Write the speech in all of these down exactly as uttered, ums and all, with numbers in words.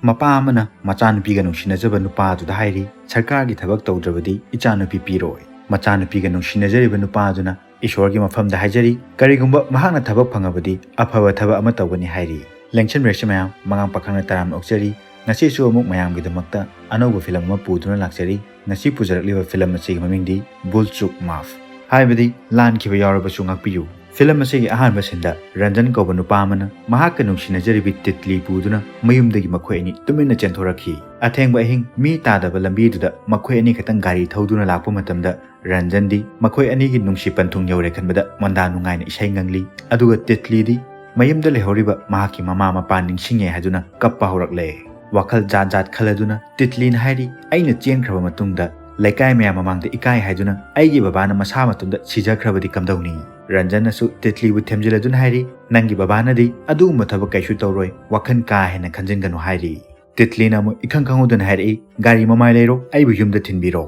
ꯃꯄꯥ ꯑꯃꯅ ꯃꯆꯥꯅꯨꯄꯤꯒ ꯅꯨꯡꯁꯤꯅꯖꯕ ꯅꯨꯄꯥꯗꯨꯗ ꯍꯥꯏꯔꯤ, "ꯁꯔꯀꯥꯔꯒꯤ ꯊꯕꯛ ꯇꯧꯗ꯭ꯔꯕꯗꯤ ꯏꯆꯥꯅꯨꯄꯤ ꯄꯤꯔꯣꯏ꯫" ꯃꯆꯥꯅꯨꯄꯤꯒ ꯅꯨꯡꯁꯤꯅꯖꯔꯤꯕ ꯅꯨꯄꯥꯗꯨꯅ ꯏꯁꯣꯔꯒꯤ ꯃꯐꯝꯗ ꯍꯥꯏꯖꯔꯤ, "ꯀꯔꯤꯒꯨꯝꯕ ꯃꯍꯥꯛꯅ ꯊꯕꯛ ꯐꯪꯉꯕꯗꯤ ꯑꯐꯕ ꯊꯕꯛ ꯑꯃ ꯇꯧꯒꯅꯤ" ꯍꯥꯏꯔꯤ꯫ ꯂꯦꯡꯁꯟꯕꯤꯔꯛꯁꯤ ꯃꯌꯥꯝ, ꯃꯉꯥꯡ ꯄꯥꯈꯪꯅ ꯇꯔꯥꯝꯅ ꯑꯣꯛꯆꯔꯤ꯫ ꯉꯁꯤꯁꯨ ꯑꯃꯨꯛ ꯃꯌꯥꯝꯒꯤꯗꯃꯛꯇ ꯑꯅꯧꯕ ꯐꯤꯂꯝ ꯑꯃ ꯄꯨꯗꯨꯅ ꯂꯥꯛꯆꯔꯤ꯫ ꯉꯁꯤ ꯄꯨꯖꯔꯛꯂꯤꯕ ꯐꯤꯂꯝ ꯑꯁꯤꯒꯤ ꯃꯃꯤꯡꯗꯤ ꯕꯨꯜ ꯆꯨꯛ ꯃꯥꯐ, ꯍꯥꯏꯕꯗꯤ ꯂꯥꯟꯈꯤꯕ ꯌꯥꯎꯔꯕꯁꯨ ꯉꯥꯛꯄꯤꯌꯨ꯫ ꯐꯤꯂꯝ ꯑꯁꯤꯒꯤ ꯑꯍꯥꯟꯕ ꯁꯤꯟꯗ ꯔꯟꯖꯟ ꯀꯧꯕ ꯅꯨꯄꯥ ꯑꯃꯅ ꯃꯍꯥꯛꯀ ꯅꯨꯡꯁꯤꯅꯖꯔꯤꯕꯤ ꯇꯤꯠꯂꯤ ꯄꯨꯗꯨꯅ ꯃꯌꯨꯝꯗꯒꯤ ꯃꯈꯣꯏ ꯑꯅꯤ ꯇꯨꯃꯤꯟꯅ ꯆꯦꯟꯊꯣꯔꯛꯈꯤ꯫ ꯑꯊꯦꯡꯕ ꯑꯍꯤꯡ ꯃꯤ ꯇꯥꯗꯕ ꯂꯝꯕꯤꯗꯨꯗ ꯃꯈꯣꯏ ꯑꯅꯤ ꯈꯛꯇꯪ ꯒꯥꯔꯤ ꯊꯧꯗꯨꯅ ꯂꯥꯛꯄ ꯃꯇꯝꯗ ꯔꯟꯖꯟꯗꯤ ꯃꯈꯣꯏ ꯑꯅꯤꯒꯤ ꯅꯨꯡꯁꯤ ꯄꯟꯊꯨꯡ ꯌꯧꯔꯦ ꯈꯟꯕꯗ ꯃꯣꯟꯗꯥ ꯅꯨꯡꯉꯥꯏꯅ ꯏꯁꯩ ꯉꯪꯂꯤ꯫ ꯑꯗꯨꯒ ꯇꯤꯠꯂꯤꯗꯤ ꯃꯌꯨꯝꯗ ꯂꯩꯍꯧꯔꯤꯕ ꯃꯍꯥꯛꯀꯤ ꯃꯃꯥ ꯃꯄꯥ ꯅꯤꯡꯁꯤꯡꯉꯦ ꯍꯥꯏꯗꯨꯅ ꯀꯞꯄ ꯍꯧꯔꯛꯂꯦ꯫ ꯋꯥꯈꯜ ꯖꯥꯠ ꯖꯥꯠ ꯈꯜꯂꯗꯨꯅ ꯇꯤꯠꯂꯤꯅ ꯍꯥꯏꯔꯤ, "ꯑꯩꯅ ꯆꯦꯟꯈ꯭ꯔꯕ ꯃꯇꯨꯡꯗ ꯂꯩꯀꯥꯏ ꯃꯌꯥꯝ ꯃꯃꯥꯡꯗ ꯏꯀꯥꯏ ꯍꯥꯏꯗꯨꯅ ꯑꯩꯒꯤ ꯕꯕꯥꯅ ꯃꯁꯥ ꯃꯇꯣꯝꯗ ꯁꯤꯖꯈ꯭ꯔꯕꯗꯤ ꯀꯝꯗꯧꯅꯤ?" ꯔꯟꯖꯟꯅꯁꯨ ꯇꯤꯠꯂꯤꯕꯨ ꯊꯦꯝꯖꯤꯜꯂꯗꯨꯅ ꯍꯥꯏꯔꯤ, "ꯅꯪꯒꯤ ꯕꯕꯥꯅꯗꯤ ꯑꯗꯨꯒꯨꯝꯕ ꯊꯕꯛ ꯀꯩꯁꯨ ꯇꯧꯔꯣꯏ, ꯋꯥꯈꯜ ꯀꯥ ꯍꯦꯟꯅ ꯈꯟꯖꯤꯟꯒꯅꯨ" ꯍꯥꯏꯔꯤ꯫ ꯇꯤꯠꯂꯤꯅ ꯑꯃꯨꯛ ꯏꯈꯪ ꯈꯪꯍꯧꯗꯅ ꯍꯥꯏꯔꯛꯏ, "ꯒꯥꯔꯤ ꯃꯃꯥꯏ ꯂꯩꯔꯣ, ꯑꯩꯕꯨ ꯌꯨꯝꯗ ꯊꯤꯟꯕꯤꯔꯣ꯫"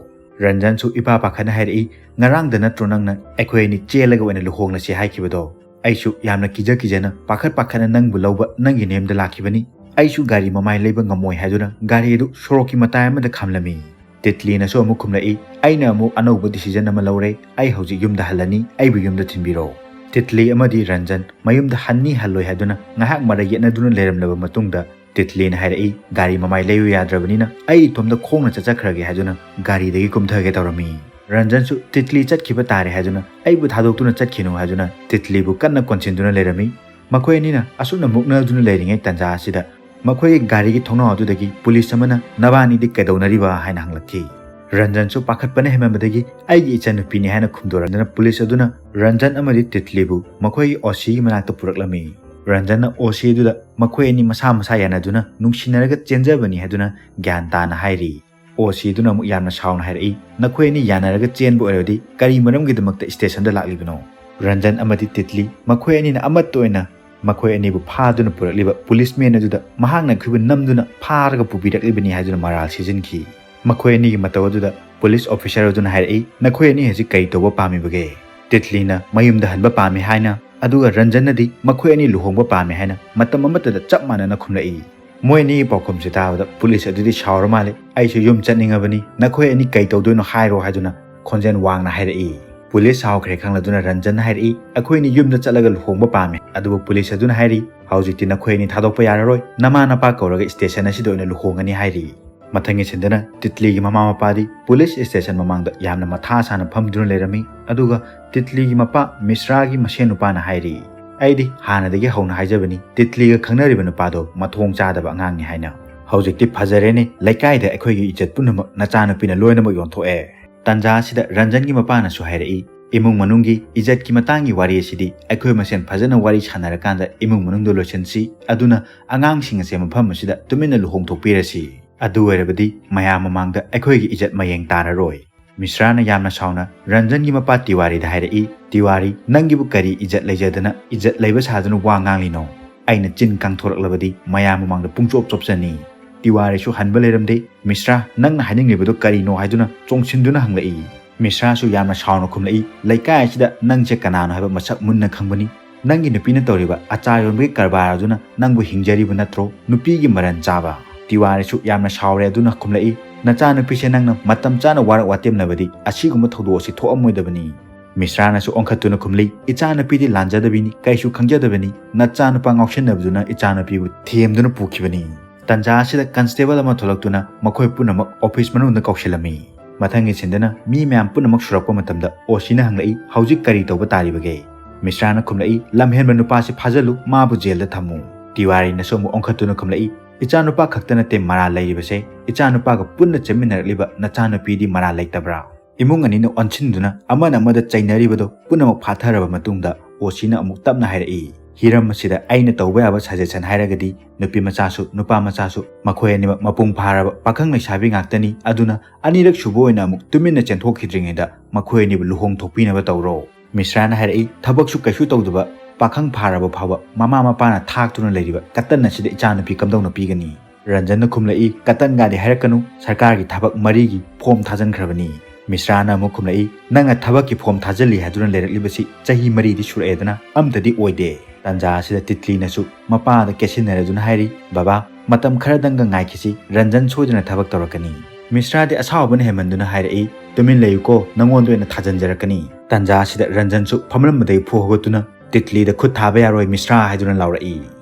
ꯔꯟꯖꯟꯁꯨ ꯏꯄꯥ ꯄꯥꯈꯠꯅ ꯍꯥꯏꯔꯛꯏ, "ꯉꯔꯥꯡꯗ ꯅꯠꯇ꯭ꯔꯣ ꯅꯪꯅ ꯑꯩꯈꯣꯏ ꯑꯅꯤ ꯆꯦꯜꯂꯒ ꯑꯣꯏꯅ ꯂꯨꯍꯣꯡꯂꯁꯤ ꯍꯥꯏꯈꯤꯕꯗꯣ? ꯑꯩꯁꯨ ꯌꯥꯝꯅ ꯀꯤꯖ ꯀꯤꯖꯅ ꯄꯥꯈꯠ ꯄꯥꯈꯠꯅ ꯅꯪꯕꯨ ꯂꯧꯕ ꯅꯪꯒꯤ ꯅꯦꯝꯗ ꯂꯥꯛꯈꯤꯕꯅꯤ꯫ ꯑꯩꯁꯨ ꯒꯥꯔꯤ ꯃꯃꯥꯏ ꯂꯩꯕ ꯉꯝꯃꯣꯏ" ꯍꯥꯏꯗꯨꯅ ꯒꯥꯔꯤ ꯑꯗꯨ ꯁꯣꯔꯣꯛꯀꯤ ꯃꯇꯥꯏ ꯑꯃꯗ ꯈꯥꯝꯂꯝꯃꯤ꯫ ꯇꯤꯠꯂꯤꯅꯁꯨ ꯑꯃꯨꯛ ꯈꯨꯝꯂꯛꯏ, "ꯑꯩꯅ ꯑꯃꯨꯛ ꯑꯅꯧꯕ decision ꯑꯃ ꯂꯧꯔꯦ, ꯑꯩ ꯍꯧꯖꯤꯛ ꯌꯨꯝꯗ ꯍꯜꯂꯅꯤ, ꯑꯩꯕꯨ ꯌꯨꯝꯗ ꯊꯤꯟꯕꯤꯔꯣ꯫" ꯇꯤꯠꯂꯤ ꯑꯃꯗꯤ ꯔꯟꯖꯟ ꯃꯌꯨꯝꯗ ꯍꯟꯅꯤ ꯍꯜꯂꯣꯏ ꯍꯥꯏꯗꯨꯅ ꯉꯥꯏꯍꯥꯛ ꯃꯔꯩ ꯌꯦꯠꯅꯗꯨꯅ ꯂꯩꯔꯝꯂꯕ ꯃꯇꯨꯡꯗ ꯇꯤꯠꯂꯤꯅ ꯍꯥꯏꯔꯛꯏ, "ꯒꯥꯔꯤ ꯃꯃꯥꯏ ꯂꯩꯌꯨ ꯌꯥꯗ꯭ꯔꯕꯅꯤꯅ ꯑꯩ ꯏꯇꯣꯝꯇ ꯈꯣꯡꯅ ꯆꯠꯆꯈ꯭ꯔꯒꯦ" ꯍꯥꯏꯗꯨꯅ ꯒꯥꯔꯤꯗꯒꯤ ꯀꯨꯝꯊꯒꯦ ꯇꯧꯔꯝꯃꯤ꯫ ꯔꯟꯖꯟꯁꯨ "ꯇꯤꯠꯂꯤ ꯆꯠꯈꯤꯕ ꯇꯥꯔꯦ" ꯍꯥꯏꯗꯨꯅ "ꯑꯩꯕꯨ ꯊꯥꯗꯣꯛꯇꯨꯅ ꯆꯠꯈꯤꯅꯨ" ꯍꯥꯏꯗꯨꯅ ꯇꯤꯠꯂꯤꯕꯨ ꯀꯟꯅ ꯀꯣꯟꯁꯤꯟꯗꯨꯅ ꯂꯩꯔꯝꯃꯤ꯫ ꯃꯈꯣꯏ ꯑꯅꯤꯅ ꯑꯁꯨꯝꯅ ꯃꯨꯛꯅꯗꯨꯅ ꯂꯩꯔꯤꯉꯩ ꯇꯥꯟꯖꯥ ꯑꯁꯤꯗ ꯃꯈꯣꯏꯒꯤ ꯒꯥꯔꯤꯒꯤ ꯊꯣꯡꯅꯥꯎ ꯑꯗꯨꯗꯒꯤ ꯄꯨꯂꯤꯁ ꯑꯃꯅ "ꯅꯕꯥꯅꯤꯗꯤ ꯀꯩꯗꯧꯅꯔꯤꯕ?" ꯍꯥꯏꯅ ꯍꯪꯂꯛꯈꯤ꯫ ꯔꯟꯖꯟꯁꯨ ꯄꯥꯈꯠꯄꯅ ꯍꯦꯟꯃꯟꯕꯗꯒꯤ "ꯑꯩꯒꯤ ꯏꯆꯟꯅꯨꯄꯤꯅꯤ" ꯍꯥꯏꯅ ꯈꯨꯝꯗꯣꯔꯛꯇꯨꯅ ꯄꯨꯂꯤꯁ ꯑꯗꯨꯅ ꯔꯟꯖꯟ ꯑꯃꯗꯤ ꯇꯤꯠꯂꯤꯕꯨ ꯃꯈꯣꯏꯒꯤ ꯑꯣ ꯁꯤꯒꯤ ꯃꯅꯥꯛꯇ ꯄꯨꯔꯛꯂꯝꯃꯤ꯫ ꯔꯟꯖꯟꯅ ꯑꯣ ꯁꯤ ꯑꯗꯨꯗ ꯃꯈꯣꯏ ꯑꯅꯤ ꯃꯁꯥ ꯃꯁꯥ ꯌꯥꯅꯗꯨꯅ ꯅꯨꯡꯁꯤꯅꯔꯒ ꯆꯦꯟꯖꯕꯅꯤ ꯍꯥꯏꯗꯨꯅ ꯒ꯭ꯌꯥꯟ ꯇꯥꯅ ꯍꯥꯏꯔꯤ꯫ ꯑꯣ ꯁꯤ ꯑꯗꯨꯅ ꯑꯃꯨꯛ ꯌꯥꯝꯅ ꯁꯥꯎꯅ ꯍꯥꯏꯔꯛꯏ, "ꯅꯈꯣꯏ ꯑꯅꯤ ꯌꯥꯅꯔꯒ ꯆꯦꯟꯕ ꯑꯣꯏꯔꯕꯗꯤ ꯀꯔꯤ ꯃꯔꯝꯒꯤꯗꯃꯛꯇ ꯁ꯭ꯇꯦꯁꯟꯗ ꯂꯥꯛꯂꯤꯕꯅꯣ?" ꯔꯟꯖꯟ ꯑꯃꯗꯤ ꯇꯤꯠꯂꯤ ꯃꯈꯣꯏ ꯑꯅꯤꯅ ꯑꯃꯠꯇ ꯑꯣꯏꯅ ꯃꯈꯣꯏ ꯑꯅꯤꯕꯨ ꯐꯥꯗꯨꯅ ꯄꯨꯔꯛꯂꯤꯕ ꯄꯨꯂꯤꯁꯃꯦꯟ ꯑꯗꯨꯗ ꯃꯍꯥꯛꯅ ꯑꯩꯈꯣꯏꯕꯨ ꯅꯝꯗꯨꯅ ꯐꯥꯔꯒ ꯄꯨꯕꯤꯔꯛꯂꯤꯕꯅꯤ ꯍꯥꯏꯗꯨꯅ ꯃꯔꯥꯜ ꯁꯤꯖꯤꯟꯈꯤ꯫ ꯃꯈꯣꯏ ꯑꯅꯤꯒꯤ ꯃꯇꯧ ꯑꯗꯨꯗ ꯄꯨꯂꯤꯁ ꯑꯣꯐꯤꯁꯔ ꯑꯗꯨꯅ ꯍꯥꯏꯔꯛꯏ, "ꯅꯈꯣꯏ ꯑꯅꯤ ꯍꯧꯖꯤꯛ ꯀꯔꯤ ꯇꯧꯕ ꯄꯥꯝꯃꯤꯕꯒꯦ?" ꯇꯤꯠꯂꯤꯅ ꯃꯌꯨꯝꯗ ꯍꯟꯕ ꯄꯥꯝꯃꯤ ꯍꯥꯏꯅ, ꯑꯗꯨꯒ ꯔꯟꯖꯟꯅꯗꯤ ꯃꯈꯣꯏ ꯑꯅꯤ ꯂꯨꯍꯣꯡꯕ ꯄꯥꯝꯃꯤ ꯍꯥꯏꯅ ꯃꯇꯝ ꯑꯃꯠꯇꯗ ꯆꯞ ꯃꯥꯟꯅꯅ ꯈꯨꯝꯂꯛꯏ꯫ ꯃꯣꯏ ꯑꯅꯤꯒꯤ ꯄꯥꯎꯈꯨꯝꯁꯦ ꯇꯥꯕꯗ ꯄꯨꯂꯤꯁ ꯑꯗꯨꯗꯤ ꯁꯥꯎꯔ ꯃꯥꯜꯂꯦ꯫ "ꯑꯩꯁꯨ ꯌꯨꯝ ꯆꯠꯅꯤꯡꯉꯕꯅꯤ, ꯅꯈꯣꯏ ꯑꯅꯤ ꯀꯩ ꯇꯧꯗꯣꯏꯅꯣ ꯍꯥꯏꯔꯣ" ꯍꯥꯏꯗꯨꯅ ꯈꯣꯟꯖꯦꯜ ꯋꯥꯡꯅ ꯍꯥꯏꯔꯛꯏ꯫ ꯄꯨꯂꯤꯁ ꯁꯥꯎꯈ꯭ꯔꯦ ꯈꯪꯂꯗꯨꯅ ꯔꯟꯖꯟ ꯍꯥꯏꯔꯛꯏ, "ꯑꯩꯈꯣꯏ ꯑꯅꯤ ꯌꯨꯝꯗ ꯆꯠꯂꯒ ꯂꯨꯍꯣꯡꯕ ꯄꯥꯝꯃꯦ"꯫ ꯑꯗꯨꯕꯨ ꯄꯨꯂꯤꯁ ꯑꯗꯨꯅ ꯍꯥꯏꯔꯤ, "ꯍꯧꯖꯤꯛꯇꯤ ꯅꯈꯣꯏ ꯑꯅꯤ ꯊꯥꯗꯣꯛꯄ ꯌꯥꯔꯔꯣꯏ, ꯅꯃꯥ ꯅꯄꯥ ꯀꯧꯔꯒ ꯁ꯭ꯇꯦꯁꯟ ꯑꯁꯤꯗ ꯑꯣꯏꯅ ꯂꯨꯍꯣꯡꯒꯅꯤ" ꯍꯥꯏꯔꯤ꯫ ꯃꯊꯪꯒꯤ ꯁꯤꯟꯗꯅ ꯇꯤꯠꯂꯤꯒꯤ ꯃꯃꯥ ꯃꯄꯥꯗꯤ ꯄꯨꯂꯤꯁ ꯁ꯭ꯇꯦꯁꯟ ꯃꯃꯥꯡꯗ ꯌꯥꯝꯅ ꯃꯊꯥ ꯁꯥꯅ ꯐꯝꯗꯨꯅ ꯂꯩꯔꯝꯃꯤ꯫ ꯑꯗꯨꯒ ꯇꯤꯠꯂꯤꯒꯤ ꯃꯄꯥ ꯃꯤꯁ꯭ꯔꯥꯒꯤ ꯃꯁꯦꯟ ꯅꯨꯄꯥꯅ ꯍꯥꯏꯔꯤ, "ꯑꯩꯗꯤ ꯍꯥꯟꯅꯗꯒꯤ ꯍꯧꯅ ꯍꯥꯏꯖꯕꯅꯤ, ꯇꯤꯠꯂꯤꯒ ꯈꯪꯅꯔꯤꯕ ꯅꯨꯄꯥꯗꯣ ꯃꯊꯣꯡ ꯆꯥꯗꯕ ꯑꯉꯥꯡꯅꯤ" ꯍꯥꯏꯅ꯫ "ꯍꯧꯖꯤꯛꯇꯤ ꯐꯖꯔꯦꯅꯦ, ꯂꯩꯀꯥꯏꯗ ꯑꯩꯈꯣꯏꯒꯤ ꯏꯖꯠ ꯄꯨꯝꯅꯃꯛ ꯅꯆꯥꯅꯨꯄꯤꯅ ꯂꯣꯏꯅꯃꯛ ꯌꯣꯟꯊꯣꯛꯑꯦ"꯫ ꯇꯟꯖꯥ ꯑꯁꯤꯗ ꯔꯟꯖꯟꯒꯤ ꯃꯄꯥꯅꯁꯨ ꯍꯥꯏꯔꯛꯏ, "ꯏꯃꯨꯡ ꯃꯅꯨꯡꯒꯤ ꯏꯖꯠꯀꯤ ꯃꯇꯥꯡꯒꯤ ꯋꯥꯔꯤ ꯑꯁꯤꯗꯤ ꯑꯩꯈꯣꯏ ꯃꯁꯦꯟ ꯐꯖꯅ ꯋꯥꯔꯤ ꯁꯥꯟꯅꯔꯀꯥꯟꯗ ꯏꯃꯨꯡ ꯃꯅꯨꯡꯗ ꯂꯣꯏꯁꯤꯟꯁꯤ, ꯑꯗꯨꯅ ꯑꯉꯥꯡꯁꯤꯡ ꯑꯁꯦ ꯃꯐꯝ ꯑꯁꯤꯗ ꯇꯨꯃꯤꯟꯅ ꯂꯨꯍꯣꯡꯊꯣꯛꯄꯤꯔꯁꯤ꯫ ꯑꯗꯨ ꯑꯣꯏꯔꯕꯗꯤ ꯃꯌꯥꯝ ꯃꯃꯥꯡꯗ ꯑꯩꯈꯣꯏꯒꯤ ꯏꯖꯠ ꯃꯌꯦꯡ ꯇꯥꯔꯔꯣꯏ"꯫ ꯃꯤꯁ꯭ꯔꯥꯅ ꯌꯥꯝꯅ ꯁꯥꯎꯅ ꯔꯟꯖꯟꯒꯤ ꯃꯄꯥ ꯇꯤꯋꯥꯔꯤꯗ ꯍꯥꯏꯔꯛꯏ, "ꯇꯤꯋꯥꯔꯤ, ꯅꯪꯒꯤꯕꯨ ꯀꯔꯤ ꯏꯖꯠ ꯂꯩꯖꯗꯅ ꯏꯖꯠ ꯂꯩꯕ ꯁꯥꯗꯨꯅ ꯋꯥ ꯉꯥꯡꯂꯤꯅꯣ? ꯑꯩꯅ ꯆꯤꯟ ꯀꯥꯡꯊꯣꯔꯛꯂꯕꯗꯤ ꯃꯌꯥꯝ ꯃꯃꯥꯡꯗ ꯄꯨꯡꯆꯣꯞ ꯆꯣꯞꯆꯅꯤ"꯫ ꯇꯤꯋꯥꯔꯤꯁꯨ ꯍꯟꯕ ꯂꯩꯔꯝꯗꯦ꯫ "ꯃꯤꯁ꯭ꯔꯥ, ꯅꯪꯅ ꯍꯥꯏꯅꯤꯡꯂꯤꯕꯗꯨ ꯀꯔꯤꯅꯣ?" ꯍꯥꯏꯗꯨꯅ ꯆꯣꯡꯁꯤꯟꯗꯨꯅ ꯍꯪꯂꯛꯏ꯫ ꯃꯤꯁ꯭ꯔꯥꯁꯨ ꯌꯥꯝꯅ ꯁꯥꯎꯅ ꯈꯨꯝꯂꯛꯏ, "ꯂꯩꯀꯥꯏ ꯑꯁꯤꯗ ꯅꯪꯁꯦ ꯀꯅꯥꯅꯣ ꯍꯥꯏꯕ ꯃꯁꯛ ꯃꯨꯟꯅ ꯈꯪꯕꯅꯤ꯫ ꯅꯪꯒꯤ ꯅꯨꯄꯤꯅ ꯇꯧꯔꯤꯕ ꯑꯆꯥꯔ ꯌꯣꯟꯕꯒꯤ ꯀꯔꯕꯥꯔ ꯑꯗꯨꯅ ꯅꯪꯕꯨ ꯍꯤꯡꯖꯔꯤꯕ ꯅꯠꯇ꯭ꯔꯣ? ꯅꯨꯄꯤꯒꯤ ꯃꯔꯟ ꯆꯥꯕ"꯫ ꯇꯤꯋꯥꯔꯤꯁꯨ ꯌꯥꯝꯅ ꯁꯥꯎꯔꯦ ꯑꯗꯨꯅ ꯈꯨꯝꯂꯛꯏ, "ꯅꯆꯥꯅꯨꯄꯤꯁꯦ ꯅꯪꯅ ꯃꯇꯝ ꯆꯥꯅ ꯋꯥꯔꯛ ꯋꯥꯇꯦꯝꯂꯕꯗꯤ ꯑꯁꯤꯒꯨꯝꯕ ꯊꯧꯗꯣꯛ ꯑꯁꯤ ꯊꯣꯛꯑꯝꯃꯣꯏꯗꯕꯅꯤ"꯫ ꯃꯤꯁ꯭ꯔꯥꯅꯁꯨ ꯑꯣꯟꯈꯠꯇꯨꯅ ꯈꯨꯝꯂꯤ, "ꯏꯆꯥꯅꯨꯄꯤꯗꯤ ꯂꯥꯟꯖꯗꯕꯤꯅꯤ, ꯀꯩꯁꯨ ꯈꯪꯖꯗꯕꯅꯤ꯫ ꯅꯆꯥꯅꯨꯄꯥ ꯉꯥꯎꯁꯤꯟꯅꯕꯗꯨꯅ ꯏꯆꯥꯅꯨꯄꯤꯕꯨ ꯊꯦꯝꯗꯨꯅ ꯄꯨꯈꯤꯕꯅꯤ"꯫ ꯇꯟꯖꯥ ꯑꯁꯤꯗ ꯀꯟꯁꯇꯦꯕꯜ ꯑꯃ ꯊꯣꯛꯂꯛꯇꯨꯅ ꯃꯈꯣꯏ ꯄꯨꯝꯅꯃꯛ ꯑꯣꯐꯤꯁ ꯃꯅꯨꯡꯗ ꯀꯧꯁꯤꯜꯂꯝꯃꯤ꯫ ꯃꯊꯪꯒꯤ ꯁꯤꯟꯗꯅ ꯃꯤ ꯃꯌꯥꯝ ꯄꯨꯝꯅꯃꯛ ꯁꯨꯔꯛꯄ ꯃꯇꯝꯗ ꯑꯣꯁꯤꯅ ꯍꯪꯂꯛꯏ, "ꯍꯧꯖꯤꯛ ꯀꯔꯤ ꯇꯧꯕ ꯇꯥꯔꯤꯕꯒꯦ?" ꯃꯤꯁ꯭ꯔꯥꯅ ꯈꯨꯝꯂꯛꯏ, "ꯂꯝꯍꯦꯟꯕ ꯅꯨꯄꯥꯁꯤ ꯐꯥꯖꯤꯜꯂꯨ, ꯃꯥꯕꯨ ꯖꯦꯜꯗ ꯊꯝꯃꯨ"꯫ ꯇꯤꯋꯥꯔꯤꯅꯁꯨ ꯑꯃꯨꯛ ꯑꯣꯟꯈꯠꯇꯨꯅ ꯈꯨꯝꯂꯛꯏ, "ꯏꯆꯥꯅꯨꯄꯥ ꯈꯛꯇ ꯅꯠꯇꯦ ꯃꯔꯥꯜ ꯂꯩꯔꯤꯕꯁꯦ, ꯏꯆꯥꯅꯨꯄꯥꯒ ꯄꯨꯟꯅ ꯆꯦꯟꯃꯤꯟꯅꯔꯛꯂꯤꯕ ꯅꯆꯥꯅꯨꯄꯤꯗꯤ ꯃꯔꯥꯜ ꯂꯩꯇꯕ꯭ꯔꯥ?" ꯏꯃꯨꯡ ꯑꯅꯤꯅ ꯑꯣꯟꯁꯤꯟꯗꯨꯅ ꯑꯃꯅ ꯑꯃꯗ ꯆꯩꯅꯔꯤꯕꯗꯣ ꯄꯨꯝꯅꯃꯛ ꯐꯥꯊꯔꯕ ꯃꯇꯨꯡꯗ ꯑꯣꯁꯤꯅ ꯑꯃꯨꯛ ꯇꯞꯅ ꯍꯥꯏꯔꯛꯏ, "ꯍꯤꯔꯝ ꯑꯁꯤꯗ ꯑꯩꯅ ꯇꯧꯕ ꯌꯥꯕ ꯁꯖꯦꯁꯟ ꯍꯥꯏꯔꯒꯗꯤ ꯅꯨꯄꯤ ꯃꯆꯥꯁꯨ ꯅꯨꯄꯥ ꯃꯆꯥꯁꯨ ꯃꯈꯣꯏ ꯑꯅꯤꯃꯛ ꯃꯄꯨꯡ ꯐꯥꯔꯕ ꯄꯥꯈꯪ ꯂꯩꯁꯥꯕꯤ ꯉꯥꯛꯇꯅꯤ, ꯑꯗꯨꯅ ꯑꯅꯤꯔꯛ ꯁꯨꯕ ꯑꯣꯏꯅ ꯑꯃꯨꯛ ꯇꯨꯃꯤꯟꯅ ꯆꯦꯟꯊꯣꯛꯈꯤꯗ꯭ꯔꯤꯉꯩꯗ ꯃꯈꯣꯏ ꯑꯅꯤꯕꯨ ꯂꯨꯍꯣꯡ ꯊꯣꯛꯄꯤꯅꯕ ꯇꯧꯔꯣ"꯫ ꯃꯤꯁ꯭ꯔꯥꯅ ꯍꯥꯏꯔꯛꯏ, "ꯊꯕꯛꯁꯨ ꯀꯩꯁꯨ ꯇꯧꯗꯕ ꯄꯥꯈꯪ ꯐꯥꯔꯕ ꯐꯥꯎꯕ ꯃꯃꯥ ꯃꯄꯥꯅ ꯊꯥꯛꯇꯨꯅ ꯂꯩꯔꯤꯕ ꯀꯇꯟ ꯑꯁꯤꯗ ꯏꯆꯥꯅꯨꯄꯤ ꯀꯝꯗꯧꯅ ꯄꯤꯒꯅꯤ?" ꯔꯟꯖꯟꯅ ꯈꯨꯝꯂꯛꯏ, "ꯀꯇꯟꯒꯥꯗꯤ ꯍꯥꯏꯔꯛꯀꯅꯨ, ꯁꯔꯀꯥꯔꯒꯤ ꯊꯕꯛ ꯃꯔꯤꯒꯤ ꯐꯣꯝ ꯊꯥꯖꯤꯟꯈ꯭ꯔꯕꯅꯤ"꯫ ꯃꯤꯁ꯭ꯔꯥꯅ ꯑꯃꯨꯛ ꯈꯨꯝꯂꯛꯏ, "ꯅꯪꯅ ꯊꯕꯛꯀꯤ ꯐꯣꯝ ꯊꯥꯖꯤꯜꯂꯤ ꯍꯥꯏꯗꯨꯅ ꯂꯩꯔꯛꯂꯤꯕꯁꯤ ꯆꯍꯤ ꯃꯔꯤꯗꯤ ꯁꯨꯔꯛꯑꯦꯗꯅ, ꯑꯝꯇꯗꯤ ꯑꯣꯏꯗꯦ"꯫ ꯇꯥꯟꯖꯥ ꯑꯁꯤꯗ ꯇꯤꯠꯂꯤꯅꯁꯨ ꯃꯄꯥꯗ ꯀꯦꯠꯁꯤꯟꯅꯔꯗꯨꯅ ꯍꯥꯏꯔꯤ, "ꯕꯕꯥ, ꯃꯇꯝ ꯈꯔꯗꯪꯒ ꯉꯥꯏꯈꯤꯁꯤ, ꯔꯟꯖꯟ ꯁꯣꯏꯗꯅ ꯊꯕꯛ ꯇꯧꯔꯛꯀꯅꯤ꯫" ꯃꯤꯁ꯭ꯔꯥꯗꯤ ꯑꯁꯥꯎꯕꯅ ꯍꯦꯟꯃꯟꯗꯨꯅ ꯍꯥꯏꯔꯛꯏ, "ꯇꯨꯃꯤꯟ ꯂꯩꯌꯨꯀꯣ, ꯅꯉꯣꯟꯗ ꯑꯣꯏꯅ ꯊꯥꯖꯟꯖꯔꯛꯀꯅꯤ꯫" ꯇꯥꯟꯖꯥ ꯑꯁꯤꯗ ꯔꯟꯖꯟꯁꯨ ꯐꯝꯂꯝꯕꯗꯒꯤ ꯐꯨ ꯍꯧꯒꯠꯇꯨꯅ, "ꯇꯤꯠꯂꯤꯗ ꯈꯨꯠ ꯊꯥꯕ ꯌꯥꯔꯣꯏ ꯃꯤꯁ꯭ꯔꯥ" ꯍꯥꯏꯗꯨꯅ ꯂꯥꯎꯔꯛꯏ꯫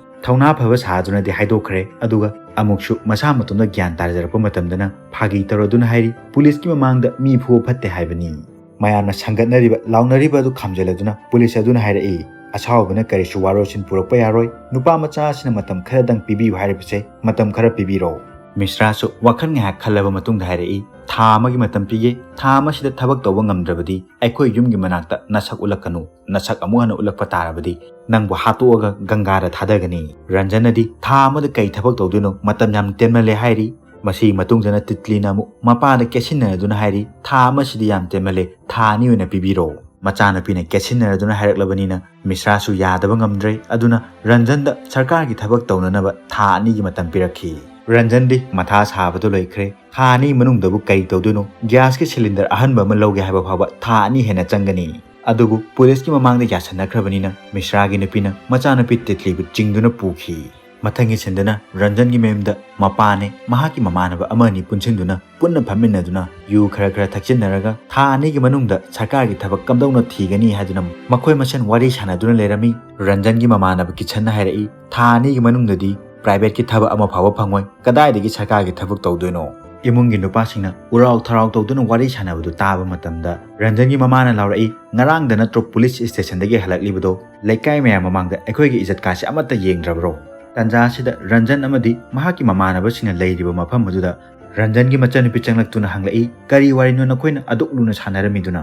ꯊꯧꯅꯥ ꯐꯕ ꯁꯥꯗꯨꯅꯗꯤ ꯍꯥꯏꯗꯣꯛꯈ꯭ꯔꯦ, ꯑꯗꯨꯒ ꯑꯃꯨꯛꯁꯨ ꯃꯁꯥ ꯃꯇꯣꯝꯗ ꯒ꯭ꯌꯥꯟ ꯇꯥꯖꯔꯛꯄ ꯃꯇꯝꯗꯅ ꯐꯥꯒꯤ ꯇꯧꯔꯗꯨꯅ ꯍꯥꯏꯔꯤ, "ꯄꯨꯂꯤꯁꯀꯤ ꯃꯃꯥꯡꯗ ꯃꯤ ꯐꯨꯕ ꯐꯠꯇꯦ ꯍꯥꯏꯕꯅꯤ꯫" ꯃꯌꯥꯝꯅ ꯁꯪꯒꯠꯅꯔꯤꯕ, ꯂꯥꯎꯅꯔꯤꯕ ꯑꯗꯨ ꯈꯥꯝꯖꯤꯜꯂꯗꯨꯅ ꯄꯨꯂꯤꯁ ꯑꯗꯨꯅ ꯍꯥꯏꯔꯛꯏ, "ꯑꯁꯥꯎꯕꯅ ꯀꯔꯤꯁꯨ ꯋꯥꯔꯣꯏꯁꯤꯟ ꯄꯨꯔꯛꯄ ꯌꯥꯔꯣꯏ꯫ ꯅꯨꯄꯥ ꯃꯆꯥ ꯑꯁꯤꯅ ꯃꯇꯝ ꯈꯔꯗꯪ ꯄꯤꯕꯤꯌꯨ ꯍꯥꯏꯔꯤꯕꯁꯦ, ꯃꯇꯝ ꯈꯔ ꯄꯤꯕꯤꯔꯣ꯫" ꯃꯤꯁ꯭ꯔꯥꯁꯨ ꯋꯥꯈꯜ ꯉꯥꯏꯍꯥꯛ ꯈꯜꯂꯕ ꯃꯇꯨꯡꯗ ꯍꯥꯏꯔꯛꯏ, "ꯊꯥ ꯑꯃꯒꯤ ꯃꯇꯝ ꯄꯤꯒꯦ꯫ ꯊꯥ ꯑꯃꯁꯤꯗ ꯊꯕꯛ ꯇꯧꯕ ꯉꯝꯗ꯭ꯔꯕꯗꯤ ꯑꯩꯈꯣꯏ ꯌꯨꯝꯒꯤ ꯃꯅꯥꯛꯇ ꯅꯁꯛ ꯎꯠꯂꯛꯀꯅꯨ꯫ ꯅꯁꯛ ꯑꯃꯨꯛ ꯍꯟꯅ ꯎꯠꯂꯛꯄ ꯇꯥꯔꯕꯗꯤ ꯅꯪꯕꯨ ꯍꯥꯠꯇꯣꯛꯑꯒ ꯒꯪꯒꯥꯗ ꯊꯥꯗꯒꯅꯤ꯫" ꯔꯟꯖꯟꯅꯗꯤ, "ꯊꯥ ꯑꯃꯗ ꯀꯩ ꯊꯕꯛ ꯇꯧꯗꯣꯏꯅꯣ? ꯃꯇꯝ ꯌꯥꯝ ꯇꯦꯟꯃꯜꯂꯦ" ꯍꯥꯏꯔꯤ꯫ ꯃꯁꯤꯒꯤ ꯃꯇꯨꯡꯗꯅ ꯇꯤꯠꯂꯤꯅ ꯑꯃꯨꯛ ꯃꯄꯥꯗ ꯀꯦꯠꯁꯤꯟꯅꯔꯗꯨꯅ ꯍꯥꯏꯔꯤ, "ꯊꯥ ꯑꯃꯁꯤꯗꯤ ꯌꯥꯝ ꯇꯦꯟꯃꯜꯂꯦ, ꯊꯥ ꯑꯅꯤ ꯑꯣꯏꯅ ꯄꯤꯕꯤꯔꯣ꯫" ꯃꯆꯥꯅꯨꯄꯤꯅ ꯀꯦꯠꯁꯤꯟꯅꯔꯗꯨꯅ ꯍꯥꯏꯔꯛꯂꯕꯅꯤꯅ ꯃꯤꯁ꯭ꯔꯥꯁꯨ ꯌꯥꯗꯕ ꯉꯝꯗ꯭ꯔꯦ꯫ ꯑꯗꯨꯅ ꯔꯟꯖꯟꯗ ꯁꯔꯀꯥꯔꯒꯤ ꯊꯕꯛ ꯇꯧꯅꯅꯕ ꯊꯥ ꯑꯅꯤꯒꯤ ꯃꯇꯝ ꯄꯤꯔꯛꯈꯤ꯫ ꯔꯟꯖꯟꯗꯤ ꯃꯊꯥ ꯁꯥꯕꯗꯨ ꯂꯣꯏꯈ꯭ꯔꯦ꯫ ꯊꯥ ꯑꯅꯤ ꯃꯅꯨꯡꯗꯕꯨ ꯀꯔꯤ ꯇꯧꯗꯣꯏꯅꯣ? ꯒ꯭ꯌꯥꯁꯀꯤ ꯁꯤꯂꯤꯟꯗꯔ ꯑꯍꯟꯕ ꯑꯃ ꯂꯧꯒꯦ ꯍꯥꯏꯕ ꯐꯥꯎꯕ ꯊꯥ ꯑꯅꯤ ꯍꯦꯟꯅ ꯆꯪꯒꯅꯤ꯫ ꯑꯗꯨꯕꯨ ꯄꯨꯂꯤꯁꯀꯤ ꯃꯃꯥꯡꯗ ꯌꯥꯁꯟꯅꯈ꯭ꯔꯕꯅꯤꯅ ꯃꯤꯁ꯭ꯔꯥꯒꯤ ꯅꯨꯄꯤꯅ ꯃꯆꯥꯅꯨꯄꯤ ꯇꯤꯠꯂꯤꯕꯨ ꯆꯤꯡꯗꯨꯅ ꯄꯨꯈꯤ꯫ ꯃꯊꯪꯒꯤ ꯁꯤꯟꯗꯅ ꯔꯟꯖꯟꯒꯤ ꯃꯌꯨꯝꯗ ꯃꯄꯥꯅꯦ, ꯃꯍꯥꯛꯀꯤ ꯃꯃꯥꯟꯅꯕ ꯑꯃ ꯑꯅꯤ ꯄꯨꯟꯁꯤꯟꯗꯨꯅ ꯄꯨꯟꯅ ꯐꯝꯃꯤꯟꯅꯗꯨꯅ ꯌꯨ ꯈꯔ ꯈꯔ ꯊꯛꯆꯤꯟꯅꯔꯒ ꯊꯥ ꯑꯅꯤꯒꯤ ꯃꯅꯨꯡꯗ ꯁꯔꯀꯥꯔꯒꯤ ꯊꯕꯛ ꯀꯝꯗꯧꯅ ꯊꯤꯒꯅꯤ ꯍꯥꯏꯗꯨꯅ ꯃꯈꯣꯏ ꯃꯁꯦꯟ ꯋꯥꯔꯤ ꯁꯥꯟꯅꯗꯨꯅ ꯂꯩꯔꯝꯃꯤ꯫ ꯔꯟꯖꯟꯒꯤ ꯃꯃꯥꯟꯅꯕ ꯀꯤꯁꯟꯅ ꯍꯥꯏꯔꯛꯏ, "ꯊꯥ ꯑꯅꯤꯒꯤ ꯃꯅꯨꯡꯗꯗꯤ ꯄ꯭ꯔꯥꯏꯚꯦꯠꯀꯤ ꯊꯕꯛ ꯑꯃ ꯐꯥꯎꯕ ꯐꯪꯉꯣꯏ, ꯀꯗꯥꯏꯗꯒꯤ ꯁꯔꯀꯥꯔꯒꯤ ꯊꯕꯛ ꯇꯧꯗꯣꯏꯅꯣ?" ꯏꯃꯨꯡꯒꯤ ꯅꯨꯄꯥꯁꯤꯡꯅ ꯎꯔꯥꯎ ꯊꯔꯥꯎ ꯇꯧꯗꯨꯅ ꯋꯥꯔꯤ ꯁꯥꯟꯅꯕꯗꯨ ꯇꯥꯕ ꯃꯇꯝꯗ ꯔꯟꯖꯟꯒꯤ ꯃꯃꯥꯅ ꯂꯥꯎꯔꯛꯏ, "ꯉꯔꯥꯡꯗ ꯅꯠꯇ꯭ꯔꯣ ꯄꯨꯂꯤꯁ ꯁ꯭ꯇꯦꯁꯟꯗꯒꯤ ꯍꯜꯂꯛꯂꯤꯕꯗꯣ? ꯂꯩꯀꯥꯏ ꯃꯌꯥꯝ ꯃꯃꯥꯡꯗ ꯑꯩꯈꯣꯏꯒꯤ ꯏꯖꯠꯀꯥꯁꯦ ꯑꯃꯠꯇ ꯌꯦꯡꯗ꯭ꯔꯕ꯭ꯔꯣ?" ꯇꯥꯟꯖꯥ ꯑꯁꯤꯗ ꯔꯟꯖꯟ ꯑꯃꯗꯤ ꯃꯍꯥꯛꯀꯤ ꯃꯃꯥꯟꯅꯕꯁꯤꯡꯅ ꯂꯩꯔꯤꯕ ꯃꯐꯝ ꯑꯗꯨꯗ ꯔꯟꯖꯟꯒꯤ ꯃꯆꯟꯅꯨꯄꯤ ꯆꯪꯂꯛꯇꯨꯅ ꯍꯪꯂꯛꯏ, "ꯀꯔꯤ ꯋꯥꯔꯤꯅꯣ ꯅꯈꯣꯏꯅ ꯑꯗꯨꯛ ꯂꯨꯅ ꯁꯥꯟꯅꯔꯝꯃꯤꯗꯨꯅ?"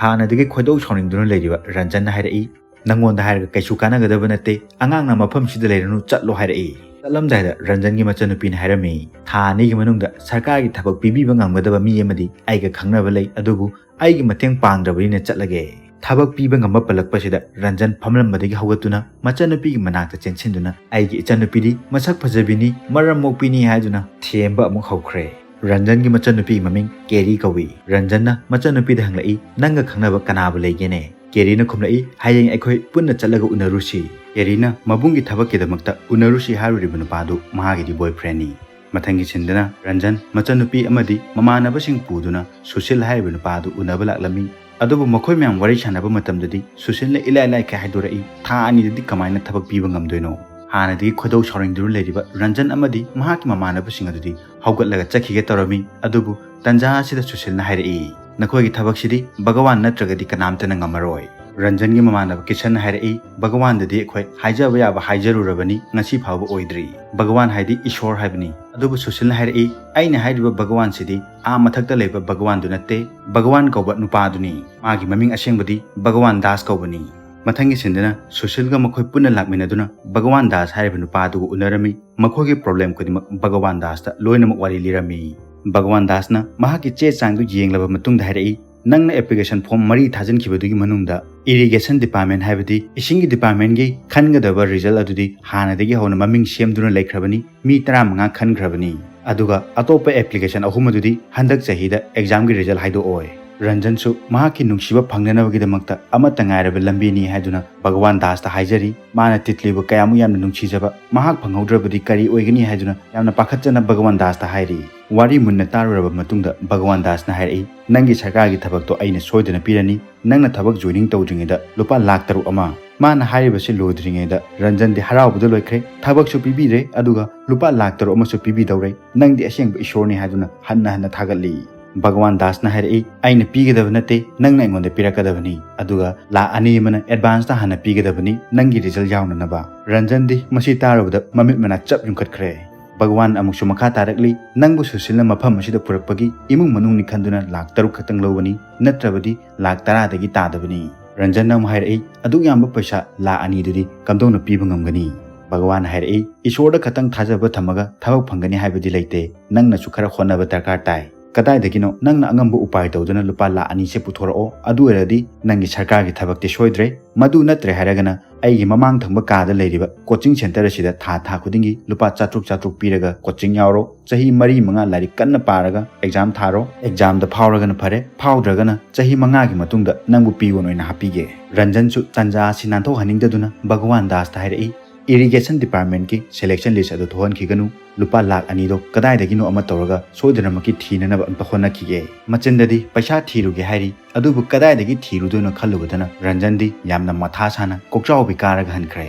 ꯍꯥꯟꯅꯗꯒꯤ ꯈꯣꯏꯗꯧ ꯁꯥꯎꯅꯤꯡꯗꯨꯅ ꯂꯩꯔꯤꯕ ꯔꯟꯖꯟꯅ ꯍꯥꯏꯔꯛꯏ, "ꯅꯪꯉꯣꯟꯗ ꯍꯥꯏꯔꯒ ꯀꯩꯁꯨ ꯀꯥꯟꯅꯒꯗꯕ ꯅꯠꯇꯦ, ꯑꯉꯥꯡꯅ ꯃꯐꯝꯁꯤꯗ ꯂꯩꯔꯅꯨ, ꯆꯠꯂꯣ" ꯍꯥꯏꯔꯛꯏ꯫ ꯆꯠꯂꯝꯗꯥꯏꯗ ꯔꯟꯖꯟꯒꯤ ꯃꯆꯟꯅꯨꯄꯤꯅ ꯍꯥꯏꯔꯝꯃꯤ, "ꯊꯥ ꯑꯅꯤꯒꯤ ꯃꯅꯨꯡꯗ ꯁꯔꯀꯥꯔꯒꯤ ꯊꯕꯛ ꯄꯤꯕꯤꯕ ꯉꯝꯒꯗꯕ ꯃꯤ ꯑꯃꯗꯤ ꯑꯩꯒ ꯈꯪꯅꯕ ꯂꯩ, ꯑꯗꯨꯕꯨ ꯑꯩꯒꯤ ꯃꯇꯦꯡ ꯄꯥꯡꯗ꯭ꯔꯕꯅꯤꯅ ꯆꯠꯂꯒꯦ꯫" ꯊꯕꯛ ꯄꯤꯕ ꯉꯝꯕ ꯄꯜꯂꯛꯄꯁꯤꯗ ꯔꯟꯖꯟ ꯐꯝꯂꯝꯕꯗꯒꯤ ꯍꯧꯒꯠꯇꯨꯅ ꯃꯆꯟꯅꯨꯄꯤꯒꯤ ꯃꯅꯥꯛꯇ ꯆꯦꯟꯁꯤꯟꯗꯨꯅ, "ꯑꯩꯒꯤ ꯏꯆꯟꯅꯨꯄꯤꯗꯤ ꯃꯁꯛ ꯐꯖꯕꯤꯅꯤ, ꯃꯔꯝ ꯃꯣꯛꯄꯤꯅꯤ" ꯍꯥꯏꯗꯨꯅ ꯊꯦꯝꯕ ꯑꯃꯨꯛ ꯍꯧꯈ꯭ꯔꯦ꯫ ꯔꯟꯖꯟꯒꯤ ꯃꯆꯟꯅꯨꯄꯤꯒꯤ ꯃꯃꯤꯡ ꯀꯦꯔꯤ ꯀꯧꯏ꯫ ꯔꯟꯖꯟꯅ ꯃꯆꯟꯅꯨꯄꯤꯗ ꯍꯪꯂꯛꯏ, "ꯅꯪꯒ ꯈꯪꯅꯕ ꯀꯅꯥꯕꯨ ꯂꯩꯒꯦꯅꯦ?" ꯀꯦꯔꯤꯅ ꯈꯨꯝꯂꯛꯏ, "ꯍꯌꯦꯡ ꯑꯩꯈꯣꯏ ꯄꯨꯟꯅ ꯆꯠꯂꯒ ꯎꯅꯔꯨꯁꯤ"꯫ ꯀꯦꯔꯤꯅ ꯃꯕꯨꯡꯒꯤ ꯊꯕꯛꯀꯤꯗꯃꯛꯇ ꯎꯅꯔꯨꯁꯤ ꯍꯥꯏꯔꯨꯔꯤꯕ ꯅꯨꯄꯥꯗꯨ ꯃꯍꯥꯛꯀꯤꯗꯤ boyfriendꯅꯤ꯫ ꯃꯊꯪꯒꯤ ꯁꯤꯟꯗꯅ ꯔꯟꯖꯟ ꯃꯆꯟꯅꯨꯄꯤ ꯑꯃꯗꯤ ꯃꯃꯥꯟꯅꯕꯁꯤꯡ ꯄꯨꯗꯨꯅ ꯁꯨꯁꯤꯜ ꯍꯥꯏꯔꯤꯕ ꯅꯨꯄꯥ ꯑꯗꯨ ꯎꯅꯕ ꯂꯥꯛꯂꯝꯃꯤ꯫ ꯑꯗꯨꯕꯨ ꯃꯈꯣꯏ ꯃꯌꯥꯝ ꯋꯥꯔꯤ ꯁꯥꯟꯅꯕ ꯃꯇꯝꯗꯗꯤ ꯁꯨꯁꯤꯜꯅ ꯏꯂꯥꯏ ꯂꯥꯏꯈꯩ ꯍꯥꯏꯗꯣꯔꯛꯏ, "ꯊꯥ ꯑꯅꯤꯗꯗꯤ ꯀꯃꯥꯏꯅ ꯊꯕꯛ ꯄꯤꯕ ꯉꯝꯗꯣꯏꯅꯣ? ꯍꯥꯟꯅꯗꯒꯤ ꯈꯣꯏꯗꯧ ꯁꯥꯎꯅꯤꯡꯗꯨꯅ ꯂꯩꯔꯤꯕ ꯔꯟꯖꯟ ꯑꯃꯗꯤ ꯃꯍꯥꯛꯀꯤ ꯃꯃꯥꯟꯅꯕꯁꯤꯡ ꯑꯗꯨꯗꯤ ꯍꯧꯒꯠꯂꯒ ꯆꯠꯈꯤꯒꯦ ꯇꯧꯔꯝꯃꯤ꯫ ꯑꯗꯨꯕꯨ ꯇꯟꯖꯥ ꯑꯁꯤꯗ ꯁꯨꯁꯤꯜꯅ ꯍꯥꯏꯔꯛꯏ, "ꯅꯈꯣꯏꯒꯤ ꯊꯕꯛꯁꯤꯗꯤ ꯚꯒꯋꯥꯟ ꯅꯠꯇ꯭ꯔꯒꯗꯤ ꯀꯅꯥꯝꯇꯅ ꯉꯝꯃꯔꯣꯏ"꯫ ꯔꯟꯖꯟꯒꯤ ꯃꯃꯥꯟꯅꯕ ꯀꯤꯁꯟꯅ ꯍꯥꯏꯔꯛꯏ, "ꯚꯒꯋꯥꯟꯗꯗꯤ ꯑꯩꯈꯣꯏ ꯍꯥꯏꯖꯕ ꯌꯥꯕ ꯍꯥꯏꯖꯔꯨꯔꯕꯅꯤ, ꯉꯁꯤ ꯐꯥꯎꯕ ꯑꯣꯏꯗ꯭ꯔꯤ꯫ ꯚꯒꯋꯥꯟ ꯍꯥꯏꯗꯤ ꯏꯁꯣꯔ ꯍꯥꯏꯕꯅꯤ"꯫ ꯑꯗꯨꯕꯨ ꯁꯨꯁꯤꯜꯅ ꯍꯥꯏꯔꯛꯏ, "ꯑꯩꯅ ꯍꯥꯏꯔꯤꯕ ꯚꯒꯋꯥꯟꯁꯤꯗꯤ ꯑꯥ ꯃꯊꯛꯇ ꯂꯩꯕ ꯚꯒꯋꯥꯟꯗꯨ ꯅꯠꯇꯦ, ꯚꯒꯋꯥꯟ ꯀꯧꯕ ꯅꯨꯄꯥꯗꯨꯅꯤ꯫ ꯃꯥꯒꯤ ꯃꯃꯤꯡ ꯑꯁꯦꯡꯕꯗꯤ ꯚꯒꯋꯥꯟ ꯗꯥꯁ ꯀꯧꯕꯅꯤ"꯫ ꯃꯊꯪꯒꯤ ꯁꯤꯟꯗꯅ ꯁꯨꯁꯤꯜꯒ ꯃꯈꯣꯏ ꯄꯨꯟꯅ ꯂꯥꯛꯃꯤꯟꯅꯗꯨꯅ ꯚꯒꯋꯥꯟ ꯗꯥꯁ ꯍꯥꯏꯔꯤꯕ ꯅꯨꯄꯥꯗꯨꯒ ꯎꯅꯔꯝꯃꯤ꯫ ꯃꯈꯣꯏꯒꯤ problem ꯈꯨꯗꯤꯡꯃꯛ ꯚꯒꯋꯥꯟ ꯗꯥꯁꯇ ꯂꯣꯏꯅꯃꯛ ꯋꯥꯔꯤ ꯂꯤꯔꯝꯃꯤ꯫ ꯚꯒꯋꯥꯟ ꯗꯥꯁꯅ ꯃꯍꯥꯛꯀꯤ ꯆꯦ ꯆꯥꯡꯗꯨ ꯌꯦꯡꯂꯕ ꯃꯇꯨꯡꯗ ꯍꯥꯏꯔꯛꯏ, "ꯅꯪꯅ application form ꯃꯔꯤ ꯊꯥꯖꯤꯟꯈꯤꯕꯗꯨꯒꯤ ꯃꯅꯨꯡꯗ irrigation department, ꯍꯥꯏꯕꯗꯤ ꯏꯁꯤꯡꯒꯤ departmentꯀꯤ ꯈꯟꯒꯗꯕ result ꯑꯗꯨꯗꯤ ꯍꯥꯟꯅꯗꯒꯤ ꯍꯧꯅ ꯃꯃꯤꯡ ꯁꯦꯝꯗꯨꯅ ꯂꯩꯈ꯭ꯔꯕꯅꯤ, ꯃꯤ ꯇꯔꯥꯃꯉꯥ ꯈꯟꯈ꯭ꯔꯕꯅꯤ꯫ ꯑꯗꯨꯒ ꯑꯇꯣꯞꯄ application ꯑꯍꯨꯝ ꯑꯗꯨꯗꯤ ꯍꯟꯗꯛ ꯆꯍꯤꯗ examꯒꯤ result ꯍꯥꯏꯗꯣꯛꯑꯣꯏ"꯫ ꯔꯟꯖꯟꯁꯨ ꯃꯍꯥꯛꯀꯤ ꯅꯨꯡꯁꯤꯕ ꯐꯪꯅꯅꯕꯒꯤꯗꯃꯛꯇ ꯑꯃꯠꯇ ꯉꯥꯏꯔꯕ ꯂꯝꯕꯤꯅꯤ ꯍꯥꯏꯗꯨꯅ ꯚꯒꯋꯥꯟ ꯗꯥꯁꯇ ꯍꯥꯏꯖꯔꯤ꯫ ꯃꯥꯅ ꯇꯤꯠꯂꯤꯕꯨ ꯀꯌꯥꯃꯨꯛ ꯌꯥꯝꯅ ꯅꯨꯡꯁꯤꯖꯕ, ꯃꯍꯥꯛ ꯐꯪꯍꯧꯗ꯭ꯔꯕꯗꯤ ꯀꯔꯤ ꯑꯣꯏꯒꯅꯤ ꯍꯥꯏꯗꯨꯅ ꯌꯥꯝꯅ ꯄꯥꯈꯠꯆꯅ ꯚꯒꯋꯥꯟ ꯗꯥꯁꯇ ꯍꯥꯏꯔꯤ꯫ ꯋꯥꯔꯤ ꯃꯨꯟꯅ ꯇꯥꯔꯨꯔꯕ ꯃꯇꯨꯡꯗ ꯚꯒꯋꯥꯟ ꯗꯥꯁꯅ ꯍꯥꯏꯔꯛꯏ, "ꯅꯪꯒꯤ ꯁꯔꯀꯥꯔꯒꯤ ꯊꯕꯛꯇꯣ ꯑꯩꯅ ꯁꯣꯏꯗꯅ ꯄꯤꯔꯅꯤ꯫ ꯅꯪꯅ ꯊꯕꯛ joining ꯇꯧꯗ꯭ꯔꯤꯉꯩꯗ ꯂꯨꯄꯥ ꯂꯥꯈ ꯇꯔꯨꯛ ꯑꯃ"꯫ ꯃꯥꯅ ꯍꯥꯏꯔꯤꯕꯁꯤ ꯂꯣꯏꯗ꯭ꯔꯤꯉꯩꯗ ꯔꯟꯖꯟꯗꯤ ꯍꯔꯥꯎꯕꯗ ꯂꯣꯏꯈ꯭ꯔꯦ꯫ "ꯊꯕꯛꯁꯨ ꯄꯤꯕꯤꯔꯦ, ꯑꯗꯨꯒ ꯂꯨꯄꯥ ꯂꯥꯈ ꯇꯔꯨꯛ ꯑꯃꯁꯨ ꯄꯤꯕꯤꯗꯧꯔꯦ꯫ ꯅꯪꯗꯤ ꯑꯁꯦꯡꯕ ꯏꯁꯣꯔꯅꯤ" ꯍꯥꯏꯗꯨꯅ ꯍꯟꯅ ꯍꯟꯅ ꯊꯥꯒꯠꯂꯤ꯫ ꯚꯒꯋꯥꯟ ꯗꯥꯁꯅ ꯍꯥꯏꯔꯛꯏ, "ꯑꯩꯅ ꯄꯤꯒꯗꯕ ꯅꯠꯇꯦ, ꯅꯪꯅ ꯑꯩꯉꯣꯟꯗ ꯄꯤꯔꯛꯀꯗꯕꯅꯤ꯫ ꯑꯗꯨꯒ ꯂꯥꯈ ꯑꯅꯤ ꯑꯃꯅ advanceꯇ ꯍꯥꯟꯅ ꯄꯤꯒꯗꯕꯅꯤ, ꯅꯪꯒꯤ result ꯌꯥꯎꯅꯅꯕ"꯫ ꯔꯟꯖꯟꯗꯤ ꯃꯁꯤ ꯇꯥꯔꯨꯕꯗ ꯃꯃꯤꯠ ꯃꯅꯥ ꯆꯞ ꯌꯨꯡꯈꯠꯈ꯭ꯔꯦ꯫ ꯚꯒꯋꯥꯟ ꯑꯃꯨꯛꯁꯨ ꯃꯈꯥ ꯇꯥꯔꯛꯂꯤ, "ꯅꯪꯕꯨ ꯁꯨꯁꯤꯜꯅ ꯃꯐꯝ ꯑꯁꯤꯗ ꯄꯨꯔꯛꯄꯒꯤ ꯏꯃꯨꯡ ꯃꯅꯨꯡꯅꯤ ꯈꯟꯗꯨꯅ ꯂꯥꯈ ꯇꯔꯨꯛ ꯈꯛꯇꯪ ꯂꯧꯕꯅꯤ, ꯅꯠꯇ꯭ꯔꯕꯗꯤ ꯂꯥꯈ ꯇꯔꯥꯗꯒꯤ ꯇꯥꯗꯕꯅꯤ"꯫ ꯔꯟꯖꯟꯅ ꯑꯃꯨꯛ ꯍꯥꯏꯔꯛꯏ, "ꯑꯗꯨꯛ ꯌꯥꯝꯕ ꯄꯩꯁꯥ ꯂꯥꯈ ꯑꯅꯤꯗꯨꯗꯤ ꯀꯝꯗꯧꯅ ꯄꯤꯕ ꯉꯝꯒꯅꯤ?" ꯚꯒꯋꯥꯟꯅ ꯍꯥꯏꯔꯛꯏ, "ꯏꯁꯣꯔꯗ ꯈꯛꯇꯪ ꯊꯥꯖꯕ ꯊꯝꯃꯒ ꯊꯕꯛ ꯐꯪꯒꯅꯤ ꯍꯥꯏꯕꯗꯤ ꯂꯩꯇꯦ, ꯅꯪꯅꯁꯨ ꯈꯔ ꯍꯣꯠꯅꯕ ꯗꯔꯀꯥꯔ ꯇꯥꯏ"꯫ "ꯀꯗꯥꯏꯗꯒꯤꯅꯣ? ꯅꯪꯅ ꯑꯉꯝꯕ ꯎꯄꯥꯏ ꯇꯧꯗꯨꯅ ꯂꯨꯄꯥ ꯂꯥꯈ ꯑꯅꯤꯁꯦ ꯄꯨꯊꯣꯔꯛꯑꯣ, ꯑꯗꯨ ꯑꯣꯏꯔꯗꯤ ꯅꯪꯒꯤ ꯁꯔꯀꯥꯔꯒꯤ ꯊꯕꯛꯇꯤ ꯁꯣꯏꯗ꯭ꯔꯦ꯫ ꯃꯗꯨ ꯅꯠꯇ꯭ꯔꯦ ꯍꯥꯏꯔꯒꯅ ꯑꯩꯒꯤ ꯃꯃꯥꯡ ꯊꯪꯕ ꯀꯥꯗ ꯂꯩꯔꯤꯕ ꯀꯣꯆꯤꯡ ꯁꯦꯟꯇꯔ ꯑꯁꯤꯗ ꯊꯥ ꯊꯥ ꯈꯨꯗꯤꯡꯒꯤ ꯂꯨꯄꯥ ꯆꯥꯇ꯭ꯔꯨꯛ ꯆꯥꯇ꯭ꯔꯨꯛ ꯄꯤꯔꯒ ꯀꯣꯆꯤꯡ ꯌꯥꯎꯔꯣ꯫ ꯆꯍꯤ ꯃꯔꯤ ꯃꯉꯥ ꯂꯥꯏꯔꯤꯛ ꯀꯟꯅ ꯄꯥꯔꯒ ꯑꯦꯛꯖꯥꯝ ꯊꯥꯔꯣ꯫ ꯑꯦꯛꯖꯥꯝꯗ ꯐꯥꯎꯔꯒꯅ ꯐꯔꯦ, ꯐꯥꯎꯗ꯭ꯔꯒꯅ ꯆꯍꯤ ꯃꯉꯥꯒꯤ ꯃꯇꯨꯡꯗ ꯅꯪꯕꯨ ꯄꯤꯌꯣꯟ ꯑꯣꯏꯅ ꯍꯥꯞꯄꯤꯒꯦ"꯫ ꯔꯟꯖꯟꯁꯨ ꯇꯟꯖꯥ ꯑꯁꯤ ꯅꯥꯟꯊꯣꯛꯍꯟꯅꯤꯡꯗꯗꯨꯅ ꯚꯒꯋꯥꯟ ꯗꯥꯁꯇ ꯍꯥꯏꯔꯛꯏ, "ꯏꯔꯤꯒꯦꯁꯟ ꯗꯤꯄꯥꯔꯠꯃꯦꯟꯠꯀꯤ ꯁꯦꯂꯦꯛꯁꯟ ꯂꯤꯁ ꯑꯗꯨ ꯊꯣꯛꯍꯟꯈꯤꯒꯅꯨ꯫ ꯂꯨꯄꯥ ꯂꯥꯈ ꯑꯅꯤꯗꯣ ꯀꯗꯥꯏꯗꯒꯤꯅꯣ ꯑꯃ ꯇꯧꯔꯒ ꯁꯣꯏꯗꯅꯃꯛꯀꯤ ꯊꯤꯅꯅꯕ ꯑꯝꯇ ꯍꯣꯠꯅꯈꯤꯒꯦ"꯫ ꯃꯆꯤꯟꯗꯗꯤ ꯄꯩꯁꯥ ꯊꯤꯔꯨꯒꯦ ꯍꯥꯏꯔꯤ, ꯑꯗꯨꯕꯨ ꯀꯗꯥꯏꯗꯒꯤ ꯊꯤꯔꯨꯗꯣꯏꯅꯣ ꯈꯜꯂꯨꯕꯗꯅ ꯔꯟꯖꯟꯗꯤ ꯌꯥꯝꯅ ꯃꯊꯥ ꯁꯥꯅ ꯀꯣꯛꯆꯥꯎꯕꯤ ꯀꯥꯔꯒ ꯍꯟꯈ꯭ꯔꯦ꯫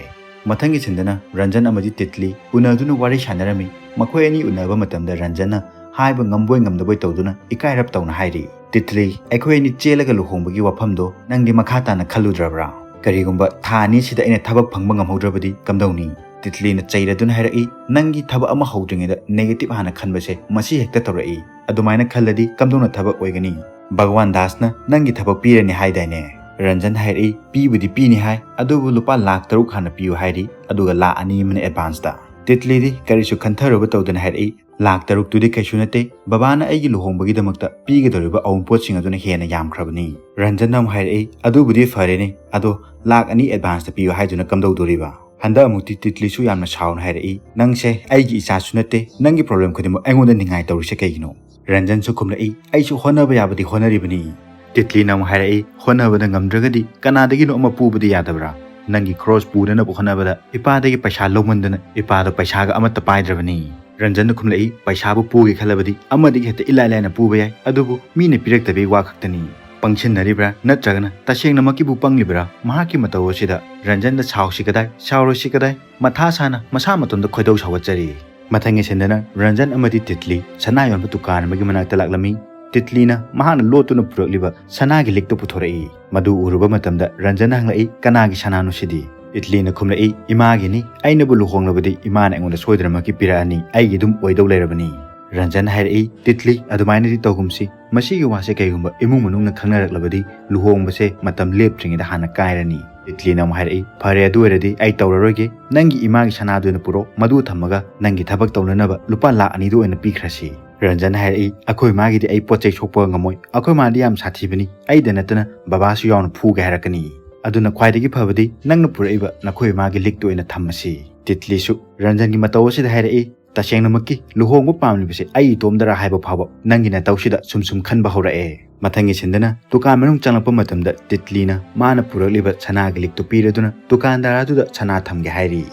ꯃꯊꯪꯒꯤ ꯁꯤꯟꯗꯅ ꯔꯟꯖꯟ ꯑꯃꯗꯤ ꯇꯤꯠꯂꯤ ꯎꯅꯗꯨꯅ ꯋꯥꯔꯤ ꯁꯥꯟꯅꯔꯝꯃꯤ꯫ ꯃꯈꯣꯏ ꯑꯅꯤ ꯎꯅꯕ ꯃꯇꯝꯗ ꯔꯟꯖꯟꯅ ꯍꯥꯏꯕ ꯉꯝꯕꯣꯏ ꯉꯝꯗꯕꯣꯏ ꯇꯧꯗꯨꯅ ꯏꯀꯥꯏꯔꯞ ꯇꯧꯅ ꯍꯥꯏꯔꯤ, "ꯇꯤꯠꯂꯤ, ꯑꯩꯈꯣꯏ ꯑꯅꯤ ꯆꯦꯜꯂꯒ ꯂꯨꯍꯣꯡꯕꯒꯤ ꯋꯥꯐꯝꯗꯣ ꯅꯪꯗꯤ ꯃꯈꯥ ꯇꯥꯅ ꯈꯜꯂꯨꯗ꯭ꯔꯕ꯭ꯔꯥ? ꯀꯔꯤꯒꯨꯝꯕ ꯊꯥ ꯑꯅꯤꯁꯤꯗ ꯑꯩꯅ ꯊꯕꯛ ꯐꯪꯕ ꯉꯝꯍꯧꯗ꯭ꯔꯕꯗꯤ ꯀꯝꯗꯧꯅꯤ?" ꯇꯤꯠꯂꯤꯅ ꯆꯩꯔꯗꯨꯅ ꯍꯥꯏꯔꯛꯏ, "ꯅꯪꯒꯤ ꯊꯕꯛ ꯑꯃ ꯍꯧꯗ꯭ꯔꯤꯉꯩꯗ ꯅꯦꯒꯦꯇꯤꯚ ꯍꯥꯟꯅ ꯈꯟꯕꯁꯦ ꯃꯁꯤ ꯍꯦꯛꯇ ꯇꯧꯔꯛꯏ꯫ ꯑꯗꯨꯃꯥꯏꯅ ꯈꯜꯂꯗꯤ ꯀꯝꯗꯧꯅ ꯊꯕꯛ ꯑꯣꯏꯒꯅꯤ? ꯚꯒꯋꯥꯟ ꯗꯥꯁꯅ ꯅꯪꯒꯤ ꯊꯕꯛ ꯄꯤꯔꯅꯤ ꯍꯥꯏꯗꯥꯏꯅꯦ?" ꯔꯟꯖꯟ ꯍꯥꯏꯔꯛꯏ, "ꯄꯤꯕꯨꯗꯤ ꯄꯤꯅꯤ ꯍꯥꯏ, ꯑꯗꯨꯕꯨ ꯂꯨꯄꯥ ꯂꯥꯈ ꯇꯔꯨꯛ ꯍꯥꯟꯅ ꯄꯤꯌꯨ ꯍꯥꯏꯔꯤ, ꯑꯗꯨꯒ ꯂꯥꯈ ꯑꯅꯤ ꯑꯃꯅ ꯑꯦꯗꯚꯥꯟꯁꯇ"꯫ ꯇꯤꯠꯂꯤꯗꯤ ꯀꯔꯤꯁꯨ ꯈꯟꯊꯔꯨꯕ ꯇꯧꯗꯅ ꯍꯥꯏꯔꯛꯏ, "ꯂꯥꯈ ꯇꯔꯨꯛꯇꯨꯗꯤ ꯀꯩꯁꯨ ꯅꯠꯇꯦ, ꯕꯕꯥꯅ ꯑꯩꯒꯤ ꯂꯨꯍꯣꯡꯕꯒꯤꯗꯃꯛꯇ ꯄꯤꯒꯗꯧꯔꯤꯕ ꯑꯋꯨꯟꯄꯣꯠꯁꯤꯡ ꯑꯗꯨꯅ ꯍꯦꯟꯅ ꯌꯥꯝꯈ꯭ꯔꯕꯅꯤ"꯫ ꯔꯟꯖꯟꯅ ꯑꯃꯨꯛ ꯍꯥꯏꯔꯛꯏ, "ꯑꯗꯨꯕꯨꯗꯤ ꯐꯔꯦꯅꯦ, ꯑꯗꯣ ꯂꯥꯈ ꯑꯅꯤ ꯑꯦꯗꯚꯥꯟꯁꯇ ꯄꯤꯌꯨ ꯍꯥꯏꯗꯨꯅ ꯀꯝꯗꯧꯗꯣꯔꯤꯕ?" ꯍꯟꯗꯛ ꯑꯃꯨꯛꯇꯤ ꯇꯤꯠꯂꯤꯁꯨ ꯌꯥꯝꯅ ꯁꯥꯎꯅ ꯍꯥꯏꯔꯛꯏ, "ꯅꯪꯁꯦ ꯑꯩꯒꯤ ꯏꯆꯥꯁꯨ ꯅꯠꯇꯦ, ꯅꯪꯒꯤ ꯄ꯭ꯔꯣꯕ꯭ꯂꯦꯝ ꯈꯨꯗꯤꯡꯃꯛ ꯑꯩꯉꯣꯟꯗ ꯅꯤꯡꯉꯥꯏ ꯇꯧꯔꯤꯁꯦ ꯀꯩꯒꯤꯅꯣ?" ꯔꯟꯖꯟꯁꯨ ꯈꯨꯝꯂꯛꯏ, "ꯑꯩꯁꯨ ꯍꯣꯠꯅꯕ ꯌꯥꯕꯗꯤ ꯍꯣꯠꯅꯔꯤꯕꯅꯤ"꯫ ꯇꯤꯠꯂꯤꯅ ꯑꯃꯨꯛ ꯍꯥꯏꯔꯛꯏ, "ꯍꯣꯠꯅꯕꯗ ꯉꯝꯗ꯭ꯔꯒꯗꯤ ꯀꯅꯥꯗꯒꯤꯅꯣ ꯑꯃ ꯄꯨꯕꯗꯤ ꯌꯥꯗꯕ꯭ꯔꯥ? ꯅꯪꯒꯤ ꯈꯔꯣꯁ ꯄꯨꯅꯅꯕ ꯍꯣꯠꯅꯕꯗ ꯏꯄꯥꯗꯒꯤ ꯄꯩꯁꯥ ꯂꯧꯃꯟꯗꯅ ꯏꯄꯥꯗꯣ ꯄꯩꯁꯥꯒ ꯑꯃꯠꯇ ꯄꯥꯏꯗ꯭ꯔꯕꯅꯤ"꯫ ꯔꯟꯖꯟꯅ ꯈꯨꯝꯂꯛꯏ, "ꯄꯩꯁꯥꯕꯨ ꯄꯨꯒꯦ ꯈꯜꯂꯕꯗꯤ ꯑꯃꯗꯒꯤ ꯍꯦꯛꯇ ꯏꯂꯥꯏ ꯂꯥꯏꯅ ꯄꯨꯕ ꯌꯥꯏ, ꯑꯗꯨꯕꯨ ꯃꯤꯅ ꯄꯤꯔꯛꯇꯕꯒꯤ ꯋꯥ ꯈꯛꯇꯅꯤ꯫ ꯄꯪꯁꯤꯟꯅꯔꯤꯕ꯭ꯔꯥ ꯅꯠꯇ꯭ꯔꯒꯅ ꯇꯁꯦꯡꯅꯃꯛꯀꯤꯕꯨ ꯄꯪꯂꯤꯕ꯭ꯔꯥ?" ꯃꯍꯥꯛꯀꯤ ꯃꯇꯧ ꯑꯁꯤꯗ ꯔꯟꯖꯟꯗ ꯁꯥꯎꯁꯤ ꯀꯗꯥꯏ, ꯁꯥꯎꯔꯣꯏꯁꯤ ꯀꯗꯥꯏ, ꯃꯊꯥ ꯁꯥꯅ ꯃꯁꯥ ꯃꯇꯣꯝꯇ ꯈꯣꯏꯗꯧ ꯁꯥꯎꯒꯠꯆꯔꯤ꯫ ꯃꯊꯪꯒꯤ ꯁꯤꯟꯗꯅ ꯔꯟꯖꯟ ꯑꯃꯗꯤ ꯇꯤꯠꯂꯤ ꯁꯅꯥ ꯌꯣꯟꯕ ꯗꯨꯀꯥꯟ ꯑꯃꯒꯤ ꯃꯅꯥꯛꯇ ꯂꯥꯛꯂꯝꯃꯤ꯫ ꯇꯤꯠꯂꯤꯅ ꯃꯍꯥꯛꯅ ꯂꯣꯠꯇꯨꯅ ꯄꯨꯔꯛꯂꯤꯕ ꯁꯅꯥꯒꯤ ꯂꯤꯛꯇꯨ ꯄꯨꯊꯣꯔꯛꯏ꯫ ꯃꯗꯨ ꯎꯔꯨꯕ ꯃꯇꯝꯗ ꯔꯟꯖꯟꯅ ꯍꯪꯂꯛꯏ, "ꯀꯅꯥꯒꯤ ꯁꯅꯥꯅꯣ ꯁꯤꯗꯤ?" ꯇꯤꯠꯂꯤꯅ ꯈꯨꯝꯂꯛꯏ, "ꯏꯃꯥꯒꯤꯅꯤ꯫ ꯑꯩꯅꯕꯨ ꯂꯨꯍꯣꯡꯂꯕꯗꯤ ꯏꯃꯥꯅ ꯑꯩꯉꯣꯟꯗ ꯁꯣꯏꯗꯅꯃꯛꯀꯤ ꯄꯤꯔꯛꯑꯅꯤ꯫ ꯑꯩꯒꯤ ꯑꯗꯨꯝ ꯑꯣꯏꯗꯧ ꯂꯩꯔꯕꯅꯤ"꯫ ꯔꯟꯖꯟ ꯍꯥꯏꯔꯛꯏ, "ꯇꯤꯠꯂꯤ, ꯑꯗꯨꯃꯥꯏꯅꯗꯤ ꯇꯧꯒꯨꯝꯁꯤ꯫ ꯃꯁꯤꯒꯤ ꯋꯥꯁꯦ ꯀꯩꯒꯨꯝꯕ ꯏꯃꯨꯡ ꯃꯅꯨꯡꯅ ꯈꯪꯅꯔꯛꯂꯕꯗꯤ ꯂꯨꯍꯣꯡꯕꯁꯦ ꯃꯇꯝ ꯂꯦꯞꯇ꯭ꯔꯤꯉꯩꯗ ꯍꯥꯟꯅ ꯀꯥꯏꯔꯅꯤ"꯫ ꯇꯤꯠꯂꯤꯅ ꯑꯃꯨꯛ ꯍꯥꯏꯔꯛꯏ, "ꯐꯔꯦ, ꯑꯗꯨ ꯑꯣꯏꯔꯗꯤ ꯑꯩ ꯇꯧꯔꯔꯣꯏꯒꯦ꯫ ꯅꯪꯒꯤ ꯏꯃꯥꯒꯤ ꯁꯅꯥꯗꯨ ꯑꯣꯏꯅ ꯄꯨꯔꯛꯑꯣ꯫ ꯃꯗꯨ ꯊꯝꯃꯒ ꯅꯪꯒꯤ ꯊꯕꯛ ꯇꯧꯅꯅꯕ ꯂꯨꯄꯥ ꯂꯥꯈ ꯑꯅꯤꯗꯨ ꯑꯣꯏꯅ ꯄꯤꯈ꯭ꯔꯁꯤ"꯫ ꯔꯟꯖꯟ ꯍꯥꯏꯔꯛꯏ, "ꯑꯩꯈꯣꯏ ꯃꯥꯒꯤꯗꯤ ꯑꯩ ꯄꯣꯠ ꯆꯩ ꯁꯣꯛꯄ ꯉꯝꯃꯣꯏ, ꯑꯩꯈꯣꯏ ꯃꯥꯗꯤ ꯌꯥꯝ ꯁꯥꯊꯤꯕꯅꯤ, ꯑꯩꯗ ꯅꯠꯇꯅ ꯕꯕꯥꯁꯨ ꯌꯥꯎꯅ ꯐꯨꯒꯦ ꯍꯥꯏꯔꯛꯀꯅꯤ꯫ ꯑꯗꯨꯅ ꯈ꯭ꯋꯥꯏꯗꯒꯤ ꯐꯕꯗꯤ ꯅꯪꯅ ꯄꯨꯔꯛꯏꯕ ꯅꯈꯣꯏ ꯃꯥꯒꯤ ꯂꯤꯛꯇꯨ ꯑꯣꯏꯅ ꯊꯝꯃꯁꯤ꯫" ꯇꯤꯠꯂꯤꯁꯨ ꯔꯟꯖꯟꯒꯤ ꯃꯇꯧ ꯑꯁꯤꯗ ꯍꯥꯏꯔꯛꯏ, "ꯇꯁꯦꯡꯅꯃꯛꯀꯤ ꯂꯨꯍꯣꯡꯕ ꯄꯥꯝꯂꯤꯕꯁꯦ ꯑꯩ ꯏꯇꯣꯝꯗꯔꯥ ꯍꯥꯏꯕ ꯐꯥꯎꯕ ꯅꯪꯒꯤ ꯅꯇꯧꯁꯤꯗ ꯁꯨꯝ ꯁꯨꯝ ꯈꯟꯕ ꯍꯧꯔꯛꯑꯦ꯫" ꯃꯊꯪꯒꯤ ꯁꯤꯟꯗꯅ ꯗꯨꯀꯥꯟ ꯃꯅꯨꯡ ꯆꯪꯂꯛꯄ ꯃꯇꯝꯗ ꯇꯤꯠꯂꯤꯅ ꯃꯥꯅ ꯄꯨꯔꯛꯂꯤꯕ ꯁꯅꯥꯒꯤ ꯂꯤꯛꯇꯨ ꯄꯤꯔꯗꯨꯅ ꯗꯨꯀꯥꯟꯗꯥꯔ ꯑꯗꯨꯗ ꯁꯅꯥ ꯊꯝꯒꯦ ꯍꯥꯏꯔꯤ꯫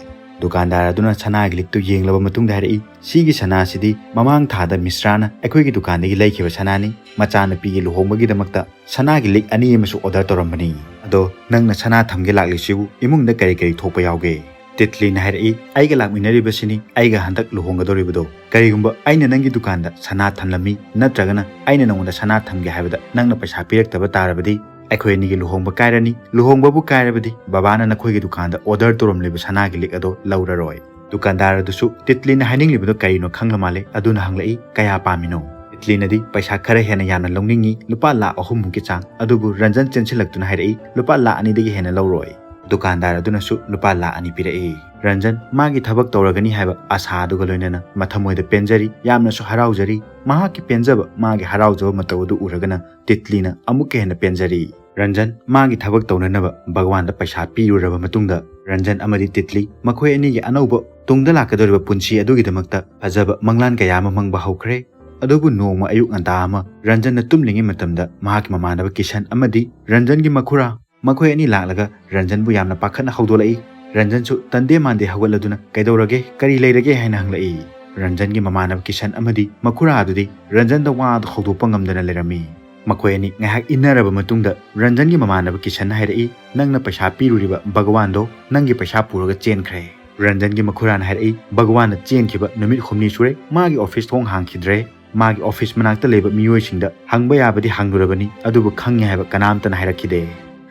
ꯗꯨꯀꯥꯟꯗꯥꯔ ꯑꯗꯨꯅ ꯁꯅꯥꯒꯤ ꯂꯤꯛꯇꯨ ꯌꯦꯡꯂꯕ ꯃꯇꯨꯡꯗ ꯍꯥꯏꯔꯛꯏ, "ꯁꯤꯒꯤ ꯁꯅꯥꯁꯤꯗꯤ ꯃꯃꯥꯡ ꯊꯥꯗ ꯃꯤꯁ꯭ꯔꯥꯅ ꯑꯩꯈꯣꯏꯒꯤ ꯗꯨꯀꯥꯟꯗꯒꯤ ꯂꯩꯈꯤꯕ ꯁꯅꯥꯅꯤ꯫ ꯃꯆꯥꯅꯨꯄꯤꯒꯤ ꯂꯨꯍꯣꯡꯕꯒꯤꯗꯃꯛꯇ ꯁꯅꯥꯒꯤ ꯂꯤꯛ ꯑꯅꯤ ꯑꯃꯁꯨ ꯑꯣꯔꯗꯔ ꯇꯧꯔꯝꯕꯅꯤ꯫ ꯑꯗꯣ ꯅꯪꯅ ꯁꯅꯥ ꯊꯝꯒꯦ ꯂꯥꯛꯂꯤꯁꯤꯕꯨ ꯏꯃꯨꯡꯗ ꯀꯔꯤ ꯀꯔꯤ ꯊꯣꯛꯄ ꯌꯥꯎꯒꯦ?" ꯇꯤꯠꯂꯤꯅ ꯍꯥꯏꯔꯛꯏ, "ꯑꯩꯒ ꯂꯥꯛꯃꯤꯟꯅꯔꯤꯕꯁꯤꯅꯤ ꯑꯩꯒ ꯍꯟꯗꯛ ꯂꯨꯍꯣꯡꯒꯗꯧꯔꯤꯕꯗꯣ꯫ ꯀꯔꯤꯒꯨꯝꯕ ꯑꯩꯅ ꯅꯪꯒꯤ ꯗꯨꯀꯥꯟꯗ ꯁꯅꯥ ꯊꯝꯂꯝꯃꯤ ꯅꯠꯇ꯭ꯔꯒꯅ ꯑꯩꯅ ꯅꯉꯣꯟꯗ ꯁꯅꯥ ꯊꯝꯒꯦ ꯍꯥꯏꯕꯗ ꯅꯪꯅ ꯄꯩꯁꯥ ꯄꯤꯔꯛꯇꯕ ꯇꯥꯔꯕꯗꯤ ꯑꯩꯈꯣꯏ ꯑꯅꯤꯒꯤ ꯂꯨꯍꯣꯡꯕ ꯀꯥꯏꯔꯅꯤ꯫ ꯂꯨꯍꯣꯡꯕꯕꯨ ꯀꯥꯏꯔꯕꯗꯤ ꯕꯕꯥꯅ ꯅꯈꯣꯏꯒꯤ ꯗꯨꯀꯥꯟꯗ ꯑꯣꯔꯗꯔ ꯇꯧꯔꯝꯂꯤꯕ ꯁꯅꯥꯒꯤ ꯂꯤꯛ ꯑꯗꯣ ꯂꯧꯔꯔꯣꯏ꯫" ꯗꯨꯀꯥꯟꯗꯥꯔ ꯑꯗꯨꯁꯨ ꯇꯤꯠꯂꯤꯅ ꯍꯥꯏꯅꯤꯡꯂꯤꯕꯗꯣ ꯀꯔꯤꯅꯣ ꯈꯪꯂ ꯃꯥꯜꯂꯦ꯫ ꯑꯗꯨꯅ ꯍꯪꯂꯛꯏ, "ꯀꯌꯥ ꯄꯥꯝꯃꯤꯅꯣ?" ꯇꯤꯠꯂꯤꯅꯗꯤ ꯄꯩꯁꯥ ꯈꯔ ꯍꯦꯟꯅ ꯌꯥꯝꯅ ꯂꯧꯅꯤꯡꯉꯤ, ꯂꯨꯄꯥ ꯂꯥꯈ ꯑꯍꯨꯝꯃꯨꯛꯀꯤ ꯆꯥꯡ꯫ ꯑꯗꯨꯕꯨ ꯔꯟꯖꯟ ꯆꯦꯟꯁꯤꯜꯂꯛꯇꯨꯅ ꯍꯥꯏꯔꯛꯏ, "ꯂꯨꯄꯥ ꯂꯥꯈ ꯑꯅꯤꯗꯒꯤ ꯍꯦꯟꯅ ꯂꯧꯔꯣꯏ꯫" ꯗꯨꯀꯥꯟꯗꯥꯔ ꯑꯗꯨꯅꯁꯨ ꯂꯨꯄꯥ ꯂꯥꯈ ꯑꯅꯤ ꯄꯤꯔꯛꯏ꯫ ꯔꯟꯖꯟ ꯃꯥꯒꯤ ꯊꯕꯛ ꯇꯧꯔꯒꯅꯤ ꯍꯥꯏꯕ ꯑꯁꯥ ꯑꯗꯨꯒ ꯂꯣꯏꯅꯅ ꯃꯊꯃꯣꯏꯗ ꯄꯦꯟꯖꯔꯤ, ꯌꯥꯝꯅꯁꯨ ꯍꯔꯥꯎꯖꯔꯤ꯫ ꯃꯍꯥꯛꯀꯤ ꯄꯦꯟꯖꯕ, ꯃꯥꯒꯤ ꯍꯔꯥꯎꯖꯕ ꯃꯇꯧ ꯑꯗꯨ ꯎꯔꯒꯅ ꯇꯤꯠꯂꯤꯅ ꯑꯃꯨꯛꯀ ꯍꯦꯟꯅ ꯄꯦꯟꯖꯔꯤ꯫ ꯔꯟꯖꯟ ꯃꯥꯒꯤ ꯊꯕꯛ ꯇꯧꯅꯅꯕ ꯚꯒꯋꯥꯟꯗ ꯄꯩꯁꯥ ꯄꯤꯔꯨꯔꯕ ꯃꯇꯨꯡꯗ ꯔꯟꯖꯟ ꯑꯃꯗꯤ ꯇꯤꯠꯂꯤ ꯃꯈꯣꯏ ꯑꯅꯤꯒꯤ ꯑꯅꯧꯕ ꯇꯨꯡꯗ ꯂꯥꯛꯀꯗꯧꯔꯤꯕ ꯄꯨꯟꯁꯤ ꯑꯗꯨꯒꯤꯗꯃꯛꯇ ꯐꯖꯕ ꯃꯪꯂꯥꯟ ꯀꯌꯥ ꯑꯃ ꯃꯪꯕ ꯍꯧꯈ꯭ꯔꯦ꯫ ꯑꯗꯨꯕꯨ ꯅꯣꯡꯃ ꯑꯌꯨꯛ ꯉꯟꯇꯥ ꯑꯃ ꯔꯟꯖꯟꯅ ꯇꯨꯝꯂꯤꯉꯩ ꯃꯇꯝꯗ ꯃꯍꯥꯛꯀꯤ ꯃꯃꯥꯟꯅꯕ ꯀꯤꯁꯟ ꯑꯃꯗꯤ ꯔꯟꯖꯟꯒꯤ ꯃꯈꯨꯔꯥ ꯃꯈꯣꯏ ꯑꯅꯤ ꯂꯥꯛꯂꯒ ꯔꯟꯖꯟꯕꯨ ꯌꯥꯝꯅ ꯄꯥꯈꯠꯅ ꯍꯧꯗꯣꯛꯂꯛꯏ꯫ ꯔꯟꯖꯟꯁꯨ ꯇꯟꯗꯦ ꯃꯥꯟꯗꯦ ꯍꯧꯒꯠꯂꯗꯨꯅ, "ꯀꯩꯗꯧꯔꯒꯦ? ꯀꯔꯤ ꯂꯩꯔꯒꯦ?" ꯍꯥꯏꯅ ꯍꯪꯂꯛꯏ꯫ ꯔꯟꯖꯟꯒꯤ ꯃꯃꯥꯟꯅꯕ ꯀꯤꯁꯟ ꯑꯃꯗꯤ ꯃꯈꯨꯔꯥ ꯑꯗꯨꯗꯤ ꯔꯟꯖꯟꯗ ꯋꯥ ꯑꯗꯨ ꯍꯧꯗꯣꯛꯄ ꯉꯝꯗꯅ ꯂꯩꯔꯝꯃꯤ꯫ ꯃꯈꯣꯏ ꯑꯅꯤ ꯉꯥꯏꯍꯥꯛ ꯏꯟꯅꯔꯕ ꯃꯇꯨꯡꯗ ꯔꯟꯖꯟꯒꯤ ꯃꯃꯥꯟꯅꯕ ꯀꯤꯁꯟꯅ ꯍꯥꯏꯔꯛꯏ, "ꯅꯪꯅ ꯄꯩꯁꯥ ꯄꯤꯔꯨꯔꯤꯕ ꯚꯒꯋꯥꯟꯗꯣ ꯅꯪꯒꯤ ꯄꯩꯁꯥ ꯄꯨꯔꯒ ꯆꯦꯟꯈ꯭ꯔꯦ꯫" ꯔꯟꯖꯟꯒꯤ ꯃꯈꯨꯔꯥꯅ ꯍꯥꯏꯔꯛꯏ, "ꯚꯒꯋꯥꯟꯅ ꯆꯦꯟꯈꯤꯕ ꯅꯨꯃꯤꯠ ꯍꯨꯝꯅꯤ ꯁꯨꯔꯦ, ꯃꯥꯒꯤ ꯑꯣꯐꯤꯁ ꯊꯣꯡ ꯍꯥꯡꯈꯤꯗ꯭ꯔꯦ꯫ ꯃꯥꯒꯤ ꯑꯣꯐꯤꯁ ꯃꯅꯥꯛꯇ ꯂꯩꯕ ꯃꯤꯑꯣꯏꯁꯤꯡꯗ ꯍꯪꯕ ꯌꯥꯕꯗꯤ ꯍꯪꯂꯨꯔꯕꯅꯤ, ꯑꯗꯨꯕꯨ ꯈꯪꯉꯦ ꯍꯥꯏꯕ ꯀꯅꯥꯝꯇꯅ ꯍꯥꯏꯔꯛꯈꯤꯗꯦ꯫"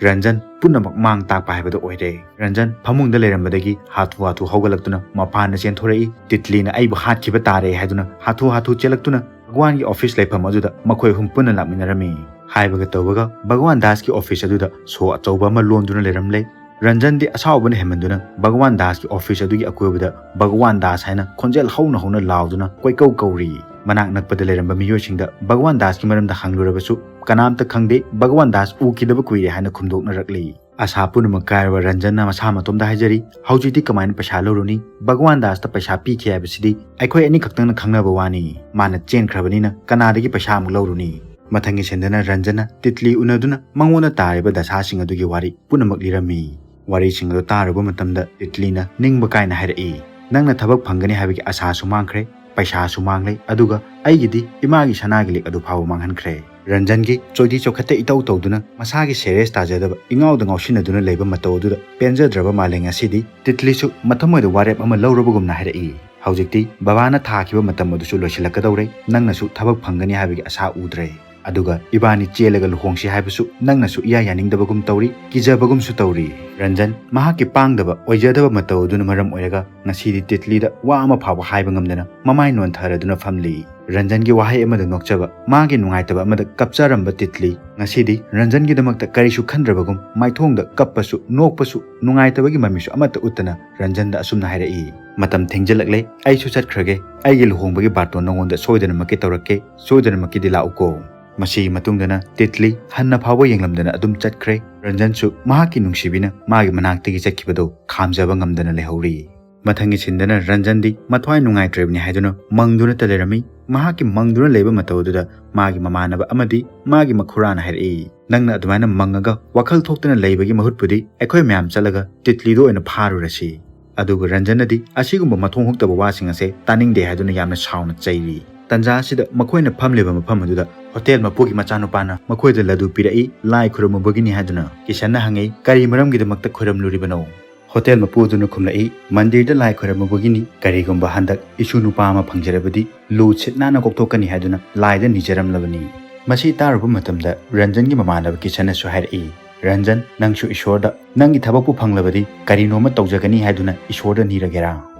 ꯔꯟꯖꯟ ꯄꯨꯝꯅꯃꯛ ꯃꯥꯡ ꯇꯥꯛꯄ ꯍꯥꯏꯕꯗꯨ ꯑꯣꯏꯔꯦ꯫ ꯔꯟꯖꯟ ꯐꯃꯨꯡꯗ ꯂꯩꯔꯝꯕꯗꯒꯤ ꯍꯥꯊꯨ ꯍꯥꯊꯨ ꯍꯧꯒꯠꯂꯛꯇꯨꯅ ꯃꯄꯥꯟꯗ ꯆꯦꯟꯊꯣꯔꯛꯏ꯫ ꯇꯤꯠꯂꯤꯅ ꯑꯩꯕꯨ ꯍꯥꯠꯈꯤꯕ ꯇꯥꯔꯦ ꯍꯥꯏꯗꯨꯅ ꯍꯥꯊꯨ ꯍꯥꯊꯨ ꯆꯦꯜꯂꯛꯇꯨꯅ ꯚꯒꯋꯥꯟꯒꯤ ꯑꯣꯐꯤꯁ ꯂꯩꯐꯝ ꯑꯗꯨꯗ ꯃꯈꯣꯏ ꯑꯍꯨꯝ ꯄꯨꯟꯅ ꯂꯥꯛꯃꯤꯟꯅꯔꯝꯃꯤ꯫ ꯍꯥꯏꯕꯒ ꯇꯧꯕꯒ ꯚꯒꯋꯥꯟ ꯗꯥꯁꯀꯤ ꯑꯣꯐꯤꯁ ꯑꯗꯨꯗ ꯁꯣ ꯑꯆꯧꯕ ꯑꯃ ꯂꯣꯟꯗꯨꯅ ꯂꯩꯔꯝꯂꯦ꯫ ꯔꯟꯖꯟꯗꯤ ꯑꯁꯥꯎꯕꯅ ꯍꯦꯟꯃꯟꯗꯨꯅ ꯚꯒꯋꯥꯟ ꯗꯥꯁꯀꯤ ꯑꯣꯐꯤꯁ ꯑꯗꯨꯒꯤ ꯑꯀꯣꯏꯕꯗ "ꯚꯒꯋꯥꯟ ꯗꯥꯁ" ꯍꯥꯏꯅ ꯈꯣꯟꯖꯦꯜ ꯍꯧꯅ ꯍꯧꯅ ꯂꯥꯎꯗꯨꯅ ꯀꯣꯏꯀꯧ ꯀꯧꯔꯤ꯫ ꯃꯅꯥꯛ ꯅꯛꯄꯗ ꯂꯩꯔꯝꯕ ꯃꯤꯑꯣꯏꯁꯤꯡꯗ ꯚꯒꯋꯥꯟ ꯗꯥꯁꯀꯤ ꯃꯔꯝꯗ ꯍꯪꯂꯨꯔꯕꯁꯨ ꯀꯅꯥꯝꯇ ꯈꯪꯗꯦ, ꯚꯒꯋꯥꯟ ꯗꯥꯁ ꯎꯈꯤꯗꯕ ꯀꯨꯏꯔꯦ ꯍꯥꯏꯅ ꯈꯨꯝꯗꯣꯛꯅꯔꯛꯂꯤ꯫ ꯑꯁꯥ ꯄꯨꯝꯅꯃꯛ ꯀꯥꯏꯔꯕ ꯔꯟꯖꯟꯅ ꯃꯁꯥ ꯃꯇꯣꯝꯗ ꯍꯥꯏꯖꯔꯤ, "ꯍꯧꯖꯤꯛꯇꯤ ꯀꯃꯥꯏꯅ ꯄꯩꯁꯥ ꯂꯧꯔꯨꯅꯤ? ꯚꯒꯋꯥꯟ ꯗꯥꯁꯇ ꯄꯩꯁꯥ ꯄꯤꯈꯤ ꯍꯥꯏꯕꯁꯤꯗꯤ ꯑꯩꯈꯣꯏ ꯑꯅꯤꯈꯛꯇꯪꯅ ꯈꯪꯅꯕ ꯋꯥꯅꯤ꯫ ꯃꯥꯅ ꯆꯦꯟꯈ꯭ꯔꯕꯅꯤꯅ ꯀꯅꯥꯗꯒꯤ ꯄꯩꯁꯥ ꯑꯃꯨꯛ ꯂꯧꯔꯨꯅꯤ?" ꯃꯊꯪꯒꯤ ꯁꯤꯟꯗꯅ ꯔꯟꯖꯟꯅ ꯇꯤꯠꯂꯤ ꯎꯅꯗꯨꯅ ꯃꯉꯣꯟꯗ ꯇꯥꯔꯤꯕ ꯗꯁꯥꯁꯤꯡ ꯑꯗꯨꯒꯤ ꯋꯥꯔꯤ ꯄꯨꯝꯅꯃꯛ ꯂꯤꯔꯝꯃꯤ꯫ ꯋꯥꯔꯤꯁꯤꯡ ꯑꯗꯨ ꯇꯥꯔꯨꯕ ꯃꯇꯝꯗ ꯇꯤꯠꯂꯤꯅ ꯅꯤꯡꯕ ꯀꯥꯏꯅ ꯍꯥꯏꯔꯛꯏ, "ꯅꯪꯅ ꯊꯕꯛ ꯐꯪꯒꯅꯤ ꯍꯥꯏꯕꯒꯤ ꯑꯁꯥꯁꯨ ꯃꯥꯡꯈ꯭ꯔꯦ, ꯄꯩꯁꯥꯁꯨ ꯃꯥꯡꯂꯦ, ꯑꯗꯨꯒ ꯑꯩꯒꯤꯗꯤ ꯏꯃꯥꯒꯤ ꯁꯅꯥꯒꯤ ꯂꯤꯛ ꯑꯗꯨ ꯐꯥꯎꯕ ꯃꯥꯡꯍꯟꯈ꯭ꯔꯦ꯫" ꯔꯟꯖꯟꯒꯤ ꯆꯣꯏꯗꯤ ꯆꯣꯈꯠꯇ ꯏꯇꯧ ꯇꯧꯗꯨꯅ ꯃꯁꯥꯒꯤ ꯁꯦꯔꯦꯁ ꯇꯥꯖꯗꯕ ꯏꯉꯥꯎꯗ ꯉꯥꯎꯁꯤꯟꯅꯗꯨꯅ ꯂꯩꯕ ꯃꯇꯧ ꯑꯗꯨꯗ ꯄꯦꯟꯖꯗ꯭ꯔꯕ ꯃꯥꯂꯦ꯫ ꯉꯁꯤꯗꯤ ꯇꯤꯠꯂꯤꯁꯨ ꯃꯊꯃꯣꯏꯗ ꯋꯥꯔꯦꯞ ꯑꯃ ꯂꯧꯔꯕꯒꯨꯝꯅ ꯍꯥꯏꯔꯛꯏ, "ꯍꯧꯖꯤꯛꯇꯤ ꯕꯕꯥꯅ ꯊꯥꯈꯤꯕ ꯃꯇꯝ ꯑꯗꯨꯁꯨ ꯂꯣꯏꯁꯤꯜꯂꯛꯀꯗꯧꯔꯦ, ꯅꯪꯅꯁꯨ ꯊꯕꯛ ꯐꯪꯒꯅꯤ ꯍꯥꯏꯕꯒꯤ ꯑꯁꯥ ꯎꯗ꯭ꯔꯦ꯫ ꯑꯗꯨꯒ ꯏꯕꯥꯅꯤ ꯆꯦꯜꯂꯒ ꯂꯨꯍꯣꯡꯁꯤ ꯍꯥꯏꯕꯁꯨ ꯅꯪꯅꯁꯨ ꯏꯌꯥ ꯌꯥꯅꯤꯡꯗꯕꯒꯨꯝ ꯇꯧꯔꯤ, ꯀꯤꯖꯕꯒꯨꯝꯁꯨ ꯇꯧꯔꯤ꯫" ꯔꯟꯖꯟ ꯃꯍꯥꯛꯀꯤ ꯄꯥꯡꯗꯕ ꯑꯣꯏꯖꯗꯕ ꯃꯇꯧ ꯑꯗꯨꯅ ꯃꯔꯝ ꯑꯣꯏꯔꯒ ꯉꯁꯤꯗꯤ ꯇꯤꯠꯂꯤꯗ ꯋꯥ ꯑꯃ ꯐꯥꯎꯕ ꯍꯥꯏꯕ ꯉꯝꯗꯅ ꯃꯃꯥꯏ ꯅꯣꯟꯊꯔꯗꯨꯅ ꯐꯝꯂꯤ꯫ ꯔꯟꯖꯟꯒꯤ ꯋꯥꯍꯩ ꯑꯃꯗ ꯅꯣꯛꯆꯕ, ꯃꯥꯒꯤ ꯅꯨꯡꯉꯥꯏꯇꯕ ꯑꯃꯗ ꯀꯞꯆꯔꯝꯕ ꯇꯤꯠꯂꯤ ꯉꯁꯤꯗꯤ ꯔꯟꯖꯟꯒꯤꯗꯃꯛꯇ ꯀꯔꯤꯁꯨ ꯈꯟꯗ꯭ꯔꯕꯒꯨꯝ ꯃꯥꯏꯊꯣꯡꯗ ꯀꯞꯄꯁꯨ ꯅꯣꯛꯄꯁꯨ ꯅꯨꯡꯉꯥꯏꯇꯕꯒꯤ ꯃꯃꯤꯁꯨ ꯑꯃꯠꯇ ꯎꯠꯇꯅ ꯔꯟꯖꯟꯗ ꯑꯁꯨꯝꯅ ꯍꯥꯏꯔꯛꯏ, "ꯃꯇꯝ ꯊꯦꯡꯖꯤꯜꯂꯛꯂꯦ, ꯑꯩꯁꯨ ꯆꯠꯈ꯭ꯔꯒꯦ꯫ ꯑꯩꯒꯤ ꯂꯨꯍꯣꯡꯕꯒꯤ ꯕꯥꯔꯇꯣꯟ ꯅꯉꯣꯟꯗ ꯁꯣꯏꯗꯅꯃꯛꯀꯤ ꯇꯧꯔꯛꯀꯦ, ꯁꯣꯏꯗꯅꯃꯛꯀꯤꯗꯤ ꯂꯥꯛꯎꯀꯣ꯫" ꯃꯁꯤꯒꯤ ꯃꯇꯨꯡꯗꯅ ꯇꯤꯠꯂꯤ ꯍꯟꯅ ꯐꯥꯎꯕ ꯌꯦꯡꯂꯝꯗꯅ ꯑꯗꯨꯝ ꯆꯠꯈ꯭ꯔꯦ꯫ ꯔꯟꯖꯟꯁꯨ ꯃꯍꯥꯛꯀꯤ ꯅꯨꯡꯁꯤꯕꯤꯅ ꯃꯥꯒꯤ ꯃꯅꯥꯛꯇꯒꯤ ꯆꯠꯈꯤꯕꯗꯨ ꯈꯥꯝꯖꯕ ꯉꯝꯗꯅ ꯂꯩꯍꯧꯔꯤ꯫ ꯃꯊꯪꯒꯤ ꯁꯤꯟꯗꯅ ꯔꯟꯖꯟꯗꯤ ꯃꯊ꯭ꯋꯥꯏ ꯅꯨꯡꯉꯥꯏꯇ꯭ꯔꯤꯕꯅꯤ ꯍꯥꯏꯗꯨꯅ ꯃꯪꯗꯨꯅꯇ ꯂꯩꯔꯝꯃꯤ꯫ ꯃꯍꯥꯛꯀꯤ ꯃꯪꯗꯨꯅ ꯂꯩꯕ ꯃꯇꯧ ꯑꯗꯨꯗ ꯃꯥꯒꯤ ꯃꯃꯥꯟꯅꯕ ꯑꯃꯗꯤ ꯃꯥꯒꯤ ꯃꯈꯨꯔꯥꯅ ꯍꯥꯏꯔꯛꯏ, "ꯅꯪꯅ ꯑꯗꯨꯃꯥꯏꯅ ꯃꯪꯉꯒ ꯋꯥꯈꯜ ꯊꯣꯛꯇꯅ ꯂꯩꯕꯒꯤ ꯃꯍꯨꯠꯄꯨꯗꯤ ꯑꯩꯈꯣꯏ ꯃꯌꯥꯝ ꯆꯠꯂꯒ ꯇꯤꯠꯂꯤꯗꯣ ꯑꯣꯏꯅ ꯐꯥꯔꯨꯔꯁꯤ꯫" ꯑꯗꯨꯕꯨ ꯔꯟꯖꯟꯅꯗꯤ ꯑꯁꯤꯒꯨꯝꯕ ꯃꯊꯣꯡ ꯍꯨꯛꯇꯕ ꯋꯥꯁꯤꯡ ꯑꯁꯦ ꯇꯥꯅꯤꯡꯗꯦ ꯍꯥꯏꯗꯨꯅ ꯌꯥꯝꯅ ꯁꯥꯎꯅ ꯆꯩꯔꯤ꯫ ꯇꯟꯖꯥ ꯑꯁꯤꯗ ꯃꯈꯣꯏꯅ ꯐꯝꯂꯤꯕ ꯃꯐꯝ ꯑꯗꯨꯗ ꯍꯣꯇꯦꯜ ꯃꯄꯨꯒꯤ ꯃꯆꯥꯅꯨꯄꯥꯅ ꯃꯈꯣꯏꯗ ꯂꯗꯨ ꯄꯤꯔꯛꯏ, ꯂꯥꯏ ꯈꯨꯔꯨꯝꯃꯨꯕꯒꯤꯅꯤ ꯍꯥꯏꯗꯨꯅ꯫ ꯀꯤꯁꯟꯅ ꯍꯪꯉꯤ, "ꯀꯔꯤ ꯃꯔꯝꯒꯤꯗꯃꯛꯇ ꯈꯨꯔꯨꯝꯂꯨꯔꯤꯕꯅꯣ?" ꯍꯣꯇꯦꯜ ꯃꯄꯨ ꯑꯗꯨꯅ ꯈꯨꯝꯂꯛꯏ, "ꯃꯟꯗꯤꯔꯗ ꯂꯥꯏ ꯈꯣꯏꯔꯝꯃꯨꯕꯒꯤꯅꯤ꯫ ꯀꯔꯤꯒꯨꯝꯕ ꯍꯟꯗꯛ ꯏꯁꯨ ꯅꯨꯄꯥ ꯑꯃ ꯐꯪꯖꯔꯕꯗꯤ ꯂꯨ ꯁꯤꯠ ꯅꯥꯟꯅ ꯀꯣꯛꯊꯣꯛꯀꯅꯤ ꯍꯥꯏꯗꯨꯅ ꯂꯥꯏꯗ ꯅꯤꯖꯔꯝꯂꯕꯅꯤ꯫" ꯃꯁꯤ ꯇꯥꯔꯨꯕ ꯃꯇꯝꯗ ꯔꯟꯖꯟꯒꯤ ꯃꯃꯥꯟꯅꯕ ꯀꯤꯁꯟꯅꯁꯨ ꯍꯥꯏꯔꯛꯏ, "ꯔꯟꯖꯟ, ꯅꯪꯁꯨ ꯏꯁꯣꯔꯗ ꯅꯪꯒꯤ ꯊꯕꯛꯄꯨ ꯐꯪꯂꯕꯗꯤ ꯀꯔꯤꯅꯣꯃ ꯇꯧꯖꯒꯅꯤ ꯍꯥꯏꯗꯨꯅ ꯏꯁꯣꯔꯗ ꯅꯤꯔꯒꯦꯔꯥ?"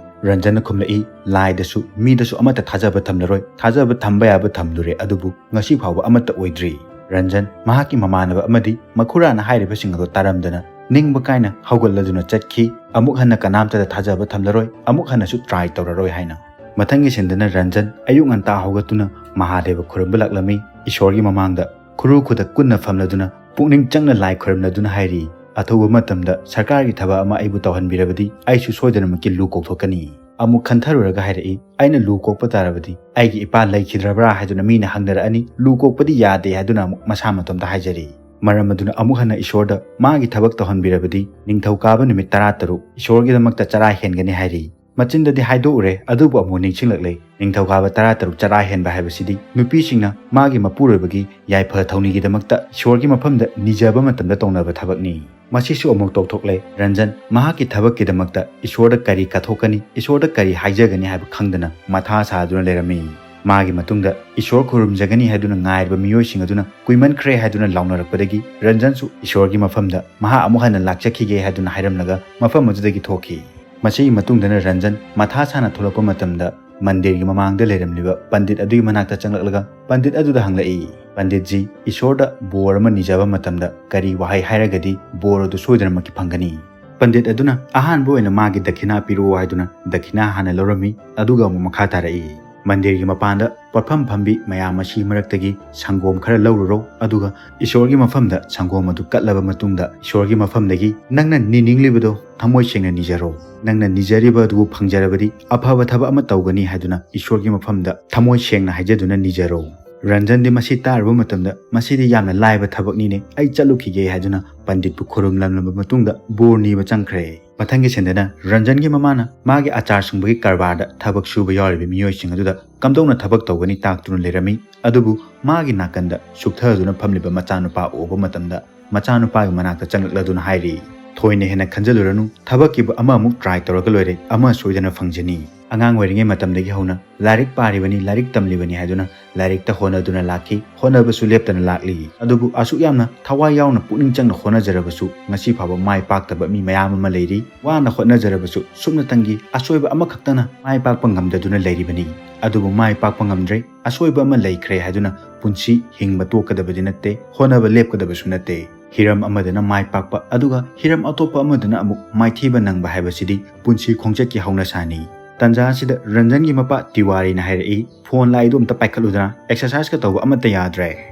ꯔꯟꯖꯟꯅ ꯈꯨꯝꯂꯛꯏ, "ꯂꯥꯏꯗꯁꯨ ꯃꯤꯗꯁꯨ ꯑꯃꯠꯇ ꯊꯥꯖꯕ ꯊꯝꯂꯔꯣꯏ꯫ ꯊꯥꯖꯕ ꯊꯝꯕ ꯌꯥꯕ ꯊꯝꯂꯨꯔꯦ, ꯑꯗꯨꯕꯨ ꯉꯁꯤ ꯐꯥꯎꯕ ꯑꯃꯠꯇ ꯑꯣꯏꯗ꯭ꯔꯤ꯫" ꯔꯟꯖꯟ ꯃꯍꯥꯛꯀꯤ ꯃꯃꯥꯟꯅꯕ ꯑꯃꯗꯤ ꯃꯈꯨꯔꯥꯅ ꯍꯥꯏꯔꯤꯕꯁꯤꯡ ꯑꯗꯨ ꯇꯥꯔꯝꯗꯅ ꯅꯤꯡꯕ ꯀꯥꯏꯅ ꯍꯧꯒꯠꯂꯗꯨꯅ ꯆꯠꯈꯤ꯫ ꯑꯃꯨꯛ ꯍꯟꯅ ꯀꯅꯥꯝꯇꯗ ꯊꯥꯖꯕ ꯊꯝꯂꯔꯣꯏ, ꯑꯃꯨꯛ ꯍꯟꯅꯁꯨ ꯇ꯭ꯔꯥꯏ ꯇꯧꯔꯔꯣꯏ ꯍꯥꯏꯅ꯫ ꯃꯊꯪꯒꯤ ꯁꯤꯟꯗꯅ ꯔꯟꯖꯟ ꯑꯌꯨꯛ ꯉꯟꯇꯥ ꯍꯧꯒꯠꯇꯨꯅ ꯃꯍꯥꯗꯦꯕ ꯈꯨꯔꯨꯝꯕ ꯂꯥꯛꯂꯝꯃꯤ꯫ ꯏꯁꯣꯔꯒꯤ ꯃꯃꯥꯡꯗ ꯈꯨꯔꯨ ꯈꯨꯗꯛ ꯀꯨꯟꯅ ꯐꯝꯂꯗꯨꯅ ꯄꯨꯛꯅꯤꯡ ꯆꯪꯅ ꯂꯥꯏ ꯈꯨꯔꯨꯝꯂꯗꯨꯅ ꯍꯥꯏꯔꯤ, "ꯑꯊꯨꯕ ꯃꯇꯝꯗ ꯁꯔꯀꯥꯔꯒꯤ ꯊꯕꯛ ꯑꯃ ꯑꯩꯕꯨ ꯇꯧꯍꯟꯕꯤꯔꯕꯗꯤ ꯑꯩꯁꯨ ꯁꯣꯏꯗꯅꯃꯛꯀꯤ ꯂꯨ ꯀꯣꯛꯊꯣꯛꯀꯅꯤ꯫" ꯑꯃꯨꯛ ꯈꯟꯊꯔꯨꯔꯒ ꯍꯥꯏꯔꯛꯏ, "ꯑꯩꯅ ꯂꯨ ꯀꯣꯛꯄ ꯇꯥꯔꯕꯗꯤ ꯑꯩꯒꯤ ꯏꯄꯥ ꯂꯩꯈꯤꯗ꯭ꯔꯕ꯭ꯔꯥ ꯍꯥꯏꯗꯨꯅ ꯃꯤꯅ ꯍꯪꯅꯔꯛꯑꯅꯤ, ꯂꯨ ꯀꯣꯛꯄꯗꯤ ꯌꯥꯗꯦ" ꯍꯥꯏꯗꯨꯅ ꯑꯃꯨꯛ ꯃꯁꯥ ꯃꯇꯣꯝꯇ ꯍꯥꯏꯖꯔꯤ꯫ ꯃꯔꯝ ꯑꯗꯨꯅ ꯑꯃꯨꯛ ꯍꯟꯅ ꯏꯁꯣꯔꯗ ꯃꯥꯒꯤ ꯊꯕꯛ ꯇꯧꯍꯟꯕꯤꯔꯕꯗꯤ ꯅꯤꯡꯊꯧꯀꯥꯕ ꯅꯨꯃꯤꯠ ꯇꯔꯥ ꯇꯔꯨꯛ ꯏꯁꯣꯔꯒꯤꯗꯃꯛꯇ ꯆꯔꯥ ꯍꯦꯟꯒꯅꯤ ꯍꯥꯏꯔꯤ꯫ ꯃꯆꯤꯟꯗꯗꯤ ꯍꯥꯏꯗꯣꯛꯎꯔꯦ, ꯑꯗꯨꯕꯨ ꯑꯃꯨꯛ ꯅꯤꯡꯁꯤꯡꯂꯛꯂꯦ, ꯅꯤꯡꯊꯧꯀꯥꯕ ꯇꯔꯥ ꯇꯔꯨꯛ ꯆꯔꯥ ꯍꯦꯟꯕ ꯍꯥꯏꯕꯁꯤꯗꯤ ꯅꯨꯄꯤꯁꯤꯡꯅ ꯃꯥꯒꯤ ꯃꯄꯨꯔꯣꯏꯕꯒꯤ ꯌꯥꯏꯐ ꯊꯧꯅꯤꯒꯤꯗꯃꯛꯇ ꯏꯁꯣꯔꯒꯤ ꯃꯐꯝꯗ ꯅꯤꯖꯕ ꯃꯇꯝꯗ ꯇꯧꯅꯕ ꯊꯕꯛꯅꯤ꯫ ꯃꯁꯤꯁꯨ ꯑꯃꯨꯛ ꯇꯧꯊꯣꯛꯂꯦ꯫ ꯔꯟꯖꯟ ꯃꯍꯥꯛꯀꯤ ꯊꯕꯛꯀꯤꯗꯃꯛꯇ ꯏꯁꯣꯔꯗ ꯀꯔꯤ ꯀꯠꯊꯣꯛꯀꯅꯤ, ꯏꯁꯣꯔꯗ ꯀꯔꯤ ꯍꯥꯏꯖꯒꯅꯤ ꯍꯥꯏꯕ ꯈꯪꯗꯅ ꯃꯊꯥ ꯁꯥꯗꯨꯅ ꯂꯩꯔꯝꯃꯤ꯫ ꯃꯥꯒꯤ ꯃꯇꯨꯡꯗ ꯏꯁꯣꯔ ꯈꯨꯔꯨꯝꯖꯒꯅꯤ ꯍꯥꯏꯗꯨꯅ ꯉꯥꯏꯔꯕ ꯃꯤꯑꯣꯏꯁꯤꯡ ꯑꯗꯨꯅ ꯀꯨꯏꯃꯟꯈ꯭ꯔꯦ ꯍꯥꯏꯗꯨꯅ ꯂꯥꯎꯅꯔꯛꯄꯗꯒꯤ ꯔꯟꯖꯟꯁꯨ ꯏꯁꯣꯔꯒꯤ ꯃꯐꯝꯗ ꯃꯍꯥꯛ ꯑꯃꯨꯛ ꯍꯟꯅ ꯂꯥꯛꯆꯈꯤꯒꯦ ꯍꯥꯏꯗꯨꯅ ꯍꯥꯏꯔꯝꯂꯒ ꯃꯐꯝ ꯑꯗꯨꯗꯒꯤ ꯊꯣꯛꯈꯤ꯫ ꯃꯁꯤꯒꯤ ꯃꯇꯨꯡꯗꯅ ꯔꯟꯖꯟ ꯃꯊꯥ ꯁꯥꯅ ꯊꯣꯛꯂꯛꯄ ꯃꯇꯝꯗ ꯃꯟꯗꯤꯔꯒꯤ ꯃꯃꯥꯡꯗ ꯂꯩꯔꯝꯂꯤꯕ ꯄꯟꯗꯤꯠ ꯑꯗꯨꯒꯤ ꯃꯅꯥꯛꯇ ꯆꯪꯂꯛꯂꯒ ꯄꯟꯗꯤꯠ ꯑꯗꯨꯗ ꯍꯪꯂꯛꯏ, "ꯄꯟꯗꯤꯠꯖꯤ, ꯏꯁꯣꯔꯗ ꯕꯣꯔ ꯑꯃ ꯅꯤꯖꯕ ꯃꯇꯝꯗ ꯀꯔꯤ ꯋꯥꯍꯩ ꯍꯥꯏꯔꯒꯗꯤ ꯕꯣꯔ ꯑꯗꯨ ꯁꯣꯏꯗꯅꯃꯛꯀꯤ ꯐꯪꯒꯅꯤ?" ꯄꯟꯗꯤꯠ ꯑꯗꯨꯅ ꯑꯍꯥꯟꯕ ꯑꯣꯏꯅ ꯃꯥꯒꯤ ꯗꯈꯤꯅꯥ ꯄꯤꯔꯛꯑꯣ ꯍꯥꯏꯗꯨꯅ ꯗꯈꯤꯅꯥ ꯍꯥꯟꯅ ꯂꯧꯔꯝꯃꯤ꯫ ꯑꯗꯨꯒ ꯑꯃꯨꯛ ꯃꯈꯥ ꯇꯥꯔꯛꯏ, "ꯃꯟꯗꯤꯔꯒꯤ ꯃꯄꯥꯟꯗ ꯄꯣꯠꯐꯝ ꯐꯝꯕꯤ ꯃꯌꯥꯝ ꯑꯁꯤ ꯃꯔꯛꯇꯒꯤ ꯁꯪꯒꯣꯝ ꯈꯔ ꯂꯧꯔꯨꯔꯣ, ꯑꯗꯨꯒ ꯏꯁꯣꯔꯒꯤ ꯃꯐꯝꯗ ꯁꯪꯒꯣꯝ ꯑꯗꯨ ꯀꯠꯂꯕ ꯃꯇꯨꯡꯗ ꯏꯁꯣꯔꯒꯤ ꯃꯐꯝꯗꯒꯤ ꯅꯪꯅ ꯅꯤꯅꯤꯡꯂꯤꯕꯗꯣ ꯊꯃꯣꯏ ꯁꯦꯡꯅ ꯅꯤꯖꯔꯣ꯫ ꯅꯪꯅ ꯅꯤꯖꯔꯤꯕ ꯑꯗꯨꯕꯨ ꯐꯪꯖꯔꯕꯗꯤ ꯑꯐꯕ ꯊꯕꯛ ꯑꯃ ꯇꯧꯒꯅꯤ ꯍꯥꯏꯗꯨꯅ ꯏꯁꯣꯔꯒꯤ ꯃꯐꯝꯗ ꯊꯃꯣꯏ ꯁꯦꯡꯅ ꯍꯥꯏꯖꯗꯨꯅ ꯅꯤꯖꯔꯣ꯫" ꯔꯟꯖꯟꯗꯤ ꯃꯁꯤ ꯇꯥꯔꯨꯕ ꯃꯇꯝꯗ, "ꯃꯁꯤꯗꯤ ꯌꯥꯝꯅ ꯂꯥꯏꯕ ꯊꯕꯛꯅꯤꯅꯦ, ꯑꯩ ꯆꯠꯂꯨꯈꯤꯒꯦ" ꯍꯥꯏꯗꯨꯅ ꯄꯟꯗꯤꯠꯄꯨ ꯈꯨꯔꯨꯝꯂꯝꯂꯕ ꯃꯇꯨꯡꯗ ꯕꯣꯔ ꯅꯤꯕ ꯆꯪꯈ꯭ꯔꯦ꯫ ꯃꯊꯪꯒꯤ ꯁꯤꯟꯗꯅ ꯔꯟꯖꯟꯒꯤ ꯃꯃꯥꯅ ꯃꯥꯒꯤ ꯑꯆꯥꯔ ꯁꯨꯡꯕꯒꯤ ꯀꯔꯕꯥꯔꯗ ꯊꯕꯛ ꯁꯨꯕ ꯌꯥꯎꯔꯤꯕ ꯃꯤꯑꯣꯏꯁꯤꯡ ꯑꯗꯨꯗ ꯀꯝꯗꯧꯅ ꯊꯕꯛ ꯇꯧꯒꯅꯤ ꯇꯥꯛꯇꯨꯅ ꯂꯩꯔꯝꯃꯤ꯫ ꯑꯗꯨꯕꯨ ꯃꯥꯒꯤ ꯅꯥꯀꯟꯗ ꯁꯨꯛꯊꯗꯨꯅ ꯐꯝꯂꯤꯕ ꯃꯆꯥꯅꯨꯄꯥ ꯎꯕ ꯃꯇꯝꯗ ꯃꯆꯥꯅꯨꯄꯥꯒꯤ ꯃꯅꯥꯛꯇ ꯆꯪꯂꯛꯂꯗꯨꯅ ꯍꯥꯏꯔꯤ, "ꯊꯣꯏꯅ ꯍꯦꯟꯅ ꯈꯟꯖꯜꯂꯨꯔꯅꯨ, ꯊꯕꯛꯀꯤꯕꯨ ꯑꯃꯃꯨꯛ try ꯇꯧꯔꯒ ꯂꯣꯏꯔꯦ, ꯑꯃ ꯁꯣꯏꯗꯅ ꯐꯪꯖꯅꯤ꯫ ꯑꯉꯥꯡ ꯑꯣꯏꯔꯤꯉꯩ ꯃꯇꯝꯗꯒꯤ ꯍꯧꯅ ꯂꯥꯏꯔꯤꯛ ꯄꯥꯔꯤꯕꯅꯤ, ꯂꯥꯏꯔꯤꯛ ꯇꯝꯂꯤꯕꯅꯤ" ꯍꯥꯏꯗꯨꯅ ꯂꯥꯏꯔꯤꯛꯇ ꯍꯣꯠꯅꯗꯨꯅ ꯂꯥꯛꯈꯤ, ꯍꯣꯠꯅꯕꯁꯨ ꯂꯦꯞꯇꯅ ꯂꯥꯛꯂꯤ꯫ ꯑꯗꯨꯕꯨ ꯑꯁꯨꯛ ꯌꯥꯝꯅ ꯊꯋꯥꯏ ꯌꯥꯎꯅ ꯄꯨꯛꯅꯤꯡ ꯆꯪꯅ ꯍꯣꯠꯅꯖꯔꯕꯁꯨ ꯉꯁꯤ ꯐꯥꯎꯕ ꯃꯥꯏ ꯄꯥꯛꯇꯕ ꯃꯤ ꯃꯌꯥꯝ ꯑꯃ ꯂꯩꯔꯤ꯫ ꯋꯥꯅ ꯍꯣꯠꯅꯖꯔꯕꯁꯨ ꯁꯨꯞꯅꯇꯪꯒꯤ ꯑꯁꯣꯏꯕ ꯑꯃꯈꯛꯇꯅ ꯃꯥꯏ ꯄꯥꯛꯄ ꯉꯝꯗꯗꯨꯅ ꯂꯩꯔꯤꯕꯅꯤ꯫ ꯑꯗꯨꯕꯨ ꯃꯥꯏ ꯄꯥꯛꯄ ꯉꯝꯗ꯭ꯔꯦ, ꯑꯁꯣꯏꯕ ꯑꯃ ꯂꯩꯈ꯭ꯔꯦ ꯍꯥꯏꯗꯨꯅ ꯄꯨꯟꯁꯤ ꯍꯤꯡꯕ ꯇꯣꯛꯀꯗꯕꯗꯤ ꯅꯠꯇꯦ, ꯍꯣꯠꯅꯕ ꯂꯦꯞꯀꯗꯕꯁꯨ ꯅꯠꯇꯦ꯫ ꯍꯤꯔꯝ ꯑꯃꯗꯅ ꯃꯥꯏ ꯄꯥꯛꯄ, ꯑꯗꯨꯒ ꯍꯤꯔꯝ ꯑꯇꯣꯞꯄ ꯑꯃꯗꯅ ꯑꯃꯨꯛ ꯃꯥꯏꯊꯤꯕ ꯅꯪꯕ ꯍꯥꯏꯕꯁꯤꯗꯤ ꯄꯨꯟꯁꯤ ꯈꯣꯡꯆꯠꯀꯤ ꯍꯧꯅꯁꯥꯅꯤ꯫ ꯇꯟꯖꯥ ꯑꯁꯤꯗ ꯔꯟꯖꯟꯒꯤ ꯃꯄꯥ ꯇꯤꯋꯥꯔꯤꯅ ꯍꯥꯏꯔꯛꯏ, "ꯐꯣꯟ ꯂꯥꯛꯏꯗꯣ ꯑꯝꯇ ꯄꯥꯏꯈꯠꯂꯨꯗꯅ, ꯑꯦꯛꯁꯔꯁꯥꯏꯁꯀ ꯇꯧꯕ ꯑꯃꯠꯇ ꯌꯥꯗ꯭ꯔꯦ"꯫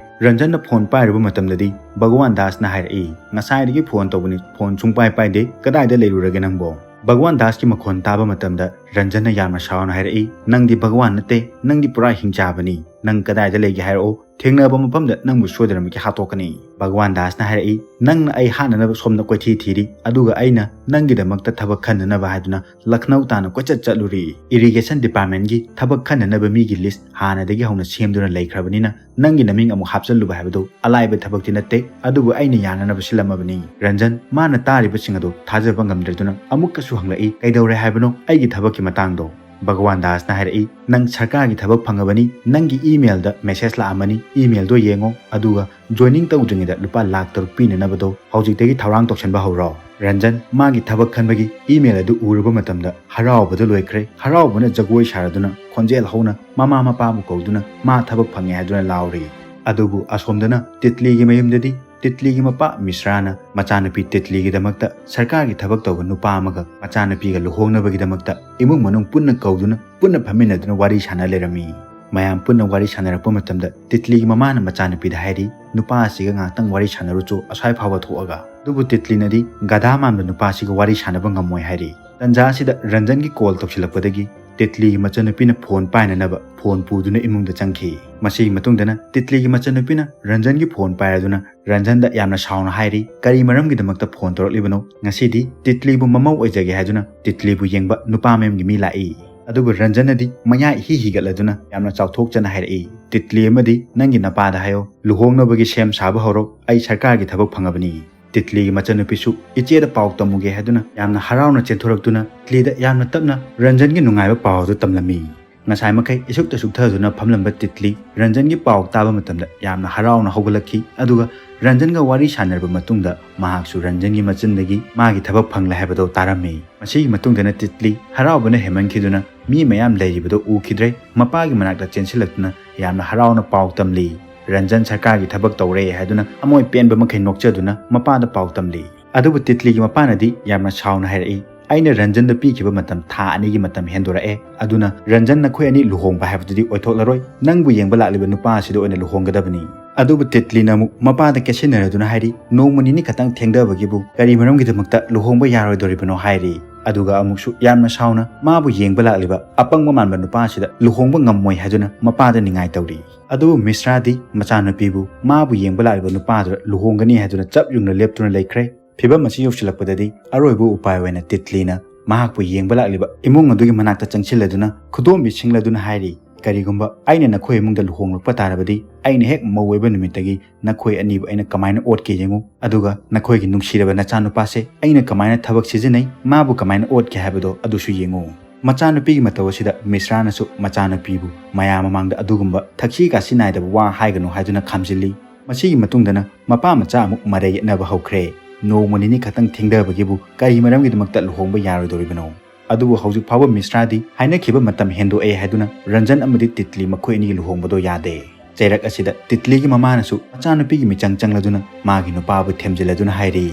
ꯔꯟꯖꯟꯅ ꯐꯣꯟ ꯄꯥꯏꯔꯨꯕ ꯃꯇꯝꯗꯗꯤ ꯚꯒꯋꯥꯟ ꯗꯥꯁꯅ ꯍꯥꯏꯔꯛꯏ, "ꯉꯁꯥꯏꯗꯒꯤ ꯐꯣꯟ ꯇꯧꯕꯅꯤ, ꯐꯣꯟ ꯁꯨꯡꯄꯥꯏ ꯄꯥꯏꯗꯦ, ꯀꯗꯥꯏꯗ ꯂꯩꯔꯨꯔꯒꯦ ꯅꯪꯕꯣ?" ꯚꯒꯋꯥꯟ ꯗꯥꯁꯀꯤ ꯃꯈꯣꯟ ꯇꯥꯕ ꯃꯇꯝꯗ ꯔꯟꯖꯟꯅ ꯌꯥꯝꯅ ꯁꯥꯎꯅ ꯍꯥꯏꯔꯛꯏ, "ꯅꯪꯗꯤ ꯚꯒꯋꯥꯟ ꯅꯠꯇꯦ, ꯅꯪꯗꯤ ꯄꯨꯔꯥ ꯍꯤꯡꯆꯥꯕꯅꯤ, ꯅꯪ ꯀꯗꯥꯏꯗ ꯂꯩꯒꯦ ꯍꯥꯏꯔꯛꯑꯣ, ꯊꯦꯡꯅꯕ ꯃꯐꯝꯗ ꯅꯪꯕꯨ ꯁꯣꯏꯗꯅꯃꯛꯀꯤ ꯍꯥꯠꯇꯣꯛꯀꯅꯤ"꯫ ꯚꯒꯋꯥꯟ ꯗꯥꯁꯅ ꯍꯥꯏꯔꯛꯏ, "ꯅꯪꯅ ꯑꯩ ꯍꯥꯠꯅꯅꯕ ꯁꯣꯝꯗ ꯀꯣꯏꯊꯤ ꯊꯤꯔꯤ, ꯑꯗꯨꯒ ꯑꯩꯅ ꯅꯪꯒꯤꯗꯃꯛꯇ ꯊꯕꯛ ꯈꯟꯅꯅꯕ ꯍꯥꯏꯗꯨꯅ ꯂꯈꯅꯧ ꯇꯥꯅ ꯀꯣꯏꯆꯠ ꯆꯠꯂꯨꯔꯤ꯫ ꯏꯔꯤꯒꯦꯁꯟ ꯗꯤꯄꯥꯔꯠꯃꯦꯟꯒꯤ ꯊꯕꯛ ꯈꯟꯅꯅꯕ ꯃꯤꯒꯤ ꯂꯤꯁ ꯍꯥꯟꯅꯗꯒꯤ ꯍꯧꯅ ꯁꯦꯝꯗꯨꯅ ꯂꯩꯈ꯭ꯔꯕꯅꯤꯅ ꯅꯪꯒꯤ ꯅꯃꯤꯡ ꯑꯃꯨꯛ ꯍꯥꯞꯆꯜꯂꯨꯕ ꯍꯥꯏꯕꯗꯨ ꯑꯂꯥꯏꯕ ꯊꯕꯛꯇꯤ ꯅꯠꯇꯦ, ꯑꯗꯨꯕꯨ ꯑꯩꯅ ꯌꯥꯅꯅꯕ ꯁꯤꯜꯂꯝꯃꯕꯅꯤ꯫ ꯔꯟꯖꯟ ꯃꯥꯅ ꯇꯥꯔꯤꯕꯁꯤꯡ ꯑꯗꯨ ꯊꯥꯖꯕ ꯉꯝꯗ꯭ꯔꯗꯨꯅ ꯑꯃꯨꯛꯀꯁꯨ ꯍꯪꯂꯛꯏ, "ꯀꯩꯗꯧꯔꯦ ꯍꯥꯏꯕꯅꯣ ꯑꯩꯒꯤ ꯊꯕꯛꯀꯤ ꯃꯇꯥꯡꯗꯣ?" ꯚꯒꯋꯥꯟ ꯗꯥꯁꯅ ꯍꯥꯏꯔꯛꯏ, "ꯅꯪ ꯁꯔꯀꯥꯔꯒꯤ ꯊꯕꯛ ꯐꯪꯉꯕꯅꯤ, ꯅꯪꯒꯤ ꯏꯃꯦꯜꯗ ꯃꯦꯁꯦꯖ ꯂꯥꯛꯑꯝꯃꯅꯤ, ꯏꯃꯦꯜꯗꯣ ꯌꯦꯡꯉꯣ, ꯑꯗꯨꯒ ꯖꯣꯏꯅꯤꯡ ꯇꯧꯗ꯭ꯔꯤꯉꯩꯗ ꯂꯨꯄꯥ ꯂꯥꯛ ꯇꯔꯨꯛ ꯄꯤꯅꯅꯕꯗꯣ ꯍꯧꯖꯤꯛꯇꯒꯤ ꯊꯧꯔꯥꯡ ꯇꯧꯁꯟꯕ ꯍꯧꯔꯣ"꯫ ꯔꯟꯖꯟ ꯃꯥꯒꯤ ꯊꯕꯛ ꯈꯟꯕꯒꯤ ꯏꯃꯦꯜ ꯑꯗꯨ ꯎꯔꯨꯕ ꯃꯇꯝꯗ ꯍꯔꯥꯎꯕꯗ ꯂꯣꯏꯈ꯭ꯔꯦ꯫ ꯍꯔꯥꯎꯕꯅ ꯖꯒꯣꯏ ꯁꯥꯔꯗꯨꯅ ꯈꯣꯟꯖꯦꯜ ꯍꯧꯅ ꯃꯃꯥ ꯃꯄꯥꯕꯨ ꯀꯧꯗꯨꯅ ꯃꯥ ꯊꯕꯛ ꯐꯪꯉꯦ ꯍꯥꯏꯗꯨꯅ ꯂꯥꯎꯔꯤ꯫ ꯑꯗꯨꯕꯨ ꯑꯁꯣꯝꯗꯅ ꯇꯤꯠꯂꯤꯒꯤ ꯃꯌꯨꯝꯗꯗꯤ ꯇꯤꯠꯂꯤꯒꯤ ꯃꯄꯥ ꯃꯤꯁ꯭ꯔꯥꯅ ꯃꯆꯥꯅꯨꯄꯤ ꯇꯤꯠꯂꯤꯒꯤꯗꯃꯛꯇ ꯁꯔꯀꯥꯔꯒꯤ ꯊꯕꯛ ꯇꯧꯕ ꯅꯨꯄꯥ ꯑꯃꯒ ꯃꯆꯥꯅꯨꯄꯤꯒ ꯂꯨꯍꯣꯡꯅꯕꯒꯤꯗꯃꯛꯇ ꯏꯃꯨꯡ ꯃꯅꯨꯡ ꯄꯨꯟꯅ ꯀꯧꯗꯨꯅ ꯄꯨꯟꯅ ꯐꯝꯃꯤꯟꯅꯗꯨꯅ ꯋꯥꯔꯤ ꯁꯥꯟꯅ ꯂꯩꯔꯝꯃꯤ꯫ ꯃꯌꯥꯝ ꯄꯨꯟꯅ ꯋꯥꯔꯤ ꯁꯥꯟꯅꯔꯛꯄ ꯃꯇꯝꯗ ꯇꯤꯠꯂꯤꯒꯤ ꯃꯃꯥꯅ ꯃꯆꯥꯅꯨꯄꯤꯗ ꯍꯥꯏꯔꯤ, "ꯅꯨꯄꯥ ꯑꯁꯤꯒ ꯉꯥꯛꯇꯪ ꯋꯥꯔꯤ ꯁꯥꯟꯅꯔꯨꯆꯣ, ꯑꯁ꯭ꯋꯥꯏ ꯐꯥꯎꯕ ꯊꯣꯛꯑꯒ"꯫ ꯑꯗꯨꯕꯨ ꯇꯤꯠꯂꯤꯅꯗꯤ ꯒꯙꯥ ꯃꯥꯟꯕ ꯅꯨꯄꯥꯁꯤꯒ ꯋꯥꯔꯤ ꯁꯥꯟꯅꯕ ꯉꯝꯃꯣꯏ ꯍꯥꯏꯔꯤ꯫ ꯇꯟꯖꯥ ꯑꯁꯤꯗ ꯔꯟꯖꯟꯒꯤ ꯀꯣꯜ ꯇꯧꯁꯤꯜꯂꯛꯄꯗꯒꯤ ꯇꯤꯠꯂꯤꯒꯤ ꯃꯆꯟꯅꯨꯄꯤꯅ ꯐꯣꯟ ꯄꯥꯏꯅꯅꯕ ꯐꯣꯟ ꯄꯨꯗꯨꯅ ꯏꯃꯨꯡꯗ ꯆꯪꯈꯤ꯫ ꯃꯁꯤꯒꯤ ꯃꯇꯨꯡꯗꯅ ꯇꯤꯠꯂꯤꯒꯤ ꯃꯆꯟꯅꯨꯄꯤꯅ ꯔꯟꯖꯟꯒꯤ ꯐꯣꯟ ꯄꯥꯏꯔꯗꯨꯅ ꯔꯟꯖꯟꯗ ꯌꯥꯝꯅ ꯁꯥꯎꯅ ꯍꯥꯏꯔꯤ, "ꯀꯔꯤ ꯃꯔꯝꯒꯤꯗꯃꯛꯇ ꯐꯣꯟ ꯇꯧꯔꯛꯂꯤꯕꯅꯣ? ꯉꯁꯤꯗꯤ ꯇꯤꯠꯂꯤꯕꯨ ꯃꯃꯧ ꯑꯣꯏꯖꯒꯦ ꯍꯥꯏꯗꯨꯅ ꯇꯤꯠꯂꯤꯕꯨ ꯌꯦꯡꯕ ꯅꯨꯄꯥ ꯃꯌꯨꯝꯒꯤ ꯃꯤ ꯂꯥꯛꯏ"꯫ ꯑꯗꯨꯕꯨ ꯔꯟꯖꯟꯅꯗꯤ ꯃꯌꯥ ꯏꯍꯤ ꯍꯤꯒꯠꯂꯗꯨꯅ ꯌꯥꯝꯅ ꯆꯥꯎꯊꯣꯛꯆꯅ ꯍꯥꯏꯔꯛꯏ, "ꯇꯤꯠꯂꯤ ꯑꯃꯗꯤ ꯅꯪꯒꯤ ꯅꯄꯥꯗ ꯍꯥꯏꯌꯣ, ꯂꯨꯍꯣꯡꯅꯕꯒꯤ ꯁꯦꯝ ꯁꯥꯕ ꯍꯧꯔꯣ, ꯑꯩ ꯁꯔꯀꯥꯔꯒꯤ ꯊꯕꯛ ꯐꯪꯉꯕꯅꯤ"꯫ ꯇꯤꯠꯂꯤꯒꯤ ꯃꯆꯟꯅꯨꯄꯤꯁꯨ ꯏꯆꯦꯗ ꯄꯥꯎ ꯇꯝꯃꯨꯒꯦ ꯍꯥꯏꯗꯨꯅ ꯌꯥꯝꯅ ꯍꯔꯥꯎꯅ ꯆꯦꯟꯊꯣꯔꯛꯇꯨꯅ ꯇꯤꯠꯂꯤꯗ ꯌꯥꯝꯅ ꯇꯞꯅ ꯔꯟꯖꯟꯒꯤ ꯅꯨꯡꯉꯥꯏꯕ ꯄꯥꯎ ꯑꯗꯨ ꯇꯝꯂꯝꯃꯤ꯫ ꯉꯁꯥꯏ ꯃꯈꯩ ꯏꯁꯨꯛꯇ ꯁꯨꯛꯊꯗꯨꯅ ꯐꯝꯂꯝꯕ ꯇꯤꯠꯂꯤ ꯔꯟꯖꯟꯒꯤ ꯄꯥꯎ ꯇꯥꯕ ꯃꯇꯝꯗ ꯌꯥꯝꯅ ꯍꯔꯥꯎꯅ ꯍꯧꯒꯠꯂꯛꯈꯤ, ꯑꯗꯨꯒ ꯔꯟꯖꯟꯒ ꯋꯥꯔꯤ ꯁꯥꯟꯅꯔꯕ ꯃꯇꯨꯡꯗ ꯃꯍꯥꯛꯁꯨ ꯔꯟꯖꯟꯒꯤ ꯃꯆꯤꯟꯗꯒꯤ ꯃꯥꯒꯤ ꯊꯕꯛ ꯐꯪꯂꯦ ꯍꯥꯏꯕꯗꯨ ꯇꯥꯔꯝꯃꯤ꯫ ꯃꯁꯤꯒꯤ ꯃꯇꯨꯡꯗꯅ ꯇꯤꯠꯂꯤ ꯍꯔꯥꯎꯕꯅ ꯍꯦꯟꯃꯟꯈꯤꯗꯨꯅ ꯃꯤ ꯃꯌꯥꯝ ꯂꯩꯔꯤꯕꯗꯨ ꯎꯈꯤꯗ꯭ꯔꯦ, ꯃꯄꯥꯒꯤ ꯃꯅꯥꯛꯇ ꯆꯦꯟꯁꯤꯜꯂꯛꯇꯨꯅ ꯌꯥꯝꯅ ꯍꯔꯥꯎꯅ ꯄꯥꯎ ꯇꯝꯂꯤ꯫ ꯔꯟꯖꯟ ꯁꯔꯀꯥꯔꯒꯤ ꯊꯕꯛ ꯇꯧꯔꯦ ꯍꯥꯏꯗꯨꯅ ꯊꯃꯣꯏ ꯄꯦꯟꯕ ꯃꯈꯩ ꯅꯣꯛꯆꯗꯨꯅ ꯃꯄꯥꯗ ꯄꯥꯎ ꯇꯝꯂꯤ꯫ ꯑꯗꯨꯕꯨ ꯇꯤꯠꯂꯤꯒꯤ ꯃꯄꯥꯅꯗꯤ ꯌꯥꯝꯅ ꯁꯥꯎꯅ ꯍꯥꯏꯔꯛꯏ, "ꯑꯩꯅ ꯔꯟꯖꯟꯗ ꯄꯤꯈꯤꯕ ꯃꯇꯝ ꯊꯥ ꯑꯅꯤꯒꯤ ꯃꯇꯝ ꯍꯦꯟꯗꯣꯔꯛꯑꯦ, ꯑꯗꯨꯅ ꯔꯟꯖꯟ ꯅꯈꯣꯏ ꯑꯅꯤ ꯂꯨꯍꯣꯡꯕ ꯍꯥꯏꯕꯗꯨꯗꯤ ꯑꯣꯏꯊꯣꯛꯂꯔꯣꯏ, ꯅꯪꯕꯨ ꯌꯦꯡꯕ ꯂꯥꯛꯂꯤꯕ ꯅꯨꯄꯥ ꯑꯁꯤꯗ ꯑꯣꯏꯅ ꯂꯨꯍꯣꯡꯒꯗꯕꯅꯤ"꯫ ꯑꯗꯨꯕꯨ ꯇꯤꯠꯂꯤꯅ ꯑꯃꯨꯛ ꯃꯄꯥꯗ ꯀꯦꯁꯤꯟꯅꯔꯗꯨꯅ ꯍꯥꯏꯔꯤ, "ꯅꯣꯡꯃ ꯅꯤꯅꯤ ꯈꯛꯇꯪ ꯊꯦꯡꯊꯕꯒꯤꯕꯨ ꯀꯔꯤ ꯃꯔꯝꯒꯤꯗꯃꯛꯇ ꯂꯨꯍꯣꯡꯕ ꯌꯥꯔꯣꯏꯗꯣꯔꯤꯕꯅꯣ?" ꯍꯥꯏꯔꯤ꯫ ꯑꯗꯨꯒ ꯑꯃꯨꯛꯁꯨ ꯌꯥꯝꯅ ꯁꯥꯎꯅ ꯃꯥꯕꯨ ꯌꯦꯡꯕ ꯂꯥꯛꯂꯤꯕ ꯑꯄꯪꯕ ꯃꯥꯟꯕ ꯅꯨꯄꯥ ꯑꯁꯤꯗ ꯂꯨꯍꯣꯡꯕ ꯉꯝꯃꯣꯏ ꯍꯥꯏꯗꯨꯅ ꯃꯄꯥꯗ ꯅꯤꯡꯉꯥꯏ ꯇꯧꯔꯤ꯫ ꯑꯗꯨꯕꯨ ꯃꯤꯁ꯭ꯔꯥꯗꯤ ꯃꯆꯥꯅꯨꯄꯤꯕꯨ ꯃꯥꯕꯨ ꯌꯦꯡꯕ ꯂꯥꯛꯂꯤꯕ ꯅꯨꯄꯥꯗꯨꯗ ꯂꯨꯍꯣꯡꯒꯅꯤ ꯍꯥꯏꯗꯨꯅ ꯆꯞ ꯌꯨꯡꯅ ꯂꯦꯞꯇꯨꯅ ꯂꯩꯈ꯭ꯔꯦ꯫ ꯐꯤꯚꯝ ꯑꯁꯤ ꯌꯧꯁꯤꯜꯂꯛꯄꯗꯗꯤ ꯑꯔꯣꯏꯕ ꯎꯄꯥꯏ ꯑꯣꯏꯅ ꯇꯤꯠꯂꯤꯅ ꯃꯍꯥꯛꯄꯨ ꯌꯦꯡꯕ ꯂꯥꯛꯂꯤꯕ ꯏꯃꯨꯡ ꯑꯗꯨꯒꯤ ꯃꯅꯥꯛꯇ ꯆꯪꯁꯤꯜꯂꯗꯨꯅ ꯈꯨꯗꯣꯝꯕꯤ ꯁꯤꯡꯂꯗꯨꯅ ꯍꯥꯏꯔꯤ, "ꯀꯔꯤꯒꯨꯝꯕ ꯑꯩꯅ ꯅꯈꯣꯏ ꯏꯃꯨꯡꯗ ꯂꯨꯍꯣꯡꯂꯛꯄ ꯇꯥꯔꯕꯗꯤ, ꯑꯩꯅ ꯍꯦꯛ ꯃꯧ ꯑꯣꯏꯕ ꯅꯨꯃꯤꯠꯇꯒꯤ ꯅꯈꯣꯏ ꯑꯅꯤꯕꯨ ꯑꯩꯅ ꯀꯃꯥꯏꯅ ꯑꯣꯠꯀꯦ ꯌꯦꯡꯉꯨ, ꯑꯗꯨꯒ ꯅꯈꯣꯏꯒꯤ ꯅꯨꯡꯁꯤꯔꯕ ꯅꯆꯥꯅꯨꯄꯥꯁꯦ ꯑꯩꯅ ꯀꯃꯥꯏꯅ ꯊꯕꯛ ꯁꯤꯖꯤꯟꯅꯩ, ꯃꯥꯕꯨ ꯀꯃꯥꯏꯅ ꯑꯣꯠꯀꯦ ꯍꯥꯏꯕꯗꯣ ꯑꯗꯨꯁꯨ ꯌꯦꯡꯉꯨ"꯫ ꯃꯆꯥꯅꯨꯄꯤꯒꯤ ꯃꯇꯧ ꯑꯁꯤꯗ ꯃꯤꯁ꯭ꯔꯥꯅꯁꯨ ꯃꯆꯥꯅꯨꯄꯤꯕꯨ ꯃꯌꯥꯝ ꯃꯃꯥꯡꯗ ꯑꯗꯨꯒꯨꯝꯕ ꯊꯛꯁꯤ ꯈꯥꯁꯤ ꯅꯥꯏꯗꯕ ꯋꯥ ꯍꯥꯏꯒꯅꯨ ꯍꯥꯏꯗꯨꯅ ꯈꯥꯝꯖꯤꯜꯂꯤ꯫ ꯃꯁꯤꯒꯤ ꯃꯇꯨꯡꯗꯅ ꯃꯄꯥ ꯃꯆꯥ ꯑꯃꯨꯛ ꯃꯔꯩ ꯌꯦꯠꯅꯕ ꯍꯧꯈ꯭ꯔꯦ꯫ "ꯅꯣꯡꯃ ꯅꯤꯅꯤ ꯈꯛꯇꯪ ꯊꯦꯡꯊꯕꯒꯤꯕꯨ ꯀꯔꯤ ꯃꯔꯝꯒꯤꯗꯃꯛꯇ ꯂꯨꯍꯣꯡꯕ ꯌꯥꯔꯣꯏꯗꯧꯔꯤꯕꯅꯣ?" ꯑꯗꯨꯕꯨ ꯍꯧꯖꯤꯛ ꯐꯥꯎꯕ ꯃꯤꯁ꯭ꯔꯥꯗꯤ ꯍꯥꯏꯅꯈꯤꯕ ꯃꯇꯝ ꯍꯦꯟꯗꯣꯛꯑꯦ ꯍꯥꯏꯗꯨꯅ ꯔꯟꯖꯟ ꯑꯃꯗꯤ ꯇꯤꯠꯂꯤ ꯃꯈꯣꯏ ꯑꯅꯤꯒꯤ ꯂꯨꯍꯣꯡꯕꯗꯣ ꯌꯥꯗꯦ꯫ ꯆꯩꯔꯛ ꯑꯁꯤꯗ ꯇꯤꯠꯂꯤꯒꯤ ꯃꯃꯥꯅꯁꯨ ꯃꯆꯥꯅꯨꯄꯤꯒꯤ ꯃꯤꯆꯪ ꯆꯪꯂꯗꯨꯅ ꯃꯥꯒꯤ ꯅꯨꯄꯥꯕꯨ ꯊꯦꯝꯖꯤꯜꯂꯗꯨꯅ ꯍꯥꯏꯔꯤ,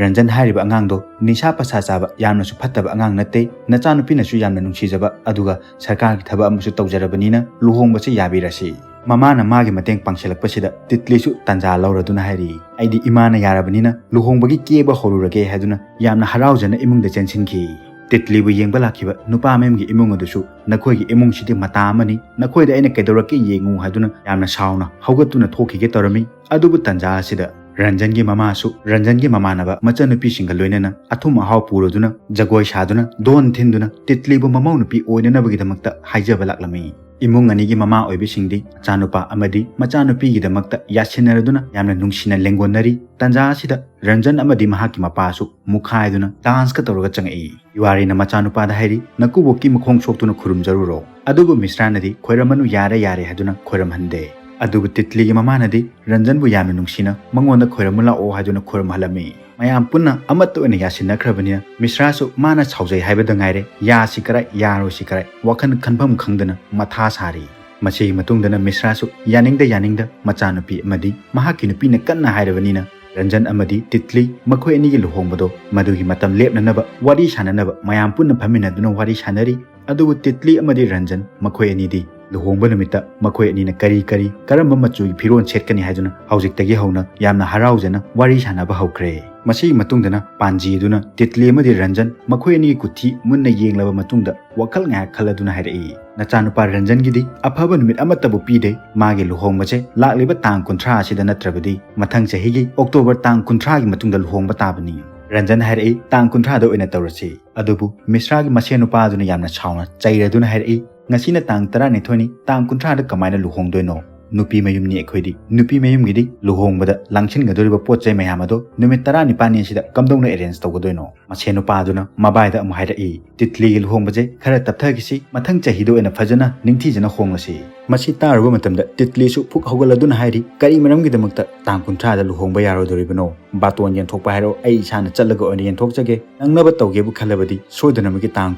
"ꯔꯟꯖꯟ ꯍꯥꯏꯔꯤꯕ ꯑꯉꯥꯡꯗꯣ ꯅꯤꯁꯥ ꯄꯁꯥ ꯆꯥꯕ ꯌꯥꯝꯅꯁꯨ ꯐꯠꯇꯕ ꯑꯉꯥꯡ ꯅꯠꯇꯦ, ꯅꯆꯥꯅꯨꯄꯤꯅꯁꯨ ꯌꯥꯝꯅ ꯅꯨꯡꯁꯤꯖꯕ, ꯑꯗꯨꯒ ꯁꯔꯀꯥꯔꯒꯤ ꯊꯕꯛ ꯑꯃꯁꯨ ꯇꯧꯖꯔꯕꯅꯤꯅ ꯂꯨꯍꯣꯡꯕꯁꯤ ꯌꯥꯕꯤꯔꯁꯤ"꯫ ꯃꯃꯥꯅ ꯃꯥꯒꯤ ꯃꯇꯦꯡ ꯄꯥꯡꯁꯤꯜꯂꯛꯄꯁꯤꯗ ꯇꯤꯠꯂꯤꯁꯨ ꯇꯥꯟꯖꯥ ꯂꯧꯔꯗꯨꯅ ꯍꯥꯏꯔꯤ, "ꯑꯩꯗꯤ ꯏꯃꯥꯅ ꯌꯥꯔꯕꯅꯤꯅ ꯂꯨꯍꯣꯡꯕꯒꯤ ꯀꯦꯕ ꯍꯧꯔꯨꯔꯒꯦ" ꯍꯥꯏꯗꯨꯅ ꯌꯥꯝꯅ ꯍꯔꯥꯎꯖꯅ ꯏꯃꯨꯡꯗ ꯆꯦꯟꯁꯤꯟꯈꯤ꯫ ꯇꯤꯠꯂꯤꯕꯨ ꯌꯦꯡꯕ ꯂꯥꯛꯈꯤꯕ ꯅꯨꯄꯥ ꯃꯌꯨꯝꯒꯤ ꯏꯃꯨꯡ ꯑꯗꯨꯁꯨ "ꯅꯈꯣꯏꯒꯤ ꯏꯃꯨꯡꯁꯤꯗꯤ ꯃꯇꯥ ꯑꯃꯅꯤ, ꯅꯈꯣꯏꯗ ꯑꯩꯅ ꯀꯩꯗꯧꯔꯛꯀꯦ ꯌꯦꯡꯉꯨ" ꯍꯥꯏꯗꯨꯅ ꯌꯥꯝꯅ ꯁꯥꯎꯅ ꯍꯧꯒꯠꯇꯨꯅ ꯊꯣꯛꯈꯤꯒꯦ ꯇꯧꯔꯝꯃꯤ꯫ ꯑꯗꯨꯕꯨ ꯇꯟꯖꯥ ꯑꯁꯤꯗ ꯔꯟꯖꯟꯒꯤ ꯃꯃꯥꯁꯨ ꯔꯟꯖꯟꯒꯤ ꯃꯃꯥꯟꯅꯕ ꯃꯆꯟꯅꯨꯄꯤꯁꯤꯡꯒ ꯂꯣꯏꯅꯅ ꯑꯊꯨꯝ ꯑꯍꯥꯎ ꯄꯨꯔꯗꯨꯅ, ꯖꯒꯣꯏ ꯁꯥꯗꯨꯅ, ꯗꯣꯟ ꯊꯤꯟꯗꯨꯅ ꯇꯤꯠꯂꯤꯕꯨ ꯃꯃꯧ ꯅꯨꯄꯤ ꯑꯣꯏꯅꯅꯕꯒꯤꯗꯃꯛꯇ ꯍꯥꯏꯖꯕ ꯂꯥꯛꯂꯝꯃꯤ꯫ ꯏꯃꯨꯡ ꯑꯅꯤꯒꯤ ꯃꯃꯥ ꯑꯣꯏꯕꯤꯁꯤꯡꯗꯤ ꯃꯆꯥꯅꯨꯄꯥ ꯑꯃꯗꯤ ꯃꯆꯥꯅꯨꯄꯤꯒꯤꯗꯃꯛꯇ ꯌꯥꯁꯤꯟꯅꯔꯗꯨꯅ ꯌꯥꯝꯅ ꯅꯨꯡꯁꯤꯅ ꯂꯦꯡꯒꯣꯟꯅꯔꯤ꯫ ꯇꯟꯖꯥ ꯑꯁꯤꯗ ꯔꯟꯖꯟ ꯑꯃꯗꯤ ꯃꯍꯥꯛꯀꯤ ꯃꯄꯥꯁꯨ ꯃꯨꯈꯥꯏꯗꯨꯅ ꯗꯥꯟꯁꯀ ꯇꯧꯔꯒ ꯆꯪꯉꯛꯏ꯫ ꯌꯨꯍꯥꯔꯤꯅ ꯃꯆꯥꯅꯨꯄꯥꯗ ꯍꯥꯏꯔꯤ, "ꯅꯀꯨꯕꯣꯛꯀꯤ ꯃꯈꯣꯡ ꯁꯣꯛꯇꯨꯅ ꯈꯨꯔꯨꯝꯖꯔꯨꯔꯣ"꯫ ꯑꯗꯨꯕꯨ ꯃꯤꯁ꯭ꯔꯥꯅꯗꯤ, "ꯈꯣꯏꯔꯝꯃꯅꯨ, ꯌꯥꯔꯦ, ꯌꯥꯔꯦ" ꯍꯥꯏꯗꯨꯅ ꯈꯣꯏꯔꯝꯍꯟꯗꯦ꯫ ꯑꯗꯨꯕꯨ ꯇꯤꯠꯂꯤꯒꯤ ꯃꯃꯥꯅꯗꯤ ꯔꯟꯖꯟꯕꯨ ꯌꯥꯝꯅ ꯅꯨꯡꯁꯤꯅ ꯃꯉꯣꯟꯗ "ꯈꯣꯏꯔꯝꯃꯨ ꯂꯥꯛꯑꯣ" ꯍꯥꯏꯗꯨꯅ ꯈꯣꯏꯔꯝꯍꯜꯂꯝꯃꯤ꯫ ꯃꯌꯥꯝ ꯄꯨꯟꯅ ꯑꯃꯠꯇ ꯑꯣꯏꯅ ꯌꯥꯁꯤꯟꯅꯈ꯭ꯔꯕꯅꯤꯅ ꯃꯤꯁ꯭ꯔꯥꯁꯨ ꯃꯥꯅ ꯁꯥꯎꯖꯩ ꯍꯥꯏꯕꯗ ꯉꯥꯏꯔꯦ, ꯌꯥꯁꯤ ꯀꯔꯥꯏ, ꯌꯥꯔꯣꯏꯁꯤ ꯀꯔꯥꯏ, ꯋꯥꯈꯜ ꯈꯟꯐꯝ ꯈꯪꯗꯅ ꯃꯊꯥ ꯁꯥꯔꯤ꯫ ꯃꯁꯤꯒꯤ ꯃꯇꯨꯡꯗꯅ ꯃꯤꯁ꯭ꯔꯥꯁꯨ ꯌꯥꯅꯤꯡꯗ ꯌꯥꯅꯤꯡꯗ ꯃꯆꯥꯅꯨꯄꯤ ꯑꯃꯗꯤ ꯃꯍꯥꯛꯀꯤ ꯅꯨꯄꯤꯅ ꯀꯟꯅ ꯍꯥꯏꯔꯕꯅꯤꯅ ꯔꯟꯖꯟ ꯑꯃꯗꯤ ꯇꯤꯠꯂꯤ ꯃꯈꯣꯏ ꯑꯅꯤꯒꯤ ꯂꯨꯍꯣꯡꯕꯗꯣ ꯃꯗꯨꯒꯤ ꯃꯇꯝ ꯂꯦꯞꯅꯅꯕ ꯋꯥꯔꯤ ꯁꯥꯟꯅꯅꯕ ꯃꯌꯥꯝ ꯄꯨꯟꯅ ꯐꯝꯃꯤꯟꯅꯗꯨꯅ ꯋꯥꯔꯤ ꯁꯥꯟꯅꯔꯤ꯫ ꯑꯗꯨꯕꯨ ꯇꯤꯠꯂꯤ ꯑꯃꯗꯤ ꯔꯟꯖꯟ ꯃꯈꯣꯏ ꯑꯅꯤꯗꯤ ꯂꯨꯍꯣꯡꯕ ꯅꯨꯃꯤꯠꯇ ꯃꯈꯣꯏ ꯑꯅꯤꯅ ꯀꯔꯤ ꯀꯔꯤ, ꯀꯔꯝꯕ ꯃꯆꯨꯒꯤ ꯐꯤꯔꯣꯜ ꯁꯦꯠꯀꯅꯤ ꯍꯥꯏꯗꯨꯅ ꯍꯧꯖꯤꯛꯇꯒꯤ ꯍꯧꯅ ꯌꯥꯝꯅ ꯍꯔꯥꯎꯖꯅ ꯋꯥꯔꯤ ꯁꯥꯟꯅꯕ ꯍꯧꯈ꯭ꯔꯦ꯫ ꯃꯁꯤꯒꯤ ꯃꯇꯨꯡꯗꯅ ꯄꯥꯟꯖꯤ ꯑꯗꯨꯅ ꯇꯤꯠꯂꯤ ꯑꯃꯗꯤ ꯔꯟꯖꯟ ꯃꯈꯣꯏ ꯑꯅꯤꯒꯤ ꯀꯨꯊꯤ ꯃꯨꯟꯅ ꯌꯦꯡꯂꯕ ꯃꯇꯨꯡꯗ ꯋꯥꯈꯜ ꯉꯥꯏꯍꯥꯛ ꯈꯜꯂꯗꯨꯅ ꯍꯥꯏꯔꯛꯏ, "ꯅꯆꯥꯅꯨꯄꯥ ꯔꯟꯖꯟꯒꯤꯗꯤ ꯑꯐꯕ ꯅꯨꯃꯤꯠ ꯑꯃꯠꯇꯕꯨ ꯄꯤꯗꯦ꯫ ꯃꯥꯒꯤ ꯂꯨꯍꯣꯡꯕꯁꯦ ꯂꯥꯛꯂꯤꯕ ꯇꯥꯡ ꯀꯨꯟꯊ꯭ꯔꯥ ꯑꯁꯤꯗ ꯅꯠꯇ꯭ꯔꯕꯗꯤ ꯃꯊꯪ ꯆꯍꯤꯒꯤ ꯑꯣꯛꯇꯣꯕꯔ ꯇꯥꯡ ꯀꯨꯟꯊ꯭ꯔꯥꯒꯤ ꯃꯇꯨꯡꯗ ꯂꯨꯍꯣꯡꯕ ꯇꯥꯕꯅꯤ꯫" ꯔꯟꯖꯟ ꯍꯥꯏꯔꯛꯏ, "ꯇꯥꯡ ꯀꯨꯟꯊ꯭ꯔꯥꯗ ꯑꯣꯏꯅ ꯇꯧꯔꯁꯤ꯫" ꯑꯗꯨꯕꯨ ꯃꯤꯁ꯭ꯔꯥꯒꯤ ꯃꯁꯦꯟ ꯅꯨꯄꯥ ꯑꯗꯨꯅ ꯌꯥꯝꯅ ꯁꯥꯎꯅ ꯆꯩꯔꯗꯨꯅ ꯍꯥꯏꯔꯛꯏ, "ꯉꯁꯤꯅ ꯇꯥꯡ ꯇꯔꯥꯅꯤꯊꯣꯏꯅꯤ, ꯇꯥꯡ ꯀꯨꯟꯊ꯭ꯔꯥꯗ ꯀꯃꯥꯏꯅ ꯂꯨꯍꯣꯡꯗꯣꯏꯅꯣ? ꯅꯨꯄꯤ ꯃꯌꯨꯝꯅꯤ ꯑꯩꯈꯣꯏꯗꯤ꯫ ꯅꯨꯄꯤ ꯃꯌꯨꯝꯒꯤꯗꯤ ꯂꯨꯍꯣꯡꯕꯗ ꯂꯥꯡꯁꯤꯟꯒꯗꯧꯔꯤꯕ ꯄꯣꯠ ꯆꯩ ꯃꯌꯥꯝ ꯑꯗꯣ ꯅꯨꯃꯤꯠ ꯇꯔꯥꯅꯤꯄꯥꯜꯅꯤ ꯑꯁꯤꯗ ꯀꯝꯗꯧꯅ ꯑꯦꯔꯦꯟꯖ ꯇꯧꯒꯗꯣꯏꯅꯣ?" ꯃꯁꯦꯟ ꯅꯨꯄꯥ ꯑꯗꯨꯅ ꯃꯕꯥꯏꯗ ꯑꯃꯨꯛ ꯍꯥꯏꯔꯛꯏ, "ꯇꯤꯠꯂꯤꯒꯤ ꯂꯨꯍꯣꯡꯕꯁꯦ ꯈꯔ ꯇꯞꯊꯈꯤꯁꯤ, ꯃꯊꯪ ꯆꯍꯤꯗ ꯑꯣꯏꯅ ꯐꯖꯅ ꯅꯤꯡꯊꯤꯖꯅ ꯍꯣꯡꯂꯁꯤ꯫" ꯃꯁꯤ ꯇꯥꯔꯨꯕ ꯃꯇꯝꯗ ꯇꯤꯠꯂꯤꯁꯨ ꯐꯨꯛ ꯍꯧꯒꯠꯂꯗꯨꯅ ꯍꯥꯏꯔꯤ, "ꯀꯔꯤ ꯃꯔꯝꯒꯤꯗꯃꯛꯇ ꯇꯥꯡ ꯀꯨꯟꯊ꯭ꯔꯥꯗ ꯂꯨꯍꯣꯡꯕ ꯌꯥꯔꯣꯏꯗꯧꯔꯤꯕꯅꯣ? ꯕꯥꯇꯣꯟ ꯌꯦꯟꯊꯣꯛꯄ ꯍꯥꯏꯔꯣ, ꯑꯩ ꯏꯁꯥꯅ ꯆꯠꯂꯒ ꯑꯣꯏꯅ ꯌꯦꯟꯊꯣꯛꯆꯒꯦ꯫ ꯅꯪꯅꯕ ꯇꯧꯒꯦꯕꯨ ꯈꯜꯂꯕꯗꯤ ꯁꯣꯏꯗꯅꯃꯛꯀꯤ ꯇꯥꯡ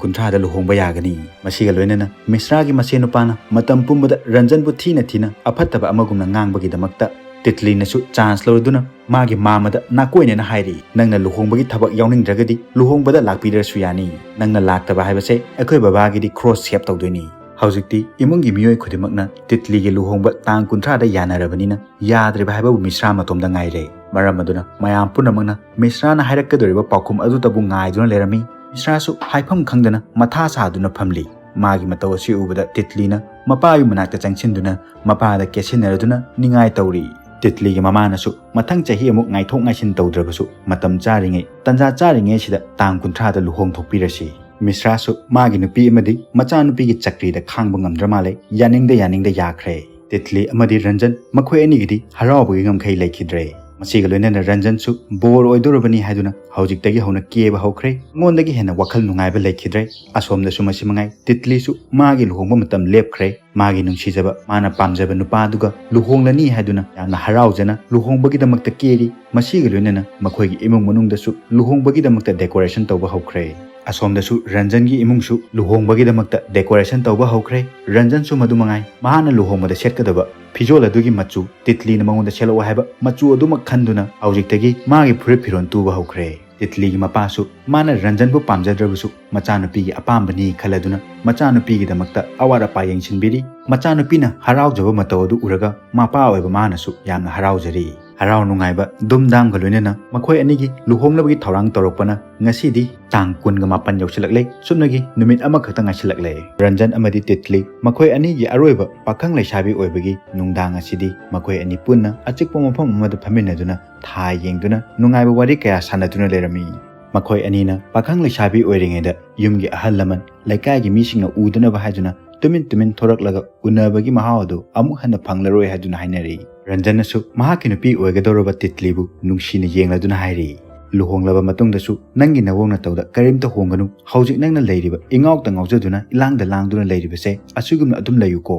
ꯀꯨꯟꯊ꯭ꯔꯥꯗ ꯂꯨꯍꯣꯡꯕ ꯌꯥꯒꯅꯤ꯫" ꯃꯁꯤꯒ ꯂꯣꯏꯅꯅ ꯃꯤꯁ꯭ꯔꯥꯒꯤ ꯃꯁꯦꯟ ꯅꯨꯄꯥꯅ ꯃꯇꯝ ꯄꯨꯝꯕꯗ ꯔꯟꯖꯟꯕꯨ ꯊꯤꯅ ꯊꯤꯅ ꯑꯐꯠꯇꯕ ꯑꯃꯒꯨꯝꯅ ꯉꯥꯡꯕꯒꯤꯗꯃꯛꯇ ꯇꯤꯠꯂꯤꯅꯁꯨ ꯆꯥꯟꯁ ꯂꯧꯔꯗꯨꯅ ꯃꯥꯒꯤ ꯃꯥꯃꯗ ꯅꯥꯀꯣꯏꯅꯅ ꯍꯥꯏꯔꯤ, "ꯅꯪꯅ ꯂꯨꯍꯣꯡꯕꯒꯤ ꯊꯕꯛ ꯌꯥꯎꯅꯤꯡꯗ꯭ꯔꯒꯗꯤ ꯂꯨꯍꯣꯡꯕꯗ ꯂꯥꯛꯄꯤꯗ꯭ꯔꯁꯨ ꯌꯥꯅꯤ꯫ ꯅꯪꯅ ꯂꯥꯛꯇꯕ ꯍꯥꯏꯕꯁꯦ ꯑꯩꯈꯣꯏ ꯕꯕꯥꯒꯤꯗꯤ ꯀ꯭ꯔꯣꯁ ꯁꯦꯞ ꯇꯧꯗꯣꯏꯅꯤ꯫" ꯍꯧꯖꯤꯛꯇꯤ ꯏꯃꯨꯡꯒꯤ ꯃꯤꯑꯣꯏ ꯈꯨꯗꯤꯡꯃꯛꯅ ꯇꯤꯠꯂꯤꯒꯤ ꯂꯨꯍꯣꯡꯕ ꯇꯥꯡ ꯀꯨꯟꯊ꯭ꯔꯥꯗ ꯌꯥꯅꯔꯕꯅꯤꯅ ꯌꯥꯗ꯭ꯔꯤꯕ ꯍꯥꯏꯕꯕꯨ ꯃꯤꯁ꯭ꯔꯥ ꯃꯇꯣꯝꯗ ꯉꯥꯏꯔꯦ꯫ ꯃꯔꯝ ꯑꯗꯨꯅ ꯃꯌꯥꯝ ꯄꯨꯝꯅꯃꯛꯅ ꯃꯤꯁ꯭ꯔꯥꯅ ꯍꯥꯏꯔꯛꯀꯗꯧꯔꯤꯕ ꯄꯥꯎꯈꯨꯝ ꯑꯗꯨꯇꯕꯨ ꯉꯥꯏꯗꯨꯅ ꯂꯩꯔꯝꯃꯤ꯫ ꯃꯤꯁ꯭ꯔꯥꯁꯨ ꯍꯥꯏꯐꯝ ꯈꯪꯗꯅ ꯃꯊꯥ ꯁꯥꯗꯨꯅ ꯐꯝꯂꯤ꯫ ꯃꯥꯒꯤ ꯃꯇꯧ ꯑꯁꯤ ꯎꯕꯗ ꯇꯤꯠꯂꯤꯅ ꯃꯄꯥꯒꯤ ꯃꯅꯥꯛꯇ ꯆꯪꯁꯤꯟꯗꯨꯅ ꯃꯄꯥꯗ ꯀꯦꯁꯤꯟꯅꯔꯗꯨꯅ ꯅꯤꯡꯉꯥꯏ ꯇꯧꯔꯤ꯫ ꯇꯤꯠꯂꯤꯒꯤ ꯃꯃꯥꯅꯁꯨ ꯃꯊꯪ ꯆꯍꯤ ꯑꯃꯨꯛ ꯉꯥꯏꯊꯣꯛ ꯉꯥꯏꯁꯤꯟ ꯇꯧꯗ꯭ꯔꯕꯁꯨ ꯃꯇꯝ ꯆꯥꯔꯤꯉꯩ, ꯇꯟꯖꯥ ꯆꯥꯔꯤꯉꯩꯁꯤꯗ ꯇꯥꯡ ꯀꯨꯟꯊ꯭ꯔꯥꯗ ꯂꯨꯍꯣꯡꯊꯣꯛꯄꯤꯔꯁꯤ꯫ ꯃꯤꯁ꯭ꯔꯥꯁꯨ ꯃꯥꯒꯤ ꯅꯨꯄꯤ ꯑꯃꯗꯤ ꯃꯆꯥꯅꯨꯄꯤꯒꯤ ꯆꯀ꯭ꯔꯤꯗ ꯈꯥꯡꯕ ꯉꯝꯗ꯭ꯔ ꯃꯥꯜꯂꯦ, ꯌꯥꯅꯤꯡꯗ ꯌꯥꯅꯤꯡꯗ ꯌꯥꯈ꯭ꯔꯦ꯫ ꯇꯤꯠꯂꯤ ꯑꯃꯗꯤ ꯔꯟꯖꯟ ꯃꯈꯣꯏ ꯑꯅꯤꯒꯤꯗꯤ ꯍꯔꯥꯎꯕꯒꯤ ꯉꯝꯈꯩ ꯂꯩꯈꯤꯗ꯭ꯔꯦ꯫ ꯃꯁꯤꯒ ꯂꯣꯏꯅꯅ ꯔꯟꯖꯟꯁꯨ ꯕꯣꯔ ꯑꯣꯏꯗꯧꯔꯕꯅꯤ ꯍꯥꯏꯗꯨꯅ ꯍꯧꯖꯤꯛꯇꯒꯤ ꯍꯧꯅ ꯀꯦꯕ ꯍꯧꯈ꯭ꯔꯦ꯫ ꯑꯩꯉꯣꯟꯗꯒꯤ ꯍꯦꯟꯅ ꯋꯥꯈꯜ ꯅꯨꯡꯉꯥꯏꯕ ꯂꯩꯈꯤꯗ꯭ꯔꯦ꯫ ꯑꯁꯣꯝꯗꯁꯨ ꯃꯁꯤ ꯃꯉꯥꯏ, ꯇꯤꯠꯂꯤꯁꯨ ꯃꯥꯒꯤ ꯂꯨꯍꯣꯡꯕ ꯃꯇꯝ ꯂꯦꯞꯈ꯭ꯔꯦ꯫ ꯃꯥꯒꯤ ꯅꯨꯡꯁꯤꯖꯕ, ꯃꯥꯅ ꯄꯥꯝꯖꯕ ꯅꯨꯄꯥꯗꯨꯒ ꯂꯨꯍꯣꯡꯂꯅꯤ ꯍꯥꯏꯗꯨꯅ ꯌꯥꯝꯅ ꯍꯔꯥꯎꯖꯅ ꯂꯨꯍꯣꯡꯕꯒꯤꯗꯃꯛꯇ ꯀꯦꯔꯤ꯫ ꯃꯁꯤꯒ ꯂꯣꯏꯅꯅ ꯃꯈꯣꯏꯒꯤ ꯏꯃꯨꯡ ꯃꯅꯨꯡꯗꯁꯨ ꯂꯨꯍꯣꯡꯕꯒꯤꯗꯃꯛꯇ ꯗꯦꯀꯣꯔꯦꯁꯟ ꯇꯧꯕ ꯍꯧꯈ꯭ꯔꯦ꯫ ꯑꯁꯣꯝꯗꯁꯨ ꯔꯟꯖꯟꯒꯤ ꯏꯃꯨꯡꯁꯨ ꯂꯨꯍꯣꯡꯕꯒꯤꯗꯃꯛꯇ decoration ꯇꯧꯕ ꯍꯧꯈ꯭ꯔꯦ꯫ ꯔꯟꯖꯟꯁꯨ ꯃꯗꯨ ꯃꯉꯥꯏ, ꯃꯍꯥꯛꯅ ꯂꯨꯍꯣꯡꯕꯗ ꯁꯦꯠꯀꯗꯕ ꯐꯤꯖꯣꯜ ꯑꯗꯨꯒꯤ ꯃꯆꯨ ꯇꯤꯠꯂꯤꯅ ꯃꯉꯣꯟꯗ ꯁꯦꯠꯂꯛꯑꯣ ꯍꯥꯏꯕ ꯃꯆꯨ ꯑꯗꯨꯃꯛ ꯈꯟꯗꯨꯅ ꯍꯧꯖꯤꯛꯇꯒꯤ ꯃꯥꯒꯤ ꯐꯨꯔꯤꯠ ꯐꯤꯔꯣꯜ ꯇꯨꯕ ꯍꯧꯈ꯭ꯔꯦ꯫ ꯇꯤꯠꯂꯤꯒꯤ ꯃꯄꯥꯁꯨ ꯃꯥꯅ ꯔꯟꯖꯟꯕꯨ ꯄꯥꯝꯖꯗ꯭ꯔꯕꯁꯨ ꯃꯆꯥꯅꯨꯄꯤꯒꯤ ꯑꯄꯥꯝꯕꯅꯤ ꯈꯜꯂꯗꯨꯅ ꯃꯆꯥꯅꯨꯄꯤꯒꯤꯗꯃꯛꯇ ꯑꯋꯥꯠ ꯑꯄꯥ ꯌꯦꯡꯁꯤꯟꯕꯤꯔꯤ꯫ ꯃꯆꯥꯅꯨꯄꯤꯅ ꯍꯔꯥꯎꯖꯕ ꯃꯇꯧ ꯑꯗꯨ ꯎꯔꯒ ꯃꯄꯥ ꯑꯣꯏꯕ ꯃꯥꯅꯁꯨ ꯌꯥꯝꯅ ꯍꯔꯥꯎꯖꯔꯤ꯫ ꯍꯔꯥꯎ ꯅꯨꯡꯉꯥꯏꯕ ꯗꯨꯝꯗꯥꯝꯒ ꯂꯣꯏꯅꯅ ꯃꯈꯣꯏ ꯑꯅꯤꯒꯤ ꯂꯨꯍꯣꯡꯅꯕꯒꯤ ꯊꯧꯔꯥꯡ ꯇꯧꯔꯛꯄꯅ ꯉꯁꯤꯗꯤ ꯇꯥꯡ ꯀꯨꯟꯒ ꯃꯥꯄꯟ ꯌꯧꯁꯤꯜꯂꯛꯂꯦ꯫ ꯁꯨꯞꯅꯒꯤ ꯅꯨꯃꯤꯠ ꯑꯃꯈꯛꯇ ꯉꯥꯏꯁꯤꯜꯂꯛꯂꯦ꯫ ꯔꯟꯖꯟ ꯑꯃꯗꯤ ꯇꯤꯠꯂꯤ ꯃꯈꯣꯏ ꯑꯅꯤꯒꯤ ꯑꯔꯣꯏꯕ ꯄꯥꯈꯪ ꯂꯩꯁꯥꯕꯤ ꯑꯣꯏꯕꯒꯤ ꯅꯨꯡꯗꯥꯡ ꯑꯁꯤꯗꯤ ꯃꯈꯣꯏ ꯑꯅꯤ ꯄꯨꯟꯅ ꯑꯆꯤꯛꯄ ꯃꯐꯝ ꯑꯃꯗ ꯐꯝꯃꯤꯟꯅꯗꯨꯅ ꯊꯥ ꯌꯦꯡꯗꯨꯅ ꯅꯨꯡꯉꯥꯏꯕ ꯋꯥꯔꯤ ꯀꯌꯥ ꯁꯥꯟꯅꯗꯨꯅ ꯂꯩꯔꯝꯃꯤ꯫ ꯃꯈꯣꯏ ꯑꯅꯤꯅ ꯄꯥꯈꯪ ꯂꯩꯁꯥꯕꯤ ꯑꯣꯏꯔꯤꯉꯩꯗ ꯌꯨꯝꯒꯤ ꯑꯍꯜ ꯂꯃꯟ, ꯂꯩꯀꯥꯏꯒꯤ ꯃꯤꯁꯤꯡꯅ ꯎꯗꯅꯕ ꯍꯥꯏꯗꯨꯅ ꯇꯨꯃꯤꯟ ꯇꯨꯃꯤꯟ ꯊꯣꯔꯛꯂꯒ ꯎꯅꯕꯒꯤ ꯃꯍꯥꯎ ꯑꯗꯨ ꯑꯃꯨꯛ ꯍꯟꯅ ꯐꯪꯂꯔꯣꯏ ꯍꯥꯏꯗꯨꯅ ꯍꯥꯏꯅꯔꯤ꯫ ꯔꯟꯖꯟꯅꯁꯨ ꯃꯍꯥꯛꯀꯤ ꯅꯨꯄꯤ ꯑꯣꯏꯒꯗꯧꯔꯕ ꯇꯤꯠꯂꯤꯕꯨ ꯅꯨꯡꯁꯤꯅ ꯌꯦꯡꯂꯗꯨꯅ ꯍꯥꯏꯔꯤ, "ꯂꯨꯍꯣꯡꯂꯕ ꯃꯇꯨꯡꯗꯁꯨ ꯅꯪꯒꯤ ꯅꯋꯣꯡ ꯅꯇꯧꯗ ꯀꯔꯤꯝꯇ ꯍꯣꯡꯒꯅꯨ꯫ ꯍꯧꯖꯤꯛ ꯅꯪꯅ ꯂꯩꯔꯤꯕ ꯏꯉꯥꯎꯇ ꯉꯥꯎꯖꯗꯨꯅ ꯏꯂꯥꯡꯗ ꯂꯥꯡꯗꯨꯅ ꯂꯩꯔꯤꯕꯁꯦ ꯑꯁꯤꯒꯨꯝꯅ ꯑꯗꯨꯝ ꯂꯩꯌꯨꯀꯣ꯫"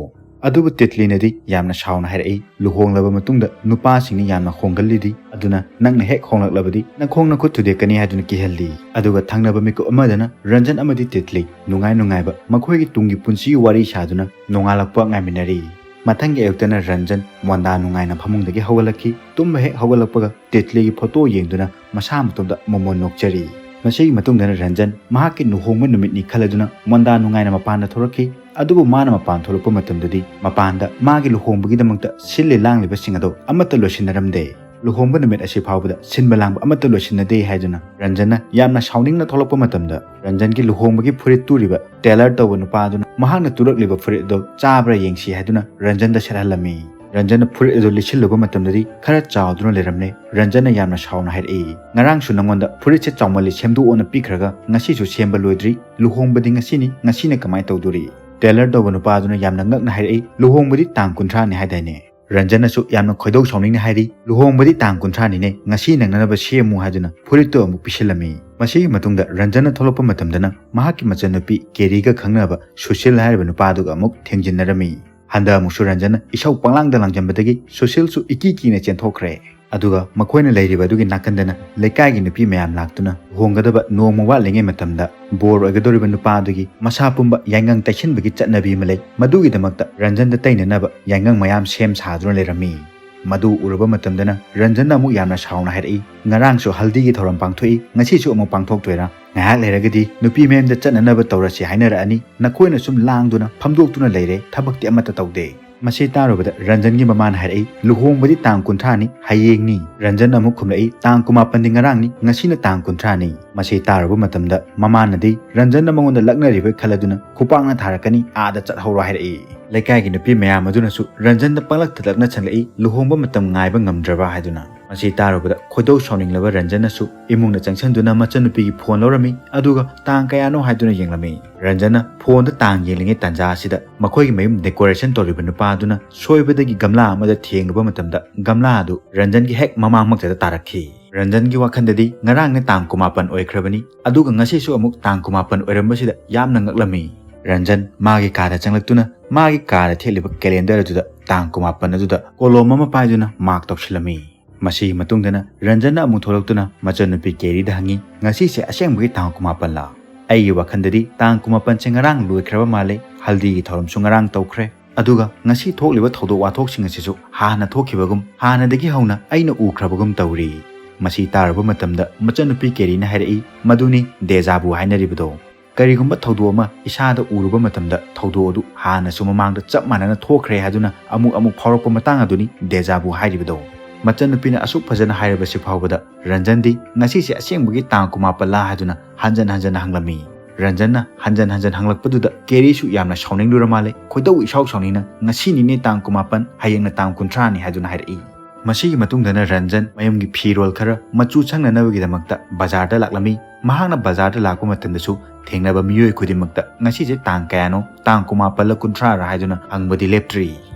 ꯑꯗꯨꯕꯨ ꯇꯤꯠꯂꯤꯅꯗꯤ ꯌꯥꯝꯅ ꯁꯥꯎꯅ ꯍꯥꯏꯔꯛꯏ, "ꯂꯨꯍꯣꯡꯂꯕ ꯃꯇꯨꯡꯗ ꯅꯨꯄꯥꯁꯤꯡꯅ ꯌꯥꯝꯅ ꯍꯣꯡꯒꯜꯂꯤꯗꯤ, ꯑꯗꯨꯅ ꯅꯪꯅ ꯍꯦꯛ ꯍꯣꯡꯂꯛꯂꯕꯗꯤ ꯅꯈꯣꯡ ꯅꯈꯨꯠ ꯊꯨꯗꯦꯛꯀꯅꯤ" ꯍꯥꯏꯗꯨꯅ ꯀꯤꯍꯜꯂꯤ꯫ ꯑꯗꯨꯒ ꯊꯪꯅꯕ ꯃꯤꯀꯨꯞ ꯑꯃꯗꯅ ꯔꯟꯖꯟ ꯑꯃꯗꯤ ꯇꯤꯠꯂꯤ ꯅꯨꯡꯉꯥꯏ ꯅꯨꯡꯉꯥꯏꯕ ꯃꯈꯣꯏꯒꯤ ꯇꯨꯡꯒꯤ ꯄꯨꯟꯁꯤꯒꯤ ꯋꯥꯔꯤ ꯁꯥꯗꯨꯅ ꯅꯣꯡꯉꯥꯜꯂꯛꯄ ꯉꯥꯏꯃꯤꯟꯅꯔꯤ꯫ ꯃꯊꯪꯒꯤ ꯑꯌꯨꯛꯇꯅ ꯔꯟꯖꯟ ꯃꯣꯟꯗꯥ ꯅꯨꯡꯉꯥꯏꯅ ꯐꯃꯨꯡꯗꯒꯤ ꯍꯧꯒꯠꯂꯛꯈꯤ꯫ ꯇꯨꯝꯕ ꯍꯦꯛ ꯍꯧꯒꯠꯂꯛꯄꯒ ꯇꯤꯠꯂꯤꯒꯤ ꯐꯣꯇꯣ ꯌꯦꯡꯗꯨꯅ ꯃꯁꯥ ꯃꯇꯣꯝꯇ ꯃꯣꯃꯣꯟ ꯅꯣꯛꯆꯔꯤ꯫ ꯃꯁꯤꯒꯤ ꯃꯇꯨꯡꯗꯅ ꯔꯟꯖꯟ ꯃꯍꯥꯛꯀꯤ ꯂꯨꯍꯣꯡꯕ ꯅꯨꯃꯤꯠꯅꯤ ꯈꯜꯂꯗꯨꯅ ꯃꯣꯟꯗꯥ ꯅꯨꯡꯉꯥꯏꯅ ꯃꯄꯥꯟꯗ ꯊꯣꯛꯂꯛꯈꯤ꯫ ꯑꯗꯨꯕꯨ ꯃꯥꯅ ꯃꯄꯥꯟ ꯊꯣꯛꯂꯛꯄ ꯃꯇꯝꯗꯗꯤ ꯃꯄꯥꯟꯗ ꯃꯥꯒꯤ ꯂꯨꯍꯣꯡꯕꯒꯤꯗꯃꯛꯇ ꯁꯤꯜꯂꯤ ꯂꯥꯡꯂꯤꯕꯁꯤꯡ ꯑꯗꯨ ꯑꯃꯠꯇ ꯂꯣꯏꯁꯤꯟꯅꯔꯝꯗꯦ꯫ ꯂꯨꯍꯣꯡꯕ ꯅꯨꯃꯤꯠ ꯑꯁꯤ ꯐꯥꯎꯕꯗ ꯁꯤꯟꯕ ꯂꯥꯡꯕ ꯑꯃꯠꯇ ꯂꯣꯏꯁꯤꯟꯅꯗꯦ ꯍꯥꯏꯗꯨꯅ ꯔꯟꯖꯟꯅ ꯌꯥꯝꯅ ꯁꯥꯎꯅꯤꯡꯅ ꯊꯣꯛꯂꯛꯄ ꯃꯇꯝꯗ, ꯔꯟꯖꯟꯒꯤ ꯂꯨꯍꯣꯡꯕꯒꯤ ꯐꯨꯔꯤꯠ ꯇꯨꯔꯤꯕ ꯇꯦꯂꯔ ꯇꯧꯕ ꯅꯨꯄꯥ ꯑꯗꯨꯅ ꯃꯍꯥꯛꯅ ꯇꯨꯔꯛꯂꯤꯕ ꯐꯨꯔꯤꯠ ꯑꯗꯨ ꯆꯥꯕ꯭ꯔꯥ ꯌꯦꯡꯁꯤ ꯍꯥꯏꯗꯨꯅ ꯔꯟꯖꯟꯗ ꯁꯦꯠꯍꯜꯂꯝꯃꯤ꯫ ꯔꯟꯖꯟꯅ ꯐꯨꯔꯤꯠ ꯑꯗꯨ ꯂꯤꯠꯁꯤꯜꯂꯨꯕ ꯃꯇꯝꯗꯗꯤ ꯈꯔ ꯆꯥꯎꯗꯨꯅ ꯂꯩꯔꯝꯂꯦ꯫ ꯔꯟꯖꯟꯅ ꯌꯥꯝꯅ ꯁꯥꯎꯅ ꯍꯥꯏꯔꯛꯏ, "ꯉꯔꯥꯡꯁꯨ ꯅꯪꯉꯣꯟꯗ ꯐꯨꯔꯤꯠꯁꯦ ꯆꯥꯎꯃꯜꯂꯤ, ꯁꯦꯝꯗꯣꯛꯑꯣꯅ ꯄꯤꯈ꯭ꯔꯒ ꯉꯁꯤꯁꯨ ꯁꯦꯝꯕ ꯂꯣꯏꯗ꯭ꯔꯤ꯫ ꯂꯨꯍꯣꯡꯕꯗꯤ ꯉꯁꯤꯅꯤ, ꯉꯁꯤꯅ ꯀꯃꯥꯏꯅ ꯇꯧꯗꯣꯔꯤ?" ꯇꯦꯂꯔ ꯇꯧꯕ ꯅꯨꯄꯥ ꯑꯗꯨꯅ ꯌꯥꯝꯅ ꯉꯛꯅ ꯍꯥꯏꯔꯛꯏ, "ꯂꯨꯍꯣꯡꯕꯗꯤ ꯇꯥꯡ ꯀꯨꯟꯊ꯭ꯔꯥꯅꯤ ꯍꯥꯏꯗꯥꯏꯅꯦ?" ꯔꯟꯖꯟꯅꯁꯨ ꯌꯥꯝꯅ ꯈꯣꯏꯗꯧ ꯁꯥꯎꯅꯤꯡꯅ ꯍꯥꯏꯔꯤ, "ꯂꯨꯍꯣꯡꯕꯗꯤ ꯇꯥꯡ ꯀꯨꯟꯊ꯭ꯔꯥꯅꯤꯅꯦ, ꯉꯁꯤ ꯅꯪꯅꯅꯕ ꯁꯦꯝꯃꯨ" ꯍꯥꯏꯗꯨꯅ ꯐꯨꯔꯤꯠꯇꯨ ꯑꯃꯨꯛ ꯄꯤꯁꯤꯜꯂꯝꯃꯤ꯫ ꯃꯁꯤꯒꯤ ꯃꯇꯨꯡꯗ ꯔꯟꯖꯟꯅ ꯊꯣꯛꯂꯛꯄ ꯃꯇꯝꯗꯅ ꯃꯍꯥꯛꯀꯤ ꯃꯆꯟꯅꯨꯄꯤ ꯀꯦꯔꯤꯒ ꯈꯪꯅꯕ ꯁꯨꯁꯤꯜ ꯍꯥꯏꯔꯤꯕ ꯅꯨꯄꯥꯗꯨꯒ ꯑꯃꯨꯛ ꯊꯦꯡꯖꯤꯟꯅꯔꯝꯃꯤ꯫ ꯍꯟꯗꯛ ꯑꯃꯨꯛꯁꯨ ꯔꯟꯖꯟꯅ ꯏꯁꯧ ꯄꯪꯂꯥꯡꯗ ꯂꯥꯡꯖꯟꯕꯗꯒꯤ ꯁꯨꯁꯤꯜꯁꯨ ꯏꯀꯤ ꯀꯤꯅ ꯆꯦꯟꯊꯣꯛꯈ꯭ꯔꯦ꯫ ꯑꯗꯨꯒ ꯃꯈꯣꯏꯅ ꯂꯩꯔꯤꯕ ꯑꯗꯨꯒꯤ ꯅꯥꯀꯟꯗꯅ ꯂꯩꯀꯥꯏꯒꯤ ꯅꯨꯄꯤ ꯃꯌꯥꯝ ꯂꯥꯛꯇꯨꯅ ꯂꯨꯍꯣꯡꯒꯗꯕ ꯅꯣꯡꯃ ꯋꯥꯠꯂꯤꯉꯩ ꯃꯇꯝꯗ ꯕꯣꯔ ꯑꯣꯏꯒꯗꯧꯔꯤꯕ ꯅꯨꯄꯥ ꯑꯗꯨꯒꯤ ꯃꯁꯥ ꯄꯨꯝꯕ ꯌꯥꯏꯉꯪ ꯇꯩꯁꯤꯟꯕꯒꯤ ꯆꯠꯅꯕꯤ ꯑꯃ ꯂꯩ꯫ ꯃꯗꯨꯒꯤꯗꯃꯛꯇ ꯔꯟꯖꯟꯗ ꯇꯩꯅꯅꯕ ꯌꯥꯏꯉꯪ ꯃꯌꯥꯝ ꯁꯦꯝ ꯁꯥꯗꯨꯅ ꯂꯩꯔꯝꯃꯤ꯫ ꯃꯗꯨ ꯎꯔꯕ ꯃꯇꯝꯗꯅ ꯔꯟꯖꯟꯅ ꯑꯃꯨꯛ ꯌꯥꯝꯅ ꯁꯥꯎꯅ ꯍꯥꯏꯔꯛꯏ, "ꯉꯔꯥꯡꯁꯨ ꯍꯜꯗꯤꯒꯤ ꯊꯧꯔꯝ ꯄꯥꯡꯊꯣꯛꯏ, ꯉꯁꯤꯁꯨ ꯑꯃꯨꯛ ꯄꯥꯡꯊꯣꯛꯇꯣꯏꯔꯥ? ꯉꯥꯏꯍꯥꯛ ꯂꯩꯔꯒꯗꯤ ꯅꯨꯄꯤ ꯃꯌꯨꯝꯗ ꯆꯠꯅꯅꯕ ꯇꯧꯔꯁꯤ ꯍꯥꯏꯅꯔꯛꯑꯅꯤ꯫ ꯅꯈꯣꯏꯅ ꯁꯨꯝ ꯂꯥꯡꯗꯨꯅ ꯐꯝꯗꯣꯛꯇꯨꯅ ꯂꯩꯔꯦ, ꯊꯕꯛꯇꯤ ꯑꯃꯠꯇ ꯇꯧꯗꯦ"꯫ ꯃꯁꯤ ꯇꯥꯔꯨꯕꯗ ꯔꯟꯖꯟꯒꯤ ꯃꯃꯥꯅ ꯍꯥꯏꯔꯛꯏ, "ꯂꯨꯍꯣꯡꯕꯗꯤ ꯇꯥꯡ ꯀꯨꯟꯊ꯭ꯔꯥꯅꯤ, ꯍꯌꯦꯡꯅꯤ"꯫ ꯔꯟꯖꯟ ꯑꯃꯨꯛ ꯈꯨꯝꯂꯛꯏ, "ꯇꯥꯡ ꯀꯨꯟꯃꯥꯄꯟꯗꯤ ꯉꯔꯥꯡꯅꯤ, ꯉꯁꯤꯅ ꯇꯥꯡ ꯀꯨꯟꯊ꯭ꯔꯥꯅꯤ"꯫ ꯃꯁꯤ ꯇꯥꯔꯨꯕ ꯃꯇꯝꯗ ꯃꯃꯥꯅꯗꯤ ꯔꯟꯖꯟꯅ ꯃꯉꯣꯟꯗ ꯂꯛꯅꯔꯤꯕ ꯈꯜꯂꯗꯨꯅ ꯈꯨꯄꯥꯛꯅ ꯊꯥꯔꯛꯀꯅꯤ, ꯑꯥꯗ ꯆꯠꯍꯧꯔꯣ ꯍꯥꯏꯔꯛꯏ꯫ ꯂꯩꯀꯥꯏꯒꯤ ꯅꯨꯄꯤ ꯃꯌꯥꯝ ꯑꯗꯨꯅꯁꯨ ꯔꯟꯖꯟꯗ ꯄꯪꯂꯛꯇ ꯂꯛꯅꯁꯜꯂꯛꯏ, ꯂꯨꯍꯣꯡꯕ ꯃꯇꯝ ꯉꯥꯏꯕ ꯉꯝꯗ꯭ꯔꯕ ꯍꯥꯏꯗꯨꯅ꯫ ꯃꯁꯤ ꯇꯥꯔꯨꯕꯗ ꯈꯣꯏꯗꯧ ꯁꯥꯎꯅꯤꯡꯂꯕ ꯔꯟꯖꯟꯅꯁꯨ ꯏꯃꯨꯡꯗ ꯆꯪꯁꯤꯟꯗꯨꯅ ꯃꯆꯟꯅꯨꯄꯤꯒꯤ ꯐꯣꯟ ꯂꯧꯔꯝꯃꯤ, ꯑꯗꯨꯒ ꯇꯥꯡ ꯀꯌꯥꯅꯣ ꯍꯥꯏꯗꯨꯅ ꯌꯦꯡꯂꯝꯃꯤ꯫ ꯔꯟꯖꯟꯅ ꯐꯣꯟꯗ ꯇꯥꯡ ꯌꯦꯡꯂꯤꯉꯩ ꯇꯥꯟꯖꯥ ꯑꯁꯤꯗ ꯃꯈꯣꯏꯒꯤ ꯃꯌꯨꯝ decoration ꯇꯧꯔꯤꯕ ꯅꯨꯄꯥ ꯑꯗꯨꯅ ꯁꯣꯏꯕꯗꯒꯤ ꯒꯝꯂꯥ ꯑꯃꯗ ꯊꯦꯡꯂꯨꯕ ꯃꯇꯝꯗ ꯒꯝꯂꯥ ꯑꯗꯨ ꯔꯟꯖꯟꯒꯤ ꯍꯦꯛ ꯃꯃꯥꯡꯃꯛꯇꯗ ꯇꯥꯔꯛꯈꯤ꯫ ꯔꯟꯖꯟꯒꯤ ꯋꯥꯈꯜꯗꯗꯤ ꯉꯔꯥꯡꯅ ꯇꯥꯡ ꯀꯨꯟꯃꯥꯄꯟ ꯑꯣꯏꯈ꯭ꯔꯕꯅꯤ, ꯑꯗꯨꯒ ꯉꯁꯤꯁꯨ ꯑꯃꯨꯛ ꯇꯥꯡ ꯀꯨꯟꯃꯥꯄꯟ ꯑꯣꯏꯔꯝꯕꯁꯤꯗ ꯌꯥꯝꯅ ꯉꯛꯂꯝꯃꯤ꯫ ꯔꯟꯖꯟ ꯃꯥꯒꯤ ꯀꯥꯗ ꯆꯪꯂꯛꯇꯨꯅ ꯃꯥꯒꯤ ꯀꯥꯗ ꯊꯦꯠꯂꯤꯕ calendar ꯑꯗꯨꯗ ꯇꯥꯡ ꯀꯨꯟꯃꯥꯄꯟ ꯑꯗꯨꯗ ꯀꯣꯂꯣꯝ ꯑꯃ ꯄꯥꯏꯗꯨꯅ mark ꯇꯧꯁꯤꯜꯂꯝꯃꯤ꯫ ꯃꯁꯤꯒꯤ ꯃꯇꯨꯡꯗꯅ ꯔꯟꯖꯟꯅ ꯑꯃꯨꯛ ꯊꯣꯛꯂꯛꯇꯨꯅ ꯃꯆꯟꯅꯨꯄꯤ ꯀꯦꯔꯤꯗ ꯍꯪꯉꯤ, "ꯉꯁꯤꯁꯦ ꯑꯁꯦꯡꯕꯒꯤ ꯇꯥꯡ ꯀꯨꯟꯃꯥꯄꯟꯂꯥ? ꯑꯩꯒꯤ ꯋꯥꯈꯜꯗꯗꯤ ꯇꯥꯡ ꯀꯨꯟꯃꯥꯄꯟꯁꯦ ꯉꯔꯥꯡ ꯂꯣꯏꯈ꯭ꯔꯕ ꯃꯥꯜꯂꯦ, ꯍꯜꯗꯤꯒꯤ ꯊꯧꯔꯝꯁꯨ ꯉꯔꯥꯡ ꯇꯧꯈ꯭ꯔꯦ, ꯑꯗꯨꯒ ꯉꯁꯤ ꯊꯣꯛꯂꯤꯕ ꯊꯧꯗꯣꯛ ꯋꯥꯊꯣꯛꯁꯤꯡ ꯑꯁꯤꯁꯨ ꯍꯥꯟꯅ ꯊꯣꯛꯈꯤꯕꯒꯨꯝ, ꯍꯥꯟꯅꯗꯒꯤ ꯍꯧꯅ ꯑꯩꯅ ꯎꯈ꯭ꯔꯕꯒꯨꯝ ꯇꯧꯔꯤ"꯫ ꯃꯁꯤ ꯇꯥꯔꯨꯕ ꯃꯇꯝꯗ ꯃꯆꯟꯅꯨꯄꯤ ꯀꯦꯔꯤꯅ ꯍꯥꯏꯔꯛꯏ, "ꯃꯗꯨꯅꯤ déjà vu ꯍꯥꯏꯅꯔꯤꯕꯗꯣ꯫ ꯀꯔꯤꯒꯨꯝꯕ ꯊꯧꯗꯣꯛ ꯑꯃ ꯏꯁꯥꯗ ꯎꯔꯨꯕ ꯃꯇꯝꯗ ꯊꯧꯗꯣꯛ ꯑꯗꯨ ꯍꯥꯟꯅꯁꯨ ꯃꯃꯥꯡꯗ ꯆꯞ ꯃꯥꯟꯅꯅ ꯊꯣꯛꯈ꯭ꯔꯦ ꯍꯥꯏꯗꯨꯅ ꯑꯃꯨꯛ ꯑꯃꯨꯛ ꯐꯥꯎꯔꯛꯄ ꯃꯇꯥꯡ ꯑꯗꯨꯅꯤ déjà vu ꯍꯥꯏꯔꯤꯕꯗꯣ"꯫ ꯃꯆꯟꯅꯨꯄꯤꯅ ꯑꯁꯨꯛ ꯐꯖꯅ ꯍꯥꯏꯔꯕꯁꯤ ꯐꯥꯎꯕꯗ ꯔꯟꯖꯟꯗꯤ ꯉꯁꯤꯁꯦ ꯑꯁꯦꯡꯕꯒꯤ ꯇꯥꯡ ꯀꯨꯟꯃꯥꯄꯜꯂꯥ ꯍꯥꯏꯗꯨꯅ ꯍꯟꯖꯟ ꯍꯟꯖꯟꯅ ꯍꯪꯂꯝꯃꯤ꯫ ꯔꯟꯖꯟꯅ ꯍꯟꯖꯟ ꯍꯟꯖꯟ ꯍꯪꯂꯛꯄꯗꯨꯗ ꯀꯦꯔꯤꯁꯨ ꯌꯥꯝꯅ ꯁꯥꯎꯅꯤꯡꯂꯨꯔ ꯃꯥꯜꯂꯦ꯫ ꯈꯣꯏꯗꯧ ꯏꯁꯥꯎ ꯁꯥꯎꯅꯤꯡꯅ, "ꯉꯁꯤꯅꯤꯅꯦ ꯇꯥꯡ ꯀꯨꯟꯃꯥꯄꯟ, ꯍꯌꯦꯡꯅ ꯇꯥꯡ ꯀꯨꯟꯊ꯭ꯔꯥꯅꯤ" ꯍꯥꯏꯗꯨꯅ ꯍꯥꯏꯔꯛꯏ꯫ ꯃꯁꯤꯒꯤ ꯃꯇꯨꯡꯗꯅ ꯔꯟꯖꯟ ꯃꯌꯨꯝꯒꯤ ꯐꯤꯔꯣꯜ ꯈꯔ ꯃꯆꯨ ꯁꯪꯅꯅꯕꯒꯤꯗꯃꯛꯇ ꯕꯖꯥꯔꯗ ꯂꯥꯛꯂꯝꯃꯤ꯫ ꯃꯍꯥꯛꯅ ꯕꯖꯥꯔꯗ ꯂꯥꯛꯄ ꯃꯇꯝꯗꯁꯨ ꯊꯦꯡꯅꯕ ꯃꯤꯑꯣꯏ ꯈꯨꯗꯤꯡꯃꯛꯇ "ꯉꯁꯤꯁꯦ ꯇꯥꯡ ꯀꯌꯥꯅꯣ? ꯇꯥꯡ ꯀꯨꯟꯃꯥꯄꯜꯂ ꯀꯨꯟꯊ꯭ꯔꯥꯔ?" ꯍꯥꯏꯗꯨꯅ ꯍꯪꯕꯗꯤ ꯂꯦꯞꯇ꯭ꯔꯤ꯫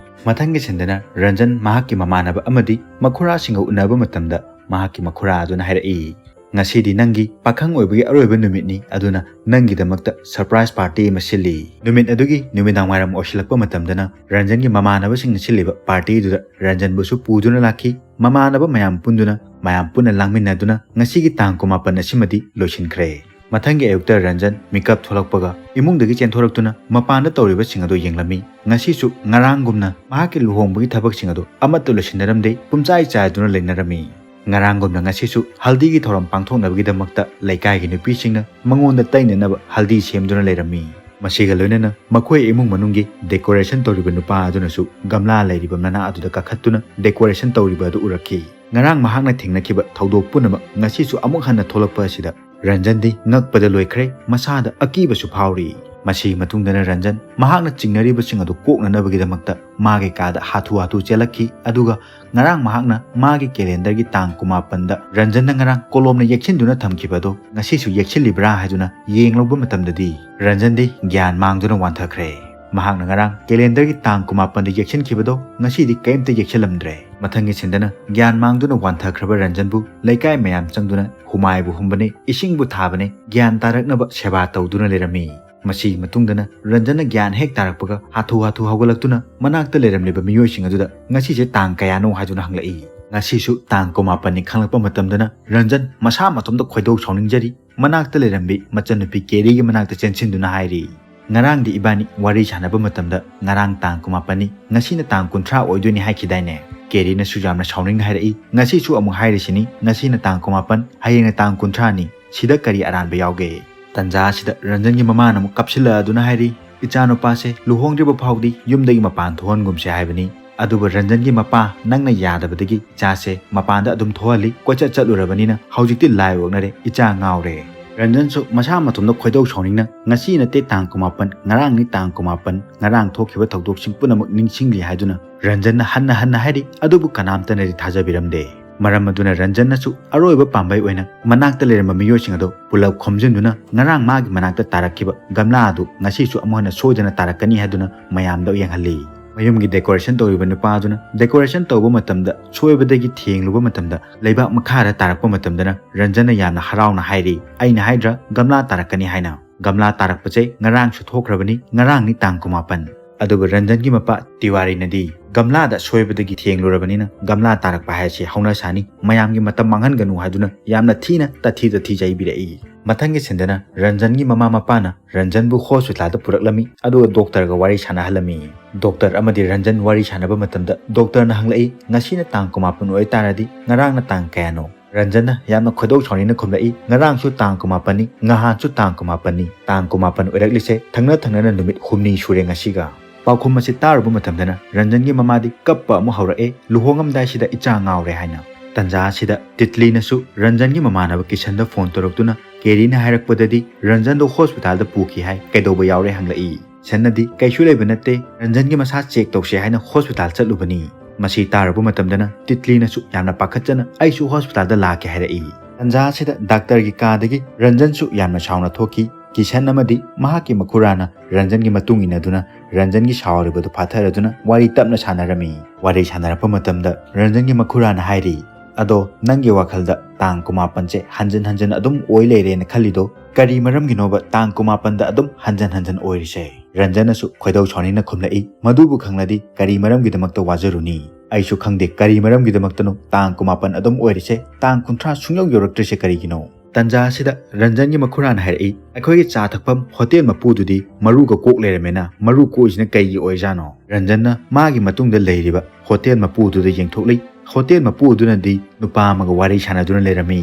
ꯃꯊꯪꯒꯤ ꯁꯤꯟꯗꯅ ꯔꯟꯖꯟ ꯃꯍꯥꯛꯀꯤ ꯃꯃꯥꯟꯅꯕ ꯑꯃꯗꯤ ꯃꯈꯨꯔꯥꯁꯤꯡꯒ ꯎꯅꯕ ꯃꯇꯝꯗ ꯃꯍꯥꯛꯀꯤ ꯃꯈꯨꯔꯥ ꯑꯗꯨꯅ ꯍꯥꯏꯔꯛꯏ, "ꯉꯁꯤꯗꯤ ꯅꯪꯒꯤ ꯄꯥꯈꯪ ꯑꯣꯏꯕꯒꯤ ꯑꯔꯣꯏꯕ ꯅꯨꯃꯤꯠꯅꯤ, ꯑꯗꯨꯅ ꯅꯪꯒꯤꯗꯃꯛꯇ surprise party ꯑꯃ ꯁꯤꯜꯂꯤ꯫" ꯅꯨꯃꯤꯠ ꯑꯗꯨꯒꯤ ꯅꯨꯃꯤꯗꯥꯡ ꯋꯥꯏꯔꯝ ꯑꯣꯏꯁꯤꯜꯂꯛꯄ ꯃꯇꯝꯗꯅ ꯔꯟꯖꯟꯒꯤ ꯃꯃꯥꯟꯅꯕꯁꯤꯡꯅ ꯁꯤꯜꯂꯤꯕ partyꯗꯨꯗ ꯔꯟꯖꯟꯕꯨꯁꯨ ꯄꯨꯗꯨꯅ ꯂꯥꯛꯈꯤ꯫ ꯃꯃꯥꯟꯅꯕ ꯃꯌꯥꯝ ꯄꯨꯟꯗꯨꯅ, ꯃꯌꯥꯝ ꯄꯨꯟꯅ ꯂꯥꯡꯃꯤꯟꯅꯗꯨꯅ ꯉꯁꯤꯒꯤ ꯇꯥꯡ ꯀꯨꯟꯃꯥꯄꯟ ꯑꯁꯤꯃꯗꯤ ꯂꯣꯏꯁꯤꯟꯈ꯭ꯔꯦ꯫ ꯃꯊꯪꯒꯤ ꯑꯌꯨꯛꯇ ꯔꯟꯖꯟ ꯃꯤꯀꯞ ꯊꯣꯛꯂꯛꯄꯒ ꯏꯃꯨꯡꯗꯒꯤ ꯆꯦꯟꯊꯣꯔꯛꯇꯨꯅ ꯃꯄꯥꯟꯗ ꯇꯧꯔꯤꯕꯁꯤꯡ ꯑꯗꯨ ꯌꯦꯡꯂꯝꯃꯤ꯫ ꯉꯁꯤꯁꯨ ꯉꯔꯥꯡꯒꯨꯝꯅ ꯃꯍꯥꯛꯀꯤ ꯂꯨꯍꯣꯡꯕꯒꯤ ꯊꯕꯛꯁꯤꯡ ꯑꯗꯨ ꯑꯃꯠꯇ ꯂꯣꯏꯁꯤꯟꯅꯔꯝꯗꯦ, ꯄꯨꯝꯆꯥꯏ ꯆꯥꯏꯗꯨꯅ ꯂꯩꯅꯔꯝꯃꯤ꯫ ꯉꯔꯥꯡꯒꯨꯝꯅ ꯉꯁꯤꯁꯨ ꯍꯜꯗꯤꯒꯤ ꯊꯧꯔꯝ ꯄꯥꯡꯊꯣꯛꯅꯕꯒꯤꯗꯃꯛꯇ ꯂꯩꯀꯥꯏꯒꯤ ꯅꯨꯄꯤꯁꯤꯡꯅ ꯃꯉꯣꯟꯗ ꯇꯩꯅꯅꯕ ꯍꯜꯗꯤ ꯁꯦꯝꯗꯨꯅ ꯂꯩꯔꯝꯃꯤ꯫ ꯃꯁꯤꯒ ꯂꯣꯏꯅꯅ ꯃꯈꯣꯏ ꯏꯃꯨꯡ ꯃꯅꯨꯡꯒꯤ decoration ꯇꯧꯔꯤꯕ ꯅꯨꯄꯥ ꯑꯗꯨꯅꯁꯨ ꯒꯝꯂꯥ ꯂꯩꯔꯤꯕ ꯃꯅꯥ ꯑꯗꯨꯗ ꯀꯥꯈꯠꯇꯨꯅ decoration ꯇꯧꯔꯤꯕ ꯑꯗꯨ ꯎꯔꯛꯈꯤ꯫ ꯉꯔꯥꯡ ꯃꯍꯥꯛꯅ ꯊꯦꯡꯅꯈꯤꯕ ꯊꯧꯗꯣꯛ ꯄꯨꯝꯅꯃꯛ ꯉꯁꯤꯁꯨ ꯑꯃꯨꯛ ꯍꯟꯅ ꯊꯣꯛꯂꯛꯄ ꯑꯁꯤꯗ ꯔꯟꯖꯟꯗꯤ ꯉꯛꯄꯗ ꯂꯣꯏꯈ꯭ꯔꯦ, ꯃꯁꯥꯗ ꯑꯀꯤꯕꯁꯨ ꯐꯥꯎꯔꯤ꯫ ꯃꯁꯤꯒꯤ ꯃꯇꯨꯡꯗꯅ ꯔꯟꯖꯟ ꯃꯍꯥꯛꯅ ꯆꯤꯡꯅꯔꯤꯕꯁꯤꯡ ꯑꯗꯨ ꯀꯣꯛꯅꯅꯕꯒꯤꯗꯃꯛꯇ ꯃꯥꯒꯤ ꯀꯥꯗ ꯍꯥꯊꯨ ꯍꯥꯊꯨ ꯆꯦꯜꯂꯛꯈꯤ, ꯑꯗꯨꯒ ꯉꯔꯥꯡ ꯃꯍꯥꯛꯅ ꯃꯥꯒꯤ calendarꯒꯤ ꯇꯥꯡ ꯀꯨꯟꯃꯥꯄꯟꯗ ꯔꯟꯖꯟꯅ ꯉꯔꯥꯡ ꯀꯣꯂꯣꯝꯅ ꯌꯦꯛꯁꯤꯟꯗꯨꯅ ꯊꯝꯈꯤꯕ ꯑꯗꯨ ꯉꯁꯤꯁꯨ ꯌꯦꯛꯁꯤꯜꯂꯤꯕ꯭ꯔꯥ ꯍꯥꯏꯗꯨꯅ ꯌꯦꯡꯂꯨꯕ ꯃꯇꯝꯗꯗꯤ ꯔꯟꯖꯟꯗꯤ ꯒ꯭ꯌꯥꯟ ꯃꯥꯡꯗꯨꯅ ꯋꯥꯟꯊꯈ꯭ꯔꯦ꯫ ꯃꯍꯥꯛꯅ ꯉꯔꯥꯡ calendarꯒꯤ ꯇꯥꯡ ꯀꯨꯟꯃꯥꯄꯟꯗ ꯌꯦꯛꯁꯤꯟꯈꯤꯕꯗꯣ ꯉꯁꯤꯗꯤ ꯀꯔꯤꯝꯇ ꯌꯦꯛꯁꯤꯜꯂꯝꯗ꯭ꯔꯦ꯫ ꯃꯊꯪꯒꯤ ꯁꯤꯟꯗꯅ ꯒ꯭ꯌꯥꯟ ꯃꯥꯡꯗꯨꯅ ꯋꯥꯟꯊꯈ꯭ꯔꯕ ꯔꯟꯖꯟꯕꯨ ꯂꯩꯀꯥꯏ ꯃꯌꯥꯝ ꯆꯪꯗꯨꯅ ꯍꯨꯃꯥꯏꯕꯨ ꯍꯨꯝꯕꯅꯦ, ꯏꯁꯤꯡꯕꯨ ꯊꯥꯕꯅꯦ, ꯒ꯭ꯌꯥꯟ ꯇꯥꯔꯛꯅꯕ ꯁꯦꯕꯥ ꯇꯧꯗꯨꯅ ꯂꯩꯔꯝꯃꯤ꯫ ꯃꯁꯤꯒꯤ ꯃꯇꯨꯡꯗꯅ ꯔꯟꯖꯟꯅ ꯒ꯭ꯌꯥꯟ ꯍꯦꯛ ꯇꯥꯔꯛꯄꯒ ꯍꯥꯊꯨ ꯍꯥꯊꯨ ꯍꯧꯒꯠꯂꯛꯇꯨꯅ ꯃꯅꯥꯛꯇ ꯂꯩꯔꯝꯂꯤꯕ ꯃꯤꯑꯣꯏꯁꯤꯡ ꯑꯗꯨꯗ ꯉꯁꯤꯁꯦ ꯇꯥꯡ ꯀꯌꯥꯅꯣ ꯍꯥꯏꯗꯨꯅ ꯍꯪꯂꯛꯏ꯫ ꯉꯁꯤꯁꯨ ꯇꯥꯡ ꯀꯨꯟꯃꯥꯄꯟꯅꯤ ꯈꯪꯂꯛꯄ ꯃꯇꯝꯗꯅ ꯔꯟꯖꯟ ꯃꯁꯥ ꯃꯇꯣꯝꯇ ꯈꯣꯏꯗꯧ ꯁꯥꯎꯅꯤꯡꯖꯔꯤ꯫ ꯃꯅꯥꯛꯇ ꯂꯩꯔꯝꯕꯤ ꯃꯆꯟꯅꯨꯄꯤ ꯀꯦꯔꯤꯒꯤ ꯃꯅꯥꯛꯇ ꯆꯦꯟꯁꯤꯟꯗꯨꯅ ꯍꯥꯏꯔꯤ, "ꯉꯔꯥꯡꯗꯤ ꯏꯕꯥꯅꯤ ꯋꯥꯔꯤ ꯁꯥꯟꯅꯕ ꯃꯇꯝꯗ ꯉꯔꯥꯡ ꯇꯥꯡ ꯀꯨꯟꯃꯥꯄꯟꯅꯤ, ꯉꯁꯤꯅ ꯇꯥꯡ ꯀꯨꯟꯊ꯭ꯔꯥ ꯑꯣꯏꯗꯣꯏꯅꯤ ꯍꯥꯏꯈꯤꯗꯥꯏꯅꯦ?" ꯀꯦꯔꯤꯅꯁꯨ ꯌꯥꯝꯅ ꯁꯥꯎꯅꯤꯡꯅ ꯍꯥꯏꯔꯛꯏ, "ꯉꯁꯤꯁꯨ ꯑꯃꯨꯛ ꯍꯥꯏꯔꯤꯁꯤꯅꯤ, ꯉꯁꯤꯅ ꯇꯥꯡ ꯀꯨꯟꯃꯥꯄꯟ, ꯍꯌꯦꯡꯅ ꯇꯥꯡ ꯀꯨꯟꯊ꯭ꯔꯥꯅꯤ, ꯁꯤꯗ ꯀꯔꯤ ꯑꯔꯥꯟꯕ ꯌꯥꯎꯒꯦ?" ꯇꯟꯖꯥ ꯑꯁꯤꯗ ꯔꯟꯖꯟꯒꯤ ꯃꯃꯥꯅ ꯑꯃꯨꯛ ꯀꯥꯞꯁꯤꯜꯂꯛꯑꯗꯨꯅ ꯍꯥꯏꯔꯤ, "ꯏꯆꯥꯅꯨꯄꯥꯁꯦ ꯂꯨꯍꯣꯡꯗ꯭ꯔꯤꯕ ꯐꯥꯎꯗꯤ ꯌꯨꯝꯗꯒꯤ ꯃꯄꯥꯟ ꯊꯣꯛꯍꯟꯒꯨꯝꯁꯦ ꯍꯥꯏꯕꯅꯤ, ꯑꯗꯨꯕꯨ ꯔꯟꯖꯟꯒꯤ ꯃꯄꯥ ꯅꯪꯅ ꯌꯥꯗꯕꯗꯒꯤ ꯏꯆꯥꯁꯦ ꯃꯄꯥꯟꯗ ꯑꯗꯨꯝ ꯊꯣꯛꯍꯜꯂꯤ, ꯀꯣꯏꯆꯠ ꯆꯠꯂꯨꯔꯕꯅꯤꯅ ꯍꯧꯖꯤꯛꯇꯤ ꯂꯥꯏ ꯑꯣꯛꯅꯔꯦ, ꯏꯆꯥ ꯉꯥꯎꯔꯦ꯫" ꯔꯟꯖꯟꯁꯨ ꯃꯁꯥ ꯃꯇꯣꯝꯗ ꯈꯣꯏꯗꯧ ꯁꯥꯎꯅꯤꯡꯅ, "ꯉꯁꯤ ꯅꯠꯇꯦ ꯇꯥꯡ ꯀꯨꯟꯃꯥꯄꯟ, ꯉꯔꯥꯡꯅꯤ ꯇꯥꯡ ꯀꯨꯟꯃꯥꯄꯟ, ꯉꯔꯥꯡ ꯊꯣꯛꯈꯤꯕ ꯊꯧꯗꯣꯛꯁꯤꯡ ꯄꯨꯝꯅꯃꯛ ꯅꯤꯡꯁꯤꯡꯂꯤ" ꯍꯥꯏꯗꯨꯅ ꯔꯟꯖꯟꯅ ꯍꯟꯅ ꯍꯟꯅ ꯍꯥꯏꯔꯤ, ꯑꯗꯨꯕꯨ ꯀꯅꯥꯝꯇꯅꯗꯤ ꯊꯥꯖꯕꯤꯔꯝꯗꯦ꯫ ꯃꯔꯝ ꯑꯗꯨꯅ ꯔꯟꯖꯟꯅꯁꯨ ꯑꯔꯣꯏꯕ ꯄꯥꯝꯕꯩ ꯑꯣꯏꯅ ꯃꯅꯥꯛꯇ ꯂꯩꯔꯝꯕ ꯃꯤꯑꯣꯏꯁꯤꯡ ꯑꯗꯨ ꯄꯨꯂꯞ ꯈꯣꯝꯖꯤꯟꯗꯨꯅ ꯉꯔꯥꯡ ꯃꯥꯒꯤ ꯃꯅꯥꯛꯇ ꯇꯥꯔꯛꯈꯤꯕ ꯒꯝꯂꯥ ꯑꯗꯨ ꯉꯁꯤꯁꯨ ꯑꯃꯨꯛ ꯍꯟꯅ ꯁꯣꯏꯗꯅ ꯇꯥꯔꯛꯀꯅꯤ ꯍꯥꯏꯗꯨꯅ ꯃꯌꯥꯝꯗ ꯌꯦꯡꯍꯜꯂꯤ꯫ ꯃꯌꯨꯝꯒꯤ decoration ꯇꯧꯔꯤꯕ ꯅꯨꯄꯥꯗꯨꯅ decoration ꯇꯧꯕ ꯃꯇꯝꯗ ꯁꯣꯏꯕꯗꯒꯤ ꯊꯦꯡꯂꯨꯕ ꯃꯇꯝꯗ ꯂꯩꯕꯥꯛ ꯃꯈꯥꯗ ꯇꯥꯔꯛꯄ ꯃꯇꯝꯗꯅ ꯔꯟꯖꯟꯅ ꯌꯥꯝꯅ ꯍꯔꯥꯎꯅ ꯍꯥꯏꯔꯤ, "ꯑꯩꯅ ꯍꯥꯏꯗ꯭ꯔꯥ ꯒꯝꯂꯥ ꯇꯥꯔꯛꯀꯅꯤ ꯍꯥꯏꯅ?" ꯒꯝꯂꯥ ꯇꯥꯔꯛꯄꯁꯦ ꯉꯔꯥꯡꯁꯨ ꯊꯣꯛꯈ꯭ꯔꯕꯅꯤ, ꯉꯔꯥꯡꯅꯤ ꯇꯥꯡ ꯀꯨꯟꯃꯥꯄꯟ꯫ ꯑꯗꯨꯒ ꯔꯟꯖꯟꯒꯤ ꯃꯄꯥ ꯇꯤꯋꯥꯔꯤꯅꯗꯤ, "ꯒꯝꯂꯥꯗ ꯁꯣꯏꯕꯗꯒꯤ ꯊꯦꯡꯂꯨꯔꯕꯅꯤꯅ ꯒꯝꯂꯥ ꯇꯥꯔꯛꯄ ꯍꯥꯏꯁꯤ ꯍꯧꯅ ꯁꯥꯅꯤ, ꯃꯌꯥꯝꯒꯤ ꯃꯇꯝ ꯃꯥꯡꯍꯟꯒꯅꯨ" ꯍꯥꯏꯗꯨꯅ ꯌꯥꯝꯅ ꯊꯤꯅ ꯇꯥꯊꯤ ꯇꯥꯊꯤ ꯆꯩꯕꯤꯔꯛꯏ꯫ ꯃꯊꯪꯒꯤ ꯁꯤꯟꯗꯅ ꯔꯟꯖꯟꯒꯤ ꯃꯃꯥ ꯃꯄꯥꯅ ꯔꯟꯖꯟꯕꯨ ꯍꯣꯁꯄꯤꯇꯥꯜꯗ ꯄꯨꯔꯛꯂꯝꯃꯤ, ꯑꯗꯨꯒ ꯗꯣꯛꯇꯔꯒ ꯋꯥꯔꯤ ꯁꯥꯟꯅꯍꯜꯂꯝꯃꯤ꯫ ꯗꯣꯛꯇꯔ ꯑꯃꯗꯤ ꯔꯟꯖꯟ ꯋꯥꯔꯤ ꯁꯥꯟꯅꯕ ꯃꯇꯝꯗ ꯗꯣꯛꯇꯔꯅ ꯍꯪꯂꯛꯏ, "ꯉꯁꯤꯅ ꯇꯥꯡ ꯀꯨꯟꯃꯥꯄꯟ ꯑꯣꯏꯇꯥꯔꯗꯤ ꯉꯔꯥꯡꯅ ꯇꯥꯡ ꯀꯌꯥꯅꯣ?" ꯔꯟꯖꯟꯅ ꯌꯥꯝꯅ ꯈꯣꯏꯗꯧ ꯁꯥꯎꯅꯤꯡꯅ ꯈꯨꯝꯂꯛꯏ, "ꯉꯔꯥꯡꯁꯨ ꯇꯥꯡ ꯀꯨꯟꯃꯥꯄꯟꯅꯤ, ꯉꯍꯥꯟꯁꯨ ꯇꯥꯡ ꯀꯨꯟꯃꯥꯄꯟꯅꯤ꯫ ꯇꯥꯡ ꯀꯨꯟꯃꯥꯄꯟ ꯑꯣꯏꯔꯛꯂꯤꯁꯦ ꯊꯪꯅ ꯊꯪꯅꯅ ꯅꯨꯃꯤꯠ ꯍꯨꯝꯅꯤ ꯁꯨꯔꯦ ꯉꯁꯤꯒ"꯫ ꯄꯥꯎꯈꯨꯝ ꯑꯁꯤ ꯇꯥꯔꯨꯕ ꯃꯇꯝꯗꯅ ꯔꯟꯖꯟꯒꯤ ꯃꯃꯥꯗꯤ ꯀꯞꯄ ꯑꯃꯨꯛ ꯍꯧꯔꯛꯑꯦ, "ꯂꯨꯍꯣꯡꯉꯝꯗꯥꯏꯁꯤꯗ ꯏꯆꯥ ꯉꯥꯎꯔꯦ" ꯍꯥꯏꯅ꯫ ꯇꯟꯖꯥ ꯑꯁꯤꯗ ꯇꯤꯠꯂꯤꯅꯁꯨ ꯔꯟꯖꯟꯒꯤ ꯃꯃꯥꯟꯅꯕ ꯀꯤꯁꯟꯗ ꯐꯣꯟ ꯇꯧꯔꯛꯇꯨꯅ ꯀꯦꯔꯤꯅ ꯍꯥꯏꯔꯛꯄꯗꯗꯤ ꯔꯟꯖꯟꯗꯣ ꯍꯣꯁꯄꯤꯇꯥꯜꯗ ꯄꯨꯈꯤ ꯍꯥꯏ, "ꯀꯩꯗꯧꯕ ꯌꯥꯎꯔꯦ?" ꯍꯪꯂꯛꯏ꯫ ꯀꯤꯁꯟꯅꯗꯤ, "ꯀꯩꯁꯨ ꯂꯩꯕ ꯅꯠꯇꯦ, ꯔꯟꯖꯟꯒꯤ ꯃꯁꯥ ꯆꯦꯛ ꯇꯧꯁꯦ ꯍꯥꯏꯅ ꯍꯣꯁꯄꯤꯇꯥꯜ ꯆꯠꯂꯨꯕꯅꯤ"꯫ ꯃꯁꯤ ꯇꯥꯔꯨꯕ ꯃꯇꯝꯗꯅ ꯇꯤꯠꯂꯤꯅꯁꯨ ꯌꯥꯝꯅ ꯄꯥꯈꯠꯆꯅ, "ꯑꯩꯁꯨ ꯍꯣꯁꯄꯤꯇꯥꯜꯗ ꯂꯥꯛꯀꯦ" ꯍꯥꯏꯔꯛꯏ꯫ ꯇꯟꯖꯥ ꯑꯁꯤꯗ ꯗꯥꯛꯇꯔꯒꯤ ꯀꯥꯗꯒꯤ ꯔꯟꯖꯟꯁꯨ ꯌꯥꯝꯅ ꯁꯥꯎꯅ ꯊꯣꯛꯈꯤ꯫ ꯀꯤꯁꯟ ꯑꯃꯗꯤ ꯃꯍꯥꯛꯀꯤ ꯃꯈꯨꯔꯥꯅ ꯔꯟꯖꯟꯒꯤ ꯃꯇꯨꯡ ꯏꯟꯅꯗꯨꯅ ꯔꯟꯖꯟꯒꯤ ꯁꯥꯎꯔꯤꯕꯗꯨ ꯐꯥꯊꯔꯗꯨꯅ ꯋꯥꯔꯤ ꯇꯞꯅ ꯁꯥꯟꯅꯔꯝꯃꯤ꯫ ꯋꯥꯔꯤ ꯁꯥꯟꯅꯔꯛꯄ ꯃꯇꯝꯗ ꯔꯟꯖꯟꯒꯤ ꯃꯈꯨꯔꯥꯅ ꯍꯥꯏꯔꯤ, "ꯑꯗꯣ ꯅꯪꯒꯤ ꯋꯥꯈꯜꯗ ꯇꯥꯡ ꯀꯨꯟꯃꯥꯄꯟꯁꯦ ꯍꯟꯖꯟ ꯍꯟꯖꯟ ꯑꯗꯨꯝ ꯑꯣꯏ ꯂꯩꯔꯦꯅ ꯈꯜꯂꯤꯗꯣ ꯀꯔꯤ ꯃꯔꯝꯒꯤꯅꯣꯕ ꯇꯥꯡ ꯀꯨꯟꯃꯥꯄꯟꯗ ꯑꯗꯨꯝ ꯍꯟꯖꯟ ꯍꯟꯖꯟ ꯑꯣꯏꯔꯤꯁꯦ?" ꯔꯟꯖꯟꯅꯁꯨ ꯈꯣꯏꯗꯧ ꯁꯥꯎꯅꯤꯡꯅ ꯈꯨꯝꯂꯛꯏ, "ꯃꯗꯨꯕꯨ ꯈꯪꯂꯗꯤ ꯀꯔꯤ ꯃꯔꯝꯒꯤꯗꯃꯛꯇ ꯋꯥꯖꯔꯨꯅꯤ? ꯑꯩꯁꯨ ꯈꯪꯗꯦ ꯀꯔꯤ ꯃꯔꯝꯒꯤꯗꯃꯛꯇꯅꯣ ꯇꯥꯡ ꯀꯨꯟꯃꯥꯄꯟ ꯑꯗꯨꯝ ꯑꯣꯏꯔꯤꯁꯦ, ꯇꯥꯡ ꯀꯨꯟꯊ꯭ꯔꯥ ꯁꯨꯡꯌꯧ ꯌꯧꯔꯛꯇ꯭ꯔꯤꯁꯦ ꯀꯔꯤꯒꯤꯅꯣ?" ꯇꯟꯖꯥ ꯑꯁꯤꯗ ꯔꯟꯖꯟꯒꯤ ꯃꯈꯨꯔꯥꯅ ꯍꯥꯏꯔꯛꯏ, "ꯑꯩꯈꯣꯏꯒꯤ ꯆꯥ ꯊꯛꯐꯝ ꯍꯣꯇꯦꯜ ꯃꯄꯨꯗꯨꯗꯤ ꯃꯔꯨꯒ ꯀꯣꯛ ꯂꯩꯔꯝꯃꯦꯅ, ꯃꯔꯨ ꯀꯣꯛꯏꯁꯤꯅ ꯀꯩꯒꯤ ꯑꯣꯏꯖꯥꯠꯅꯣ?" ꯔꯟꯖꯟꯅ ꯃꯥꯒꯤ ꯃꯇꯨꯡꯗ ꯂꯩꯔꯤꯕ ꯍꯣꯇꯦꯜ ꯃꯄꯨꯗꯨꯗ ꯌꯦꯡꯊꯣꯛꯂꯤ꯫ ꯍꯣꯇꯦꯜ ꯃꯄꯨ ꯑꯗꯨꯅꯗꯤ ꯅꯨꯄꯥ ꯑꯃꯒ ꯋꯥꯔꯤ ꯁꯥꯟꯅꯗꯨꯅ ꯂꯩꯔꯝꯃꯤ꯫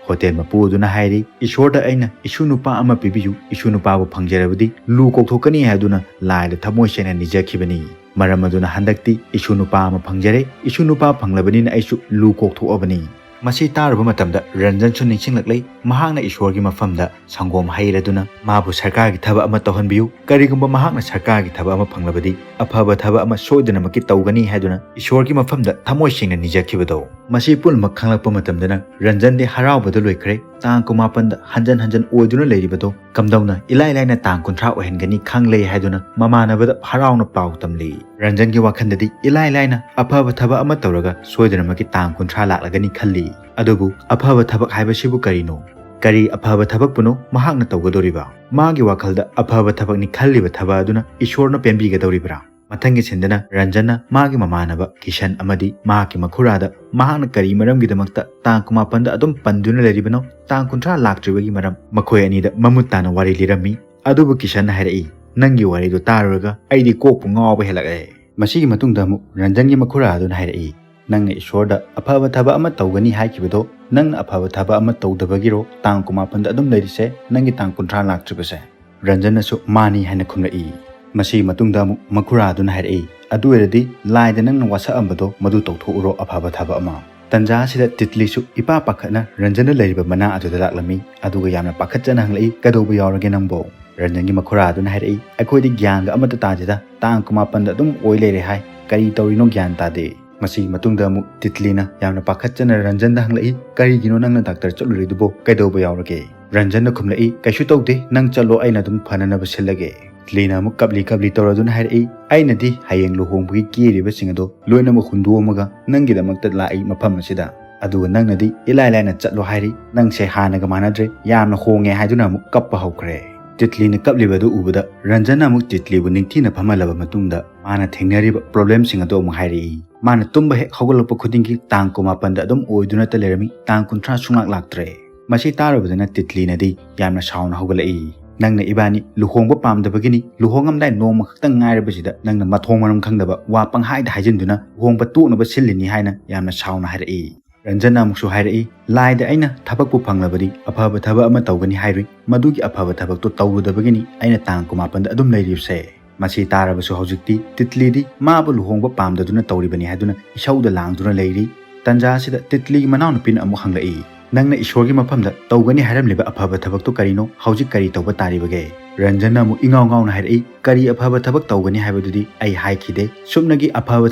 ꯍꯣꯇꯦꯜ ꯃꯄꯨ ꯑꯗꯨꯅ ꯍꯥꯏꯔꯤ, "ꯏꯁꯣꯔꯗ ꯑꯩꯅ ꯏꯁꯨ ꯅꯨꯄꯥ ꯑꯃ ꯄꯤꯕꯤꯌꯨ, ꯏꯁꯨ ꯅꯨꯄꯥꯕꯨ ꯐꯪꯖꯔꯕꯗꯤ ꯂꯨ ꯀꯣꯛꯊꯣꯛꯀꯅꯤ" ꯍꯥꯏꯗꯨꯅ ꯂꯥꯏꯗ ꯊꯃꯣꯏ ꯁꯦꯡꯅ ꯅꯤꯖꯈꯤꯕꯅꯤ꯫ ꯃꯔꯝ ꯑꯗꯨꯅ ꯍꯟꯗꯛꯇꯤ ꯏꯁꯨ ꯅꯨꯄꯥ ꯑꯃ ꯐꯪꯖꯔꯦ, ꯏꯁꯨ ꯅꯨꯄꯥ ꯐꯪꯂꯕꯅꯤꯅ ꯑꯩꯁꯨ ꯂꯨ ꯀꯣꯛꯊꯣꯛꯑꯕꯅꯤ꯫ ꯃꯁꯤ ꯇꯥꯔꯨꯕ ꯃꯇꯝꯗ ꯔꯟꯖꯟꯁꯨ ꯅꯤꯡꯁꯤꯡꯂꯛꯂꯦ, ꯃꯍꯥꯛꯅ ꯏꯁꯣꯔꯒꯤ ꯃꯐꯝꯗ ꯁꯪꯒꯣꯝ ꯍꯩꯔꯗꯨꯅ ꯃꯥꯕꯨ ꯁꯔꯀꯥꯔꯒꯤ ꯊꯕꯛ ꯑꯃ ꯇꯧꯍꯟꯕꯤꯌꯨ, ꯀꯔꯤꯒꯨꯝꯕ ꯃꯍꯥꯛꯅ ꯁꯔꯀꯥꯔꯒꯤ ꯊꯕꯛ ꯑꯃ ꯐꯪꯂꯕꯗꯤ ꯑꯐꯕ ꯊꯕꯛ ꯑꯃ ꯁꯣꯏꯗꯅꯃꯛꯀꯤ ꯇꯧꯒꯅꯤ ꯍꯥꯏꯗꯨꯅ ꯏꯁꯣꯔꯒꯤ ꯃꯐꯝꯗ ꯊꯃꯣꯏ ꯁꯦꯡꯅ ꯅꯤꯖꯈꯤꯕꯗꯣ꯫ ꯃꯁꯤ ꯄꯨꯝꯅꯃꯛ ꯈꯪꯂꯛꯄ ꯃꯇꯝꯗꯅ ꯔꯟꯖꯟꯗꯤ ꯍꯔꯥꯎꯕꯗ ꯂꯣꯏꯈ꯭ꯔꯦ꯫ ꯇꯥꯡ ꯀꯨꯟꯃꯥꯄꯟꯗ ꯍꯟꯖꯟ ꯍꯟꯖꯟ ꯑꯣꯏꯗꯨꯅ ꯂꯩꯔꯤꯕꯗꯣ ꯀꯝꯗꯧꯅ ꯏꯂꯥꯏ ꯂꯥꯏꯅ ꯇꯥꯡ ꯀꯨꯟꯊ꯭ꯔꯥ ꯑꯣꯏꯍꯟꯒꯅꯤ ꯈꯪꯂꯦ ꯍꯥꯏꯗꯨꯅ ꯃꯃꯥꯟꯅꯕꯗ ꯍꯔꯥꯎꯅ ꯄꯥꯎ ꯇꯝꯂꯤ꯫ ꯔꯟꯖꯟꯒꯤ ꯋꯥꯈꯜꯗꯗꯤ ꯏꯂꯥꯏ ꯂꯥꯏꯅ ꯑꯐꯕ ꯊꯕꯛ ꯑꯃ ꯇꯧꯔꯒ ꯁꯣꯏꯗꯅꯃꯛꯀꯤ ꯇꯥꯡ ꯀꯨꯟꯊ꯭ꯔꯥ ꯂꯥꯛꯂꯒꯅꯤ ꯈꯜꯂꯤ꯫ ꯑꯗꯨꯕꯨ ꯑꯐꯕ ꯊꯕꯛ ꯍꯥꯏꯕꯁꯤꯕꯨ ꯀꯔꯤꯅꯣ? ꯀꯔꯤ ꯑꯐꯕ ꯊꯕꯛꯄꯨꯅꯣ ꯃꯍꯥꯛꯅ ꯇꯧꯒꯗꯧꯔꯤꯕ? ꯃꯥꯒꯤ ꯋꯥꯈꯜꯗ ꯑꯐꯕ ꯊꯕꯛꯅꯤ ꯈꯜꯂꯤꯕ ꯊꯕꯛ ꯑꯗꯨꯅ ꯏꯁꯣꯔꯅ ꯄꯦꯟꯕꯤꯒꯗꯧꯔꯤꯕ꯭ꯔꯥ? ꯃꯊꯪꯒꯤ ꯁꯤꯟꯗꯅ ꯔꯟꯖꯟꯅ ꯃꯥꯒꯤ ꯃꯃꯥꯟꯅꯕ ꯀꯤꯁꯟ ꯑꯃꯗꯤ ꯃꯍꯥꯛꯀꯤ ꯃꯈꯨꯔꯥꯗ ꯃꯍꯥꯛꯅ ꯀꯔꯤ ꯃꯔꯝꯒꯤꯗꯃꯛꯇ ꯇꯥꯡ ꯀꯨꯟꯃꯥꯄꯟꯗ ꯑꯗꯨꯝ ꯄꯟꯗꯨꯅ ꯂꯩꯔꯤꯕꯅꯣ, ꯇꯥꯡ ꯀꯨꯟꯊ꯭ꯔꯥ ꯂꯥꯛꯇ꯭ꯔꯤꯕꯒꯤ ꯃꯔꯝ ꯃꯈꯣꯏ ꯑꯅꯤꯗ ꯃꯃꯨꯠ ꯇꯥꯅ ꯋꯥꯔꯤ ꯂꯤꯔꯝꯃꯤ꯫ ꯑꯗꯨꯕꯨ ꯀꯤꯁꯟꯅ ꯍꯥꯏꯔꯛꯏ, "ꯅꯪꯒꯤ ꯋꯥꯔꯤꯗꯨ ꯇꯥꯔꯨꯔꯒ ꯑꯩꯗꯤ ꯀꯣꯛꯄꯨ ꯉꯥꯎꯕ ꯍꯦꯜꯂꯛꯑꯦ"꯫ ꯃꯁꯤꯒꯤ ꯃꯇꯨꯡꯗ ꯑꯃꯨꯛ ꯔꯟꯖꯟꯒꯤ ꯃꯈꯨꯔꯥ ꯑꯗꯨꯅ ꯍꯥꯏꯔꯛꯏ, "ꯅꯪꯅ ꯏꯁꯣꯔꯗ ꯑꯐꯕ ꯊꯕꯛ ꯑꯃ ꯇꯧꯒꯅꯤ ꯍꯥꯏꯈꯤꯕꯗꯣ, ꯅꯪꯅ ꯑꯐꯕ ꯊꯕꯛ ꯑꯃ ꯇꯧꯗꯕꯒꯤꯔꯣ ꯇꯥꯡ ꯀꯨꯟꯃꯥꯄꯟꯗ ꯑꯗꯨꯝ ꯂꯩꯔꯤꯁꯦ, ꯅꯪꯒꯤ ꯇꯥꯡ ꯀꯨꯟꯊ꯭ꯔꯥ ꯂꯥꯛꯇ꯭ꯔꯤꯕꯁꯦ?" ꯔꯟꯖꯟꯅꯁꯨ ꯃꯥꯅꯤ ꯍꯥꯏꯅ ꯈꯨꯝꯂꯛꯏ꯫ ꯃꯁꯤꯒꯤ ꯃꯇꯨꯡꯗ ꯑꯃꯨꯛ ꯃꯈꯨꯔꯥ ꯑꯗꯨꯅ ꯍꯥꯏꯔꯛꯏ, "ꯑꯗꯨ ꯑꯣꯏꯔꯗꯤ ꯂꯥꯏꯗ ꯅꯪꯅ ꯋꯥꯁꯛꯑꯝꯕꯗꯣ ꯃꯗꯨ ꯇꯧꯊꯣꯛꯎꯔꯣ ꯑꯐꯕ ꯊꯕꯛ ꯑꯃ"꯫ ꯇꯟꯖꯥ ꯑꯁꯤꯗ ꯇꯤꯠꯂꯤꯁꯨ ꯏꯄꯥ ꯄꯥꯈꯠꯅ ꯔꯟꯖꯟꯅ ꯂꯩꯔꯤꯕ ꯃꯅꯥ ꯑꯗꯨꯗ ꯂꯥꯛꯂꯝꯃꯤ꯫ ꯑꯗꯨꯒ ꯌꯥꯝꯅ ꯄꯥꯈꯠꯆꯅ ꯍꯪꯂꯛꯏ, "ꯀꯩꯗꯧꯕ ꯌꯥꯎꯔꯒꯦ ꯅꯪꯕꯣ?" ꯔꯟꯖꯟꯒꯤ ꯃꯈꯨꯔꯥ ꯑꯗꯨꯅ ꯍꯥꯏꯔꯛꯏ, "ꯑꯩꯈꯣꯏꯗꯤ ꯒ꯭ꯌꯥꯟꯒ ꯑꯃꯠꯇ ꯇꯥꯗꯦꯗ, ꯇꯥꯡ ꯀꯨꯟꯃꯥꯄꯟꯗ ꯑꯗꯨꯝ ꯑꯣꯏ ꯂꯩꯔꯦ ꯍꯥꯏ, ꯀꯔꯤ ꯇꯧꯔꯤꯅꯣ ꯒ꯭ꯌꯥꯟ ꯇꯥꯗꯦ"꯫ ꯃꯁꯤꯒꯤ ꯃꯇꯨꯡꯗ ꯑꯃꯨꯛ ꯇꯤꯠꯂꯤꯅ ꯌꯥꯝꯅ ꯄꯥꯈꯠꯆꯅ ꯔꯟꯖꯟꯗ ꯍꯪꯂꯛꯏ, "ꯀꯔꯤꯒꯤꯅꯣ ꯅꯪꯅ ꯗꯥꯛꯇꯔ ꯆꯠꯂꯨꯔꯤꯗꯨꯕꯣ? ꯀꯩꯗꯧꯕ ꯌꯥꯎꯔꯒꯦ?" ꯔꯟꯖꯟꯅ ꯈꯨꯝꯂꯛꯏ, "ꯀꯩꯁꯨ ꯇꯧꯗꯦ, ꯅꯪ ꯆꯠꯂꯣ, ꯑꯩꯅ ꯑꯗꯨꯝ ꯐꯅꯅꯕ ꯁꯤꯜꯂꯒꯦ"꯫ ꯇꯤꯠꯂꯤꯅ ꯑꯃꯨꯛ ꯀꯞꯂꯤ ꯀꯞꯂꯤ ꯇꯧꯔꯗꯨꯅ ꯍꯥꯏꯔꯛꯏ, "ꯑꯩꯅꯗꯤ ꯍꯌꯦꯡ ꯂꯨꯍꯣꯡꯕꯒꯤ ꯀꯦꯔꯤꯕꯁꯤꯡ ꯑꯗꯣ ꯂꯣꯏꯅꯃꯛ ꯍꯨꯟꯗꯣꯛꯑꯝꯃꯒ ꯅꯪꯒꯤꯗꯃꯛꯇ ꯂꯥꯛꯏ ꯃꯐꯝ ꯑꯁꯤꯗ꯫ ꯑꯗꯨꯒ ꯅꯪꯅꯗꯤ ꯏꯂꯥꯏ ꯂꯥꯏꯅ ꯆꯠꯂꯣ ꯍꯥꯏꯔꯤ꯫ ꯅꯪꯁꯦ ꯍꯥꯟꯅꯒ ꯃꯥꯟꯅꯗ꯭ꯔꯦ, ꯌꯥꯝꯅ ꯍꯣꯡꯉꯦ" ꯍꯥꯏꯗꯨꯅ ꯑꯃꯨꯛ ꯀꯞꯄ ꯍꯧꯈ꯭ꯔꯦ꯫ ꯇꯤꯠꯂꯤꯅ ꯀꯞꯂꯤꯕ ꯑꯗꯨ ꯎꯕꯗ ꯔꯟꯖꯟꯅ ꯑꯃꯨꯛ ꯇꯤꯠꯂꯤꯕꯨ ꯅꯤꯡꯊꯤꯅ ꯐꯝꯍꯜꯂꯕ ꯃꯇꯨꯡꯗ ꯃꯥꯅ ꯊꯦꯡꯅꯔꯤꯕ ꯄ꯭ꯔꯣꯕ꯭ꯂꯦꯝꯁꯤꯡ ꯑꯗꯨ ꯑꯃꯨꯛ ꯍꯥꯏꯔꯛꯏ꯫ ꯃꯥꯅ ꯇꯨꯝꯕ ꯍꯦꯛ ꯍꯧꯒꯠꯂꯛꯄ ꯈꯨꯗꯤꯡꯒꯤ ꯇꯥꯡ ꯀꯨꯟꯃꯥꯄꯟꯗ ꯑꯗꯨꯝ ꯑꯣꯏꯗꯨꯅꯇ ꯂꯩꯔꯝꯃꯤ, ꯇꯥꯡ ꯀꯨꯟꯊ꯭ꯔꯥ ꯁꯨꯡꯂꯥꯛ ꯂꯥꯛꯇ꯭ꯔꯦ꯫ ꯃꯁꯤ ꯇꯥꯔꯨꯕꯗꯅ ꯇꯤꯠꯂꯤꯅꯗꯤ ꯌꯥꯝꯅ ꯁꯥꯎꯅ ꯍꯧꯒꯠꯂꯛꯏ꯫ "ꯅꯪꯅ ꯏꯕꯥꯅꯤ ꯂꯨꯍꯣꯡꯕ ꯄꯥꯝꯗꯕꯒꯤꯅꯤ, ꯂꯨꯍꯣꯡꯉꯝꯗꯥꯏ ꯅꯣꯡꯃ ꯈꯛꯇꯪ ꯉꯥꯏꯔꯕꯁꯤꯗ ꯅꯪꯅ ꯃꯊꯣꯡ ꯃꯔꯝ ꯈꯪꯗꯕ ꯋꯥ ꯄꯪꯍꯥꯏꯗ ꯍꯥꯏꯖꯤꯟꯗꯨꯅ ꯂꯨꯍꯣꯡꯕ ꯇꯣꯛꯅꯕ ꯁꯤꯜꯂꯤꯅꯤ" ꯍꯥꯏꯅ ꯌꯥꯝꯅ ꯁꯥꯎꯅ ꯍꯥꯏꯔꯛꯏ꯫ ꯔꯟꯖꯟꯅ ꯑꯃꯨꯛꯁꯨ ꯍꯥꯏꯔꯛꯏ, "ꯂꯥꯏꯗ ꯑꯩꯅ ꯊꯕꯛꯄꯨ ꯐꯪꯂꯕꯗꯤ ꯑꯐꯕ ꯊꯕꯛ ꯑꯃ ꯇꯧꯒꯅꯤ ꯍꯥꯏꯔꯨꯏ, ꯃꯗꯨꯒꯤ ꯑꯐꯕ ꯊꯕꯛꯇꯨ ꯇꯧꯔꯨꯗꯕꯒꯤꯅꯤ ꯑꯩꯅ ꯇꯥꯡ ꯀꯨꯟꯃꯥꯄꯟꯗ ꯑꯗꯨꯝ ꯂꯩꯔꯤꯕꯁꯦ"꯫ ꯃꯁꯤ ꯇꯥꯔꯕꯁꯨ ꯍꯧꯖꯤꯛꯇꯤ ꯇꯤꯠꯂꯤꯗꯤ ꯃꯥꯕꯨ ꯂꯨꯍꯣꯡꯕ ꯄꯥꯝꯗꯗꯨꯅ ꯇꯧꯔꯤꯕꯅꯤ ꯍꯥꯏꯗꯨꯅ ꯏꯁꯧꯗ ꯂꯥꯡꯗꯨꯅ ꯂꯩꯔꯤ꯫ ꯇꯟꯖꯥ ꯑꯁꯤꯗ ꯇꯤꯠꯂꯤꯒꯤ ꯃꯅꯥꯎꯅꯨꯄꯤꯅ ꯑꯃꯨꯛ ꯍꯪꯂꯛꯏ, "ꯅꯪꯅ ꯏꯁꯣꯔꯒꯤ ꯃꯐꯝꯗ ꯇꯧꯒꯅꯤ ꯍꯥꯏꯔꯝꯂꯤꯕ ꯑꯐꯕ ꯊꯕꯛꯇꯨ ꯀꯔꯤꯅꯣ? ꯍꯧꯖꯤꯛ ꯀꯔꯤ ꯇꯧꯕ ꯇꯥꯔꯤꯕꯒꯦ?" ꯔꯟꯖꯟꯅ ꯑꯃꯨꯛ ꯏꯉꯥꯎ ꯉꯥꯎꯅ ꯍꯥꯏꯔꯛꯏ, "ꯀꯔꯤ ꯑꯐꯕ ꯊꯕꯛ ꯇꯧꯒꯅꯤ ꯍꯥꯏꯕꯗꯨꯗꯤ ꯑꯩ ꯍꯥꯏꯈꯤꯗꯦ, ꯁꯨꯞꯅꯒꯤ ꯑꯐꯕ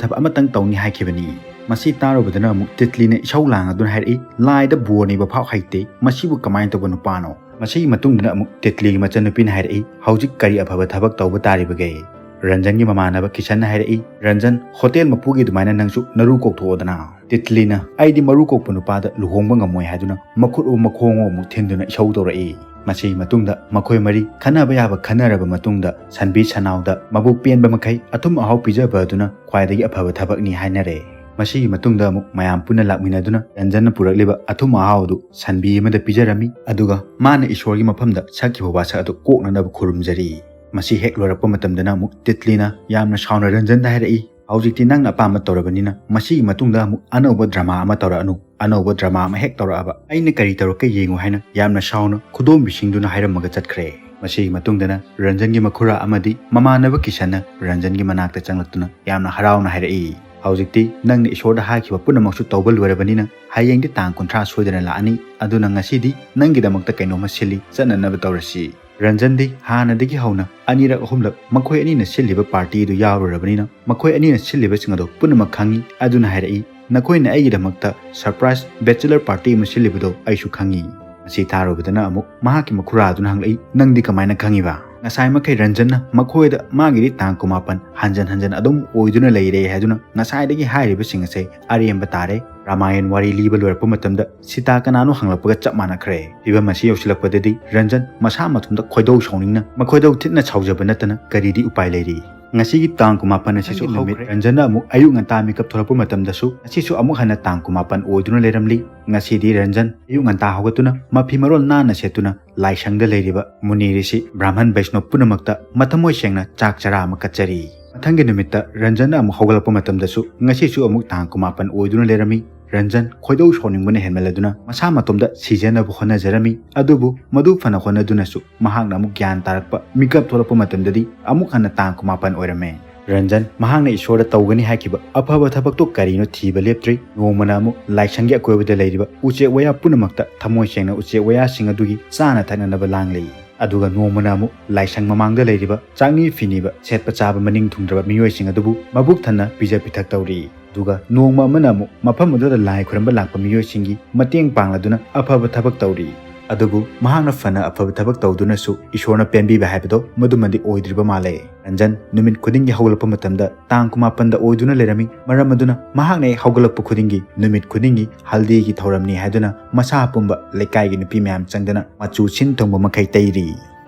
ꯊꯕꯛ ꯑꯃꯇꯪ ꯇꯧꯅꯤ ꯍꯥꯏꯈꯤꯕꯅꯤ"꯫ ꯃꯁꯤ ꯇꯥꯔꯨꯕꯗꯅ ꯑꯃꯨꯛ ꯇꯤꯠꯂꯤꯅ ꯏꯁꯧ ꯂꯥꯡꯉꯗꯨꯅ ꯍꯥꯏꯔꯛꯏ, "ꯂꯥꯏꯗ ꯕꯣꯔ ꯅꯤꯕ ꯐꯥꯎ ꯍꯩꯇꯦ, ꯃꯁꯤꯕꯨ ꯀꯃꯥꯏꯅ ꯇꯧꯕ ꯅꯨꯄꯥꯅꯣ?" ꯃꯁꯤꯒꯤ ꯃꯇꯨꯡꯗꯅ ꯑꯃꯨꯛ ꯇꯤꯠꯂꯤꯒꯤ ꯃꯆꯟꯅꯨꯄꯤꯅ ꯍꯥꯏꯔꯛꯏ, "ꯍꯧꯖꯤꯛ ꯀꯔꯤ ꯑꯐꯕ ꯊꯕꯛ ꯇꯧꯕ ꯇꯥꯔꯤꯕꯒꯦ?" ꯔꯟꯖꯟꯒꯤ ꯃꯃꯥꯟꯅꯕ ꯀꯤꯁꯟꯅ ꯍꯥꯏꯔꯛꯏ, "ꯔꯟꯖꯟ, ꯍꯣꯇꯦꯜ ꯃꯄꯨꯒꯤ ꯑꯗꯨꯃꯥꯏꯅ ꯅꯪꯁꯨ ꯅꯔꯨ ꯀꯣꯛꯊꯣꯛꯑꯣꯗꯅ꯫" ꯇꯤꯠꯂꯤꯅ, "ꯑꯩꯗꯤ ꯃꯔꯨ ꯀꯣꯛꯄ ꯅꯨꯄꯥꯗ ꯂꯨꯍꯣꯡꯕ ꯉꯝꯃꯣꯏ" ꯍꯥꯏꯗꯨꯅ ꯃꯈꯨꯠ ꯑꯣ ꯃꯈꯣꯡ ꯑꯣ ꯑꯃꯨꯛ ꯊꯤꯟꯗꯨꯅ ꯏꯁꯧ ꯇꯧꯔꯛꯏ꯫ ꯃꯁꯤꯒꯤ ꯃꯇꯨꯡꯗ ꯃꯈꯣꯏ ꯃꯔꯤ ꯈꯟꯅꯕ ꯌꯥꯕ ꯈꯟꯅꯔꯕ ꯃꯇꯨꯡꯗ ꯁꯟꯕꯤ ꯁꯅꯥꯎꯗ ꯃꯕꯨꯛ ꯄꯦꯟꯕ ꯃꯈꯩ ꯑꯊꯨꯝ ꯑꯍꯥꯎ ꯄꯤꯖꯕ ꯑꯗꯨꯅ ꯈ꯭ꯋꯥꯏꯗꯒꯤ ꯑꯐꯕ ꯊꯕꯛꯅꯤ ꯍꯥꯏꯅꯔꯦ꯫ ꯃꯁꯤꯒꯤ ꯃꯇꯨꯡꯗ ꯑꯃꯨꯛ ꯃꯌꯥꯝ ꯄꯨꯟꯅ ꯂꯥꯛꯃꯤꯟꯅꯗꯨꯅ ꯔꯟꯖꯟꯅ ꯄꯨꯔꯛꯂꯤꯕ ꯑꯊꯨꯝ ꯑꯍꯥꯎ ꯑꯗꯨ ꯁꯟꯕꯤ ꯑꯃꯗ ꯄꯤꯖꯔꯝꯃꯤ, ꯑꯗꯨꯒ ꯃꯥꯅ ꯏꯁꯣꯔꯒꯤ ꯃꯐꯝꯗ ꯁꯛꯈꯤꯕ ꯋꯥꯁꯛ ꯑꯗꯨ ꯀꯣꯛꯅꯅꯕ ꯈꯨꯔꯨꯝꯖꯔꯤ꯫ ꯃꯁꯤ ꯍꯦꯛ ꯂꯣꯏꯔꯛꯄ ꯃꯇꯝꯗꯅ ꯑꯃꯨꯛ ꯇꯤꯠꯂꯤꯅ ꯌꯥꯝꯅ ꯁꯥꯎꯅ ꯔꯟꯖꯟꯗ ꯍꯥꯏꯔꯛꯏ, "ꯍꯧꯖꯤꯛꯇꯤ ꯅꯪꯅ ꯑꯄꯥꯝꯕ ꯇꯧꯔꯕꯅꯤꯅ ꯃꯁꯤꯒꯤ ꯃꯇꯨꯡꯗ ꯑꯃꯨꯛ ꯑꯅꯧꯕ ꯗ꯭ꯔꯃꯥ ꯑꯃ ꯇꯧꯔꯛꯑꯅꯨ꯫ ꯑꯅꯧꯕ ꯗ꯭ꯔꯃꯥ ꯑꯃ ꯍꯦꯛ ꯇꯧꯔꯛꯑꯕ ꯑꯩꯅ ꯀꯔꯤ ꯇꯧꯔꯛꯀꯦ ꯌꯦꯡꯉꯨ" ꯍꯥꯏꯅ ꯌꯥꯝꯅ ꯁꯥꯎꯅ ꯈꯨꯗꯣꯝꯕꯤꯁꯤꯡꯗꯨꯅ ꯍꯥꯏꯔꯝꯃꯒ ꯆꯠꯈ꯭ꯔꯦ꯫ ꯃꯁꯤꯒꯤ ꯃꯇꯨꯡꯗꯅ ꯔꯟꯖꯟꯒꯤ ꯃꯈꯨꯔꯥ ꯑꯃꯗꯤ ꯃꯃꯥꯟꯅꯕ ꯀꯤꯁꯟꯅ ꯔꯟꯖꯟꯒꯤ ꯃꯅꯥꯛꯇ ꯆꯪꯂꯛꯇꯨꯅ ꯌꯥꯝꯅ ꯍꯔꯥꯎꯅ ꯍꯥꯏꯔꯛꯏ, "ꯍꯧꯖꯤꯛꯇꯤ ꯅꯪꯅ ꯏꯁꯣꯔꯗ ꯍꯥꯏꯈꯤꯕ ꯄꯨꯝꯅꯃꯛꯁꯨ ꯇꯧꯕ ꯂꯣꯏꯔꯕꯅꯤꯅ ꯍꯌꯦꯡꯗꯤ ꯇꯥꯡ ꯀꯨꯟꯊ꯭ꯔꯥ ꯁꯣꯏꯗꯅ ꯂꯥꯛꯑꯅꯤ, ꯑꯗꯨꯅ ꯉꯁꯤꯗꯤ ꯅꯪꯒꯤꯗꯃꯛꯇ ꯀꯩꯅꯣꯝꯃ ꯁꯤꯜꯂꯤ, ꯆꯠꯅꯅꯕ ꯇꯧꯔꯁꯤ꯫" ꯔꯟꯖꯟꯗꯤ ꯍꯥꯟꯅꯗꯒꯤ ꯍꯧꯅ ꯑꯅꯤꯔꯛ ꯑꯍꯨꯝꯂꯛ ꯃꯈꯣꯏ ꯑꯅꯤꯅ ꯁꯤꯜꯂꯤꯕ ꯄꯥꯔꯇꯤ ꯑꯗꯨ ꯌꯥꯎꯔꯨꯔꯕꯅꯤꯅ ꯃꯈꯣꯏ ꯑꯅꯤꯅ ꯁꯤꯜꯂꯤꯕꯁꯤꯡ ꯑꯗꯨ ꯄꯨꯝꯅꯃꯛ ꯈꯪꯏ꯫ ꯑꯗꯨꯅ ꯍꯥꯏꯔꯛꯏ, "ꯅꯈꯣꯏꯅ ꯑꯩꯒꯤꯗꯃꯛꯇ ꯁꯔꯄ꯭ꯔꯥꯏꯖ ꯕꯦꯆꯦꯂꯔ ꯄꯥꯔꯇꯤ ꯑꯃ ꯁꯤꯜꯂꯤꯕꯗꯣ ꯑꯩꯁꯨ ꯈꯪꯏ꯫" ꯃꯁꯤ ꯇꯥꯔꯨꯕꯗꯅ ꯑꯃꯨꯛ ꯃꯍꯥꯛꯀꯤ ꯃꯈꯨꯔꯥ ꯑꯗꯨꯅ ꯍꯪꯂꯛꯏ, "ꯅꯪꯗꯤ ꯀꯃꯥꯏꯅ ꯈꯪꯉꯤꯕ?" ꯉꯁꯥꯏ ꯃꯈꯩ ꯔꯟꯖꯟꯅ ꯃꯈꯣꯏꯗ ꯃꯥꯒꯤꯗꯤ ꯇꯥꯡ ꯀꯨꯟꯃꯥꯄꯟ ꯍꯟꯖꯟ ꯍꯟꯖꯟ ꯑꯗꯨꯝ ꯑꯣꯏꯗꯨꯅ ꯂꯩꯔꯦ ꯍꯥꯏꯗꯨꯅ ꯉꯁꯥꯏꯗꯒꯤ ꯍꯥꯏꯔꯤꯕꯁꯤꯡ ꯑꯁꯦ ꯑꯔꯦꯝꯕ ꯇꯥꯔꯦ꯫ ꯔꯥꯃꯥꯌꯟ ꯋꯥꯔꯤ ꯂꯤꯕ ꯂꯣꯏꯔꯛꯄ ꯃꯇꯝꯗ ꯁꯤꯇꯥ ꯀꯅꯥꯅꯣ ꯍꯪꯂꯛꯄꯒ ꯆꯞ ꯃꯥꯟꯅꯈ꯭ꯔꯦ꯫ ꯐꯤꯕꯝ ꯑꯁꯤ ꯌꯧꯁꯤꯜꯂꯛꯄꯗꯗꯤ ꯔꯟꯖꯟ ꯃꯁꯥ ꯃꯊꯟꯇ ꯈꯣꯏꯗꯧ ꯁꯥꯎꯅꯤꯡꯅ ꯃꯈꯣꯏꯗꯧ ꯊꯤꯠꯅ ꯁꯥꯎꯖꯕ ꯅꯠꯇꯅ ꯀꯔꯤꯗꯤ ꯎꯄꯥꯏ ꯂꯩꯔꯤ? ꯉꯁꯤꯒꯤ ꯇꯥꯡ ꯀꯨꯟꯃꯥꯄꯟ ꯑꯁꯤꯁꯨ ꯃꯊꯪꯒꯤ ꯅꯨꯃꯤꯠ ꯍꯧꯈ꯭ꯔꯦ꯫ ꯔꯟꯖꯟꯅ ꯑꯃꯨꯛ ꯑꯌꯨꯛ ꯉꯟꯇꯥ ꯃꯤꯀꯞ ꯊꯣꯛꯂꯛꯄ ꯃꯇꯝꯗꯁꯨ ꯉꯁꯤꯁꯨ ꯑꯃꯨꯛ ꯍꯟꯅ ꯇꯥꯡ ꯀꯨꯟꯃꯥꯄꯟ ꯑꯣꯏꯗꯨꯅ ꯂꯩꯔꯝꯂꯤ꯫ ꯉꯁꯤꯗꯤ ꯔꯟꯖꯟ ꯑꯌꯨꯛ ꯉꯟꯇꯥ ꯍꯧꯒꯠꯇꯨꯅ ꯃꯐꯤ ꯃꯔꯣꯜ ꯅꯥꯟꯅ ꯁꯦꯠꯇꯨꯅ ꯂꯥꯏꯁꯪꯗ ꯂꯩꯔꯤꯕ ꯃꯨꯅꯤ ꯔꯤꯁꯤ, ꯕ꯭ꯔꯥꯍꯃꯟ ꯕꯩꯁꯅꯣ ꯄꯨꯝꯅꯃꯛꯇ ꯃꯊꯃꯣꯏ ꯁꯦꯡꯅ ꯆꯥꯛ ꯆꯔꯥ ꯑꯃ ꯀꯠꯆꯔꯤ꯫ ꯃꯊꯪꯒꯤ ꯅꯨꯃꯤꯠꯇ ꯔꯟꯖꯟꯅ ꯑꯃꯨꯛ ꯍꯧꯒꯠꯂꯛꯄ ꯃꯇꯝꯗꯁꯨ ꯉꯁꯤꯁꯨ ꯑꯃꯨꯛ ꯇꯥꯡ ꯀꯨꯟꯃꯥꯄꯟ ꯑꯣꯏꯗꯨꯅ ꯂꯩꯔꯝꯃꯤ꯫ ꯔꯟꯖꯟ ꯈꯣꯏꯗꯧ ꯁꯥꯎꯅꯤꯡꯕꯅ ꯍꯦꯟꯃꯜꯂꯗꯨꯅ ꯃꯁꯥ ꯃꯇꯣꯝꯗ ꯁꯤꯖꯅꯕ ꯍꯣꯠꯅꯖꯔꯝꯃꯤ꯫ ꯑꯗꯨꯕꯨ ꯃꯗꯨ ꯐꯅ ꯍꯣꯠꯅꯗꯨꯅꯁꯨ ꯃꯍꯥꯛꯅ ꯑꯃꯨꯛ ꯒ꯭ꯌꯥꯟ ꯇꯥꯔꯛꯄ ꯃꯤꯀꯞ ꯊꯣꯛꯂꯛꯄ ꯃꯇꯝꯗꯗꯤ ꯑꯃꯨꯛ ꯍꯟꯅ ꯇꯥꯡ ꯀꯨꯟꯃꯥꯄꯟ ꯑꯣꯏꯔꯝꯃꯦ꯫ ꯔꯟꯖꯟ ꯃꯍꯥꯛꯅ ꯏꯁꯣꯔꯗ ꯇꯧꯒꯅꯤ ꯍꯥꯏꯈꯤꯕ ꯑꯐꯕ ꯊꯕꯛꯇꯣ ꯀꯔꯤꯅꯣ ꯊꯤꯕ ꯂꯦꯞꯇ꯭ꯔꯤ꯫ ꯅꯣꯡꯃꯅ ꯑꯃꯨꯛ ꯂꯥꯏꯁꯪꯒꯤ ꯑꯀꯣꯏꯕꯗ ꯂꯩꯔꯤꯕ ꯎꯆꯦꯛ ꯋꯥꯌꯥ ꯄꯨꯝꯅꯃꯛꯇ ꯊꯃꯣꯏ ꯁꯦꯡꯅ ꯎꯆꯦꯛ ꯋꯥꯌꯥꯁꯤꯡ ꯑꯗꯨꯒꯤ ꯆꯥꯅ ꯊꯛꯅꯅꯕ ꯂꯥꯡꯂꯤ꯫ ꯑꯗꯨꯒ ꯅꯣꯡꯃꯅ ꯑꯃꯨꯛ ꯂꯥꯏꯁꯪ ꯃꯃꯥꯡꯗ ꯂꯩꯔꯤꯕ ꯆꯥꯛꯅꯤ ꯐꯤꯅꯤꯕ ꯁꯦꯠꯄ ꯆꯥꯕ ꯃꯅꯤꯡ ꯊꯨꯡꯗ꯭ꯔꯕ ꯃꯤꯑꯣꯏꯁꯤꯡ ꯑꯗꯨꯕꯨ ꯃꯕꯨꯛ ꯊꯟꯅ ꯄꯤꯖ ꯄꯤꯊꯛ ꯇꯧꯔꯤ꯫ ꯑꯗꯨꯒ ꯅꯣꯡꯃ ꯑꯃꯅ ꯑꯃꯨꯛ ꯃꯐꯝ ꯑꯗꯨꯗ ꯂꯥꯏ ꯈꯨꯔꯝꯕ ꯂꯥꯛꯄ ꯃꯤꯑꯣꯏꯁꯤꯡꯒꯤ ꯃꯇꯦꯡ ꯄꯥꯡꯂꯗꯨꯅ ꯑꯐꯕ ꯊꯕꯛ ꯇꯧꯔꯤ꯫ ꯑꯗꯨꯕꯨ ꯃꯍꯥꯛꯅ ꯐꯅ ꯑꯐꯕ ꯊꯕꯛ ꯇꯧꯗꯨꯅꯁꯨ ꯏꯁꯣꯔꯅ ꯄꯦꯟꯕꯤꯕ ꯍꯥꯏꯕꯗꯣ ꯃꯗꯨꯃꯗꯤ ꯑꯣꯏꯗ꯭ꯔꯤꯕ ꯃꯥꯜꯂꯦ꯫ ꯔꯟꯖꯟ ꯅꯨꯃꯤꯠ ꯈꯨꯗꯤꯡꯒꯤ ꯍꯧꯒꯠꯂꯛꯄ ꯃꯇꯝꯗ ꯇꯥꯡ ꯀꯨꯟꯃꯥꯄꯟꯗ ꯑꯣꯏꯗꯨꯅ ꯂꯩꯔꯝꯃꯤ꯫ ꯃꯔꯝ ꯑꯗꯨꯅ ꯃꯍꯥꯛꯅ ꯍꯦꯛ ꯍꯧꯒꯠꯂꯛꯄ ꯈꯨꯗꯤꯡꯒꯤ ꯅꯨꯃꯤꯠ ꯈꯨꯗꯤꯡꯒꯤ ꯍꯜꯗꯤꯒꯤ ꯊꯧꯔꯝꯅꯤ ꯍꯥꯏꯗꯨꯅ ꯃꯁꯥ ꯄꯨꯝꯕ ꯂꯩꯀꯥꯏꯒꯤ ꯅꯨꯄꯤ ꯃꯌꯥꯝ ꯆꯪꯗꯅ ꯃꯆꯨ ꯁꯤꯟ ꯊꯨꯡꯕ ꯃꯈꯩ ꯇꯩꯔꯤ꯫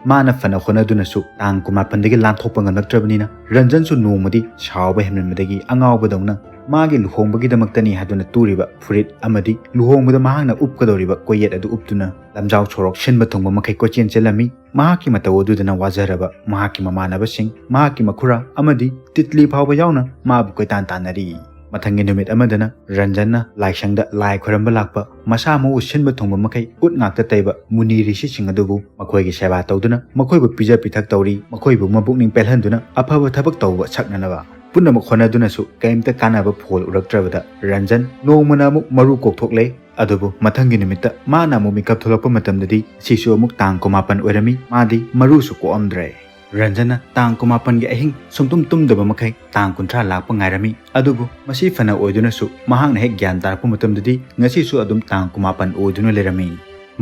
ꯃꯥꯅ ꯐꯅ ꯍꯣꯠꯅꯗꯨꯅꯁꯨ ꯇꯥꯡ ꯀꯨꯟꯃꯥꯄꯟꯗꯒꯤ ꯂꯥꯟꯊꯣꯛꯄ ꯉꯝꯂꯛꯇ꯭ꯔꯕꯅꯤꯅ ꯔꯟꯖꯟꯁꯨ ꯅꯣꯡꯃꯗꯤ ꯁꯥꯎꯕ ꯍꯦꯟꯃꯟꯕꯗꯒꯤ ꯑꯉꯥꯎꯕꯗꯧꯅ ꯃꯥꯒꯤ ꯂꯨꯍꯣꯡꯕꯒꯤꯗꯃꯛꯇꯅꯤ ꯍꯥꯏꯗꯨꯅ ꯇꯨꯔꯤꯕ ꯐꯨꯔꯤꯠ ꯑꯃꯗꯤ ꯂꯨꯍꯣꯡꯕꯗ ꯃꯍꯥꯛꯅ ꯎꯞꯀꯗꯧꯔꯤꯕ ꯀꯣꯌꯦꯠ ꯑꯗꯨ ꯎꯞꯇꯨꯅ ꯂꯝꯖꯥꯎ ꯁꯣꯔꯣꯛ ꯁꯤꯟꯕ ꯊꯨꯡꯕ ꯃꯈꯩ ꯀꯣꯏꯆꯦꯟ ꯆꯦꯜꯂꯝꯃꯤ꯫ ꯃꯍꯥꯛꯀꯤ ꯃꯇꯧ ꯑꯗꯨꯗꯅ ꯋꯥꯖꯔꯕ ꯃꯍꯥꯛꯀꯤ ꯃꯃꯥꯟꯅꯕꯁꯤꯡ, ꯃꯍꯥꯛꯀꯤ ꯃꯈꯨꯔꯥ ꯑꯃꯗꯤ ꯇꯤꯠꯂꯤ ꯐꯥꯎꯕ ꯌꯥꯎꯅ ꯃꯥꯕꯨ ꯀꯣꯏꯇꯥꯟ ꯇꯥꯟꯅꯔꯤ꯫ ꯃꯊꯪꯒꯤ ꯅꯨꯃꯤꯠ ꯑꯃꯗꯅ ꯔꯟꯖꯟꯅ ꯂꯥꯏꯁꯪꯗ ꯂꯥꯏ ꯈꯣꯏꯔꯝꯕ ꯂꯥꯛꯄ ꯃꯁꯥ ꯃꯎ ꯁꯤꯟꯕ ꯊꯨꯡꯕ ꯃꯈꯩ ꯎꯠ ꯉꯥꯛꯇ ꯇꯩꯕ ꯃꯨꯅꯤ ꯔꯤꯁꯤꯁꯤꯡ ꯑꯗꯨꯕꯨ ꯃꯈꯣꯏꯒꯤ ꯁꯦꯕꯥ ꯇꯧꯗꯨꯅ ꯃꯈꯣꯏꯕꯨ ꯄꯤꯖ ꯄꯤꯊꯛ ꯇꯧꯔꯤ, ꯃꯈꯣꯏꯕꯨ ꯃꯕꯨꯛꯅꯤꯡ ꯄꯦꯜꯍꯟꯗꯨꯅ ꯑꯐꯕ ꯊꯕꯛ ꯇꯧꯕ ꯁꯛꯅꯅꯕ꯫ ꯄꯨꯝꯅꯃꯛ ꯍꯣꯠꯅꯗꯨꯅꯁꯨ ꯀꯔꯤꯝꯇ ꯀꯥꯟꯅꯕ ꯐꯣꯜ ꯎꯔꯛꯇ꯭ꯔꯕꯗ ꯔꯟꯖꯟ ꯅꯣꯡꯃꯅ ꯑꯃꯨꯛ ꯃꯔꯨ ꯀꯣꯛꯊꯣꯛꯂꯦ꯫ ꯑꯗꯨꯕꯨ ꯃꯊꯪꯒꯤ ꯅꯨꯃꯤꯠꯇ ꯃꯥꯅ ꯑꯃꯨꯛ ꯃꯤꯀꯞ ꯊꯣꯛꯂꯛꯄ ꯃꯇꯝꯗꯗꯤ ꯁꯤꯁꯨ ꯑꯃꯨꯛ ꯇꯥꯡ ꯀꯨꯟꯃꯥꯄꯟ ꯑꯣꯏꯔꯝꯃꯤ꯫ ꯃꯥꯗꯤ ꯃꯔꯨꯁꯨ ꯀꯣꯛꯑꯝꯗ꯭ꯔꯦ꯫ ꯔꯟꯖꯟꯅ ꯇꯥꯡ ꯀꯨꯟꯃꯥꯄꯟꯒꯤ ꯑꯍꯤꯡ ꯁꯨꯡꯇꯨꯝ ꯇꯨꯝꯗꯕ ꯃꯈꯩ ꯇꯥꯡ ꯀꯨꯟꯊ꯭ꯔꯥ ꯂꯥꯛꯄ ꯉꯥꯏꯔꯝꯃꯤ꯫ ꯑꯗꯨꯕꯨ ꯃꯁꯤ ꯐꯅ ꯑꯣꯏꯗꯨꯅꯁꯨ ꯃꯍꯥꯛꯅ ꯍꯦꯛ ꯒ꯭ꯌꯥꯟ ꯇꯥꯔꯛꯄ ꯃꯇꯝꯗꯗꯤ ꯉꯁꯤꯁꯨ ꯑꯗꯨꯝ ꯇꯥꯡ ꯀꯨꯟꯃꯥꯄꯟ ꯑꯣꯏꯗꯨꯅ ꯂꯩꯔꯝꯃꯤ꯫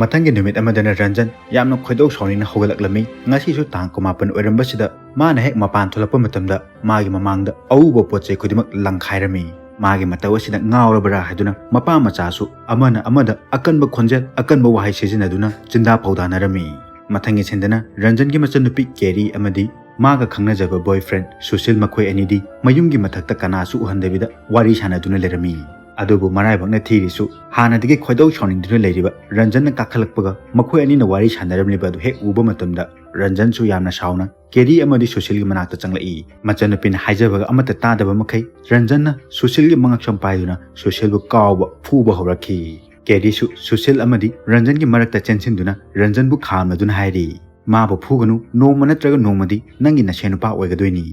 ꯃꯊꯪꯒꯤ ꯅꯨꯃꯤꯠ ꯑꯃꯗꯅ ꯔꯟꯖꯟ ꯌꯥꯝꯅ ꯈꯣꯏꯗꯧ ꯁꯥꯎꯅꯤꯡꯅ ꯍꯧꯒꯠꯂꯛꯂꯝꯃꯤ꯫ ꯉꯁꯤꯁꯨ ꯇꯥꯡ ꯀꯨꯟꯃꯥꯄꯟ ꯑꯣꯏꯔꯝꯕꯁꯤꯗ ꯃꯥꯅ ꯍꯦꯛ ꯃꯄꯥꯟ ꯊꯣꯛꯂꯛꯄ ꯃꯇꯝꯗ ꯃꯥꯒꯤ ꯃꯃꯥꯡꯗ ꯑꯎꯕ ꯄꯣꯠ ꯆꯩ ꯈꯨꯗꯤꯡꯃꯛ ꯂꯪꯈꯥꯏꯔꯝꯃꯤ꯫ ꯃꯥꯒꯤ ꯃꯇꯧ ꯑꯁꯤꯗ ꯉꯥꯎꯔꯕ꯭ꯔꯥ ꯍꯥꯏꯗꯨꯅ ꯃꯄꯥ ꯃꯆꯥꯁꯨ ꯑꯃꯅ ꯑꯃꯗ ꯑꯀꯟꯕ ꯈꯣꯟꯖꯦꯜ, ꯑꯀꯟꯕ ꯋꯥꯍꯩ ꯁꯤꯖꯤꯟꯅꯗꯨꯅ ꯆꯤꯟꯗꯥ ꯐꯧꯗꯥꯅꯔꯝꯃꯤ꯫ ꯃꯊꯪꯒꯤ ꯁꯤꯟꯗꯅ ꯔꯟꯖꯟꯒꯤ ꯃꯆꯟꯅꯨꯄꯤ ꯀꯦꯔꯤ ꯑꯃꯗꯤ ꯃꯥꯒ ꯈꯪꯅꯖꯕ ꯕꯣꯏꯐ꯭ꯔꯦꯟ ꯁꯨꯁꯤꯜ, ꯃꯈꯣꯏ ꯑꯅꯤꯗꯤ ꯃꯌꯨꯝꯒꯤ ꯃꯊꯛꯇ ꯀꯅꯥꯁꯨ ꯎꯍꯟꯗꯕꯤꯗ ꯋꯥꯔꯤ ꯁꯥꯟꯅꯗꯨꯅ ꯂꯩꯔꯝꯃꯤ꯫ ꯑꯗꯨꯕꯨ ꯃꯔꯥꯏꯕꯛꯅ ꯊꯤꯔꯤꯁꯨ ꯍꯥꯟꯅꯗꯒꯤ ꯈꯣꯏꯗꯧ ꯁꯥꯎꯅꯤꯡꯗꯨꯅ ꯂꯩꯔꯤꯕ ꯔꯟꯖꯟꯅ ꯀꯥꯈꯠꯂꯛꯄꯒ ꯃꯈꯣꯏ ꯑꯅꯤꯅ ꯋꯥꯔꯤ ꯁꯥꯟꯅꯔꯝꯂꯤꯕ ꯑꯗꯨ ꯍꯦꯛ ꯎꯕ ꯃꯇꯝꯗ ꯔꯟꯖꯟꯁꯨ ꯌꯥꯝꯅ ꯁꯥꯎꯅ ꯀꯦꯔꯤ ꯑꯃꯗꯤ ꯁꯨꯁꯤꯜꯒꯤ ꯃꯅꯥꯛꯇ ꯆꯪꯂꯛꯏ꯫ ꯃꯆꯟꯅꯨꯄꯤꯅ ꯍꯥꯏꯖꯕꯒ ꯑꯃꯠꯇ ꯇꯥꯗꯕ ꯃꯈꯩ ꯔꯟꯖꯟꯅ ꯁꯨꯁꯤꯜꯒꯤ ꯃꯉꯛꯁꯝ ꯄꯥꯏꯗꯨꯅ ꯁꯨꯁꯤꯜꯕꯨ ꯀꯥꯎꯕ ꯐꯨꯕ ꯍꯧꯔꯛꯈꯤ꯫ ꯀꯦꯔꯤꯁꯨ ꯁꯨꯁꯤꯜ ꯑꯃꯗꯤ ꯔꯟꯖꯟꯒꯤ ꯃꯔꯛꯇ ꯆꯦꯟꯁꯤꯟꯗꯨꯅ ꯔꯟꯖꯟꯕꯨ ꯈꯥꯝꯅꯗꯨꯅ ꯍꯥꯏꯔꯤ, "ꯃꯥꯕꯨ ꯐꯨꯒꯅꯨ, ꯅꯣꯡꯃ ꯅꯠꯇ꯭ꯔꯒ ꯅꯣꯡꯃꯗꯤ ꯅꯪꯒꯤ ꯅꯁꯦꯟ ꯅꯨꯄꯥ ꯑꯣꯏꯒꯗꯣꯏꯅꯤ"꯫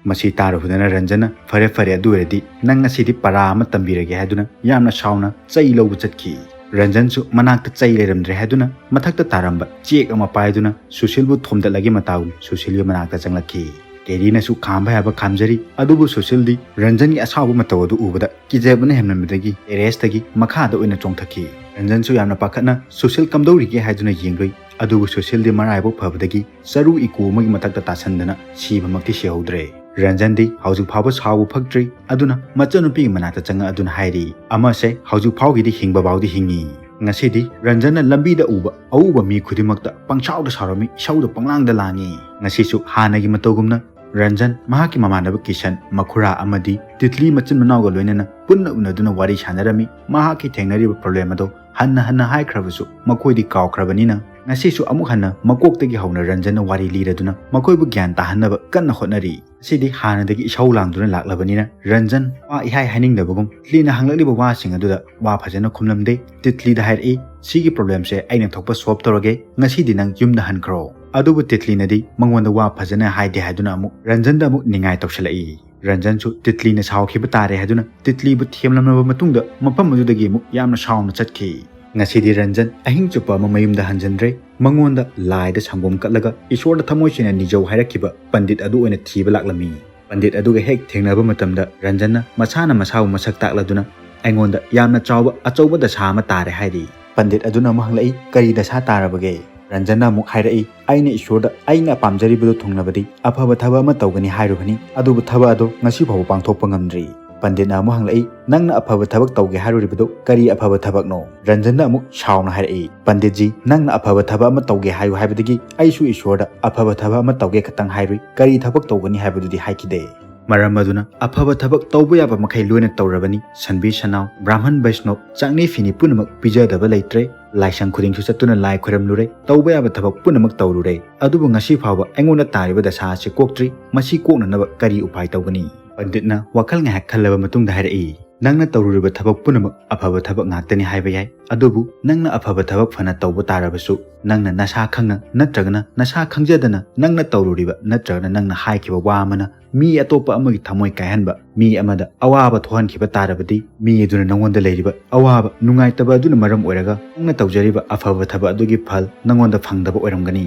ꯃꯁꯤ ꯇꯥꯔꯨꯕꯗꯅ ꯔꯟꯖꯟꯅ, "ꯐꯔꯦ ꯐꯔꯦ, ꯑꯗꯨ ꯑꯣꯏꯔꯗꯤ ꯅꯪ ꯉꯁꯤꯗꯤ ꯄꯔꯥ ꯑꯃ ꯇꯝꯕꯤꯔꯒꯦ" ꯍꯥꯏꯗꯨꯅ ꯌꯥꯝꯅ ꯁꯥꯎꯅ ꯆꯩ ꯂꯧꯕ ꯆꯠꯈꯤ꯫ ꯔꯟꯖꯟꯁꯨ ꯃꯅꯥꯛꯇ ꯆꯩ ꯂꯩꯔꯝꯗ꯭ꯔꯦ ꯍꯥꯏꯗꯨꯅ ꯃꯊꯛꯇ ꯇꯥꯔꯝꯕ ꯆꯦꯛ ꯑꯃ ꯄꯥꯏꯗꯨꯅ ꯁꯨꯁꯤꯜꯕꯨ ꯊꯣꯝꯗꯠꯂꯒꯦ ꯃꯇꯥꯒꯨꯝ ꯁꯨꯁꯤꯜꯒꯤ ꯃꯅꯥꯛꯇ ꯆꯪꯂꯛꯈꯤ꯫ ꯀꯦꯔꯤꯅꯁꯨ ꯈꯥꯝꯕ ꯌꯥꯕ ꯈꯥꯝꯖꯔꯤ꯫ ꯑꯗꯨꯕꯨ ꯁꯨꯁꯤꯜꯗꯤ ꯔꯟꯖꯟꯒꯤ ꯑꯁꯥꯎꯕ ꯃꯇꯧ ꯑꯗꯨ ꯎꯕꯗ ꯀꯤꯖꯕꯅ ꯍꯦꯟꯃꯟꯕꯗꯒꯤ terrace ꯇꯒꯤ ꯃꯈꯥꯗ ꯑꯣꯏꯅ ꯆꯣꯡꯊꯈꯤ꯫ ꯔꯟꯖꯟꯁꯨ ꯌꯥꯝꯅ ꯄꯥꯈꯠꯅ ꯁꯨꯁꯤꯜ ꯀꯝꯗꯧꯔꯤꯒꯦ ꯍꯥꯏꯗꯨꯅ ꯌꯦꯡꯂꯨꯏ꯫ ꯑꯗꯨꯕꯨ ꯁꯨꯁꯤꯜꯗꯤ ꯃꯔꯥꯏꯕꯛ ꯐꯕꯗꯒꯤ ꯆꯔꯨ ꯏꯀꯨ ꯑꯃꯒꯤ ꯃꯊꯛꯇ ꯇꯥꯁꯟꯗꯅ ꯁꯤꯕꯃꯛꯇꯤ ꯁꯤꯍꯧꯗ꯭ꯔꯦ꯫ ꯔꯟꯖꯟꯗꯤ ꯍꯧꯖꯤꯛ ꯐꯥꯎꯕ ꯁꯥꯎꯕ ꯐꯛꯇ꯭ꯔꯤ꯫ ꯑꯗꯨꯅ ꯃꯆꯟꯅꯨꯄꯤꯒꯤ ꯃꯅꯥꯛꯇ ꯆꯪꯉꯛ ꯑꯗꯨꯅ ꯍꯥꯏꯔꯤ, "ꯑꯃꯁꯦ ꯍꯧꯖꯤꯛ ꯐꯥꯎꯒꯤꯗꯤ ꯍꯤꯡꯕ ꯐꯥꯎꯗꯤ ꯍꯤꯡꯉꯤ"꯫ ꯉꯁꯤꯗꯤ ꯔꯟꯖꯟꯅ ꯂꯝꯕꯤꯗ ꯎꯕ ꯑꯎꯕ ꯃꯤ ꯈꯨꯗꯤꯡꯃꯛꯇ ꯄꯪꯁꯥꯎꯗ ꯁꯥꯎꯔꯝꯃꯤ, ꯏꯁꯧꯗ ꯄꯪꯂꯥꯡꯗ ꯂꯥꯡꯉꯤ꯫ ꯉꯁꯤꯁꯨ ꯍꯥꯟꯅꯒꯤ ꯃꯇꯧꯒꯨꯝꯅ ꯔꯟꯖꯟ, ꯃꯍꯥꯛꯀꯤ ꯃꯃꯥꯟꯅꯕ ꯀꯤꯁꯟ, ꯃꯈꯨꯔꯥ ꯑꯃꯗꯤ ꯇꯤꯠꯂꯤ ꯃꯆꯤꯟ ꯃꯅꯥꯎꯒ ꯂꯣꯏꯅꯅ ꯄꯨꯟꯅ ꯎꯅꯗꯨꯅ ꯋꯥꯔꯤ ꯁꯥꯟꯅꯔꯝꯃꯤ꯫ ꯃꯍꯥꯛꯀꯤ ꯊꯦꯡꯅꯔꯤꯕ problem ꯑꯗꯣ ꯍꯟꯅ ꯍꯟꯅ ꯍꯥꯏꯈ꯭ꯔꯕꯁꯨ ꯃꯈꯣꯏꯗꯤ ꯀꯥꯎꯈ꯭ꯔꯕꯅꯤꯅ ꯉꯁꯤꯁꯨ ꯑꯃꯨꯛ ꯍꯟꯅ ꯃꯀꯣꯛꯇꯒꯤ ꯍꯧꯅ ꯔꯟꯖꯟꯅ ꯋꯥꯔꯤ ꯂꯤꯔꯗꯨꯅ ꯃꯈꯣꯏꯕꯨ ꯒ꯭ꯌꯥꯟ ꯇꯥꯍꯟꯅꯕ ꯀꯟꯅ ꯍꯣꯠꯅꯔꯤ꯫ ꯉꯁꯤꯗꯤ ꯍꯥꯟꯅꯗꯒꯤ ꯏꯁꯧ ꯂꯥꯡꯗꯨꯅ ꯂꯥꯛꯂꯕꯅꯤꯅ ꯔꯟꯖꯟ ꯋꯥ ꯏꯍꯥꯏ ꯍꯥꯏꯅꯤꯡꯗꯕꯒꯨꯝ ꯇꯤꯠꯂꯤꯅ ꯍꯪꯂꯛꯂꯤꯕ ꯋꯥꯁꯤꯡ ꯑꯗꯨꯗ ꯋꯥ ꯐꯖꯅ ꯈꯨꯝꯂꯝꯗꯦ꯫ ꯇꯤꯠꯂꯤꯗ ꯍꯥꯏꯔꯛꯏ, "ꯁꯤꯒꯤ problemꯁꯦ ꯑꯩꯅ ꯊꯣꯛꯄ solve ꯇꯧꯔꯒꯦ, ꯉꯁꯤꯗꯤ ꯅꯪ ꯌꯨꯝꯗ ꯍꯟꯈ꯭ꯔꯣ"꯫ ꯑꯗꯨꯕꯨ ꯇꯤꯠꯂꯤꯅꯗꯤ ꯃꯉꯣꯟꯗ ꯋꯥ ꯐꯖꯅ ꯍꯥꯏꯗꯦ ꯍꯥꯏꯗꯨꯅ ꯑꯃꯨꯛ ꯔꯟꯖꯟꯗ ꯑꯃꯨꯛ ꯅꯤꯡꯉꯥꯏ ꯇꯧꯁꯤꯜꯂꯛꯏ꯫ ꯔꯟꯖꯟꯁꯨ ꯇꯤꯠꯂꯤꯅ ꯁꯥꯎꯈꯤꯕ ꯇꯥꯔꯦ ꯍꯥꯏꯗꯨꯅ ꯇꯤꯠꯂꯤꯕꯨ ꯊꯦꯝꯂꯝꯂꯕ ꯃꯇꯨꯡꯗ ꯃꯐꯝ ꯑꯗꯨꯗꯒꯤ ꯑꯃꯨꯛ ꯌꯥꯝꯅ ꯁꯥꯎꯅ ꯆꯠꯈꯤ꯫ ꯉꯁꯤꯗꯤ ꯔꯟꯖꯟ ꯑꯍꯤꯡ ꯆꯨꯞꯄ ꯑꯃ ꯃꯌꯨꯝꯗ ꯍꯟꯖꯤꯟꯗ꯭ꯔꯦ꯫ ꯃꯉꯣꯟꯗ ꯂꯥꯏꯗ ꯁꯪꯒꯣꯝ ꯀꯠꯂꯒ ꯏꯁꯣꯔꯗ ꯊꯃꯣꯏ ꯁꯦꯡꯅ ꯅꯤꯖꯧ ꯍꯥꯏꯔꯛꯈꯤꯕ ꯄꯟꯗꯤꯠ ꯑꯗꯨ ꯑꯣꯏꯅ ꯊꯤꯕ ꯂꯥꯛꯂꯝꯃꯤ꯫ ꯄꯟꯗꯤꯠ ꯑꯗꯨꯒ ꯍꯦꯛ ꯊꯦꯡꯅꯕ ꯃꯇꯝꯗ ꯔꯟꯖꯟꯅ ꯃꯁꯥꯅ ꯃꯁꯥꯕꯨ ꯃꯁꯛ ꯇꯥꯛꯂꯗꯨꯅ ꯑꯩꯉꯣꯟꯗ ꯌꯥꯝꯅ ꯆꯥꯎꯕ ꯑꯆꯧꯕ ꯗꯁꯥ ꯑꯃ ꯇꯥꯔꯦ ꯍꯥꯏꯔꯤ꯫ ꯄꯟꯗꯤꯠ ꯑꯗꯨꯅ ꯑꯃꯨꯛ ꯍꯪꯂꯛꯏ, "ꯀꯔꯤ ꯗꯁꯥ ꯇꯥꯔꯕꯒꯦ?" ꯔꯟꯖꯟꯅ ꯑꯃꯨꯛ ꯍꯥꯏꯔꯛꯏ, "ꯑꯩꯅ ꯏꯁꯣꯔꯗ ꯑꯩꯅ ꯄꯥꯝꯖꯔꯤꯕꯗꯨ ꯊꯨꯡꯅꯕꯗꯤ ꯑꯐꯕ ꯊꯕꯛ ꯑꯃ ꯇꯧꯒꯅꯤ ꯍꯥꯏꯔꯨꯕꯅꯤ, ꯑꯗꯨꯕꯨ ꯊꯕꯛ ꯑꯗꯨ ꯉꯁꯤ ꯐꯥꯎꯕ ꯄꯥꯡꯊꯣꯛꯄ ꯉꯝꯗ꯭ꯔꯤ"꯫ ꯄꯟꯗꯤꯠꯅ ꯑꯃꯨꯛ ꯍꯪꯂꯛꯏ, "ꯅꯪꯅ ꯑꯐꯕ ꯊꯕꯛ ꯇꯧꯒꯦ ꯍꯥꯏꯔꯨꯔꯤꯕꯗꯨ ꯀꯔꯤ ꯑꯐꯕ ꯊꯕꯛꯅꯣ?" ꯔꯟꯖꯟꯅ ꯑꯃꯨꯛ ꯁꯥꯎꯅ ꯍꯥꯏꯔꯛꯏ, "ꯄꯟꯗꯤꯠꯖꯤ, ꯅꯪꯅ ꯑꯐꯕ ꯊꯕꯛ ꯑꯃ ꯇꯧꯒꯦ ꯍꯥꯏꯌꯨ ꯍꯥꯏꯕꯗꯒꯤ ꯑꯩꯁꯨ ꯏꯁꯣꯔꯗ ꯑꯐꯕ ꯊꯕꯛ ꯑꯃ ꯇꯧꯒꯦ ꯈꯛꯇꯪ ꯍꯥꯏꯔꯨꯏ, ꯀꯔꯤ ꯊꯕꯛ ꯇꯧꯒꯅꯤ ꯍꯥꯏꯕꯗꯨꯗꯤ ꯍꯥꯏꯈꯤꯗꯦ꯫ ꯃꯔꯝ ꯑꯗꯨꯅ ꯑꯐꯕ ꯊꯕꯛ ꯇꯧꯕ ꯌꯥꯕ ꯃꯈꯩ ꯂꯣꯏꯅ ꯇꯧꯔꯕꯅꯤ, ꯁꯟꯕꯤ ꯁꯅꯥꯎ, ꯕ꯭ꯔꯥꯍꯃꯟ ꯕꯩꯁꯅꯣꯞ, ꯆꯥꯛꯅꯤ ꯐꯤꯅꯤ ꯄꯨꯝꯅꯃꯛ ꯄꯤꯖꯗꯕ ꯂꯩꯇ꯭ꯔꯦ, ꯂꯥꯏꯁꯪ ꯈꯨꯗꯤꯡꯁꯨ ꯆꯠꯇꯨꯅ ꯂꯥꯏ ꯈꯣꯏꯔꯝꯂꯨꯔꯦ, ꯇꯧꯕ ꯌꯥꯕ ꯊꯕꯛ ꯄꯨꯝꯅꯃꯛ ꯇꯧꯔꯨꯔꯦ, ꯑꯗꯨꯕꯨ ꯉꯁꯤ ꯐꯥꯎꯕ ꯑꯩꯉꯣꯟꯗ ꯇꯥꯔꯤꯕ ꯗꯁꯥ ꯑꯁꯤ ꯀꯣꯛꯇ꯭ꯔꯤ, ꯃꯁꯤ ꯀꯣꯛꯅꯅꯕ ꯀꯔꯤ ꯎꯄꯥꯏ ꯇꯧꯒꯅꯤ?" ꯄꯟꯗꯤꯠꯅ ꯋꯥꯈꯜ ꯉꯥꯏꯍꯥꯛ ꯈꯜꯂꯕ ꯃꯇꯨꯡꯗ ꯍꯥꯏꯔꯛꯏ, "ꯅꯪꯅ ꯇꯧꯔꯨꯔꯤꯕ ꯊꯕꯛ ꯄꯨꯝꯅꯃꯛ ꯑꯐꯕ ꯊꯕꯛ ꯉꯥꯛꯇꯅꯤ ꯍꯥꯏꯕ ꯌꯥꯏ, ꯑꯗꯨꯕꯨ ꯅꯪꯅ ꯑꯐꯕ ꯊꯕꯛ ꯐꯅ ꯇꯧꯕ ꯇꯥꯔꯕꯁꯨ, ꯅꯪꯅ ꯅꯁꯥ ꯈꯪꯅ ꯅꯠꯇ꯭ꯔꯒꯅ ꯅꯁꯥ ꯈꯪꯖꯗꯅ ꯅꯪꯅ ꯇꯧꯔꯨꯔꯤꯕ ꯅꯠꯇ꯭ꯔꯒꯅ ꯅꯪꯅ ꯍꯥꯏꯈꯤꯕ ꯋꯥ ꯑꯃꯅ ꯃꯤ ꯑꯇꯣꯞꯄ ꯑꯃꯒꯤ ꯊꯃꯣꯏ ꯀꯥꯏꯍꯟꯕ, ꯃꯤ ꯑꯃꯗ ꯑꯋꯥꯕ ꯊꯣꯛꯍꯟꯈꯤꯕ ꯇꯥꯔꯕꯗꯤ, ꯃꯤ ꯑꯗꯨꯅ ꯅꯉꯣꯟꯗ ꯂꯩꯔꯤꯕ ꯑꯋꯥꯕ, ꯅꯨꯡꯉꯥꯏꯇꯕ ꯑꯗꯨꯅ ꯃꯔꯝ ꯑꯣꯏꯔꯒ ꯅꯪꯅ ꯇꯧꯖꯔꯤꯕ ꯑꯐꯕ ꯊꯕꯛ ꯑꯗꯨꯒꯤ ꯐꯜ ꯅꯉꯣꯟꯗ ꯐꯪꯗꯕ ꯑꯣꯏꯔꯝꯒꯅꯤ"꯫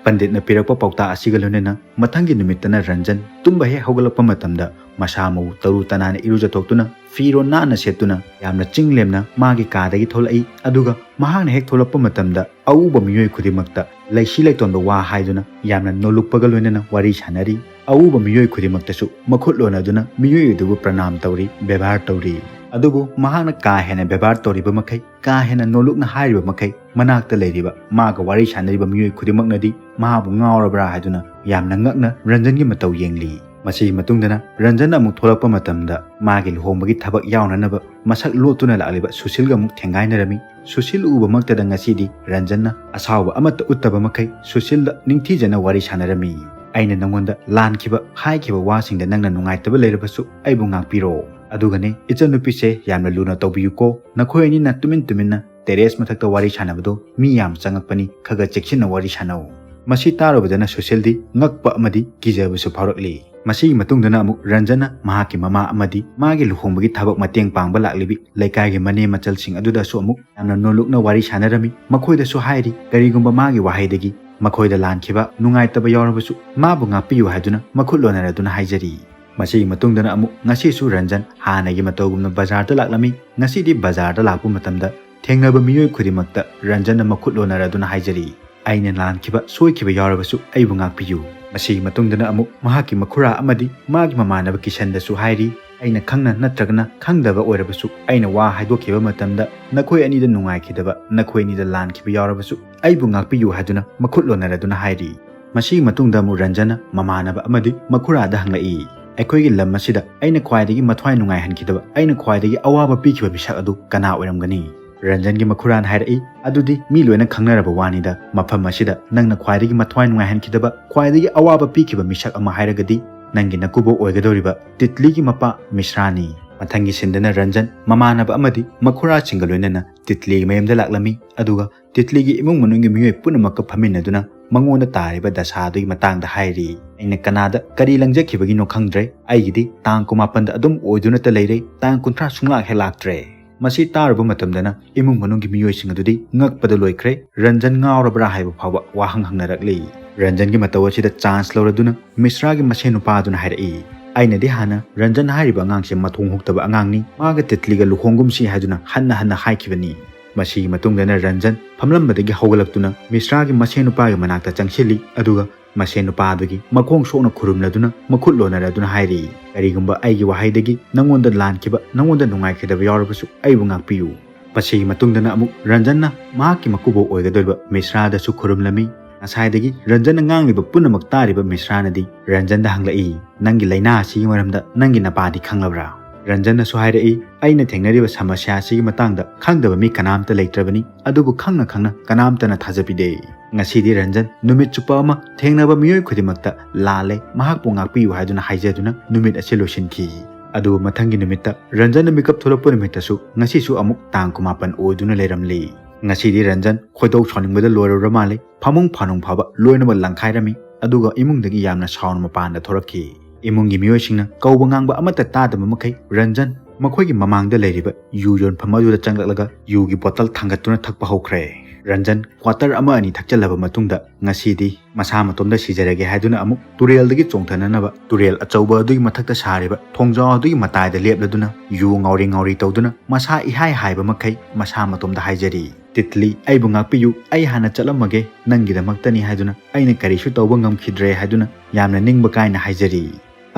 ꯄꯟꯗꯤꯠꯅ ꯄꯤꯔꯛꯄ ꯄꯥꯎꯇꯥꯛ ꯑꯁꯤꯒ ꯂꯣꯏꯅꯅ ꯃꯊꯪꯒꯤ ꯅꯨꯃꯤꯠꯇꯅ ꯔꯟꯖꯟ ꯇꯨꯝꯕ ꯍꯦꯛ ꯍꯧꯒꯠꯂꯛꯄ ꯃꯇꯝꯗ ꯃꯁꯥ ꯃꯎ ꯇꯔꯨ ꯇꯅꯥꯟꯅ ꯏꯔꯨꯖꯊꯣꯛꯇꯨꯅ, ꯐꯤꯔꯣꯜ ꯅꯥꯟꯅ ꯁꯦꯠꯇꯨꯅ, ꯌꯥꯝꯅ ꯆꯤꯡ ꯂꯦꯝꯅ ꯃꯥꯒꯤ ꯀꯥꯗꯒꯤ ꯊꯣꯛꯂꯛꯏ꯫ ꯑꯗꯨꯒ ꯃꯍꯥꯛꯅ ꯍꯦꯛ ꯊꯣꯛꯂꯛꯄ ꯃꯇꯝꯗ ꯑꯎꯕ ꯃꯤꯑꯣꯏ ꯈꯨꯗꯤꯡꯃꯛꯇ ꯂꯩꯁꯤ ꯂꯩꯇꯣꯟꯕ ꯋꯥ ꯍꯥꯏꯗꯨꯅ ꯌꯥꯝꯅ ꯅꯣꯜꯂꯨꯛꯄꯒ ꯂꯣꯏꯅꯅ ꯋꯥꯔꯤ ꯁꯥꯟꯅꯔꯤ꯫ ꯑꯎꯕ ꯃꯤꯑꯣꯏ ꯈꯨꯗꯤꯡꯃꯛꯇꯁꯨ ꯃꯈꯨꯠ ꯂꯣꯟꯅꯗꯨꯅ ꯃꯤꯑꯣꯏ ꯑꯗꯨꯕꯨ ꯄ꯭ꯔꯅꯥꯝ ꯇꯧꯔꯤ, ꯕꯦꯕꯥꯔ ꯇꯧꯔꯤ꯫ ꯑꯗꯨꯕꯨ ꯃꯍꯥꯛꯅ ꯀꯥ ꯍꯦꯟꯅ ꯕꯦꯕꯥꯔ ꯇꯧꯔꯤꯕ ꯃꯈꯩ, ꯀꯥ ꯍꯦꯟꯅ ꯅꯣꯜꯂꯨꯛꯅ ꯍꯥꯏꯔꯤꯕ ꯃꯈꯩ, ꯃꯅꯥꯛꯇ ꯂꯩꯔꯤꯕ ꯃꯥꯒ ꯋꯥꯔꯤ ꯁꯥꯟꯅꯔꯤꯕ ꯃꯤꯑꯣꯏ ꯈꯨꯗꯤꯡꯃꯛꯅꯗꯤ ꯃꯍꯥꯛꯄꯨ ꯉꯥꯎꯔꯕ꯭ꯔꯥ ꯍꯥꯏꯗꯨꯅ ꯌꯥꯝꯅ ꯉꯛꯅ ꯔꯟꯖꯟꯒꯤ ꯃꯇꯧ ꯌꯦꯡꯂꯤ꯫ ꯃꯁꯤꯒꯤ ꯃꯇꯨꯡꯗꯅ ꯔꯟꯖꯟ ꯑꯃꯨꯛ ꯊꯣꯛꯂꯛꯄ ꯃꯇꯝꯗ ꯃꯥꯒꯤ ꯂꯨꯍꯣꯡꯕꯒꯤ ꯊꯕꯛ ꯌꯥꯎꯅꯅꯕ ꯃꯁꯛ ꯂꯣꯠꯇꯨꯅ ꯂꯥꯛꯂꯤꯕ ꯁꯨꯁꯤꯜꯒ ꯑꯃꯨꯛ ꯊꯦꯡꯒꯥꯏꯅꯔꯝꯃꯤ꯫ ꯁꯨꯁꯤꯜ ꯎꯕꯃꯛꯇꯗ ꯉꯁꯤꯗꯤ ꯔꯟꯖꯟꯅ ꯑꯁꯥꯎꯕ ꯑꯃꯠꯇ ꯎꯠꯇꯕ ꯃꯈꯩ ꯁꯨꯁꯤꯜꯗ ꯅꯤꯡꯊꯤꯖꯅ ꯋꯥꯔꯤ ꯁꯥꯟꯅꯔꯝꯃꯤ꯫ "ꯑꯩꯅ ꯅꯉꯣꯟꯗ ꯂꯥꯟꯈꯤꯕ, ꯍꯥꯏꯈꯤꯕ ꯋꯥꯁꯤꯡꯗ ꯅꯪꯅ ꯅꯨꯡꯉꯥꯏꯇꯕ ꯂꯩꯔꯕꯁꯨ ꯑꯩꯕꯨ ꯉꯥꯛꯄꯤꯔꯣ꯫ ꯑꯗꯨꯒꯅꯦ, ꯏꯆꯟꯅꯨꯄꯤꯁꯦ ꯌꯥꯝꯅ ꯂꯨꯅ ꯇꯧꯕꯤꯌꯨꯀꯣ꯫ ꯅꯈꯣꯏ ꯑꯅꯤꯅ ꯇꯨꯃꯤꯟ ꯇꯨꯃꯤꯟꯅ ꯇꯦꯔꯦꯁ ꯃꯊꯛꯇ ꯋꯥꯔꯤ ꯁꯥꯟꯅꯕꯗꯣ ꯃꯤ ꯌꯥꯝ ꯆꯪꯉꯛꯄꯅꯤ, ꯈꯔ ꯈꯔ ꯆꯦꯛꯁꯤꯟꯅ ꯋꯥꯔꯤ ꯁꯥꯟꯅꯧ"꯫ ꯃꯁꯤ ꯇꯥꯔꯨꯕꯗꯅ ꯁꯨꯁꯤꯜꯗꯤ ꯉꯛꯄ ꯑꯃꯗꯤ ꯀꯤꯖꯕꯁꯨ ꯐꯥꯎꯔꯛꯂꯤ꯫ ꯃꯁꯤꯒꯤ ꯃꯇꯨꯡꯗꯅ ꯑꯃꯨꯛ ꯔꯟꯖꯟꯅ ꯃꯍꯥꯛꯀꯤ ꯃꯃꯥ ꯑꯃꯗꯤ ꯃꯥꯒꯤ ꯂꯨꯍꯣꯡꯕꯒꯤ ꯊꯕꯛ ꯃꯇꯦꯡ ꯄꯥꯡꯕ ꯂꯥꯛꯂꯤꯕꯤ ꯂꯩꯀꯥꯏꯒꯤ ꯃꯅꯦ ꯃꯆꯜꯁꯤꯡ ꯑꯗꯨꯗꯁꯨ ꯑꯃꯨꯛ ꯌꯥꯝꯅ ꯅꯣꯜꯂꯨꯛꯅ ꯋꯥꯔꯤ ꯁꯥꯟꯅꯔꯝꯃꯤ꯫ ꯃꯈꯣꯏꯗꯁꯨ ꯍꯥꯏꯔꯤ, ꯀꯔꯤꯒꯨꯝꯕ ꯃꯥꯒꯤ ꯋꯥꯍꯩꯗꯒꯤ ꯃꯈꯣꯏꯗ ꯂꯥꯟꯈꯤꯕ, ꯅꯨꯡꯉꯥꯏꯇꯕ ꯌꯥꯎꯔꯕꯁꯨ ꯃꯥꯕꯨ ꯉꯥꯛꯄꯤꯌꯨ ꯍꯥꯏꯗꯨꯅ ꯃꯈꯨꯠ ꯂꯣꯟꯅꯔꯗꯨꯅ ꯍꯥꯏꯖꯔꯤ꯫ ꯃꯁꯤꯒꯤ ꯃꯇꯨꯡꯗꯅ ꯑꯃꯨꯛ ꯉꯁꯤꯁꯨ ꯔꯟꯖꯟ ꯍꯥꯟꯅꯒꯤ ꯃꯇꯧꯒꯨꯝꯅ ꯕꯖꯥꯔꯗ ꯂꯥꯛꯂꯝꯃꯤ꯫ ꯉꯁꯤꯗꯤ ꯕꯖꯥꯔꯗ ꯂꯥꯛꯄ ꯃꯇꯝꯗ ꯊꯦꯡꯅꯕ ꯃꯤꯑꯣꯏ ꯈꯨꯗꯤꯡꯃꯛꯇ ꯔꯟꯖꯟꯅ ꯃꯈꯨꯠ ꯂꯣꯟꯅꯔꯗꯨꯅ ꯍꯥꯏꯖꯔꯤ, "ꯑꯩꯅ ꯂꯥꯟꯈꯤꯕ, ꯁꯣꯏꯈꯤꯕ ꯌꯥꯎꯔꯕꯁꯨ ꯑꯩꯕꯨ ꯉꯥꯛꯄꯤꯌꯨ"꯫ ꯃꯁꯤꯒꯤ ꯃꯇꯨꯡꯗꯅ ꯑꯃꯨꯛ ꯃꯍꯥꯛꯀꯤ ꯃꯈꯨꯔꯥ ꯑꯃꯗꯤ ꯃꯥꯒꯤ ꯃꯃꯥꯟꯅꯕ ꯀꯤꯁꯟꯗꯁꯨ ꯍꯥꯏꯔꯤ, "ꯑꯩꯅ ꯈꯪꯅ ꯅꯠꯇ꯭ꯔꯒꯅ ꯈꯪꯗꯕ ꯑꯣꯏꯔꯕꯁꯨ ꯑꯩꯅ ꯋꯥ ꯍꯥꯏꯗꯣꯛꯈꯤꯕ ꯃꯇꯝꯗ ꯅꯈꯣꯏ ꯑꯅꯤꯗ ꯅꯨꯡꯉꯥꯏꯈꯤꯗꯕ, ꯅꯈꯣꯏ ꯑꯅꯤꯗ ꯂꯥꯟꯈꯤꯕ ꯌꯥꯎꯔꯕꯁꯨ ꯑꯩꯕꯨ ꯉꯥꯛꯄꯤꯌꯨ" ꯍꯥꯏꯗꯨꯅ ꯃꯈꯨꯠ ꯂꯣꯟꯅꯔꯗꯨꯅ ꯍꯥꯏꯔꯤ꯫ ꯃꯁꯤꯒꯤ ꯃꯇꯨꯡꯗ ꯑꯃꯨꯛ ꯔꯟꯖꯟꯅ ꯃꯃꯥꯟꯅꯕ ꯑꯃꯗꯤ ꯃꯈꯨꯔꯥꯗ ꯍꯪꯂꯛꯏ, "ꯑꯩꯈꯣꯏꯒꯤ ꯂꯝ ꯑꯁꯤꯗ ꯑꯩꯅ ꯈ꯭ꯋꯥꯏꯗꯒꯤ ꯃꯊ꯭ꯋꯥꯏ ꯅꯨꯡꯉꯥꯏꯍꯟꯈꯤꯗꯕ, ꯑꯩꯅ ꯈ꯭ꯋꯥꯏꯗꯒꯤ ꯑꯋꯥꯕ ꯄꯤꯈꯤꯕ ꯃꯤꯁꯛ ꯑꯗꯨ ꯀꯅꯥ ꯑꯣꯏꯔꯝꯒꯅꯤ?" ꯔꯟꯖꯟꯒꯤ ꯃꯈꯨꯔꯥꯅ ꯍꯥꯏꯔꯛꯏ, "ꯑꯗꯨꯗꯤ ꯃꯤ ꯂꯣꯏꯅ ꯈꯪꯅꯔꯕ ꯋꯥꯅꯤꯗ, ꯃꯐꯝ ꯑꯁꯤꯗ ꯅꯪꯅ ꯈ꯭ꯋꯥꯏꯗꯒꯤ ꯃꯊ꯭ꯋꯥꯏ ꯅꯨꯡꯉꯥꯏꯍꯟꯈꯤꯗꯕ, ꯈ꯭ꯋꯥꯏꯗꯒꯤ ꯑꯋꯥꯕ ꯄꯤꯈꯤꯕ ꯃꯤꯁꯛ ꯑꯃ ꯍꯥꯏꯔꯒꯗꯤ ꯅꯪꯒꯤ ꯅꯀꯨꯕꯣꯛ ꯑꯣꯏꯒꯗꯧꯔꯤꯕ ꯇꯤꯠꯂꯤꯒꯤ ꯃꯄꯥ ꯃꯤꯁ꯭ꯔꯥꯅꯤ"꯫ ꯃꯊꯪꯒꯤ ꯁꯤꯟꯗꯅ ꯔꯟꯖꯟ ꯃꯃꯥꯟꯅꯕ ꯑꯃꯗꯤ ꯃꯈꯨꯔꯥꯁꯤꯡꯒ ꯂꯣꯏꯅꯅ ꯇꯤꯠꯂꯤꯒꯤ ꯃꯌꯨꯝꯗ ꯂꯥꯛꯂꯝꯃꯤ꯫ ꯑꯗꯨꯒ ꯇꯤꯠꯂꯤꯒꯤ ꯏꯃꯨꯡ ꯃꯅꯨꯡꯒꯤ ꯃꯤꯑꯣꯏ ꯄꯨꯝꯅꯃꯛꯀ ꯐꯝꯃꯤꯟꯅꯗꯨꯅ ꯃꯉꯣꯟꯗ ꯇꯥꯔꯤꯕ ꯗꯁꯥ ꯑꯗꯨꯒꯤ ꯃꯇꯥꯡꯗ ꯍꯥꯏꯔꯤ꯫ "ꯑꯩꯅ ꯀꯅꯥꯗ ꯀꯔꯤ ꯂꯪꯖꯈꯤꯕꯒꯤꯅꯣ ꯈꯪꯗ꯭ꯔꯦ, ꯑꯩꯒꯤꯗꯤ ꯇꯥꯡ ꯀꯨꯟꯃꯥꯄꯟꯗ ꯑꯗꯨꯝ ꯑꯣꯏꯗꯨꯅꯇ ꯂꯩꯔꯦ, ꯇꯥꯡ ꯀꯨꯟꯊ꯭ꯔꯥ ꯁꯨꯡꯂꯥꯛ ꯍꯦꯛ ꯂꯥꯛꯇ꯭ꯔꯦ"꯫ ꯃꯁꯤ ꯇꯥꯔꯨꯕ ꯃꯇꯝꯗꯅ ꯏꯃꯨꯡ ꯃꯅꯨꯡꯒꯤ ꯃꯤꯑꯣꯏꯁꯤꯡ ꯑꯗꯨꯗꯤ ꯉꯛꯄꯗ ꯂꯣꯏꯈ꯭ꯔꯦ꯫ ꯔꯟꯖꯟ ꯉꯥꯎꯔꯕ꯭ꯔꯥ ꯍꯥꯏꯕ ꯐꯥꯎꯕ ꯋꯥꯍꯪ ꯍꯪꯅꯔꯛꯂꯤ꯫ ꯔꯟꯖꯟꯒꯤ ꯃꯇꯧ ꯑꯁꯤꯗ ꯆꯥꯟꯁ ꯂꯧꯔꯗꯨꯅ ꯃꯤꯁ꯭ꯔꯥꯒꯤ ꯃꯁꯦꯟ ꯅꯨꯄꯥ ꯑꯗꯨꯅ ꯍꯥꯏꯔꯛꯏ, "ꯑꯩꯅꯗꯤ ꯍꯥꯟꯅ ꯔꯟꯖꯟ ꯍꯥꯏꯔꯤꯕ ꯑꯉꯥꯡꯁꯦ ꯃꯊꯣꯡ ꯍꯨꯛꯇꯕ ꯑꯉꯥꯡꯅꯤ, ꯃꯥꯒ ꯇꯤꯠꯂꯤꯒ ꯂꯨꯍꯣꯡꯒꯨꯝꯁꯤ ꯍꯥꯏꯗꯨꯅ ꯍꯟꯅ ꯍꯟꯅ ꯍꯥꯏꯈꯤꯕꯅꯤ꯫" ꯃꯁꯤꯒꯤ ꯃꯇꯨꯡꯗꯅ ꯔꯟꯖꯟ ꯐꯝꯂꯝꯕꯗꯒꯤ ꯍꯧꯒꯠꯂꯛꯇꯨꯅ ꯃꯤꯁ꯭ꯔꯥꯒꯤ ꯃꯁꯦꯟ ꯅꯨꯄꯥꯒꯤ ꯃꯅꯥꯛꯇ ꯆꯪꯁꯤꯜꯂꯤ, ꯑꯗꯨꯒ ꯃꯁꯦꯟ ꯅꯨꯄꯥ ꯑꯗꯨꯒꯤ ꯃꯈꯣꯡ ꯁꯣꯛꯅ ꯈꯨꯔꯨꯝꯂꯗꯨꯅ ꯃꯈꯨꯠ ꯂꯣꯟꯅꯔꯗꯨꯅ ꯍꯥꯏꯔꯤ, "ꯀꯔꯤꯒꯨꯝꯕ ꯑꯩꯒꯤ ꯋꯥꯍꯩꯗꯒꯤ ꯅꯉꯣꯟꯗ ꯂꯥꯟꯈꯤꯕ, ꯅꯉꯣꯟꯗ ꯅꯨꯡꯉꯥꯏꯈꯤꯗꯕ ꯌꯥꯎꯔꯕꯁꯨ ꯑꯩꯕꯨ ꯉꯥꯛꯄꯤꯌꯨ꯫" ꯃꯁꯤꯒꯤ ꯃꯇꯨꯡꯗꯅ ꯑꯃꯨꯛ ꯔꯟꯖꯟꯅ ꯃꯍꯥꯛꯀꯤ ꯃꯀꯨꯕꯣꯛ ꯑꯣꯏꯒꯗꯧꯔꯤꯕ ꯃꯤꯁ꯭ꯔꯥꯗꯁꯨ ꯈꯨꯔꯨꯝꯂꯝꯃꯤ꯫ ꯉꯁꯥꯏꯗꯒꯤ ꯔꯟꯖꯟꯅ ꯉꯥꯡꯂꯤꯕ ꯄꯨꯝꯅꯃꯛ ꯇꯥꯔꯤꯕ ꯃꯤꯁ꯭ꯔꯥꯅꯗꯤ ꯔꯟꯖꯟꯗ ꯍꯪꯂꯛꯏ, "ꯅꯪꯒꯤ ꯂꯥꯏꯅꯥ ꯑꯁꯤꯒꯤ ꯃꯔꯝꯗ ꯅꯪꯒꯤ ꯅꯄꯥꯗꯤ ꯈꯪꯂꯕ꯭ꯔꯥ?" ꯔꯟꯖꯟꯅꯁꯨ ꯍꯥꯏꯔꯛꯏ, "ꯑꯩꯅ ꯊꯦꯡꯅꯔꯤꯕ ꯁꯃꯁ꯭ꯌꯥ ꯑꯁꯤꯒꯤ ꯃꯇꯥꯡꯗ ꯈꯪꯗꯕ ꯃꯤ ꯀꯅꯥꯝꯇ ꯂꯩꯇ꯭ꯔꯕꯅꯤ, ꯑꯗꯨꯕꯨ ꯈꯪꯅ ꯈꯪꯅ ꯀꯅꯥꯝꯇꯅ ꯊꯥꯖꯕꯤꯗꯦ꯫ ꯉꯁꯤꯗꯤ ꯔꯟꯖꯟ ꯅꯨꯃꯤꯠ ꯆꯨꯞꯄ ꯑꯃ ꯊꯦꯡꯅꯕ ꯃꯤꯑꯣꯏ ꯈꯨꯗꯤꯡꯃꯛꯇ ꯂꯥꯜꯂꯦ, ꯃꯍꯥꯛꯄꯨ ꯉꯥꯛꯄꯤꯌꯨ" ꯍꯥꯏꯗꯨꯅ ꯍꯥꯏꯖꯗꯨꯅ ꯅꯨꯃꯤꯠ ꯑꯁꯤ ꯂꯣꯏꯁꯤꯟꯈꯤ꯫ ꯑꯗꯨꯕꯨ ꯃꯊꯪꯒꯤ ꯅꯨꯃꯤꯠꯇ ꯔꯟꯖꯟꯅ ꯃꯤꯀꯞ ꯊꯣꯛꯂꯛꯄ ꯅꯨꯃꯤꯠꯇꯁꯨ ꯉꯁꯤꯁꯨ ꯑꯃꯨꯛ ꯇꯥꯡ ꯀꯨꯟꯃꯥꯄꯟ ꯑꯣꯏꯗꯨꯅ ꯂꯩꯔꯝꯂꯤ꯫ ꯉꯁꯤꯗꯤ ꯔꯟꯖꯟ ꯈꯣꯏꯗꯧ ꯁꯥꯎꯅꯤꯡꯕꯗ ꯂꯣꯏꯔꯨꯔ ꯃꯥꯜꯂꯦ꯫ ꯐꯃꯨꯡ ꯐꯥꯅꯨꯡ ꯐꯥꯎꯕ ꯂꯣꯏꯅꯃꯛ ꯂꯪꯈꯥꯏꯔꯝꯃꯤ, ꯑꯗꯨꯒ ꯏꯃꯨꯡꯗꯒꯤ ꯌꯥꯝꯅ ꯁꯥꯎꯅ ꯃꯄꯥꯟꯗ ꯊꯣꯔꯛꯈꯤ꯫ ꯏꯃꯨꯡꯒꯤ ꯃꯤꯑꯣꯏꯁꯤꯡꯅ ꯀꯧꯕ ꯉꯥꯡꯕ ꯑꯃꯠꯇ ꯇꯥꯗꯕ ꯃꯈꯩ ꯔꯟꯖꯟ ꯃꯈꯣꯏꯒꯤ ꯃꯃꯥꯡꯗ ꯂꯩꯔꯤꯕ ꯌꯨ ꯌꯣꯟꯐꯝ ꯑꯗꯨꯗ ꯆꯪꯂꯛꯂꯒ ꯌꯨꯒꯤ ꯕꯣꯇꯜ ꯊꯥꯡꯒꯠꯇꯨꯅ ꯊꯛꯄ ꯍꯧꯈ꯭ꯔꯦ꯫ ꯔꯟꯖꯟ ꯀ꯭ꯋꯥꯇꯔ ꯑꯃ ꯑꯅꯤ ꯊꯛꯆꯜꯂꯕ ꯃꯇꯨꯡꯗ ꯉꯁꯤꯗꯤ ꯃꯁꯥ ꯃꯇꯣꯝꯗ ꯁꯤꯖꯔꯒꯦ ꯍꯥꯏꯗꯨꯅ ꯑꯃꯨꯛ ꯇꯨꯔꯦꯜꯗꯒꯤ ꯆꯣꯡꯊꯅꯅꯕ ꯇꯨꯔꯦꯜ ꯑꯆꯧꯕ ꯑꯗꯨꯒꯤ ꯃꯊꯛꯇ ꯁꯥꯔꯤꯕ ꯊꯣꯡꯖꯥꯎ ꯑꯗꯨꯒꯤ ꯃꯇꯥꯏꯗ ꯂꯦꯞꯂꯗꯨꯅ ꯌꯨ ꯉꯥꯎꯔꯤ ꯉꯥꯎꯔꯤ ꯇꯧꯗꯨꯅ ꯃꯁꯥ ꯏꯍꯥꯏ ꯍꯥꯏꯕ ꯃꯈꯩ ꯃꯁꯥ ꯃꯇꯣꯝꯗ ꯍꯥꯏꯖꯔꯤ, "ꯇꯤꯠꯂꯤ, ꯑꯩꯕꯨ ꯉꯥꯛꯄꯤꯌꯨ, ꯑꯩ ꯍꯥꯟꯅ ꯆꯠꯂꯝꯃꯒꯦ, ꯅꯪꯒꯤꯗꯃꯛꯇꯅꯤ ꯍꯥꯏꯗꯨꯅ ꯑꯩꯅ ꯀꯔꯤꯁꯨ ꯇꯧꯕ ꯉꯝꯈꯤꯗ꯭ꯔꯦ" ꯍꯥꯏꯗꯨꯅ ꯌꯥꯝꯅ ꯅꯤꯡꯕ ꯀꯥꯏꯅ ꯍꯥꯏꯖꯔꯤ꯫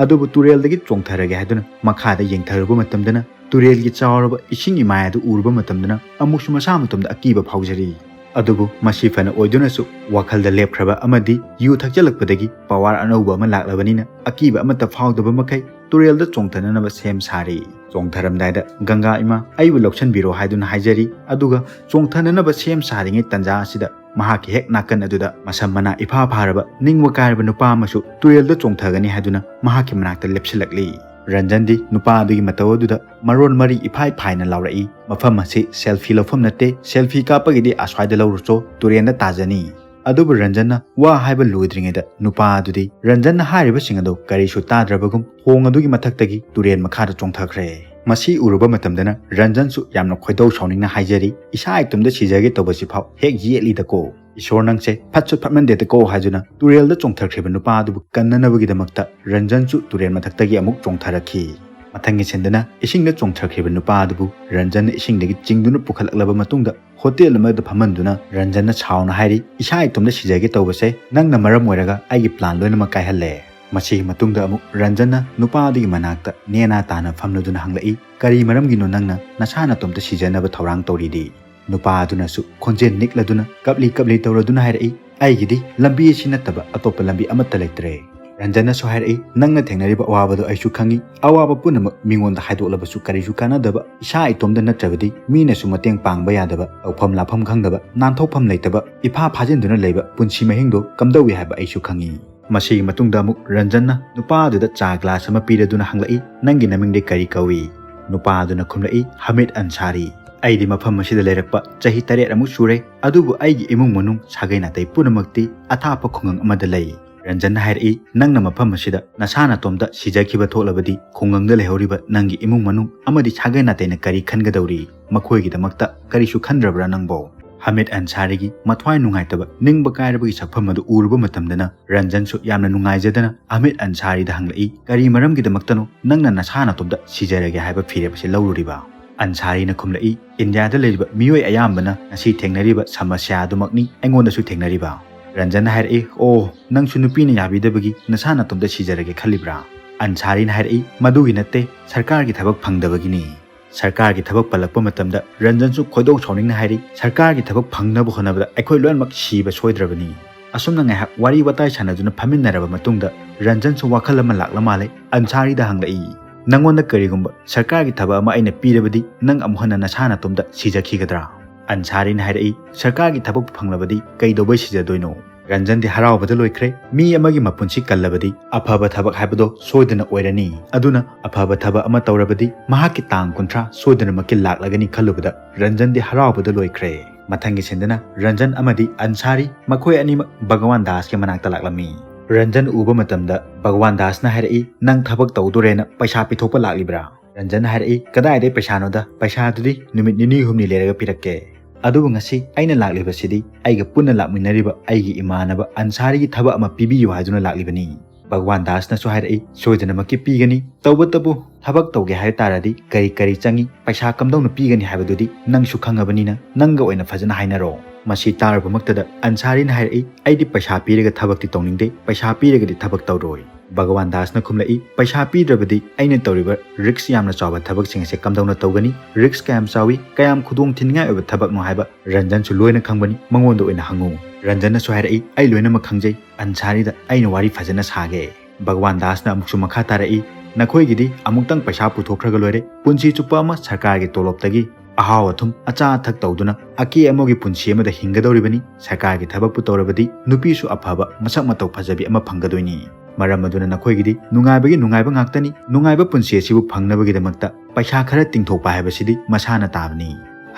ꯑꯗꯨꯕꯨ ꯇꯨꯔꯦꯜꯗꯒꯤ ꯆꯣꯡꯊꯔꯒꯦ ꯍꯥꯏꯗꯨꯅ ꯃꯈꯥꯗ ꯌꯦꯡꯊꯔꯨꯕ ꯃꯇꯝꯗꯅ ꯇꯨꯔꯦꯜꯒꯤ ꯆꯥꯎꯔꯕ ꯏꯁꯤꯡ ꯏꯃꯥꯏ ꯑꯗꯨ ꯎꯔꯨꯕ ꯃꯇꯝꯗꯅ ꯑꯃꯨꯛꯁꯨ ꯃꯁꯥ ꯃꯇꯣꯝꯗ ꯑꯀꯤꯕ ꯐꯥꯎꯖꯔꯤ꯫ ꯑꯗꯨꯕꯨ ꯃꯁꯤ ꯐꯅ ꯑꯣꯏꯗꯨꯅꯁꯨ ꯋꯥꯈꯜꯗ ꯂꯦꯞꯈ꯭ꯔꯕ ꯑꯃꯗꯤ ꯌꯨ ꯊꯛꯆꯜꯂꯛꯄꯗꯒꯤ ꯄꯋꯥꯔ ꯑꯅꯧꯕ ꯑꯃ ꯂꯥꯛꯂꯕꯅꯤꯅ ꯑꯀꯤꯕ ꯑꯃꯠꯇ ꯐꯥꯎꯗꯕ ꯃꯈꯩ ꯇꯨꯔꯦꯜꯗ ꯆꯣꯡꯊꯅꯅꯕ ꯁꯦꯝ ꯁꯥꯔꯤ꯫ ꯆꯣꯡꯊꯔꯝꯗꯥꯏꯗ, "ꯒꯪꯒꯥ ꯏꯃꯥ, ꯑꯩꯕꯨ ꯂꯧꯁꯤꯟꯕꯤꯔꯣ" ꯍꯥꯏꯗꯨꯅ ꯍꯥꯏꯖꯔꯤ꯫ ꯑꯗꯨꯒ ꯆꯣꯡꯊꯅꯅꯕ ꯁꯦꯝ ꯁꯥꯔꯤꯉꯩ ꯇꯟꯖꯥ ꯑꯁꯤꯗ ꯃꯍꯥꯛꯀꯤ ꯍꯦꯛ ꯅꯥꯀꯟ ꯑꯗꯨꯗ ꯃꯁꯝ ꯃꯅꯥ ꯏꯐꯥ ꯐꯥꯔꯕ ꯅꯤꯡꯕ ꯀꯥꯏꯔꯕ ꯅꯨꯄꯥ ꯑꯃꯁꯨ ꯇꯨꯔꯦꯜꯗ ꯆꯣꯡꯊꯒꯅꯤ ꯍꯥꯏꯗꯨꯅ ꯃꯍꯥꯛꯀꯤ ꯃꯅꯥꯛꯇ ꯂꯦꯞꯁꯤꯜꯂꯛꯂꯤ꯫ ꯔꯟꯖꯟꯗꯤ ꯅꯨꯄꯥ ꯑꯗꯨꯒꯤ ꯃꯇꯧ ꯑꯗꯨꯗ ꯃꯔꯣꯟ ꯃꯔꯤ ꯏꯐꯥꯏ ꯐꯥꯏꯅ ꯂꯥꯎꯔꯛꯏ, "ꯃꯐꯝ ꯑꯁꯤ ꯁꯦꯜꯐꯤ ꯂꯧꯐꯝ ꯅꯠꯇꯦ, ꯁꯦꯜꯐꯤ ꯀꯥꯞꯄꯒꯤꯗꯤ ꯑꯁ꯭ꯋꯥꯏꯗ ꯂꯧꯔꯨꯆꯣ, ꯇꯨꯔꯦꯜꯗ ꯇꯥꯖꯅꯤ꯫" ꯑꯗꯨꯕꯨ ꯔꯟꯖꯟꯅ ꯋꯥ ꯍꯥꯏꯕ ꯂꯣꯏꯗ꯭ꯔꯤꯉꯩꯗ ꯅꯨꯄꯥ ꯑꯗꯨꯗꯤ ꯔꯟꯖꯟꯅ ꯍꯥꯏꯔꯤꯕꯁꯤꯡ ꯑꯗꯨ ꯀꯔꯤꯁꯨ ꯇꯥꯗ꯭ꯔꯕꯒꯨꯝ ꯊꯣꯡ ꯑꯗꯨꯒꯤ ꯃꯊꯛꯇꯒꯤ ꯇꯨꯔꯦꯜ ꯃꯈꯥꯗ ꯆꯣꯡꯊꯈ꯭ꯔꯦ꯫ ꯃꯁꯤ ꯎꯔꯨꯕ ꯃꯇꯝꯗꯅ ꯔꯟꯖꯟꯁꯨ ꯌꯥꯝꯅ ꯈꯣꯏꯗꯧ ꯁꯥꯎꯅꯤꯡꯅ ꯍꯥꯏꯖꯔꯤ, "ꯏꯁꯥ ꯏꯇꯣꯝꯇ ꯁꯤꯖꯒꯦ ꯇꯧꯕꯁꯤꯐꯥꯎ ꯍꯦꯛ ꯌꯦꯠꯂꯤꯗꯀꯣ꯫ ꯏꯁꯣꯔ ꯅꯪꯁꯦ ꯐꯠꯁꯨ ꯐꯠꯃꯟꯗꯦꯗꯀꯣ" ꯍꯥꯏꯗꯨꯅ ꯇꯨꯔꯦꯜꯗ ꯆꯣꯡꯊꯈ꯭ꯔꯤꯕ ꯅꯨꯄꯥ ꯑꯗꯨꯕꯨ ꯀꯟꯅꯅꯕꯒꯤꯗꯃꯛꯇ ꯔꯟꯖꯟꯁꯨ ꯇꯨꯔꯦꯜ ꯃꯊꯛꯇꯒꯤ ꯑꯃꯨꯛ ꯆꯣꯡꯊꯔꯛꯈꯤ꯫ ꯃꯊꯪꯒꯤ ꯁꯤꯟꯗꯅ ꯏꯁꯤꯡꯗ ꯆꯣꯡꯊꯈ꯭ꯔꯤꯕ ꯅꯨꯄꯥ ꯑꯗꯨꯕꯨ ꯔꯟꯖꯟꯅ ꯏꯁꯤꯡꯗꯒꯤ ꯆꯤꯡꯗꯨꯅ ꯄꯨꯈꯠꯂꯛꯂꯕ ꯃꯇꯨꯡꯗ ꯍꯣꯇꯦꯜ ꯑꯃꯗ ꯐꯝꯍꯟꯗꯨꯅ ꯔꯟꯖꯟꯅ ꯁꯥꯎꯅ ꯍꯥꯏꯔꯤ, "ꯏꯁꯥ ꯏꯇꯣꯝꯇ ꯁꯤꯖꯒꯦ ꯇꯧꯕꯁꯦ ꯅꯪꯅ ꯃꯔꯝ ꯑꯣꯏꯔꯒ ꯑꯩꯒꯤ ꯄ꯭ꯂꯥꯟ ꯂꯣꯏꯅꯃꯛ ꯀꯥꯏꯍꯜꯂꯦ"꯫ ꯃꯁꯤꯒꯤ ꯃꯇꯨꯡꯗ ꯑꯃꯨꯛ ꯔꯟꯖꯟꯅ ꯅꯨꯄꯥ ꯑꯗꯨꯒꯤ ꯃꯅꯥꯛꯇ ꯅꯦꯅꯥ ꯇꯥꯅ ꯐꯝꯂꯗꯨꯅ ꯍꯪꯂꯛꯏ, "ꯀꯔꯤ ꯃꯔꯝꯒꯤꯅꯣ ꯅꯪꯅ ꯅꯁꯥ ꯅꯇꯣꯝꯇ ꯁꯤꯖꯅꯕ ꯊꯧꯔꯥꯡ ꯇꯧꯔꯤꯗꯤ?" ꯅꯨꯄꯥ ꯑꯗꯨꯅꯁꯨ ꯈꯣꯟꯖꯦꯜ ꯅꯤꯛꯂꯗꯨꯅ ꯀꯞꯂꯤ ꯀꯞꯂꯤ ꯇꯧꯔꯗꯨꯅ ꯍꯥꯏꯔꯛꯏ, "ꯑꯩꯒꯤꯗꯤ ꯂꯝꯕꯤ ꯑꯁꯤ ꯅꯠꯇꯕ ꯑꯇꯣꯞꯄ ꯂꯝꯕꯤ ꯑꯃꯠꯇ ꯂꯩꯇ꯭ꯔꯦ"꯫ ꯔꯟꯖꯟꯅꯁꯨ ꯍꯥꯏꯔꯛꯏ, "ꯅꯪꯅ ꯊꯦꯡꯅꯔꯤꯕ ꯑꯋꯥꯕꯗꯣ ꯑꯩꯁꯨ ꯈꯪꯏ꯫ ꯑꯋꯥꯕ ꯄꯨꯝꯅꯃꯛ ꯃꯤꯉꯣꯟꯗ ꯍꯥꯏꯗꯣꯛꯂꯕꯁꯨ ꯀꯔꯤꯁꯨ ꯀꯥꯟꯅꯗꯕ, ꯏꯁꯥ ꯏꯇꯣꯝꯇ ꯅꯠꯇ꯭ꯔꯕꯗꯤ ꯃꯤꯅꯁꯨ ꯃꯇꯦꯡ ꯄꯥꯡꯕ ꯌꯥꯗꯕ, ꯇꯧꯐꯝ ꯂꯥꯛꯐꯝ ꯈꯪꯗꯕ, ꯅꯥꯟꯊꯣꯛꯐꯝ ꯂꯩꯇꯕ, ꯏꯐꯥ ꯐꯥꯖꯤꯟꯗꯨꯅ ꯂꯩꯕ ꯄꯨꯟꯁꯤ ꯃꯍꯤꯡꯗꯣ ꯀꯝꯗꯧꯏ ꯍꯥꯏꯕ ꯑꯩꯁꯨ ꯈꯪꯏ"꯫ ꯃꯁꯤꯒꯤ ꯃꯇꯨꯡꯗ ꯑꯃꯨꯛ ꯔꯟꯖꯟꯅ ꯅꯨꯄꯥ ꯑꯗꯨꯗ ꯆꯥ ꯒ꯭ꯂꯥꯁ ꯑꯃ ꯄꯤꯔꯗꯨꯅ ꯍꯪꯂꯛꯏ, "ꯅꯪꯒꯤ ꯅꯃꯤꯡꯗꯤ ꯀꯔꯤ ꯀꯧꯏ?" ꯅꯨꯄꯥ ꯑꯗꯨꯅ ꯈꯨꯝꯂꯛꯏ, "ꯍꯃꯤꯗ ꯑꯟꯁꯥꯔꯤ꯫ ꯑꯩꯗꯤ ꯃꯐꯝ ꯑꯁꯤꯗ ꯂꯩꯔꯛꯄ ꯆꯍꯤ ꯇꯔꯦꯠ ꯑꯃꯨꯛ ꯁꯨꯔꯦ, ꯑꯗꯨꯕꯨ ꯑꯩꯒꯤ ꯏꯃꯨꯡ ꯃꯅꯨꯡ ꯁꯥꯒꯩ ꯅꯥꯇꯩ ꯄꯨꯝꯅꯃꯛꯇꯤ ꯑꯊꯥꯞꯄ ꯈꯨꯡꯒꯪ ꯑꯃꯗ ꯂꯩ"꯫ ꯔꯟꯖꯟꯅ ꯍꯥꯏꯔꯛꯏ, "ꯅꯪꯅ ꯃꯐꯝ ꯑꯁꯤꯗ ꯅꯁꯥ ꯅꯇꯣꯝꯇ ꯁꯤꯖꯈꯤꯕ ꯊꯣꯛꯂꯕꯗꯤ ꯈꯨꯡꯒꯪꯗ ꯂꯩꯍꯧꯔꯤꯕ ꯅꯪꯒꯤ ꯏꯃꯨꯡ ꯃꯅꯨꯡ ꯑꯃꯗꯤ ꯁꯥꯒꯩ ꯅꯥꯇꯩꯅ ꯀꯔꯤ ꯈꯟꯒꯗꯧꯔꯤ? ꯃꯈꯣꯏꯒꯤꯗꯃꯛꯇ ꯀꯔꯤꯁꯨ ꯈꯟꯗ꯭ꯔꯕ꯭ꯔꯥ ꯅꯪꯕꯣ?" ꯍꯃꯤꯗ ꯑꯟꯁꯥꯔꯤꯒꯤ ꯃꯊ꯭ꯋꯥꯏ ꯅꯨꯡꯉꯥꯏꯇꯕ, ꯅꯤꯡꯕ ꯀꯥꯏꯔꯕꯒꯤ ꯁꯛꯐꯝ ꯑꯗꯨ ꯎꯔꯨꯕ ꯃꯇꯝꯗꯅ ꯔꯟꯖꯟꯁꯨ ꯌꯥꯝꯅ ꯅꯨꯡꯉꯥꯏꯖꯗꯅ ꯍꯃꯤꯗ ꯑꯟꯁꯥꯔꯤꯗ ꯍꯪꯂꯛꯏ, "ꯀꯔꯤ ꯃꯔꯝꯒꯤꯗꯃꯛꯇꯅꯣ ꯅꯪꯅ ꯅꯁꯥ ꯅꯇꯣꯝꯇ ꯁꯤꯖꯔꯒꯦ ꯍꯥꯏꯕ ꯐꯤꯔꯦꯞ ꯑꯁꯤ ꯂꯧꯔꯨꯔꯤꯕ?" ꯑꯟꯁꯥꯔꯤꯅ ꯈꯨꯝꯂꯛꯏ, "ꯏꯟꯗꯤꯌꯥꯗ ꯂꯩꯔꯤꯕ ꯃꯤꯑꯣꯏ ꯑꯌꯥꯝꯕꯅ ꯉꯁꯤ ꯊꯦꯡꯅꯔꯤꯕ ꯁꯃꯁ꯭ꯌꯥ ꯑꯗꯨꯃꯛꯅꯤ ꯑꯩꯉꯣꯟꯗꯁꯨ ꯊꯦꯡꯅꯔꯤꯕ"꯫ ꯔꯟꯖꯟꯅ ꯍꯥꯏꯔꯛꯏ, "ꯑꯣ, ꯅꯪꯁꯨ ꯅꯨꯄꯤꯅ ꯌꯥꯕꯤꯗꯕꯒꯤ ꯅꯁꯥ ꯅꯇꯣꯝꯇ ꯁꯤꯖꯔꯒꯦ ꯈꯜꯂꯤꯕ꯭ꯔꯥ?" ꯑꯟꯁꯥꯔꯤꯅ ꯍꯥꯏꯔꯛꯏ, "ꯃꯗꯨꯒꯤ ꯅꯠꯇꯦ, ꯁꯔꯀꯥꯔꯒꯤ ꯊꯕꯛ ꯐꯪꯗꯕꯒꯤꯅꯤ"꯫ ꯁꯔꯀꯥꯔꯒꯤ ꯊꯕꯛ ꯄꯜꯂꯛꯄ ꯃꯇꯝꯗ ꯔꯟꯖꯟꯁꯨ ꯈꯣꯏꯗꯧ ꯁꯥꯎꯅꯤꯡꯅ ꯍꯥꯏꯔꯤ, "ꯁꯔꯀꯥꯔꯒꯤ ꯊꯕꯛ ꯐꯪꯅꯕ ꯍꯣꯠꯅꯕꯗ ꯑꯩꯈꯣꯏ ꯂꯣꯏꯅꯃꯛ ꯁꯤꯕ ꯁꯣꯏꯗ꯭ꯔꯕꯅꯤ"꯫ ꯑꯁꯨꯝꯅ ꯉꯥꯏꯍꯥꯛ ꯋꯥꯔꯤ ꯋꯥꯇꯥꯏ ꯁꯥꯟꯅꯗꯨꯅ ꯐꯝꯃꯤꯟꯅꯔꯕ ꯃꯇꯨꯡꯗ ꯔꯟꯖꯟꯁꯨ ꯋꯥꯈꯜ ꯑꯃ ꯂꯥꯛꯂ ꯃꯥꯜꯂꯦ꯫ ꯑꯟꯁꯥꯔꯤꯗ ꯍꯪꯂꯛꯏ, "ꯅꯪꯉꯣꯟꯗ ꯀꯔꯤꯒꯨꯝꯕ ꯁꯔꯀꯥꯔꯒꯤ ꯊꯕꯛ ꯑꯃ ꯑꯩꯅ ꯄꯤꯔꯕꯗꯤ ꯅꯪ ꯑꯃꯨꯛ ꯍꯟꯅ ꯅꯁꯥ ꯅꯇꯣꯝꯇ ꯁꯤꯖꯈꯤꯒꯗ꯭ꯔꯥ?" ꯑꯟꯁꯥꯔꯤꯅ ꯍꯥꯏꯔꯛꯏ, "ꯁꯔꯀꯥꯔꯒꯤ ꯊꯕꯛ ꯐꯪꯂꯕꯗꯤ ꯀꯩꯗꯧꯕꯩ ꯁꯤꯖꯗꯣꯏꯅꯣ?" ꯔꯟꯖꯟꯗꯤ ꯍꯔꯥꯎꯕꯗ ꯂꯣꯏꯈ꯭ꯔꯦ꯫ ꯃꯤ ꯑꯃꯒꯤ ꯃꯄꯨꯟꯁꯤ ꯀꯜꯂꯕꯗꯤ ꯑꯐꯕ ꯊꯕꯛ ꯍꯥꯏꯕꯗꯣ ꯁꯣꯏꯗꯅ ꯑꯣꯏꯔꯅꯤ꯫ ꯑꯗꯨꯅ ꯑꯐꯕ ꯊꯕꯛ ꯑꯃ ꯇꯧꯔꯕꯗꯤ ꯃꯍꯥꯛꯀꯤ ꯇꯥꯡ ꯀꯨꯟꯊ꯭ꯔꯥ ꯁꯣꯏꯗꯅꯃꯛꯀꯤ ꯂꯥꯛꯂꯒꯅꯤ ꯈꯜꯂꯨꯕꯗ ꯔꯟꯖꯟꯗꯤ ꯍꯔꯥꯎꯕꯗ ꯂꯣꯏꯈ꯭ꯔꯦ꯫ ꯃꯊꯪꯒꯤ ꯁꯤꯟꯗꯅ ꯔꯟꯖꯟ ꯑꯃꯗꯤ ꯑꯟꯁꯥꯔꯤ ꯃꯈꯣꯏ ꯑꯅꯤꯃꯛ ꯚꯒꯋꯥꯟ ꯗꯥꯁꯀꯤ ꯃꯅꯥꯛꯇ ꯂꯥꯛꯂꯝꯃꯤ꯫ ꯔꯟꯖꯟ ꯎꯕ ꯃꯇꯝꯗ ꯚꯒꯋꯥꯟ ꯗꯥꯁꯅ ꯍꯥꯏꯔꯛꯏ, "ꯅꯪ ꯊꯕꯛ ꯇꯧꯗꯣꯔꯦꯅ ꯄꯩꯁꯥ ꯄꯤꯊꯣꯛꯄ ꯂꯥꯛꯂꯤꯕ꯭ꯔꯥ?" ꯔꯟꯖꯟ ꯍꯥꯏꯔꯛꯏ, "ꯀꯗꯥꯏꯗꯩ ꯄꯩꯁꯥꯅꯣꯗ? ꯄꯩꯁꯥꯗꯨꯗꯤ ꯅꯨꯃꯤꯠ ꯅꯤꯅꯤ ꯍꯨꯝꯅꯤ ꯂꯩꯔꯒ ꯄꯤꯔꯛꯀꯦ꯫ ꯑꯗꯨꯕꯨ ꯉꯁꯤ ꯑꯩꯅ ꯂꯥꯛꯂꯤꯕꯁꯤꯗꯤ ꯑꯩꯒ ꯄꯨꯟꯅ ꯂꯥꯛꯃꯤꯟꯅꯔꯤꯕ ꯑꯩꯒꯤ ꯏꯃꯥꯟꯅꯕ ꯑꯟꯁꯥꯔꯤꯒꯤ ꯊꯕꯛ ꯑꯃ ꯄꯤꯕꯤꯌꯨ ꯍꯥꯏꯗꯨꯅ ꯂꯥꯛꯂꯤꯕꯅꯤ꯫" ꯚꯒꯋꯥꯟ ꯗꯥꯁꯅꯁꯨ ꯍꯥꯏꯔꯛꯏ, "ꯁꯣꯏꯗꯅꯃꯛꯀꯤ ꯄꯤꯒꯅꯤ꯫ ꯇꯧꯕꯇꯕꯨ ꯊꯕꯛ ꯇꯧꯒꯦ ꯍꯥꯏꯕ ꯇꯥꯔꯗꯤ ꯀꯔꯤ ꯀꯔꯤ ꯆꯪꯏ, ꯄꯩꯁꯥ ꯀꯝꯗꯧꯅ ꯄꯤꯒꯅꯤ ꯍꯥꯏꯕꯗꯨꯗꯤ ꯅꯪꯁꯨ ꯈꯪꯉꯕꯅꯤꯅ ꯅꯪꯒ ꯑꯣꯏꯅ ꯐꯖꯅ ꯍꯥꯏꯅꯔꯣ꯫" ꯃꯁꯤ ꯇꯥꯔꯨꯕꯃꯛꯇꯗ ꯑꯟꯁꯥꯔꯤꯅ ꯍꯥꯏꯔꯛꯏ, "ꯑꯩꯗꯤ ꯄꯩꯁꯥ ꯄꯤꯔꯒ ꯊꯕꯛꯇꯤ ꯇꯧꯅꯤꯡꯗꯦ, ꯄꯩꯁꯥ ꯄꯤꯔꯒꯗꯤ ꯊꯕꯛ ꯇꯧꯔꯣꯏ꯫" ꯚꯒꯋꯥꯟ ꯗꯥꯁꯅ ꯈꯨꯝꯂꯛꯏ, "ꯄꯩꯁꯥ ꯄꯤꯗ꯭ꯔꯕꯗꯤ ꯑꯩꯅ ꯇꯧꯔꯤꯕ ꯔꯤꯛꯁ ꯌꯥꯝꯅ ꯆꯥꯎꯕ ꯊꯕꯛꯁꯤꯡ ꯑꯁꯦ ꯀꯝꯗꯧꯅ ꯇꯧꯒꯅꯤ? ꯔꯤꯛꯁ ꯀꯌꯥꯝ ꯆꯥꯎꯏ, ꯀꯌꯥꯝ ꯈꯨꯗꯣꯡ ꯊꯤꯅꯤꯡꯉꯥꯏ ꯑꯣꯏꯕ ꯊꯕꯛꯅꯣ ꯍꯥꯏꯕ ꯔꯟꯖꯟꯁꯨ ꯂꯣꯏꯅ ꯈꯪꯕꯅꯤ, ꯃꯉꯣꯟꯗ ꯑꯣꯏꯅ ꯍꯪꯉꯨ꯫" ꯔꯟꯖꯟꯅꯁꯨ ꯍꯥꯏꯔꯛꯏ, "ꯑꯩ ꯂꯣꯏꯅꯃꯛ ꯈꯪꯖꯩ, ꯑꯟꯁꯥꯔꯤꯗ ꯑꯩꯅ ꯋꯥꯔꯤ ꯐꯖꯅ ꯁꯥꯒꯦ꯫" ꯚꯒꯋꯥꯟ ꯗꯥꯁꯅ ꯑꯃꯨꯛꯁꯨ ꯃꯈꯥ ꯇꯥꯔꯛꯏ, "ꯅꯈꯣꯏꯒꯤꯗꯤ ꯑꯃꯨꯛꯇꯪ ꯄꯩꯁꯥ ꯄꯨꯊꯣꯛꯈ꯭ꯔꯒ ꯂꯣꯏꯔꯦ, ꯄꯨꯟꯁꯤ ꯆꯨꯞꯄ ꯑꯃ ꯁꯔꯀꯥꯔꯒꯤ ꯇꯣꯂꯣꯞꯇꯒꯤ ꯑꯍꯥꯎ ꯑꯊꯨꯝ ꯑꯆꯥ ꯑꯊꯛ ꯇꯧꯗꯨꯅ ꯑꯀꯦ ꯑꯃꯧꯒꯤ ꯄꯨꯟꯁꯤ ꯑꯃꯗ ꯍꯤꯡꯒꯗꯧꯔꯤꯕꯅꯤ꯫ ꯁꯔꯀꯥꯔꯒꯤ ꯊꯕꯛꯄꯨ ꯇꯧꯔꯕꯗꯤ ꯅꯨꯄꯤꯁꯨ ꯑꯐꯕ ꯃꯁꯛ ꯃꯇꯧ ꯐꯖꯕꯤ ꯑꯃ ꯐꯪꯒꯗꯣꯏꯅꯤ꯫ ꯃꯔꯝ ꯑꯗꯨꯅ ꯅꯈꯣꯏꯒꯤꯗꯤ ꯅꯨꯡꯉꯥꯏꯕꯒꯤ ꯅꯨꯡꯉꯥꯏꯕ ꯉꯥꯛꯇꯅꯤ꯫ ꯅꯨꯡꯉꯥꯏꯕ ꯄꯨꯟꯁꯤ ꯑꯁꯤꯕꯨ ꯐꯪꯅꯕꯒꯤꯗꯃꯛꯇ ꯄꯩꯁꯥ ꯈꯔ ꯇꯤꯡꯊꯣꯛꯄ ꯍꯥꯏꯕꯁꯤꯗꯤ ꯃꯁꯥꯅ ꯇꯥꯕꯅꯤ꯫"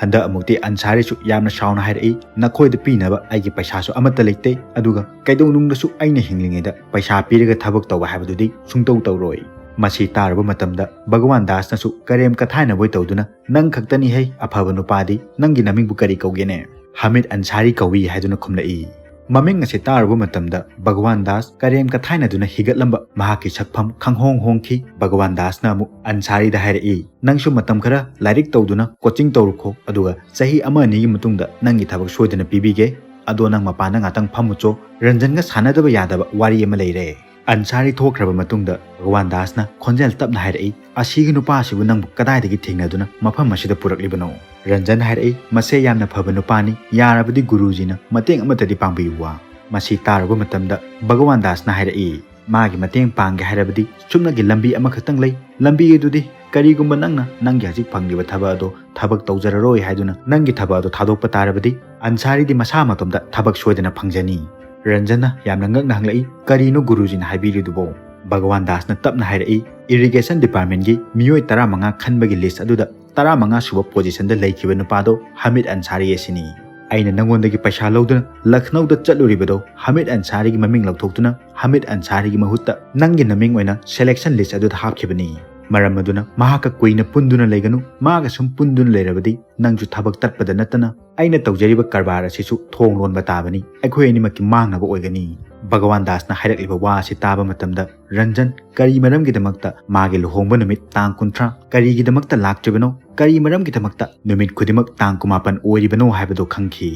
ꯍꯟꯗꯛ ꯑꯃꯨꯛꯇꯤ ꯑꯟꯁꯥꯔꯤꯁꯨ ꯌꯥꯝꯅ ꯁꯥꯎꯅ ꯍꯥꯏꯔꯛꯏ, "ꯅꯈꯣꯏꯗ ꯄꯤꯅꯕ ꯑꯩꯒꯤ ꯄꯩꯁꯥꯁꯨ ꯑꯃꯠꯇ ꯂꯩꯇꯦ, ꯑꯗꯨꯒ ꯀꯩꯗꯧꯅꯨꯡꯗꯁꯨ ꯑꯩꯅ ꯍꯤꯡꯂꯤꯉꯩꯗ ꯄꯩꯁꯥ ꯄꯤꯔꯒ ꯊꯕꯛ ꯇꯧꯕ ꯍꯥꯏꯕꯗꯨꯗꯤ ꯁꯨꯡꯇꯧ ꯇꯧꯔꯣꯏ꯫" ꯃꯁꯤ ꯇꯥꯔꯨꯕ ꯃꯇꯝꯗ ꯚꯒꯋꯥꯟ ꯗꯥꯁꯅꯁꯨ ꯀꯔꯦꯝ ꯀꯊꯥꯏꯅꯕꯣꯏ ꯇꯧꯗꯨꯅ, "ꯅꯪ ꯈꯛꯇꯅꯤ ꯍꯩ ꯑꯐꯕ ꯅꯨꯄꯥꯗꯤ, ꯅꯪꯒꯤ ꯅꯃꯤꯡꯕꯨ ꯀꯔꯤ ꯀꯧꯒꯦꯅꯦ?" "ꯍꯃꯤꯗ ꯑꯟꯁꯥꯔꯤ ꯀꯧꯏ" ꯍꯥꯏꯗꯨꯅ ꯈꯨꯝꯂꯛꯏ꯫ ꯃꯃꯤꯡ ꯑꯁꯤ ꯇꯥꯔꯨꯕ ꯃꯇꯝꯗ ꯚꯒꯋꯥꯟ ꯗꯥꯁ ꯀꯔꯦꯝ ꯀꯊꯥꯏꯅꯗꯨꯅ ꯍꯤꯒꯠꯂꯝꯕ ꯃꯍꯥꯛꯀꯤ ꯁꯛꯐꯝ ꯈꯪꯍꯣꯡ ꯍꯣꯡꯈꯤ꯫ ꯚꯒꯋꯥꯟ ꯗꯥꯁꯅ ꯑꯃꯨꯛ ꯑꯟꯁꯥꯔꯤꯗ ꯍꯥꯏꯔꯛꯏ, "ꯅꯪꯁꯨ ꯃꯇꯝ ꯈꯔ ꯂꯥꯏꯔꯤꯛ ꯇꯧꯗꯨꯅ ꯀꯣꯆꯤꯡ ꯇꯧꯔꯨꯈꯣ, ꯑꯗꯨꯒ ꯆꯍꯤ ꯑꯃ ꯑꯅꯤꯒꯤ ꯃꯇꯨꯡꯗ ꯅꯪꯒꯤ ꯊꯕꯛ ꯁꯣꯏꯗꯅ ꯄꯤꯕꯤꯒꯦ꯫ ꯑꯗꯣ ꯅꯪ ꯃꯄꯥꯟꯗ ꯉꯥꯛꯇꯪ ꯐꯝꯃꯨꯆꯣ, ꯔꯟꯖꯟꯒ ꯁꯥꯟꯅꯗꯕ ꯌꯥꯗꯕ ꯋꯥꯔꯤ ꯑꯃ ꯂꯩꯔꯦ꯫" ꯑꯟꯁꯥꯔꯤ ꯊꯣꯛꯈ꯭ꯔꯕ ꯃꯇꯨꯡꯗ ꯚꯒꯋꯥꯟ ꯗꯥꯁꯅ ꯈꯣꯟꯖꯦꯜ ꯇꯞꯅ ꯍꯥꯏꯔꯛꯏ, "ꯑꯁꯤꯒꯤ ꯅꯨꯄꯥ ꯑꯁꯤꯕꯨ ꯅꯪꯕꯨ ꯀꯗꯥꯏꯗꯒꯤ ꯊꯦꯡꯅꯗꯨꯅ ꯃꯐꯝ ꯑꯁꯤꯗ ꯄꯨꯔꯛꯂꯤꯕꯅꯣ?" ꯔꯟꯖꯟ ꯍꯥꯏꯔꯛꯏ, "ꯃꯁꯦ ꯌꯥꯝꯅ ꯐꯕ ꯅꯨꯄꯥꯅꯤ, ꯌꯥꯔꯕꯗꯤ ꯒꯨꯔꯨꯖꯤꯅ ꯃꯇꯦꯡ ꯑꯃꯠꯇꯗꯤ ꯄꯥꯡꯕꯤꯌꯨꯕ꯫" ꯃꯁꯤ ꯇꯥꯔꯨꯕ ꯃꯇꯝꯗ ꯚꯒꯋꯥꯟ ꯗꯥꯁꯅ ꯍꯥꯏꯔꯛꯏ, "ꯃꯥꯒꯤ ꯃꯇꯦꯡ ꯄꯥꯡꯒꯦ ꯍꯥꯏꯔꯕꯗꯤ ꯁꯨꯞꯅꯒꯤ ꯂꯝꯕꯤ ꯑꯃꯈꯛꯇꯪ ꯂꯩ꯫ ꯂꯝꯕꯤ ꯑꯗꯨꯗꯤ ꯀꯔꯤꯒꯨꯝꯕ ꯅꯪꯅ ꯅꯪꯒꯤ ꯍꯧꯖꯤꯛ ꯐꯪꯂꯤꯕ ꯊꯕꯛ ꯑꯗꯣ ꯊꯕꯛ ꯇꯧꯖꯔꯔꯣꯏ ꯍꯥꯏꯗꯨꯅ ꯅꯪꯒꯤ ꯊꯕꯛ ꯑꯗꯣ ꯊꯥꯗꯣꯛꯄ ꯇꯥꯔꯕꯗꯤ ꯑꯟꯁꯥꯔꯤꯗꯤ ꯃꯁꯥ ꯃꯇꯣꯝꯇ ꯊꯕꯛ ꯁꯣꯏꯗꯅ ꯐꯪꯖꯅꯤ꯫" ꯔꯟꯖꯟꯅ ꯌꯥꯝꯅ ꯉꯛꯅ ꯍꯪꯂꯛꯏ, "ꯀꯔꯤꯅꯣ ꯒꯨꯔꯨꯖꯤꯅ ꯍꯥꯏꯕꯤꯔꯤꯗꯨꯕꯣ?" ꯚꯒꯋꯥꯟ ꯗꯥꯁꯅ ꯇꯞꯅ ꯍꯥꯏꯔꯛꯏ, "ꯏꯔꯤꯒꯦꯁꯟ ꯗꯤꯄꯥꯔꯠꯃꯦꯟꯒꯤ ꯃꯤꯑꯣꯏ ꯇꯔꯥꯃꯉꯥ ꯈꯟꯕꯒꯤ ꯂꯤꯁ ꯑꯗꯨꯗ ꯇꯔꯥꯃꯉꯥ ꯁꯨꯕ ꯄꯣꯖꯤꯁꯟꯗ ꯂꯩꯈꯤꯕ ꯅꯨꯄꯥꯗꯣ ꯍꯃꯤꯗ ꯑꯟꯁꯥꯔꯤ ꯑꯁꯤꯅꯤ꯫ ꯑꯩꯅ ꯅꯪꯉꯣꯟꯗꯒꯤ ꯄꯩꯁꯥ ꯂꯧꯗꯨꯅ ꯂꯈꯅꯧꯗ ꯆꯠꯂꯨꯔꯤꯕꯗꯣ ꯍꯃꯤꯗ ꯑꯟꯁꯥꯔꯤꯒꯤ ꯃꯃꯤꯡ ꯂꯧꯊꯣꯛꯇꯨꯅ ꯍꯃꯤꯗ ꯑꯟꯁꯥꯔꯤꯒꯤ ꯃꯍꯨꯠꯇ ꯅꯪꯒꯤ ꯅꯃꯤꯡ ꯑꯣꯏꯅ ꯁꯦꯂꯦꯛꯁꯟ ꯂꯤꯁ ꯑꯗꯨꯗ ꯍꯥꯞꯈꯤꯕꯅꯤ꯫ ꯃꯔꯝ ꯑꯗꯨꯅ ꯃꯍꯥꯛꯀ ꯀꯨꯏꯅ ꯄꯨꯟꯗꯨꯅ ꯂꯩꯒꯅꯨ꯫ ꯃꯥꯒ ꯁꯨꯝ ꯄꯨꯟꯗꯨꯅ ꯂꯩꯔꯕꯗꯤ ꯅꯪꯁꯨ ꯊꯕꯛ ꯇꯠꯄꯗ ꯅꯠꯇꯅ ꯑꯩꯅ ꯇꯧꯖꯔꯤꯕ ꯀꯔꯕꯥꯔ ꯑꯁꯤꯁꯨ ꯊꯣꯡ ꯂꯣꯟꯕ ꯇꯥꯕꯅꯤ꯫ ꯑꯩꯈꯣꯏ ꯑꯅꯤꯃꯛꯀꯤ ꯃꯥꯡꯅꯕ ꯑꯣꯏꯒꯅꯤ꯫ ꯚꯒꯋꯥꯟ ꯗꯥꯁꯅ ꯍꯥꯏꯔꯛꯂꯤꯕ ꯋꯥ ꯑꯁꯤ ꯇꯥꯕ ꯃꯇꯝꯗ ꯔꯟꯖꯟ ꯀꯔꯤ ꯃꯔꯝꯒꯤꯗꯃꯛꯇ ꯃꯥꯒꯤ ꯂꯨꯍꯣꯡꯕ ꯅꯨꯃꯤꯠ ꯇꯥꯡ ꯀꯨꯟꯊ꯭ꯔꯥ ꯀꯔꯤꯒꯤꯗꯃꯛꯇ ꯂꯥꯛꯇ꯭ꯔꯤꯕꯅꯣ? ꯀꯔꯤ ꯃꯔꯝꯒꯤꯗꯃꯛꯇ ꯅꯨꯃꯤꯠ ꯈꯨꯗꯤꯡꯃꯛ ꯇꯥꯡ ꯀꯨꯟꯃꯥꯄꯟ ꯑꯣꯏꯔꯤꯕꯅꯣ ꯍꯥꯏꯕꯗꯨ ꯈꯪꯈꯤ꯫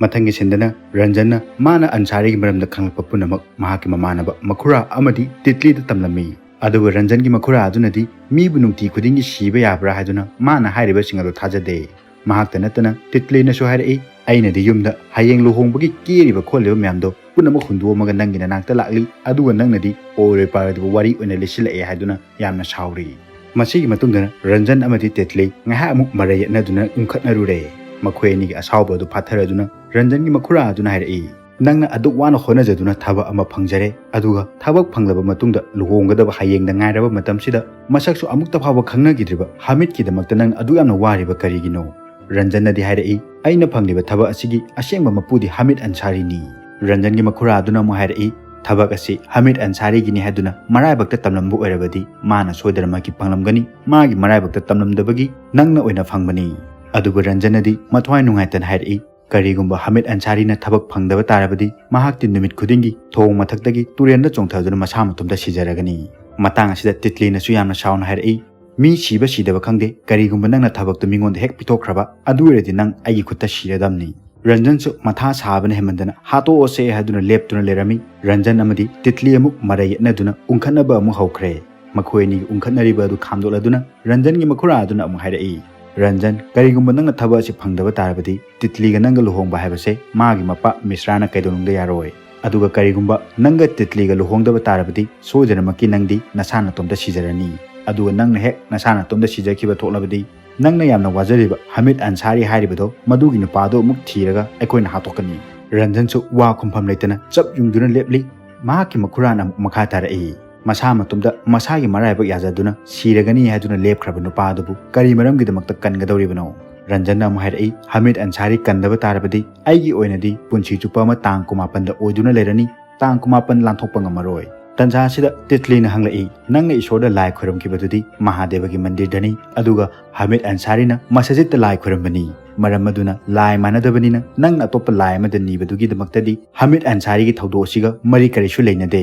ꯃꯊꯪꯒꯤ ꯁꯤꯟꯗꯅ ꯔꯟꯖꯟꯅ ꯃꯥꯅ ꯑꯟꯁꯥꯔꯤꯒꯤ ꯃꯔꯝꯗ ꯈꯪꯂꯛꯄ ꯄꯨꯝꯅꯃꯛ ꯃꯍꯥꯛꯀꯤ ꯃꯃꯥꯟꯅꯕ ꯃꯈꯨꯔꯥ ꯑꯃꯗꯤ ꯇꯤꯠꯂꯤꯗ ꯇꯝꯂꯝꯃꯤ꯫ ꯑꯗꯨꯕꯨ ꯔꯟꯖꯟꯒꯤ ꯃꯈꯨꯔꯥ ꯑꯗꯨꯅꯗꯤ ꯃꯤꯕꯨ ꯅꯨꯡꯇꯤ ꯈꯨꯗꯤꯡꯒꯤ ꯁꯤꯕ ꯌꯥꯕ꯭ꯔꯥ ꯍꯥꯏꯗꯨꯅ ꯃꯥꯅ ꯍꯥꯏꯔꯤꯕꯁꯤꯡ ꯑꯗꯨ ꯊꯥꯖꯗꯦ꯫ ꯃꯍꯥꯛꯇ ꯅꯠꯇꯅ ꯇꯤꯠꯂꯤꯅꯁꯨ ꯍꯥꯏꯔꯛꯏ, "ꯑꯩꯅꯗꯤ ꯌꯨꯝꯗ ꯍꯌꯦꯡ ꯂꯨꯍꯣꯡꯕꯒꯤ ꯀꯦꯔꯤꯕ ꯈꯣꯠꯂꯤꯕ ꯃꯌꯥꯝꯗꯣ ꯄꯨꯝꯅꯃꯛ ꯍꯨꯟꯗꯣꯛꯑꯝꯃꯒ ꯅꯪꯒꯤ ꯅꯅꯥꯛꯇ ꯂꯥꯛꯂꯤ, ꯑꯗꯨꯒ ꯅꯪꯅꯗꯤ ꯑꯣꯏꯔꯣꯏ ꯄꯥꯔꯣꯏꯗꯕ ꯋꯥꯔꯤ ꯑꯣꯏꯅ ꯂꯤꯁꯤꯜꯂꯛꯑꯦ" ꯍꯥꯏꯗꯨꯅ ꯌꯥꯝꯅ ꯁꯥꯎꯔꯤ꯫ ꯃꯁꯤꯒꯤ ꯃꯇꯨꯡꯗ ꯔꯟꯖꯟ ꯑꯃꯗꯤ ꯇꯦꯠꯂꯤ ꯉꯥꯏꯍꯥꯛ ꯑꯃꯨꯛ ꯃꯔꯩ ꯌꯦꯠꯅꯗꯨꯅ ꯎꯪꯈꯠꯅꯔꯨꯔꯦ꯫ ꯃꯈꯣꯏ ꯑꯅꯤꯒꯤ ꯑꯁꯥꯎꯕ ꯑꯗꯨ ꯐꯥꯊꯔꯗꯨꯅ ꯔꯟꯖꯟꯒꯤ ꯃꯈꯨꯔꯥ ꯑꯗꯨꯅ ꯍꯥꯏꯔꯛꯏ, "ꯅꯪꯅ ꯑꯗꯨꯛ ꯋꯥꯅ ꯍꯣꯠꯅꯖꯗꯨꯅ ꯊꯕꯛ ꯑꯃ ꯐꯪꯖꯔꯦ, ꯑꯗꯨꯒ ꯊꯕꯛ ꯐꯪꯂꯕ ꯃꯇꯨꯡꯗ ꯂꯨꯍꯣꯡꯒꯗꯕ ꯍꯌꯦꯡꯗ ꯉꯥꯏꯔꯕ ꯃꯇꯝꯁꯤꯗ ꯃꯁꯛꯁꯨ ꯑꯃꯨꯛꯇ ꯐꯥꯎꯕ ꯈꯪꯅꯈꯤꯗ꯭ꯔꯤꯕ ꯍꯥꯃꯤꯗꯀꯤꯗꯃꯛꯇ ꯅꯪ ꯑꯗꯨꯛ ꯌꯥꯝꯅ ꯋꯥꯔꯤꯕ ꯀꯔꯤꯒꯤꯅꯣ?" ꯔꯟꯖꯟꯅꯗꯤ ꯍꯥꯏꯔꯛꯏ, "ꯑꯩꯅ ꯐꯪꯂꯤꯕ ꯊꯕꯛ ꯑꯁꯤꯒꯤ ꯑꯁꯦꯡꯕ ꯃꯄꯨꯗꯤ ꯍꯥꯃꯤꯗ ꯑꯟꯁꯥꯔꯤꯅꯤ꯫" ꯔꯟꯖꯟꯒꯤ ꯃꯈꯨꯔꯥ ꯑꯗꯨꯅ ꯑꯃꯨꯛ ꯍꯥꯏꯔꯛꯏ, "ꯊꯕꯛ ꯑꯁꯤ ꯍꯥꯃꯤꯗ ꯑꯟꯁꯥꯔꯤꯒꯤꯅꯤ ꯍꯥꯏꯗꯨꯅ ꯃꯔꯥꯏꯕꯛꯇ ꯇꯝꯂꯝꯕ ꯑꯣꯏꯔꯕꯗꯤ ꯃꯥꯅ ꯁꯣꯏꯗꯅꯃꯛꯀꯤ ꯐꯪꯂꯝꯒꯅꯤ꯫ ꯃꯥꯒꯤ ꯃꯔꯥꯏꯕꯛꯇ ꯇꯝꯂꯝꯗꯕꯒꯤ ꯅꯪꯅ ꯑꯣꯏꯅ ꯐꯪꯕꯅꯤ꯫" ꯑꯗꯨꯕꯨ ꯔꯟꯖꯟꯅꯗꯤ ꯃꯊ꯭ꯋꯥꯏ ꯅꯨꯡꯉꯥꯏꯇꯅ ꯍꯥꯏꯔꯛꯏ, "ꯀꯔꯤꯒꯨꯝꯕ ꯍꯥꯃꯤꯗ ꯑꯟꯁꯥꯔꯤꯅ ꯊꯕꯛ ꯐꯪꯗꯕ ꯇꯥꯔꯕꯗꯤ ꯃꯍꯥꯛꯇꯤ ꯅꯨꯃꯤꯠ ꯈꯨꯗꯤꯡꯒꯤ ꯊꯣꯡ ꯃꯊꯛꯇꯒꯤ ꯇꯨꯔꯦꯜꯗ ꯆꯣꯡꯊꯗꯨꯅ ꯃꯁꯥ ꯃꯇꯣꯝꯇ ꯁꯤꯖꯔꯒꯅꯤ꯫" ꯃꯇꯥꯡ ꯑꯁꯤꯗ ꯇꯤꯠꯂꯤꯅꯁꯨ ꯌꯥꯝꯅ ꯁꯥꯎꯅ ꯍꯥꯏꯔꯛꯏ, "ꯃꯤ ꯁꯤꯕ ꯁꯤꯗꯕ ꯈꯪꯗꯦ, ꯀꯔꯤꯒꯨꯝꯕ ꯅꯪꯅ ꯊꯕꯛꯇꯨ ꯃꯤꯉꯣꯟꯗ ꯍꯦꯛ ꯄꯤꯊꯣꯛꯈ꯭ꯔꯕ, ꯑꯗꯨ ꯑꯣꯏꯔꯗꯤ ꯅꯪ ꯑꯩꯒꯤ ꯈꯨꯠꯇ ꯁꯤꯔꯗꯝꯅꯤ꯫" ꯔꯟꯖꯟꯁꯨ ꯃꯊꯥ ꯁꯥꯕꯅ ꯍꯦꯟꯃꯟꯗꯅ "ꯍꯥꯠꯇꯣꯛꯑꯁꯦ" ꯍꯥꯏꯗꯨꯅ ꯂꯦꯞꯇꯨꯅ ꯂꯩꯔꯝꯃꯤ꯫ ꯔꯟꯖꯟ ꯑꯃꯗꯤ ꯇꯤꯠꯂꯤ ꯑꯃꯨꯛ ꯃꯔꯩ ꯌꯦꯠꯅꯗꯨꯅ ꯎꯪꯈꯠꯅꯕ ꯑꯃꯨꯛ ꯍꯧꯈ꯭ꯔꯦ꯫ ꯃꯈꯣꯏ ꯑꯅꯤꯒꯤ ꯎꯪꯈꯠꯅꯔꯤꯕ ꯑꯗꯨ ꯈꯥꯝꯗꯣꯛꯂꯗꯨꯅ ꯔꯟꯖꯟꯒꯤ ꯃꯈꯨꯔꯥ ꯑꯗꯨꯅ ꯑꯃꯨꯛ ꯍꯥꯏꯔꯛꯏ, "ꯔꯟꯖꯟ, ꯀꯔꯤꯒꯨꯝꯕ ꯅꯪꯅ ꯊꯕꯛ ꯑꯁꯤ ꯐꯪꯗꯕ ꯇꯥꯔꯕꯗꯤ ꯇꯤꯠꯂꯤꯒ ꯅꯪꯒ ꯂꯨꯍꯣꯡꯕ ꯍꯥꯏꯕꯁꯦ ꯃꯥꯒꯤ ꯃꯄꯥ ꯃꯤꯁ꯭ꯔꯥꯅ ꯀꯩꯗꯧꯅꯨꯡꯗ ꯌꯥꯔꯣꯏ꯫ ꯑꯗꯨꯒ ꯀꯔꯤꯒꯨꯝꯕ ꯅꯪꯒ ꯇꯤꯠꯂꯤꯒ ꯂꯨꯍꯣꯡꯗꯕ ꯇꯥꯔꯕꯗꯤ ꯁꯣꯏꯗꯅꯃꯛꯀꯤ ꯅꯪꯗꯤ ꯅꯁꯥ ꯅꯇꯣꯝꯇ ꯁꯤꯖꯔꯅꯤ꯫ ꯑꯗꯨꯒ ꯅꯪꯅ ꯍꯦꯛ ꯅꯁꯥ ꯅꯇꯣꯝꯇ ꯁꯤꯖꯈꯤꯕ ꯊꯣꯛꯂꯕꯗꯤ ꯅꯪꯅ ꯌꯥꯝꯅ ꯋꯥꯖꯔꯤꯕ ꯍꯥꯃꯤꯗ ꯑꯟꯁꯥꯔꯤ ꯍꯥꯏꯔꯤꯕꯗꯣ ꯃꯗꯨꯒꯤ ꯅꯨꯄꯥꯗꯣ ꯑꯃꯨꯛ ꯊꯤꯔꯒ ꯑꯩꯈꯣꯏꯅ ꯍꯥꯠꯇꯣꯛꯀꯅꯤ꯫" ꯔꯟꯖꯟꯁꯨ ꯋꯥ ꯈꯨꯝꯐꯝ ꯂꯩꯇꯅ ꯆꯞ ꯌꯨꯡꯗꯨꯅ ꯂꯦꯞꯂꯤ꯫ ꯃꯍꯥꯛꯀꯤ ꯃꯈꯨꯔꯥꯅ ꯑꯃꯨꯛ ꯃꯈꯥ ꯇꯥꯔꯛꯏ, "ꯃꯁꯥ ꯃꯇꯣꯝꯇ ꯃꯁꯥꯒꯤ ꯃꯔꯥꯏꯕꯛ ꯌꯥꯖꯗꯨꯅ ꯁꯤꯔꯒꯅꯤ ꯍꯥꯏꯗꯨꯅ ꯂꯦꯞꯈ꯭ꯔꯕ ꯅꯨꯄꯥ ꯑꯗꯨꯕꯨ ꯀꯔꯤ ꯃꯔꯝꯒꯤꯗꯃꯛꯇ ꯀꯟꯒꯗꯧꯔꯤꯕꯅꯣ?" ꯔꯟꯖꯟꯅ ꯑꯃꯨꯛ ꯍꯥꯏꯔꯛꯏ, "ꯍꯥꯃꯤꯗ ꯑꯟꯁꯥꯔꯤ ꯀꯟꯗꯕ ꯇꯥꯔꯕꯗꯤ ꯑꯩꯒꯤ ꯑꯣꯏꯅꯗꯤ ꯄꯨꯟꯁꯤ ꯆꯨꯞꯄ ꯑꯃ ꯇꯥꯡ ꯀꯨꯟꯃꯥꯄꯟꯗ ꯑꯣꯏꯗꯨꯅ ꯂꯩꯔꯅꯤ꯫ ꯇꯥꯡ ꯀꯨꯟꯃꯥꯄꯟ ꯂꯥꯟꯊꯣꯛꯄ ꯉꯝꯃꯔꯣꯏ꯫ ꯇꯟꯖꯥ ꯑꯁꯤꯗ ꯇꯤꯠꯂꯤꯅ ꯍꯪꯂꯛꯏ, "ꯅꯪꯅ ꯏꯁꯣꯔꯗ ꯂꯥꯏ ꯈꯣꯏꯔꯝꯈꯤꯕꯗꯨꯗꯤ ꯃꯍꯥꯗꯦꯕꯒꯤ ꯃꯟꯗꯤꯔꯗꯅꯤ, ꯑꯗꯨꯒ ꯍꯃꯤꯗ ꯑꯟꯁꯥꯔꯤꯅ ꯃꯁꯖꯤꯗꯇ ꯂꯥꯏ ꯈꯣꯏꯔꯝꯕꯅꯤ꯫ ꯃꯔꯝ ꯑꯗꯨꯅ ꯂꯥꯏ ꯃꯥꯟꯅꯗꯕꯅꯤꯅ ꯅꯪꯅ ꯑꯇꯣꯞꯄ ꯂꯥꯏ ꯑꯃꯗ ꯅꯤꯕꯗꯨꯒꯤꯗꯃꯛꯇꯗꯤ ꯍꯃꯤꯗ ꯑꯟꯁꯥꯔꯤꯒꯤ ꯊꯧꯗꯣꯛ ꯑꯁꯤꯒ ꯃꯔꯤ ꯀꯔꯤꯁꯨ ꯂꯩꯅꯗꯦ꯫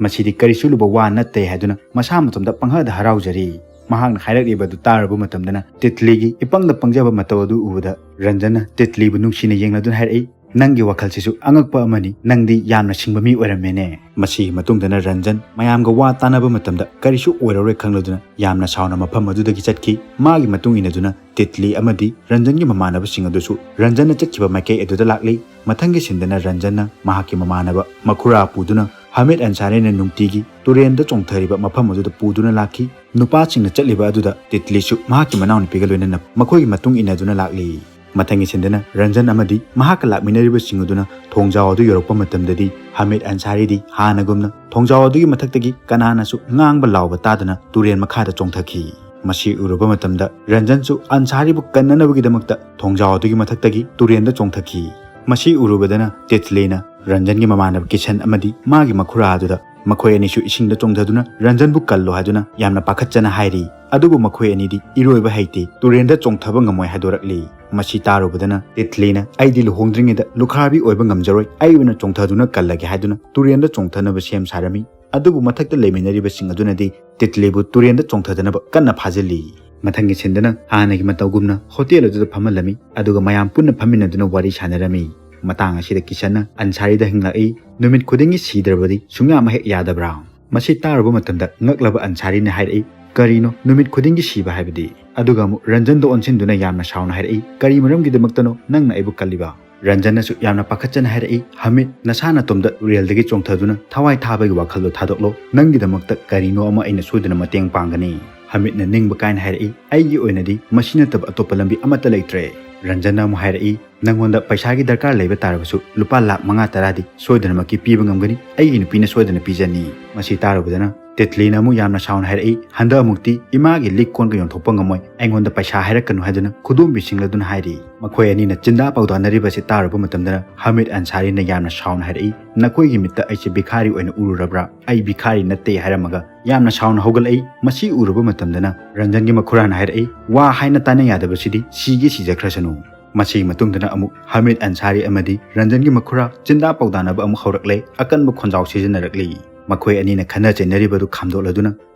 ꯃꯁꯤꯗꯤ ꯀꯔꯤꯁꯨ ꯂꯨꯕ ꯋꯥ ꯅꯠꯇꯦ" ꯍꯥꯏꯗꯨꯅ ꯃꯁꯥ ꯃꯇꯣꯝꯗ ꯄꯪꯍꯗ ꯍꯔꯥꯎꯖꯔꯤ꯫ ꯃꯍꯥꯛꯅ ꯍꯥꯏꯔꯛꯂꯤꯕ ꯑꯗꯨ ꯇꯥꯔꯨꯕ ꯃꯇꯝꯗꯅ ꯇꯤꯠꯂꯤꯒꯤ ꯏꯄꯪꯗ ꯄꯪꯖꯕ ꯃꯇꯧ ꯑꯗꯨ ꯎꯕꯗ ꯔꯟꯖꯟꯅ ꯇꯤꯠꯂꯤꯕꯨ ꯅꯨꯡꯁꯤꯅ ꯌꯦꯡꯂꯗꯨꯅ ꯍꯥꯏꯔꯛꯏ, "ꯅꯪꯒꯤ ꯋꯥꯈꯜꯁꯤꯁꯨ ꯑꯉꯛꯄ ꯑꯃꯅꯤ, ꯅꯪꯗꯤ ꯌꯥꯝꯅ ꯁꯤꯡꯕ ꯃꯤ ꯑꯣꯏꯔꯝꯃꯦꯅꯦ"꯫ ꯃꯁꯤꯒꯤ ꯃꯇꯨꯡꯗꯅ ꯔꯟꯖꯟ ꯃꯌꯥꯝꯒ ꯋꯥ ꯇꯥꯅꯕ ꯃꯇꯝꯗ ꯀꯔꯤꯁꯨ ꯑꯣꯏꯔꯔꯣꯏ ꯈꯪꯂꯗꯨꯅ ꯌꯥꯝꯅ ꯁꯥꯎꯅ ꯃꯐꯝ ꯑꯗꯨꯗꯒꯤ ꯆꯠꯈꯤ꯫ ꯃꯥꯒꯤ ꯃꯇꯨꯡ ꯏꯟꯅꯗꯨꯅ ꯇꯤꯠꯂꯤ ꯑꯃꯗꯤ ꯔꯟꯖꯟꯒꯤ ꯃꯃꯥꯟꯅꯕꯁꯤꯡ ꯑꯗꯨꯁꯨ ꯔꯟꯖꯟꯅ ꯆꯠꯈꯤꯕ ꯃꯥꯏꯀꯩ ꯑꯗꯨꯗ ꯂꯥꯛꯂꯤ꯫ ꯃꯊꯪꯒꯤ ꯁꯤꯟꯗꯅ ꯔꯟꯖꯟꯅ ꯃꯍꯥꯛꯀꯤ ꯃꯃꯥꯟꯅꯕ ꯃꯈꯨꯔꯥ ꯄꯨꯗꯨꯅ ꯍꯃꯤꯗ ꯑꯟꯁꯥꯔꯤꯅ ꯅꯨꯡꯇꯤꯒꯤ ꯇꯨꯔꯦꯟꯗ ꯆꯣꯡꯊꯔꯤꯕ ꯃꯐꯝ ꯑꯗꯨꯗ ꯄꯨꯗꯨꯅ ꯂꯥꯛꯈꯤ꯫ ꯅꯨꯄꯥꯁꯤꯡꯅ ꯆꯠꯂꯤꯕ ꯑꯗꯨꯗ ꯇꯤꯠꯂꯤꯁꯨ ꯃꯍꯥꯛꯀꯤ ꯃꯅꯥꯎꯅꯨꯄꯤꯒ ꯂꯣꯏꯅꯅ ꯃꯈꯣꯏꯒꯤ ꯃꯇꯨꯡ ꯏꯟꯅꯗꯨꯅ ꯂꯥꯛꯂꯤ꯫ ꯃꯊꯪꯒꯤ ꯁꯤꯟꯗꯅ ꯔꯟꯖꯟ ꯑꯃꯗꯤ ꯃꯍꯥꯛꯀ ꯂꯥꯛꯃꯤꯟꯅꯔꯤꯕꯁꯤꯡ ꯑꯗꯨꯅ ꯊꯣꯡꯖꯥꯎ ꯑꯗꯨ ꯌꯧꯔꯛꯄ ꯃꯇꯝꯗꯗꯤ ꯍꯃꯤꯗ ꯑꯟꯁꯥꯔꯤꯗꯤ ꯍꯥꯟꯅꯒꯨꯝꯅ ꯊꯣꯡꯖꯥꯎ ꯑꯗꯨꯒꯤ ꯃꯊꯛꯇꯒꯤ ꯀꯅꯥꯅꯁꯨ ꯉꯥꯡꯕ ꯂꯥꯎꯕ ꯇꯥꯗꯅ ꯇꯨꯔꯦꯟ ꯃꯈꯥꯗ ꯆꯣꯡꯊꯈꯤ꯫ ꯃꯁꯤ ꯎꯔꯨꯕ ꯃꯇꯝꯗ ꯔꯟꯖꯟꯁꯨ ꯑꯟꯁꯥꯔꯤꯕꯨ ꯀꯟꯅꯅꯕꯒꯤꯗꯃꯛꯇ ꯊꯣꯡꯖꯥꯎ ꯑꯗꯨꯒꯤ ꯃꯊꯛꯇꯒꯤ ꯇꯨꯔꯦꯟꯗ ꯆꯣꯡꯊꯈꯤ꯫ ꯃꯁꯤ ꯎꯔꯨꯕꯗꯅ ꯇꯤꯠꯂꯤꯅ ꯔꯟꯖꯟꯒꯤ ꯃꯃꯥꯟꯅꯕ ꯀꯤꯁꯟ ꯑꯃꯗꯤ ꯃꯥꯒꯤ ꯃꯈꯨꯔꯥ ꯑꯗꯨꯗ ꯃꯈꯣꯏ ꯑꯅꯤꯁꯨ ꯏꯁꯤꯡꯗ ꯆꯣꯡꯊꯗꯨꯅ ꯔꯟꯖꯟꯕꯨ ꯀꯜꯂꯣ ꯍꯥꯏꯗꯨꯅ ꯌꯥꯝꯅ ꯄꯥꯈꯠꯆꯅ ꯍꯥꯏꯔꯤ꯫ ꯑꯗꯨꯕꯨ ꯃꯈꯣꯏ ꯑꯅꯤꯗꯤ ꯏꯔꯣꯏꯕ ꯍꯩꯇꯦ, ꯇꯨꯔꯦꯟꯗ ꯆꯣꯡꯊꯕ ꯉꯝꯃꯣꯏ ꯍꯥꯏꯗꯣꯔꯛꯂꯤ꯫ ꯃꯁꯤ ꯇꯥꯔꯨꯕꯗꯅ ꯇꯤꯠꯂꯤꯅ, "ꯑꯩꯗꯤ ꯂꯨꯍꯣꯡꯗ꯭ꯔꯤꯉꯩꯗ ꯂꯨꯈ꯭ꯔꯥꯕꯤ ꯑꯣꯏꯕ ꯉꯝꯖꯔꯣꯏ, ꯑꯩ ꯑꯣꯏꯅ ꯆꯣꯡꯊꯗꯨꯅ ꯀꯜꯂꯒꯦ" ꯍꯥꯏꯗꯨꯅ ꯇꯨꯔꯦꯟꯗ ꯆꯣꯡꯊꯅꯕ ꯁꯦꯝ ꯁꯥꯔꯝꯃꯤ꯫ ꯑꯗꯨꯕꯨ ꯃꯊꯛꯇ ꯂꯩꯃꯤꯟꯅꯔꯤꯕꯁꯤꯡ ꯑꯗꯨꯅꯗꯤ ꯇꯤꯠꯂꯤꯕꯨ ꯇꯨꯔꯦꯟꯗ ꯆꯣꯡꯊꯗꯅꯕ ꯀꯟꯅ ꯐꯥꯖꯤꯜꯂꯤ꯫ ꯃꯊꯪꯒꯤ ꯁꯤꯟꯗꯅ ꯍꯥꯟꯅꯒꯤ ꯃꯇꯧꯒꯨꯝꯅ ꯍꯣꯇꯦꯜ ꯑꯗꯨꯗ ꯐꯝꯍꯜꯂꯝꯃꯤ, ꯑꯗꯨꯒ ꯃꯌꯥꯝ ꯄꯨꯟꯅ ꯐꯝꯃꯤꯟꯅꯗꯨꯅ ꯋꯥꯔꯤ ꯁꯥꯟꯅꯔꯝꯃꯤ꯫ ꯃꯇꯥꯡ ꯑꯁꯤꯗ ꯀꯤꯁꯟꯅ ꯑꯟꯁꯥꯔꯤꯗ ꯍꯪꯂꯛꯏ, "ꯅꯨꯃꯤꯠ ꯈꯨꯗꯤꯡꯒꯤ ꯁꯤꯗ꯭ꯔꯕꯗꯤ ꯁꯨꯡꯌꯥꯃꯛ ꯍꯦꯛ ꯌꯥꯗꯕ꯭ꯔꯥ?" ꯃꯁꯤ ꯇꯥꯔꯨꯕ ꯃꯇꯝꯗ ꯉꯛꯂꯕ ꯑꯟꯁꯥꯔꯤꯅ ꯍꯥꯏꯔꯛꯏ, "ꯀꯔꯤꯅꯣ ꯅꯨꯃꯤꯠ ꯈꯨꯗꯤꯡꯒꯤ ꯁꯤꯕ ꯍꯥꯏꯕꯗꯤ?" ꯑꯗꯨꯒ ꯑꯃꯨꯛ ꯔꯟꯖꯟꯗ ꯑꯣꯟꯁꯤꯟꯗꯨꯅ ꯌꯥꯝꯅ ꯁꯥꯎꯅ ꯍꯥꯏꯔꯛꯏ, "ꯀꯔꯤ ꯃꯔꯝꯒꯤꯗꯃꯛꯇꯅꯣ ꯅꯪꯅ ꯑꯩꯕꯨ ꯀꯜꯂꯤꯕ?" ꯔꯟꯖꯟꯅꯁꯨ ꯌꯥꯝꯅ ꯄꯥꯈꯠꯆꯅ ꯍꯥꯏꯔꯛꯏ, "ꯍꯃꯤꯗ, ꯅꯁꯥ ꯅꯇꯣꯝꯗ ꯔꯦꯜꯗꯒꯤ ꯆꯣꯡꯊꯗꯨꯅ ꯊꯋꯥꯏ ꯊꯥꯕꯒꯤ ꯋꯥꯈꯜꯗꯣ ꯊꯥꯗꯣꯛꯂꯣ꯫ ꯅꯪꯒꯤꯗꯃꯛꯇ ꯀꯔꯤꯅꯣ ꯑꯃ ꯑꯩꯅ ꯁꯣꯏꯗꯅ ꯃꯇꯦꯡ ꯄꯥꯡꯒꯅꯤ꯫" ꯍꯃꯤꯗꯅ ꯅꯤꯡꯕ ꯀꯥꯏꯅ ꯍꯥꯏꯔꯛꯏ, "ꯑꯩꯒꯤ ꯑꯣꯏꯅꯗꯤ ꯃꯁꯤ ꯅꯠꯇꯕ ꯑꯇꯣꯞꯄ ꯂꯝꯕꯤ ꯑꯃꯠꯇ ꯂꯩꯇ꯭ꯔꯦ꯫" ꯔꯟꯖꯟꯅ ꯑꯃꯨꯛ ꯍꯥꯏꯔꯛꯏ, "ꯅꯪꯉꯣꯟꯗ ꯄꯩꯁꯥꯒꯤ ꯗꯔꯀꯥꯔ ꯂꯩꯕ ꯇꯥꯔꯕꯁꯨ ꯂꯨꯄꯥ ꯂꯥꯈ ꯃꯉꯥ ꯇꯔꯥꯗꯤ ꯁꯣꯏꯗꯅꯃꯛꯀꯤ ꯄꯤꯕ ꯉꯝꯒꯅꯤ꯫ ꯑꯩꯒꯤ ꯅꯨꯄꯤꯅ ꯁꯣꯏꯗꯅ ꯄꯤꯖꯅꯤ꯫" ꯃꯁꯤ ꯇꯥꯔꯨꯕꯗꯅ ꯇꯤꯠꯂꯤꯅ ꯑꯃꯨꯛ ꯌꯥꯝꯅ ꯁꯥꯎꯅ ꯍꯥꯏꯔꯛꯏ, "ꯍꯟꯗꯛ ꯑꯃꯨꯛꯇꯤ ꯏꯃꯥꯒꯤ ꯂꯤꯛ ꯀꯣꯟꯒ ꯌꯣꯟꯊꯣꯛꯄ ꯉꯝꯃꯣꯏ, ꯑꯩꯉꯣꯟꯗ ꯄꯩꯁꯥ ꯍꯥꯏꯔꯛꯀꯅꯨ" ꯍꯥꯏꯗꯨꯅ ꯈꯨꯗꯣꯝꯕꯤ ꯁꯤꯡꯂꯗꯨꯅ ꯍꯥꯏꯔꯤ꯫ ꯃꯈꯣꯏ ꯑꯅꯤꯅ ꯆꯤꯟꯗꯥ ꯄꯥꯎꯗꯥꯅꯔꯤꯕꯁꯤ ꯇꯥꯔꯨꯕ ꯃꯇꯝꯗꯅ ꯍꯃꯤꯠ ꯑꯟꯁꯥꯔꯤꯅ ꯌꯥꯝꯅ ꯁꯥꯎꯅ ꯍꯥꯏꯔꯛꯏ, "ꯅꯈꯣꯏꯒꯤ ꯃꯤꯠꯇ ꯑꯩꯁꯦ ꯚꯤꯈꯥꯔꯤ ꯑꯣꯏꯅ ꯎꯔꯨꯔꯕ꯭ꯔꯥ? ꯑꯩ ꯚꯤꯈꯥꯔꯤ ꯅꯠꯇꯦ" ꯍꯥꯏꯔꯝꯃꯒ ꯌꯥꯝꯅ ꯁꯥꯎꯅ ꯍꯧꯒꯠꯂꯛꯏ꯫ ꯃꯁꯤ ꯎꯔꯨꯕ ꯃꯇꯝꯗꯅ ꯔꯟꯖꯟꯒꯤ ꯃꯈꯨꯔꯥꯅ ꯍꯥꯏꯔꯛꯏ, "ꯋꯥ ꯍꯥꯏꯅ ꯇꯥꯅ ꯌꯥꯗꯕꯁꯤꯗꯤ ꯁꯤꯒꯦ ꯁꯤꯖꯈ꯭ꯔꯁꯅꯨ"꯫ ꯃꯁꯤꯒꯤ ꯃꯇꯨꯡꯗꯅ ꯑꯃꯨꯛ ꯍꯃꯤꯠ ꯑꯟꯁꯥꯔꯤ ꯑꯃꯗꯤ ꯔꯟꯖꯟꯒꯤ ꯃꯈꯨꯔꯥ ꯆꯤꯟꯗꯥ ꯄꯥꯎꯗꯥꯅꯕ ꯑꯃꯨꯛ ꯍꯧꯔꯛꯂꯦ, ꯑꯀꯟꯕ ꯈꯣꯟꯖꯥꯎ ꯁꯤꯖꯤꯟꯅꯔꯛꯂꯤ꯫ ꯃꯈꯣꯏ ꯑꯅꯤꯅ ꯈꯟꯅ ꯆꯩꯅꯔꯤꯕꯗꯨ ꯈꯥꯝꯗꯣꯛꯂꯗꯨꯅ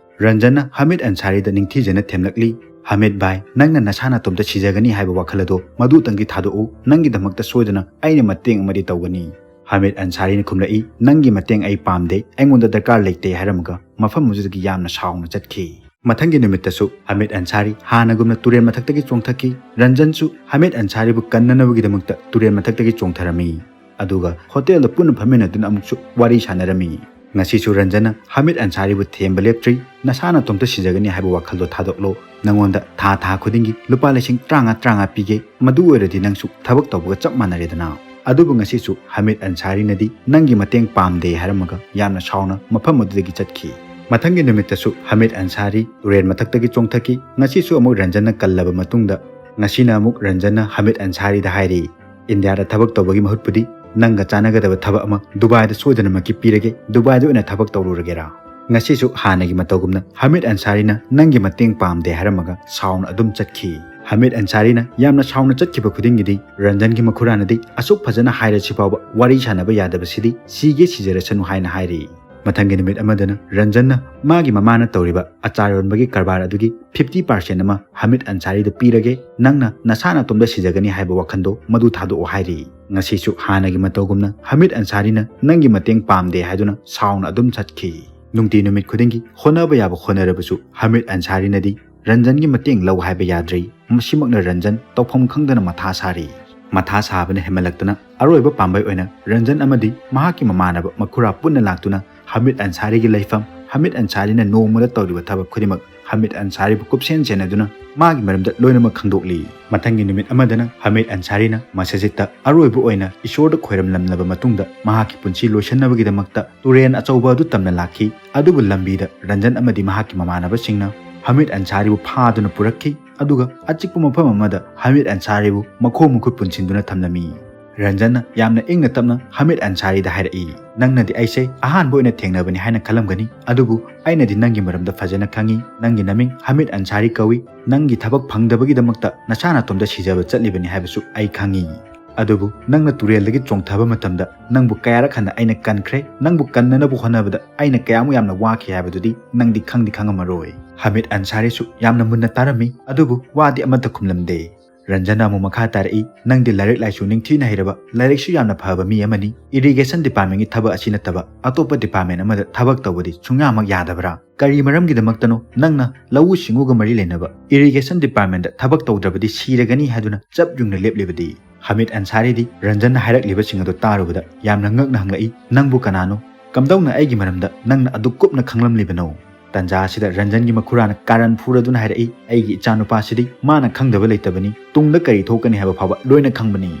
ꯔꯟꯖꯟꯅ ꯍꯃꯤꯠ ꯑꯟꯁꯥꯔꯤꯗ ꯅꯤꯡꯊꯤꯖꯅ ꯊꯦꯝꯂꯛꯂꯤ, "ꯍꯃꯤꯠ ꯚꯥꯏ, ꯅꯪꯅ ꯅꯁꯥ ꯅꯇꯣꯝꯇ ꯁꯤꯖꯒꯅꯤ ꯍꯥꯏꯕ ꯋꯥꯈꯜ ꯑꯗꯣ ꯃꯗꯨꯇꯪꯗꯤ ꯊꯥꯗꯣꯛꯎ, ꯅꯪꯒꯤꯗꯃꯛꯇ ꯁꯣꯏꯗꯅ ꯑꯩꯅ ꯃꯇꯦꯡ ꯑꯃꯗꯤ ꯇꯧꯒꯅꯤ"꯫ ꯍꯃꯤꯠ ꯑꯟꯁꯥꯔꯤꯅ ꯈꯨꯝꯂꯛꯏ, "ꯅꯪꯒꯤ ꯃꯇꯦꯡ ꯑꯩ ꯄꯥꯝꯗꯦ, ꯑꯩꯉꯣꯟꯗ ꯗꯔꯀꯥꯔ ꯂꯩꯇꯦ" ꯍꯥꯏꯔꯝꯃꯒ ꯃꯐꯝ ꯑꯗꯨꯗꯒꯤ ꯌꯥꯝꯅ ꯁꯥꯎꯅ ꯆꯠꯈꯤ꯫ ꯃꯊꯪꯒꯤ ꯅꯨꯃꯤꯠꯇꯁꯨ ꯍꯃꯤꯠ ꯑꯟꯁꯥꯔꯤ ꯍꯥꯟꯅꯒꯨꯝꯅ ꯇꯨꯔꯦꯜ ꯃꯊꯛꯇꯒꯤ ꯆꯣꯡꯊꯈꯤ꯫ ꯔꯟꯖꯟꯁꯨ ꯍꯃꯤꯠ ꯑꯟꯁꯥꯔꯤꯕꯨ ꯀꯟꯅꯅꯕꯒꯤꯗꯃꯛꯇ ꯇꯨꯔꯦꯜ ꯃꯊꯛꯇꯒꯤ ꯆꯣꯡꯊꯔꯝꯃꯤ꯫ ꯑꯗꯨꯒ ꯍꯣꯇꯦꯜꯗ ꯄꯨꯟꯅ ꯐꯝꯃꯤꯟꯅꯗꯨꯅ ꯑꯃꯨꯛꯁꯨ ꯋꯥꯔꯤ ꯁꯥꯟꯅꯔꯝꯃꯤ꯫ ꯉꯁꯤꯁꯨ ꯔꯟꯖꯟꯅ ꯍꯃꯤꯠ ꯑꯟꯁꯥꯔꯤꯕꯨ ꯊꯦꯝꯕ ꯂꯦꯞꯇ꯭ꯔꯤ꯫ "ꯅꯁꯥ ꯅꯇꯣꯝꯇ ꯁꯤꯖꯒꯅꯤ ꯍꯥꯏꯕ ꯋꯥꯈꯜꯗꯣ ꯊꯥꯗꯣꯛꯂꯣ꯫ ꯅꯉꯣꯟꯗ ꯊꯥ ꯊꯥ ꯈꯨꯗꯤꯡꯒꯤ ꯂꯨꯄꯥ ꯂꯤꯁꯤꯡ ꯇꯔꯥꯃꯉꯥ ꯇꯔꯥꯃꯉꯥ ꯄꯤꯒꯦ꯫ ꯃꯗꯨ ꯑꯣꯏꯔꯗꯤ ꯅꯪꯁꯨ ꯊꯕꯛ ꯇꯧꯕꯒ ꯆꯞ ꯃꯥꯟꯅꯔꯦꯗꯅ"꯫ ꯑꯗꯨꯕꯨ ꯉꯁꯤꯁꯨ ꯍꯃꯤꯠ ꯑꯟꯁꯥꯔꯤꯅꯗꯤ ꯅꯪꯒꯤ ꯃꯇꯦꯡ ꯄꯥꯝꯗꯦ ꯍꯥꯏꯔꯝꯃꯒ ꯌꯥꯝꯅ ꯁꯥꯎꯅ ꯃꯐꯝ ꯑꯗꯨꯗꯒꯤ ꯆꯠꯈꯤ꯫ ꯃꯊꯪꯒꯤ ꯅꯨꯃꯤꯠꯇꯁꯨ ꯍꯃꯤꯠ ꯑꯟꯁꯥꯔꯤ ꯇꯨꯔꯦꯜ ꯃꯊꯛꯇꯒꯤ ꯆꯣꯡꯊꯈꯤ꯫ ꯉꯁꯤꯁꯨ ꯑꯃꯨꯛ ꯔꯟꯖꯟꯅ ꯀꯜꯂꯕ ꯃꯇꯨꯡꯗ, ꯉꯁꯤꯅ ꯑꯃꯨꯛ ꯔꯟꯖꯟꯅ ꯍꯃꯤꯠ ꯑꯟꯁꯥꯔꯤꯗ ꯍꯥꯏꯔꯤ, "ꯏꯟꯗꯤꯌꯥꯗ ꯊꯕꯛ ꯇꯧꯕꯒꯤ ꯃꯍꯨꯠꯄꯨꯗꯤ ꯅꯪꯒ ꯆꯥꯟꯅꯒꯗꯕ ꯊꯕꯛ ꯑꯃ ꯗꯨꯕꯥꯏꯗ ꯁꯣꯏꯗꯅꯃꯛꯀꯤ ꯄꯤꯔꯒꯦ, ꯗꯨꯕꯥꯏꯗ ꯑꯣꯏꯅ ꯊꯕꯛ ꯇꯧꯔꯨꯔꯒꯦꯔꯥ?" ꯉꯁꯤꯁꯨ ꯍꯥꯟꯅꯒꯤ ꯃꯇꯧꯒꯨꯝꯅ ꯍꯃꯤꯠ ꯑꯟꯁꯥꯔꯤꯅ ꯅꯪꯒꯤ ꯃꯇꯦꯡ ꯄꯥꯝꯗꯦ ꯍꯥꯏꯔꯝꯃꯒ ꯁꯥꯎꯅ ꯑꯗꯨꯝ ꯆꯠꯈꯤ꯫ ꯍꯃꯤꯠ ꯑꯟꯁꯥꯔꯤꯅ ꯌꯥꯝꯅ ꯁꯥꯎꯅ ꯆꯠꯈꯤꯕ ꯈꯨꯗꯤꯡꯒꯤꯗꯤ ꯔꯟꯖꯟꯒꯤ ꯃꯈꯨꯔꯥꯅꯗꯤ ꯑꯁꯨꯛ ꯐꯖꯅ ꯍꯥꯏꯔꯁꯤ ꯐꯥꯎꯕ ꯋꯥꯔꯤ ꯁꯥꯟꯅꯕ ꯌꯥꯗꯕꯁꯤꯗꯤ ꯁꯤꯒꯦ ꯁꯤꯖꯔꯁꯅꯨ ꯍꯥꯏꯅ ꯍꯥꯏꯔꯤ꯫ ꯃꯊꯪꯒꯤ ꯅꯨꯃꯤꯠ ꯑꯃꯗꯅ ꯔꯟꯖꯟꯅ ꯃꯥꯒꯤ ꯃꯃꯥꯅ ꯇꯧꯔꯤꯕ ꯑꯆꯥꯔ ꯌꯣꯟꯕꯒꯤ ꯀꯔꯕꯥꯔ ꯑꯗꯨꯒꯤ ꯐꯤꯐꯇꯤ ꯄꯥꯔꯁꯦꯟ ꯑꯃ ꯍꯃꯤꯠ ꯑꯟꯁꯥꯔꯤꯗ ꯄꯤꯔꯒꯦ, ꯅꯪꯅ ꯅꯁꯥ ꯅꯇꯣꯝꯗ ꯁꯤꯖꯒꯅꯤ ꯍꯥꯏꯕ ꯋꯥꯈꯜꯗꯣ ꯃꯗꯨ ꯊꯥꯗꯣꯛꯑꯣ ꯍꯥꯏꯔꯤ꯫ ꯉꯁꯤꯁꯨ ꯍꯥꯟꯅꯒꯤ ꯃꯇꯧꯒꯨꯝꯅ ꯍꯃꯤꯠ ꯑꯟꯁꯥꯔꯤꯅ ꯅꯪꯒꯤ ꯃꯇꯦꯡ ꯄꯥꯝꯗꯦ ꯍꯥꯏꯗꯨꯅ ꯁꯥꯎꯅ ꯑꯗꯨꯝ ꯆꯠꯈꯤ꯫ ꯅꯨꯡꯇꯤ ꯅꯨꯃꯤꯠ ꯈꯨꯗꯤꯡꯒꯤ ꯍꯣꯠꯅꯕ ꯌꯥꯕ ꯍꯣꯠꯅꯔꯕꯁꯨ ꯍꯃꯤꯠ ꯑꯟꯁꯥꯔꯤꯅꯗꯤ ꯔꯟꯖꯟꯒꯤ ꯃꯇꯦꯡ ꯂꯧ ꯍꯥꯏꯕ ꯌꯥꯗ꯭ꯔꯤ꯫ ꯃꯁꯤꯃꯛꯅ ꯔꯟꯖꯟ ꯇꯧꯐꯝ ꯈꯪꯗꯅ ꯃꯊꯥ ꯁꯥꯔꯤ꯫ ꯃꯊꯥ ꯁꯥꯕꯅ ꯍꯦꯟꯃꯜꯂꯛꯇꯅ ꯑꯔꯣꯏꯕ ꯄꯥꯝꯕꯩ ꯑꯣꯏꯅ ꯔꯟꯖꯟ ꯑꯃꯗꯤ ꯃꯍꯥꯛꯀꯤ ꯃꯃꯥꯟꯅꯕ ꯃꯈꯨꯔꯥ ꯄꯨꯟꯅ ꯂꯥꯛꯇꯨꯅ ꯍꯃꯤꯠ ꯑꯟꯁꯥꯔꯤꯒꯤ ꯂꯩꯐꯝ, ꯍꯃꯤꯠ ꯑꯟꯁꯥꯔꯤꯅ ꯅꯣꯡꯃꯗ ꯇꯧꯔꯤꯕ ꯊꯕꯛ ꯈꯨꯗꯤꯡꯃꯛ ꯍꯃꯤꯗ ꯑꯟꯁꯥꯔꯤꯕꯨ ꯀꯨꯞꯁꯦꯟ ꯁꯦꯟꯅꯗꯨꯅ ꯃꯥꯒꯤ ꯃꯔꯝꯗ ꯂꯣꯏꯅꯃꯛ ꯈꯪꯗꯣꯛꯂꯤ꯫ ꯃꯊꯪꯒꯤ ꯅꯨꯃꯤꯠ ꯑꯃꯗꯅ ꯍꯃꯤꯗ ꯑꯟꯁꯥꯔꯤꯅ ꯃꯁꯖꯤꯗꯇ ꯑꯔꯣꯏꯕ ꯑꯣꯏꯅ ꯏꯁꯣꯔꯗ ꯈꯣꯏꯔꯝꯂꯝꯂꯕ ꯃꯇꯨꯡꯗ ꯃꯍꯥꯛꯀꯤ ꯄꯨꯟꯁꯤ ꯂꯣꯏꯁꯤꯟꯅꯕꯒꯤꯗꯃꯛꯇ ꯇꯨꯔꯦꯜ ꯑꯆꯧꯕ ꯑꯗꯨ ꯇꯝꯅ ꯂꯥꯛꯈꯤ꯫ ꯑꯗꯨꯕꯨ ꯂꯝꯕꯤꯗ ꯔꯟꯖꯟ ꯑꯃꯗꯤ ꯃꯍꯥꯛꯀꯤ ꯃꯃꯥꯟꯅꯕꯁꯤꯡꯅ ꯍꯃꯤꯗ ꯑꯟꯁꯥꯔꯤꯕꯨ ꯐꯥꯗꯨꯅ ꯄꯨꯔꯛꯈꯤ, ꯑꯗꯨꯒ ꯑꯆꯤꯛꯄ ꯃꯐꯝ ꯑꯃꯗ ꯍꯃꯤꯗ ꯑꯟꯁꯥꯔꯤꯕꯨ ꯃꯈꯣꯡ ꯃꯈꯨꯠ ꯄꯨꯟꯁꯤꯟꯗꯨꯅ ꯊꯝꯂꯝꯃꯤ꯫ ꯔꯟꯖꯟꯅ ꯌꯥꯝꯅ ꯏꯪꯅ ꯇꯞꯅ ꯍꯃꯤꯗ ꯑꯟꯁꯥꯔꯤꯗ ꯍꯥꯏꯔꯛꯏ, "ꯅꯪꯅꯗꯤ ꯑꯩꯁꯦ ꯑꯍꯥꯟꯕ ꯑꯣꯏꯅ ꯊꯦꯡꯅꯕꯅꯤ ꯍꯥꯏꯅ ꯈꯜꯂꯝꯒꯅꯤ, ꯑꯗꯨꯕꯨ ꯑꯩꯅꯗꯤ ꯅꯪꯒꯤ ꯃꯔꯝꯗ ꯐꯖꯅ ꯈꯪꯉꯤ꯫ ꯅꯪꯒꯤ ꯅꯃꯤꯡ ꯍꯃꯤꯗ ꯑꯟꯁꯥꯔꯤ ꯀꯧꯏ꯫ ꯅꯪꯒꯤ ꯊꯕꯛ ꯐꯪꯗꯕꯒꯤꯗꯃꯛꯇ ꯅꯁꯥ ꯅꯇꯣꯝꯇ ꯁꯤꯖꯕ ꯆꯠꯂꯤꯕꯅꯤ ꯍꯥꯏꯕꯁꯨ ꯑꯩ ꯈꯪꯉꯤ꯫ ꯑꯗꯨꯕꯨ ꯅꯪꯅ ꯇꯨꯔꯦꯜꯗꯒꯤ ꯆꯣꯡꯊꯕ ꯃꯇꯝꯗ ꯅꯪꯕꯨ ꯀꯌꯥꯔꯛ ꯍꯟꯅ ꯑꯩꯅ ꯀꯟꯈ꯭ꯔꯦ꯫ ꯅꯪꯕꯨ ꯀꯟꯅꯅꯕ ꯍꯣꯠꯅꯕꯗ ꯑꯩꯅ ꯀꯌꯥꯃꯨꯛ ꯌꯥꯝꯅ ꯋꯥꯈꯤ ꯍꯥꯏꯕꯗꯨꯗꯤ ꯅꯪꯗꯤ ꯈꯪꯗꯤ ꯈꯪꯉꯝꯃꯔꯣꯏ꯫" ꯍꯃꯤꯗ ꯑꯟꯁꯥꯔꯤꯁꯨ ꯌꯥꯝꯅ ꯃꯨꯟꯅ ꯇꯥꯔꯝꯃꯤ, ꯑꯗꯨꯕꯨ ꯋꯥꯗꯤ ꯑꯃꯠꯇ ꯈꯨꯝꯂꯝꯗꯦ꯫ ꯔꯟꯖꯟꯅ ꯑꯃꯨꯛ ꯃꯈꯥ ꯇꯥꯔꯛꯏ, "ꯅꯪꯗꯤ ꯂꯥꯏꯔꯤꯛ ꯂꯥꯏꯁꯨ ꯅꯤꯡꯊꯤꯅ ꯍꯩꯔꯕ, ꯂꯥꯏꯔꯤꯛꯁꯨ ꯌꯥꯝꯅ ꯐꯕ ꯃꯤ ꯑꯃꯅꯤ꯫ Irrigation Department ꯀꯤ ꯊꯕꯛ ꯑꯁꯤ ꯅꯠꯇꯕ ꯑꯇꯣꯞꯄ department ꯑꯃꯗ ꯊꯕꯛ ꯇꯧꯕꯗꯤ ꯁꯨꯡꯌꯥꯃꯛ ꯌꯥꯗꯕ꯭ꯔꯥ? ꯀꯔꯤ ꯃꯔꯝꯒꯤꯗꯃꯛꯇꯅꯣ ꯅꯪꯅ ꯂꯧꯎ ꯁꯤꯡꯎꯒ ꯃꯔꯤ ꯂꯩꯅꯕ Irrigation Department ꯊꯕꯛ ꯇꯧꯗ꯭ꯔꯕꯗꯤ ꯁꯤꯔꯒꯅꯤ ꯍꯥꯏꯗꯨꯅ ꯆꯞ ꯌꯨꯡꯅ ꯂꯦꯞꯂꯤꯕꯗꯤ?" ꯍꯃꯤꯗ ꯑꯟꯁꯥꯔꯤꯗꯤ ꯔꯟꯖꯟꯅ ꯍꯥꯏꯔꯛꯂꯤꯕꯁꯤꯡ ꯑꯗꯨ ꯇꯥꯔꯨꯕꯗ ꯌꯥꯝꯅ ꯉꯛꯅ ꯍꯪꯂꯛꯏ, "ꯅꯪꯕꯨ ꯀꯅꯥꯅꯣ? ꯀꯝꯗꯧꯅ ꯑꯩꯒꯤ ꯃꯔꯝꯗ ꯅꯪꯅ ꯑꯗꯨꯛ ꯀꯨꯞꯅ ꯈꯪꯂꯝꯂꯤꯕꯅꯣ?" ꯇꯟꯖꯥ ꯑꯁꯤꯗ ꯔꯟꯖꯟꯒꯤ ꯃꯈꯨꯔꯥꯅ ꯀꯥꯔꯟ ꯐꯨꯔꯗꯨꯅ ꯍꯥꯏꯔꯛꯏ, "ꯑꯩꯒꯤ ꯏꯆꯥꯅꯨꯄꯥꯁꯤꯗꯤ ꯃꯥꯅ ꯈꯪꯗꯕ ꯂꯩꯇꯕꯅꯤ꯫ ꯇꯨꯡꯗ ꯀꯔꯤ ꯊꯣꯛꯀꯅꯤ ꯍꯥꯏꯕ ꯐꯥꯎꯕ ꯂꯣꯏꯅ ꯈꯪꯕꯅꯤ꯫"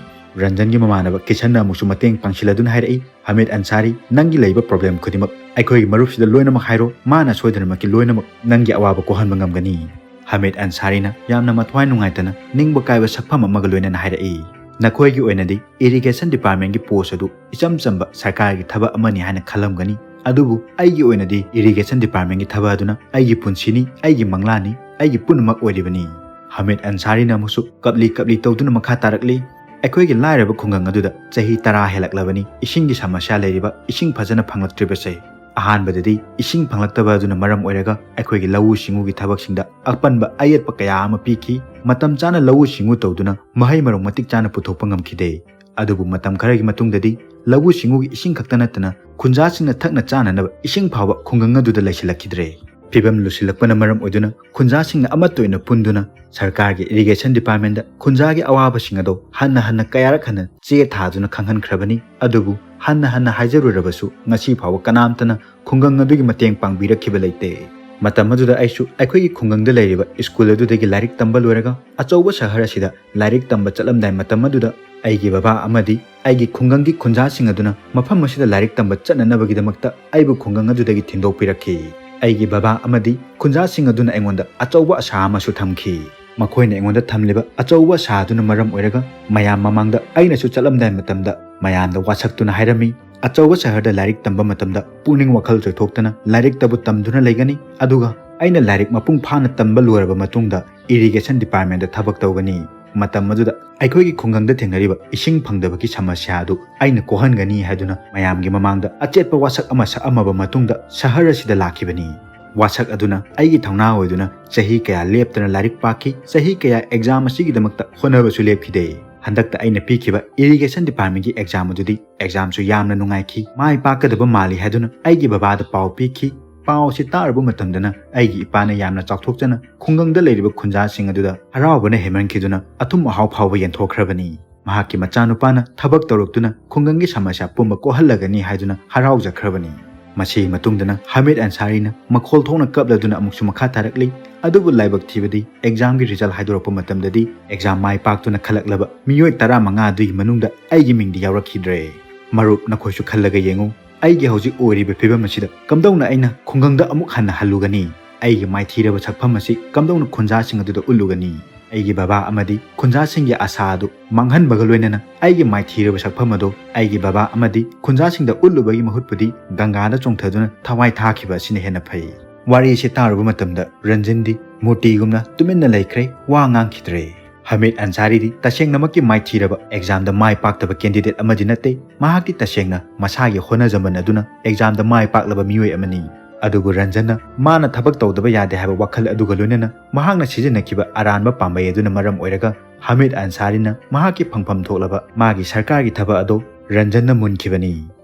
ꯔꯟꯖꯟꯒꯤ ꯃꯃꯥꯟꯅꯕ ꯀꯤꯁꯟꯅ ꯑꯃꯨꯛꯁꯨ ꯃꯇꯦꯡ ꯄꯥꯡꯁꯤꯜꯂꯗꯨꯅ ꯍꯥꯏꯔꯛꯏ, "ꯍꯃꯤꯗ ꯑꯟꯁꯥꯔꯤ, ꯅꯪꯒꯤ ꯂꯩꯕ problem ꯈꯨꯗꯤꯡꯃꯛ ꯑꯩꯈꯣꯏꯒꯤ ꯃꯔꯨꯞꯁꯤꯗ ꯂꯣꯏꯅꯃꯛ ꯍꯥꯏꯔꯣ꯫ ꯃꯥꯅ ꯁꯣꯏꯗꯅꯃꯛꯀꯤ ꯂꯣꯏꯅꯃꯛ ꯅꯪꯒꯤ ꯑꯋꯥꯕ ꯀꯣꯛꯍꯟꯕ ꯉꯝꯒꯅꯤ꯫" ꯍꯃꯤꯗ ꯑꯟꯁꯥꯔꯤꯅ ꯌꯥꯝꯅ ꯃꯊ꯭ꯋꯥꯏ ꯅꯨꯡꯉꯥꯏꯇꯅ ꯅꯤꯡꯕ ꯀꯥꯏꯕ ꯁꯛꯐꯝ ꯑꯃꯒ ꯂꯣꯏꯅꯅ ꯍꯥꯏꯔꯛꯏ, "ꯅꯈꯣꯏꯒꯤ ꯑꯣꯏꯅꯗꯤ Irrigation Department ꯀꯤ post ꯑꯗꯨ ꯏꯆꯝ ꯆꯝꯕ ꯁꯔꯀꯥꯔꯒꯤ ꯊꯕꯛ ꯑꯃꯅꯤ ꯍꯥꯏꯅ ꯈꯜꯂꯝꯒꯅꯤ, ꯑꯗꯨꯕꯨ ꯑꯩꯒꯤ ꯑꯣꯏꯅꯗꯤ Irrigation Department ꯀꯤ ꯊꯕꯛ ꯑꯗꯨꯅ ꯑꯩꯒꯤ ꯄꯨꯟꯁꯤꯅꯤ, ꯑꯩꯒꯤ ꯃꯪꯂꯥꯟꯅꯤ, ꯑꯩꯒꯤ ꯄꯨꯝꯅꯃꯛ ꯑꯣꯏꯔꯤꯕꯅꯤ꯫" ꯍꯃꯤꯗ ꯑꯟꯁꯥꯔꯤꯅ ꯑꯃꯨꯛꯁꯨ ꯀꯞꯂꯤ ꯀꯞꯂꯤ ꯇꯧꯗꯨꯅ ꯃꯈꯥ ꯇꯥꯔꯛꯂꯤ, "ꯑꯩꯈꯣꯏꯒꯤ ꯂꯥꯏꯔꯕ ꯈꯨꯡꯒꯪ ꯑꯗꯨꯗ ꯆꯍꯤ ꯇꯔꯥ ꯍꯦꯜꯂꯛꯂꯕꯅꯤ ꯏꯁꯤꯡꯒꯤ ꯁꯃꯁ꯭ꯌꯥ ꯂꯩꯔꯤꯕ, ꯏꯁꯤꯡ ꯐꯖꯅ ꯐꯪꯂꯛꯇ꯭ꯔꯤꯕꯁꯦ꯫ ꯑꯍꯥꯟꯕꯗꯗꯤ ꯏꯁꯤꯡ ꯐꯪꯂꯛꯇꯕ ꯑꯗꯨꯅ ꯃꯔꯝ ꯑꯣꯏꯔꯒ ꯑꯩꯈꯣꯏꯒꯤ ꯂꯧꯎ ꯁꯤꯡꯎꯒꯤ ꯊꯕꯛꯁꯤꯡꯗ ꯑꯄꯟꯕ ꯑꯌꯦꯠꯄ ꯀꯌꯥ ꯑꯃ ꯄꯤꯈꯤ꯫ ꯃꯇꯝ ꯆꯥꯅ ꯂꯧꯎ ꯁꯤꯡꯎ ꯇꯧꯗꯨꯅ ꯃꯍꯩ ꯃꯔꯣꯡ ꯃꯇꯤꯛ ꯆꯥꯅ ꯄꯨꯊꯣꯛꯄ ꯉꯝꯈꯤꯗꯦ꯫ ꯑꯗꯨꯕꯨ ꯃꯇꯝ ꯈꯔꯒꯤ ꯃꯇꯨꯡꯗꯗꯤ ꯂꯧꯎ ꯁꯤꯡꯎꯒꯤ ꯏꯁꯤꯡ ꯈꯛꯇ ꯅꯠꯇꯅ ꯈꯨꯟꯖꯥꯁꯤꯡꯅ ꯊꯛꯅ ꯆꯥꯅꯅꯕ ꯏꯁꯤꯡ ꯐꯥꯎꯕ ꯈꯨꯡꯒꯪ ꯑꯗꯨꯗ ꯂꯩꯁꯤꯜꯂꯛꯈꯤꯗ꯭ꯔꯦ꯫ ꯐꯤꯕꯝ ꯂꯨꯁꯤꯜꯂꯛꯄꯅ ꯃꯔꯝ ꯑꯣꯏꯗꯨꯅ ꯈꯨꯟꯖꯥꯁꯤꯡꯅ ꯑꯃꯠꯇ ꯑꯣꯏꯅ ꯄꯨꯟꯗꯨꯅ ꯁꯔꯀꯥꯔꯒꯤ Irrigation Department ꯈꯨꯟꯖꯥꯒꯤ ꯑꯋꯥꯕꯁꯤꯡ ꯑꯗꯣ ꯍꯟꯅ ꯍꯟꯅ ꯀꯌꯥꯔꯛ ꯍꯟꯅ ꯆꯦ ꯊꯥꯗꯨꯅ ꯈꯪꯍꯟꯈ꯭ꯔꯕꯅꯤ꯫ ꯑꯗꯨꯕꯨ ꯍꯟꯅ ꯍꯟꯅ ꯍꯥꯏꯖꯔꯨꯔꯕꯁꯨ ꯉꯁꯤ ꯐꯥꯎꯕ ꯀꯅꯥꯝꯇꯅ ꯈꯨꯡꯒꯪ ꯑꯗꯨꯒꯤ ꯃꯇꯦꯡ ꯄꯥꯡꯕꯤꯔꯛꯈꯤꯕ ꯂꯩꯇꯦ꯫ ꯃꯇꯝ ꯑꯗꯨꯗ ꯑꯩꯁꯨ ꯑꯩꯈꯣꯏꯒꯤ ꯈꯨꯡꯒꯪꯗ ꯂꯩꯔꯤꯕ ꯁ꯭ꯀꯨꯜ ꯑꯗꯨꯗꯒꯤ ꯂꯥꯏꯔꯤꯛ ꯇꯝꯕ ꯂꯣꯏꯔꯒ ꯑꯆꯧꯕ ꯁꯍꯔ ꯑꯁꯤꯗ ꯂꯥꯏꯔꯤꯛ ꯇꯝꯕ ꯆꯠꯂꯝꯗꯥꯏ ꯃꯇꯝ ꯑꯗꯨꯗ ꯑꯩꯒꯤ ꯕꯕꯥ ꯑꯃꯗꯤ ꯑꯩꯒꯤ ꯈꯨꯡꯒꯪꯒꯤ ꯈꯨꯟꯖꯥꯁꯤꯡ ꯑꯗꯨꯅ ꯃꯐꯝ ꯑꯁꯤꯗ ꯂꯥꯏꯔꯤꯛ ꯇꯝꯕ ꯆꯠꯅꯅꯕꯒꯤꯗꯃꯛꯇ ꯑꯩꯕꯨ ꯈꯨꯡꯒꯪ ꯑꯗꯨꯗꯒꯤ ꯊꯤꯟꯗꯣꯛꯄꯤꯔꯛꯈꯤ꯫ ꯑꯩꯒꯤ ꯕꯕꯥ ꯑꯃꯗꯤ ꯈꯨꯟꯖꯥꯁꯤꯡ ꯑꯗꯨꯅ ꯑꯩꯉꯣꯟꯗ ꯑꯆꯧꯕ ꯑꯁꯥ ꯑꯃꯁꯨ ꯊꯝꯈꯤ꯫ ꯃꯈꯣꯏꯅ ꯑꯩꯉꯣꯟꯗ ꯊꯝꯂꯤꯕ ꯑꯆꯧꯕ ꯑꯁꯥ ꯑꯗꯨꯅ ꯃꯔꯝ ꯑꯣꯏꯔꯒ ꯃꯌꯥꯝ ꯃꯃꯥꯡꯗ ꯑꯩꯅꯁꯨ ꯆꯠꯂꯝꯗꯥꯏ ꯃꯇꯝꯗ ꯃꯌꯥꯝꯗ ꯋꯥꯁꯛꯇꯨꯅ ꯍꯥꯏꯔꯝꯃꯤ, "ꯑꯆꯧꯕ ꯁꯍꯔꯗ ꯂꯥꯏꯔꯤꯛ ꯇꯝꯕ ꯃꯇꯝꯗ ꯄꯨꯛꯅꯤꯡ ꯋꯥꯈꯜ ꯆꯣꯏꯊꯣꯛꯇꯅ ꯂꯥꯏꯔꯤꯛꯇꯕꯨ ꯇꯝꯗꯨꯅ ꯂꯩꯒꯅꯤ, ꯑꯗꯨꯒ ꯑꯩꯅ ꯂꯥꯏꯔꯤꯛ ꯃꯄꯨꯡ ꯐꯥꯅ ꯇꯝꯕ ꯂꯣꯏꯔꯕ ꯃꯇꯨꯡꯗ ꯏꯔꯤꯒꯦꯁꯟ ꯗꯤꯄꯥꯔꯠꯃꯦꯟꯗ ꯊꯕꯛ ꯇꯧꯒꯅꯤ꯫ ꯃꯇꯝ ꯑꯗꯨꯗ ꯑꯩꯈꯣꯏꯒꯤ ꯈꯨꯡꯒꯪꯗ ꯊꯦꯡꯅꯔꯤꯕ ꯏꯁꯤꯡ ꯐꯪꯗꯕꯒꯤ ꯁꯃꯁ꯭ꯌꯥ ꯑꯗꯨ ꯑꯩꯅ ꯀꯣꯛꯍꯟꯒꯅꯤ" ꯍꯥꯏꯗꯨꯅ ꯃꯌꯥꯝꯒꯤ ꯃꯃꯥꯡꯗ ꯑꯆꯦꯠꯄ ꯋꯥꯁꯛ ꯑꯃ ꯁꯛꯑꯝꯃꯕ ꯃꯇꯨꯡꯗ ꯁꯍꯔ ꯑꯁꯤꯗ ꯂꯥꯛꯈꯤꯕꯅꯤ꯫ ꯋꯥꯁꯛ ꯑꯗꯨꯅ ꯑꯩꯒꯤ ꯊꯧꯅꯥ ꯑꯣꯏꯗꯨꯅ ꯆꯍꯤ ꯀꯌꯥ ꯂꯦꯞꯇꯅ ꯂꯥꯏꯔꯤꯛ ꯄꯥꯈꯤ, ꯆꯍꯤ ꯀꯌꯥ ꯑꯦꯛꯖꯥꯝ ꯑꯁꯤꯒꯤꯗꯃꯛꯇ ꯍꯣꯠꯅꯕꯁꯨ ꯂꯦꯞꯈꯤꯗꯦ꯫ ꯍꯟꯗꯛꯇ ꯑꯩꯅ ꯄꯤꯈꯤꯕ ꯏꯔꯤꯒꯦꯁꯟ ꯗꯤꯄꯥꯔꯠꯃꯦꯟꯒꯤ ꯑꯦꯛꯖꯥꯝ ꯑꯗꯨꯗꯤ ꯑꯦꯛꯖꯥꯝꯁꯨ ꯌꯥꯝꯅ ꯅꯨꯡꯉꯥꯏꯈꯤ, ꯃꯥꯏ ꯄꯥꯛꯀꯗꯕ ꯃꯥꯜꯂꯤ ꯍꯥꯏꯗꯨꯅ ꯑꯩꯒꯤ ꯕꯕꯥꯗ ꯄꯥꯎ ꯄꯤꯈꯤ꯫ ꯄꯥꯎ ꯑꯁꯤ ꯇꯥꯔꯨꯕ ꯃꯇꯝꯗꯅ ꯑꯩꯒꯤ ꯏꯄꯥꯅ ꯌꯥꯝꯅ ꯆꯥꯎꯊꯣꯛꯆꯅ ꯈꯨꯡꯒꯪꯗ ꯂꯩꯔꯤꯕ ꯈꯨꯟꯖꯥꯁꯤꯡ ꯑꯗꯨꯗ ꯍꯔꯥꯎꯕꯅ ꯍꯦꯟꯃꯟꯈꯤꯗꯨꯅ ꯑꯊꯨꯝ ꯑꯍꯥꯎ ꯐꯥꯎꯕ ꯌꯦꯟꯊꯣꯛꯈ꯭ꯔꯕꯅꯤ꯫ ꯃꯍꯥꯛꯀꯤ ꯃꯆꯥꯅꯨꯄꯥꯅ ꯊꯕꯛ ꯇꯧꯔꯛꯇꯨꯅ ꯈꯨꯡꯒꯪꯒꯤ ꯁꯃꯁ꯭ꯌꯥ ꯄꯨꯝꯕ ꯀꯣꯛꯍꯜꯂꯒꯅꯤ ꯍꯥꯏꯗꯨꯅ ꯍꯔꯥꯎꯖꯈ꯭ꯔꯕꯅꯤ꯫ ꯃꯁꯤꯒꯤ ꯃꯇꯨꯡꯗꯅ ꯍꯃꯤꯗ ꯑꯟꯁꯥꯔꯤꯅ ꯃꯈꯣꯜ ꯊꯣꯛꯅ ꯀꯞꯂꯗꯨꯅ ꯑꯃꯨꯛꯁꯨ ꯃꯈꯥ ꯇꯥꯔꯛꯂꯤ꯫ ꯑꯗꯨꯕꯨ ꯂꯥꯏꯕꯛ ꯊꯤꯕꯗꯤ ꯑꯦꯛꯖꯥꯝꯒꯤ ꯔꯤꯖꯜ ꯍꯥꯏꯗꯣꯔꯛꯄ ꯃꯇꯝꯗꯗꯤ ꯑꯦꯛꯖꯥꯝ ꯃꯥꯏ ꯄꯥꯛꯇꯨꯅ ꯈꯜꯂꯛꯂꯕ ꯃꯤꯑꯣꯏ ꯇꯔꯥꯃꯉꯥ ꯑꯗꯨꯒꯤ ꯃꯅꯨꯡꯗ ꯑꯩꯒꯤ ꯃꯤꯡꯗꯤ ꯌꯥꯎꯔꯛꯈꯤꯗ꯭ꯔꯦ꯫ ꯃꯔꯨꯞ, ꯅꯈꯣꯏꯁꯨ ꯈꯜꯂꯒ ꯌꯦꯡꯉꯨ, ꯑꯩꯒꯤ ꯍꯧꯖꯤꯛ ꯑꯣꯏꯔꯤꯕ ꯐꯤꯕꯝ ꯑꯁꯤꯗ ꯀꯝꯗꯧꯅ ꯑꯩꯅ ꯈꯨꯡꯒꯪꯗ ꯑꯃꯨꯛ ꯍꯟꯅ ꯍꯜꯂꯨꯒꯅꯤ? ꯑꯩꯒꯤ ꯃꯥꯏꯊꯤꯔꯕ ꯁꯛꯐꯝ ꯑꯁꯤ ꯀꯝꯗꯧꯅ ꯈꯨꯟꯖꯥꯁꯤꯡ ꯑꯗꯨꯗ ꯎꯠꯂꯨꯒꯅꯤ? ꯑꯩꯒꯤ ꯕꯕꯥ ꯑꯃꯗꯤ ꯈꯨꯟꯖꯥꯁꯤꯡꯒꯤ ꯑꯁꯥ ꯑꯗꯨ ꯃꯥꯡꯍꯟꯕꯒ ꯂꯣꯏꯅꯅ ꯑꯩꯒꯤ ꯃꯥꯏꯊꯤꯔꯕ ꯁꯛꯐꯝ ꯑꯗꯨ ꯑꯩꯒꯤ ꯕꯕꯥ ꯑꯃꯗꯤ ꯈꯨꯟꯖꯥꯁꯤꯡꯗ ꯎꯠꯂꯨꯕꯒꯤ ꯃꯍꯨꯠꯄꯨꯗꯤ ꯒꯪꯒꯥꯗ ꯆꯣꯡꯊꯗꯨꯅ ꯊꯋꯥꯏ ꯊꯥꯈꯤꯕ ꯑꯁꯤꯅ ꯍꯦꯟꯅ ꯐꯩ꯫ ꯋꯥꯔꯤ ꯑꯁꯤ ꯇꯥꯔꯨꯕ ꯃꯇꯝꯗ ꯔꯟꯖꯟꯗꯤ ꯃꯨꯔꯇꯤꯒꯨꯝꯅ ꯇꯨꯃꯤꯟꯅ ꯂꯩꯈ꯭ꯔꯦ, ꯋꯥ ꯉꯥꯡꯈꯤꯗ꯭ꯔꯦ꯫ ꯍꯃꯤꯗ ꯑꯟꯁꯥꯔꯤꯗꯤ ꯇꯁꯦꯡꯅꯃꯛꯀꯤ ꯃꯥꯏꯊꯤꯔꯕ ꯑꯦꯛꯖꯥꯝꯗ ꯃꯥꯏ ꯄꯥꯛꯇꯕ ꯀꯦꯟꯗꯤꯗꯦꯠ ꯑꯃꯗꯤ ꯅꯠꯇꯦ꯫ ꯃꯍꯥꯛꯇꯤ ꯇꯁꯦꯡꯅ ꯃꯁꯥꯒꯤ ꯍꯣꯠꯅꯖꯃꯟ ꯑꯗꯨꯅ ꯑꯦꯛꯖꯥꯝꯗ ꯃꯥꯏ ꯄꯥꯛꯂꯕ ꯃꯤꯑꯣꯏ ꯑꯃꯅꯤ꯫ ꯑꯗꯨꯕꯨ ꯔꯟꯖꯟꯅ ꯃꯥꯅ ꯊꯕꯛ ꯇꯧꯗꯕ ꯌꯥꯗꯦ ꯍꯥꯏꯕ ꯋꯥꯈꯜ ꯑꯗꯨꯒ ꯂꯣꯏꯅꯅ ꯃꯍꯥꯛꯅ ꯁꯤꯖꯤꯟꯅꯈꯤꯕ ꯑꯔꯥꯟꯕ ꯄꯥꯝꯕꯩ ꯑꯗꯨꯅ ꯃꯔꯝ ꯑꯣꯏꯔꯒ ꯍꯃꯤꯗ ꯑꯟꯁꯥꯔꯤꯅ ꯃꯍꯥꯛꯀꯤ ꯐꯪꯐꯝ ꯊꯣꯛꯂꯕ ꯃꯥꯒꯤ ꯁꯔꯀꯥꯔꯒꯤ ꯊꯕꯛ ꯑꯗꯨ ꯔꯟꯖꯟꯅ ꯃꯨꯟꯈꯤꯕꯅꯤ꯫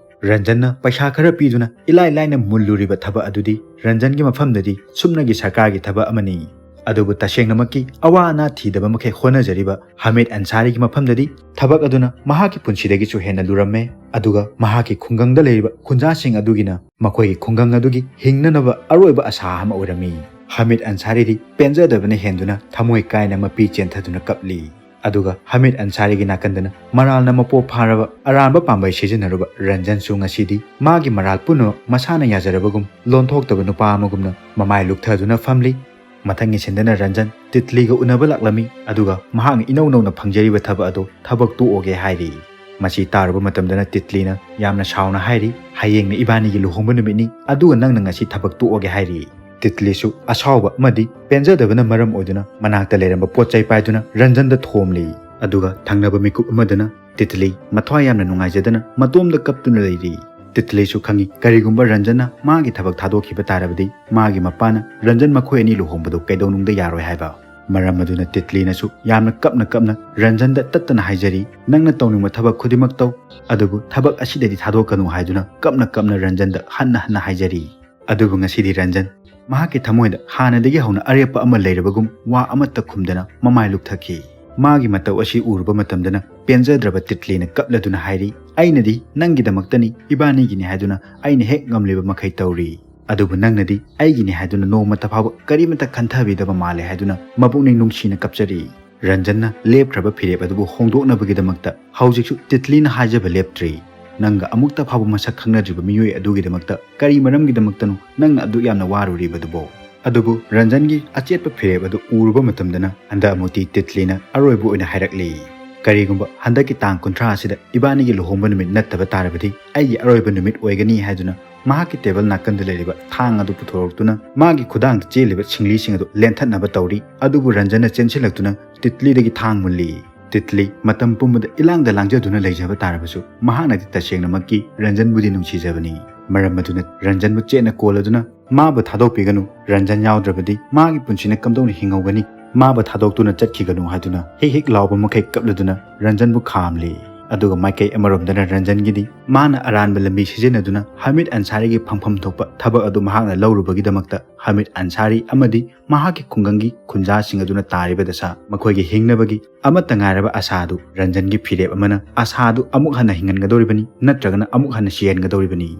ꯔꯟꯖꯟꯅ ꯄꯩꯁꯥ ꯈꯔ ꯄꯤꯗꯨꯅ ꯏꯂꯥꯏ ꯂꯥꯏꯅ ꯃꯨꯜꯂꯨꯔꯤꯕ ꯊꯕꯛ ꯑꯗꯨꯗꯤ ꯔꯟꯖꯟꯒꯤ ꯃꯐꯝꯗꯗꯤ ꯁꯨꯞꯅꯒꯤ ꯁꯔꯀꯥꯔꯒꯤ ꯊꯕꯛ ꯑꯃꯅꯤ꯫ ꯑꯗꯨꯕꯨ ꯇꯁꯦꯡꯅꯃꯛꯀꯤ ꯑꯋꯥ ꯑꯅꯥ ꯊꯤꯗꯕ ꯃꯈꯩ ꯍꯣꯠꯅꯖꯔꯤꯕ ꯍꯃꯤꯗ ꯑꯟꯁꯥꯔꯤꯒꯤ ꯃꯐꯝꯗꯗꯤ ꯊꯕꯛ ꯑꯗꯨꯅ ꯃꯍꯥꯛꯀꯤ ꯄꯨꯟꯁꯤꯗꯒꯤꯁꯨ ꯍꯦꯟꯅ ꯂꯨꯔꯝꯃꯦ꯫ ꯑꯗꯨꯒ ꯃꯍꯥꯛꯀꯤ ꯈꯨꯡꯒꯪꯗ ꯂꯩꯔꯤꯕ ꯈꯨꯟꯖꯥꯁꯤꯡ ꯑꯗꯨꯒꯤꯅ ꯃꯈꯣꯏꯒꯤ ꯈꯨꯡꯒꯪ ꯑꯗꯨꯒꯤ ꯍꯤꯡꯅꯅꯕ ꯑꯔꯣꯏꯕ ꯑꯁꯥ ꯑꯃ ꯑꯣꯏꯔꯝꯃꯤ꯫ ꯍꯃꯤꯗ ꯑꯟꯁꯥꯔꯤꯗꯤ ꯄꯦꯟꯖꯗꯕꯅ ꯍꯦꯟꯗꯨꯅ ꯊꯃꯣꯏ ꯀꯥꯏꯅ ꯃꯄꯤ ꯆꯦꯟꯊꯗꯨꯅ ꯀꯞꯂꯤ꯫ ꯑꯗꯨꯒ ꯍꯃꯤꯗ ꯑꯟꯁꯥꯔꯤꯒꯤ ꯅꯥꯀꯟꯗꯅ ꯃꯔꯥꯜꯅ ꯃꯄꯣꯞ ꯐꯥꯔꯕ ꯑꯔꯥꯟꯕ ꯄꯥꯝꯕꯩ ꯁꯤꯖꯤꯟꯅꯔꯨꯕ ꯔꯟꯖꯟꯁꯨ ꯉꯁꯤꯗꯤ ꯃꯥꯒꯤ ꯃꯔꯥꯜ ꯄꯨꯝꯅꯃꯛ ꯃꯁꯥꯅ ꯌꯥꯖꯔꯕꯒꯨꯝ ꯂꯣꯟꯊꯣꯛꯇꯕ ꯅꯨꯄꯥ ꯑꯃꯒꯨꯝꯅ ꯃꯃꯥꯏ ꯂꯨꯛꯊꯗꯨꯅ ꯐꯝꯂꯤ꯫ ꯃꯊꯪꯒꯤ ꯁꯤꯟꯗꯅ ꯔꯟꯖꯟ ꯇꯤꯠꯂꯤꯒ ꯎꯅꯕ ꯂꯥꯛꯂꯝꯃꯤ꯫ ꯑꯗꯨꯒ ꯃꯍꯥꯛꯅ ꯏꯅꯧ ꯅꯧꯅ ꯐꯪꯖꯔꯤꯕ ꯊꯕꯛ ꯑꯗꯨ ꯊꯕꯛ ꯇꯣꯛꯑꯣꯒꯦ ꯍꯥꯏꯔꯤ꯫ ꯃꯁꯤ ꯇꯥꯔꯨꯕ ꯃꯇꯝꯗꯅ ꯇꯤꯠꯂꯤꯅ ꯌꯥꯝꯅ ꯁꯥꯎꯅ ꯍꯥꯏꯔꯤ, "ꯍꯌꯦꯡꯅ ꯏꯕꯥꯅꯤꯒꯤ ꯂꯨꯍꯣꯡꯕ ꯅꯨꯃꯤꯠꯅꯤ, ꯑꯗꯨꯒ ꯅꯪꯅ ꯉꯁꯤ ꯊꯕꯛ ꯇꯣꯛꯑꯣꯒꯦ ꯍꯥꯏꯔꯤ?" ꯇꯤꯠꯂꯤꯁꯨ ꯑꯁꯥꯎꯕ ꯑꯃꯗꯤ ꯄꯦꯟꯖꯗꯕꯅ ꯃꯔꯝ ꯑꯣꯏꯗꯨꯅ ꯃꯅꯥꯛꯇ ꯂꯩꯔꯝꯕ ꯄꯣꯠ ꯆꯩ ꯄꯥꯏꯗꯨꯅ ꯔꯟꯖꯟꯗ ꯊꯣꯝꯂꯤ꯫ ꯑꯗꯨꯒ ꯊꯪꯅꯕ ꯃꯤꯀꯨꯞ ꯑꯃꯗꯅ ꯇꯤꯠꯂꯤ ꯃꯊ꯭ꯋꯥꯏ ꯌꯥꯝꯅ ꯅꯨꯡꯉꯥꯏꯖꯗꯅ ꯃꯇꯣꯝꯗ ꯀꯞꯇꯨꯅ ꯂꯩꯔꯤ꯫ ꯇꯤꯠꯂꯤꯁꯨ ꯈꯪꯏ, ꯀꯔꯤꯒꯨꯝꯕ ꯔꯟꯖꯟꯅ ꯃꯥꯒꯤ ꯊꯕꯛ ꯊꯥꯗꯣꯛꯈꯤꯕ ꯇꯥꯔꯕꯗꯤ ꯃꯥꯒꯤ ꯃꯄꯥꯅ ꯔꯟꯖꯟ ꯃꯈꯣꯏ ꯑꯅꯤ ꯂꯨꯍꯣꯡꯕꯗꯨ ꯀꯩꯗꯧꯅꯨꯡꯗ ꯌꯥꯔꯣꯏ ꯍꯥꯏꯕ꯫ ꯃꯔꯝ ꯑꯗꯨꯅ ꯇꯤꯠꯂꯤꯅꯁꯨ ꯌꯥꯝꯅ ꯀꯞꯅ ꯀꯞꯅ ꯔꯟꯖꯟꯗ ꯇꯠꯇꯅ ꯍꯥꯏꯖꯔꯤ, "ꯅꯪꯅ ꯇꯧꯅꯤꯡꯕ ꯊꯕꯛ ꯈꯨꯗꯤꯡꯃꯛ ꯇꯧ, ꯑꯗꯨꯕꯨ ꯊꯕꯛ ꯑꯁꯤꯗꯗꯤ ꯊꯥꯗꯣꯛꯀꯅꯨ" ꯍꯥꯏꯗꯨꯅ ꯀꯞꯅ ꯀꯞꯅ ꯔꯟꯖꯟꯗ ꯍꯟꯅ ꯍꯟꯅ ꯍꯥꯏꯖꯔꯤ꯫ ꯑꯗꯨꯕꯨ ꯉꯁꯤꯗꯤ ꯔꯟꯖꯟ ꯃꯍꯥꯛꯀꯤ ꯊꯃꯣꯏꯗ ꯍꯥꯟꯅꯗꯒꯤ ꯍꯧꯅ ꯑꯔꯦꯞꯄ ꯑꯃ ꯂꯩꯔꯕꯒꯨꯝ ꯋꯥ ꯑꯃꯠꯇ ꯈꯨꯝꯗꯅ ꯃꯃꯥꯏ ꯂꯨꯞꯊꯈꯤ꯫ ꯃꯥꯒꯤ ꯃꯇꯧ ꯑꯁꯤ ꯎꯔꯨꯕ ꯃꯇꯝꯗꯅ ꯄꯦꯟꯖꯗ꯭ꯔꯕ ꯇꯤꯠꯂꯤꯅ ꯀꯞꯂꯗꯨꯅ ꯍꯥꯏꯔꯤ, "ꯑꯩꯅꯗꯤ ꯅꯪꯒꯤꯗꯃꯛꯇꯅꯤ, ꯏꯕꯥꯅꯤꯒꯤꯅꯤ ꯍꯥꯏꯗꯨꯅ ꯑꯩꯅ ꯍꯦꯛ ꯉꯝꯂꯤꯕ ꯃꯈꯩ ꯇꯧꯔꯤ, ꯑꯗꯨꯕꯨ ꯅꯪꯅꯗꯤ ꯑꯩꯒꯤꯅꯤ ꯍꯥꯏꯗꯨꯅ ꯅꯣꯡꯃꯇ ꯐꯥꯎꯕ ꯀꯔꯤꯃꯠꯇ ꯈꯟꯊꯕꯤꯗꯕ ꯃꯥꯜꯂꯦ" ꯍꯥꯏꯗꯨꯅ ꯃꯄꯨꯛꯅꯤꯡ ꯅꯨꯡꯁꯤꯅ ꯀꯞꯆꯔꯤ꯫ ꯔꯟꯖꯟꯅ ꯂꯦꯞꯈ꯭ꯔꯕ ꯐꯤꯔꯦꯞ ꯑꯗꯨꯕꯨ ꯍꯣꯡꯗꯣꯛꯅꯕꯒꯤꯗꯃꯛꯇ ꯍꯧꯖꯤꯛꯁꯨ ꯇꯤꯠꯂꯤꯅ ꯍꯥꯏꯖꯕ ꯂꯦꯞꯇ꯭ꯔꯤ꯫ "ꯅꯪꯒ ꯑꯃꯨꯛꯇ ꯐꯥꯎꯕ ꯃꯁꯛ ꯈꯪꯅꯗ꯭ꯔꯤꯕ ꯃꯤꯑꯣꯏ ꯑꯗꯨꯒꯤꯗꯃꯛꯇ ꯀꯔꯤ ꯃꯔꯝꯒꯤꯗꯃꯛꯇꯅꯣ ꯅꯪꯅ ꯑꯗꯨꯛ ꯌꯥꯝꯅ ꯋꯥꯔꯨꯔꯤꯕꯗꯨꯕꯣ?" ꯑꯗꯨꯕꯨ ꯔꯟꯖꯟꯒꯤ ꯑꯆꯦꯠꯄ ꯐꯤꯔꯦꯞ ꯑꯗꯨ ꯎꯔꯨꯕ ꯃꯇꯝꯗꯅ ꯍꯟꯗꯛꯃꯨꯛꯇꯤ ꯇꯤꯠꯂꯤꯅ ꯑꯔꯣꯏꯕ ꯑꯣꯏꯅ ꯍꯥꯏꯔꯛꯂꯤ, "ꯀꯔꯤꯒꯨꯝꯕ ꯍꯟꯗꯛꯀꯤ ꯇꯥꯡ ꯀꯨꯟꯊ꯭ꯔꯥ ꯑꯁꯤꯗ ꯏꯕꯥꯅꯤꯒꯤ ꯂꯨꯍꯣꯡꯕ ꯅꯨꯃꯤꯠ ꯅꯠꯇꯕ ꯇꯥꯔꯕꯗꯤ ꯑꯩꯒꯤ ꯑꯔꯣꯏꯕ ꯅꯨꯃꯤꯠ ꯑꯣꯏꯒꯅꯤ" ꯍꯥꯏꯗꯨꯅ ꯃꯍꯥꯛꯀꯤ ꯇꯦꯕꯜ ꯅꯥꯀꯟꯗ ꯂꯩꯔꯤꯕ ꯊꯥꯡ ꯑꯗꯨ ꯄꯨꯊꯣꯔꯛꯇꯨꯅ ꯃꯥꯒꯤ ꯈꯨꯗꯥꯡꯗ ꯆꯦꯜꯂꯤꯕ ꯁꯤꯡꯂꯤꯁꯤꯡ ꯑꯗꯨ ꯂꯦꯟꯊꯠꯅꯕ ꯇꯧꯔꯤ꯫ ꯑꯗꯨꯕꯨ ꯔꯟꯖꯟꯅ ꯆꯦꯟꯁꯤꯜꯂꯛꯇꯨꯅ ꯇꯤꯠꯂꯤꯗꯒꯤ ꯊꯥꯡ ꯃꯨꯜꯂꯤ꯫ ꯇꯤꯠꯂꯤ ꯃꯇꯝ ꯄꯨꯝꯕꯗ ꯏꯂꯥꯡꯗ ꯂꯥꯡꯖꯗꯨꯅ ꯂꯩꯖꯕ ꯇꯥꯔꯕꯁꯨ ꯃꯍꯥꯛꯅꯗꯤ ꯇꯁꯦꯡꯅꯃꯛꯀꯤ ꯔꯟꯖꯟꯕꯨꯗꯤ ꯅꯨꯡꯁꯤꯖꯕꯅꯤ꯫ ꯃꯔꯝ ꯑꯗꯨꯅ ꯔꯟꯖꯟꯕꯨ ꯆꯦꯠꯅ ꯀꯣꯜꯂꯗꯨꯅ ꯃꯥꯕꯨ ꯊꯥꯗꯣꯛꯄꯤꯒꯅꯨ, ꯔꯟꯖꯟ ꯌꯥꯎꯗ꯭ꯔꯕꯗꯤ ꯃꯥꯒꯤ ꯄꯨꯟꯁꯤꯅ ꯀꯝꯗꯧꯅ ꯍꯤꯡꯍꯧꯒꯅꯤ? ꯃꯥꯕꯨ ꯊꯥꯗꯣꯛꯇꯨꯅ ꯆꯠꯈꯤꯒꯅꯨ ꯍꯥꯏꯗꯨꯅ ꯍꯤꯛ ꯍꯤꯛ ꯂꯥꯎꯕ ꯃꯈꯩ ꯀꯞꯂꯗꯨꯅ ꯔꯟꯖꯟꯕꯨ ꯈꯥꯝꯂꯤ꯫ ꯑꯗꯨꯒ ꯃꯥꯏꯀꯩ ꯑꯃꯔꯣꯝꯗꯅ ꯔꯟꯖꯟꯒꯤꯗꯤ ꯃꯥꯅ ꯑꯔꯥꯟꯕ ꯂꯝꯕꯤ ꯁꯤꯖꯤꯟꯅꯗꯨꯅ ꯍꯃꯤꯗ ꯑꯟꯁꯥꯔꯤꯒꯤ ꯐꯪꯐꯝ ꯊꯣꯛꯄ ꯊꯕꯛ ꯑꯗꯨ ꯃꯍꯥꯛꯅ ꯂꯧꯔꯨꯕꯒꯤꯗꯃꯛꯇ ꯍꯃꯤꯗ ꯑꯟꯁꯥꯔꯤ ꯑꯃꯗꯤ ꯃꯍꯥꯛꯀꯤ ꯈꯨꯡꯒꯪꯒꯤ ꯈꯨꯟꯖꯥꯁꯤꯡ ꯑꯗꯨꯅ ꯇꯥꯔꯤꯕ ꯗꯁꯥ, ꯃꯈꯣꯏꯒꯤ ꯍꯤꯡꯅꯕꯒꯤ ꯑꯃꯠꯇ ꯉꯥꯏꯔꯕ ꯑꯁꯥ ꯑꯗꯨ ꯔꯟꯖꯟꯒꯤ ꯐꯤꯔꯦꯞ ꯑꯃꯅ ꯑꯁꯥ ꯑꯗꯨ ꯑꯃꯨꯛ ꯍꯟꯅ ꯍꯤꯡꯍꯟꯒꯗꯧꯔꯤꯕꯅꯤ, ꯅꯠꯇ꯭ꯔꯒꯅ ꯑꯃꯨꯛ ꯍꯟꯅ ꯁꯤꯍꯟꯒꯗꯧꯔꯤꯕꯅꯤ꯫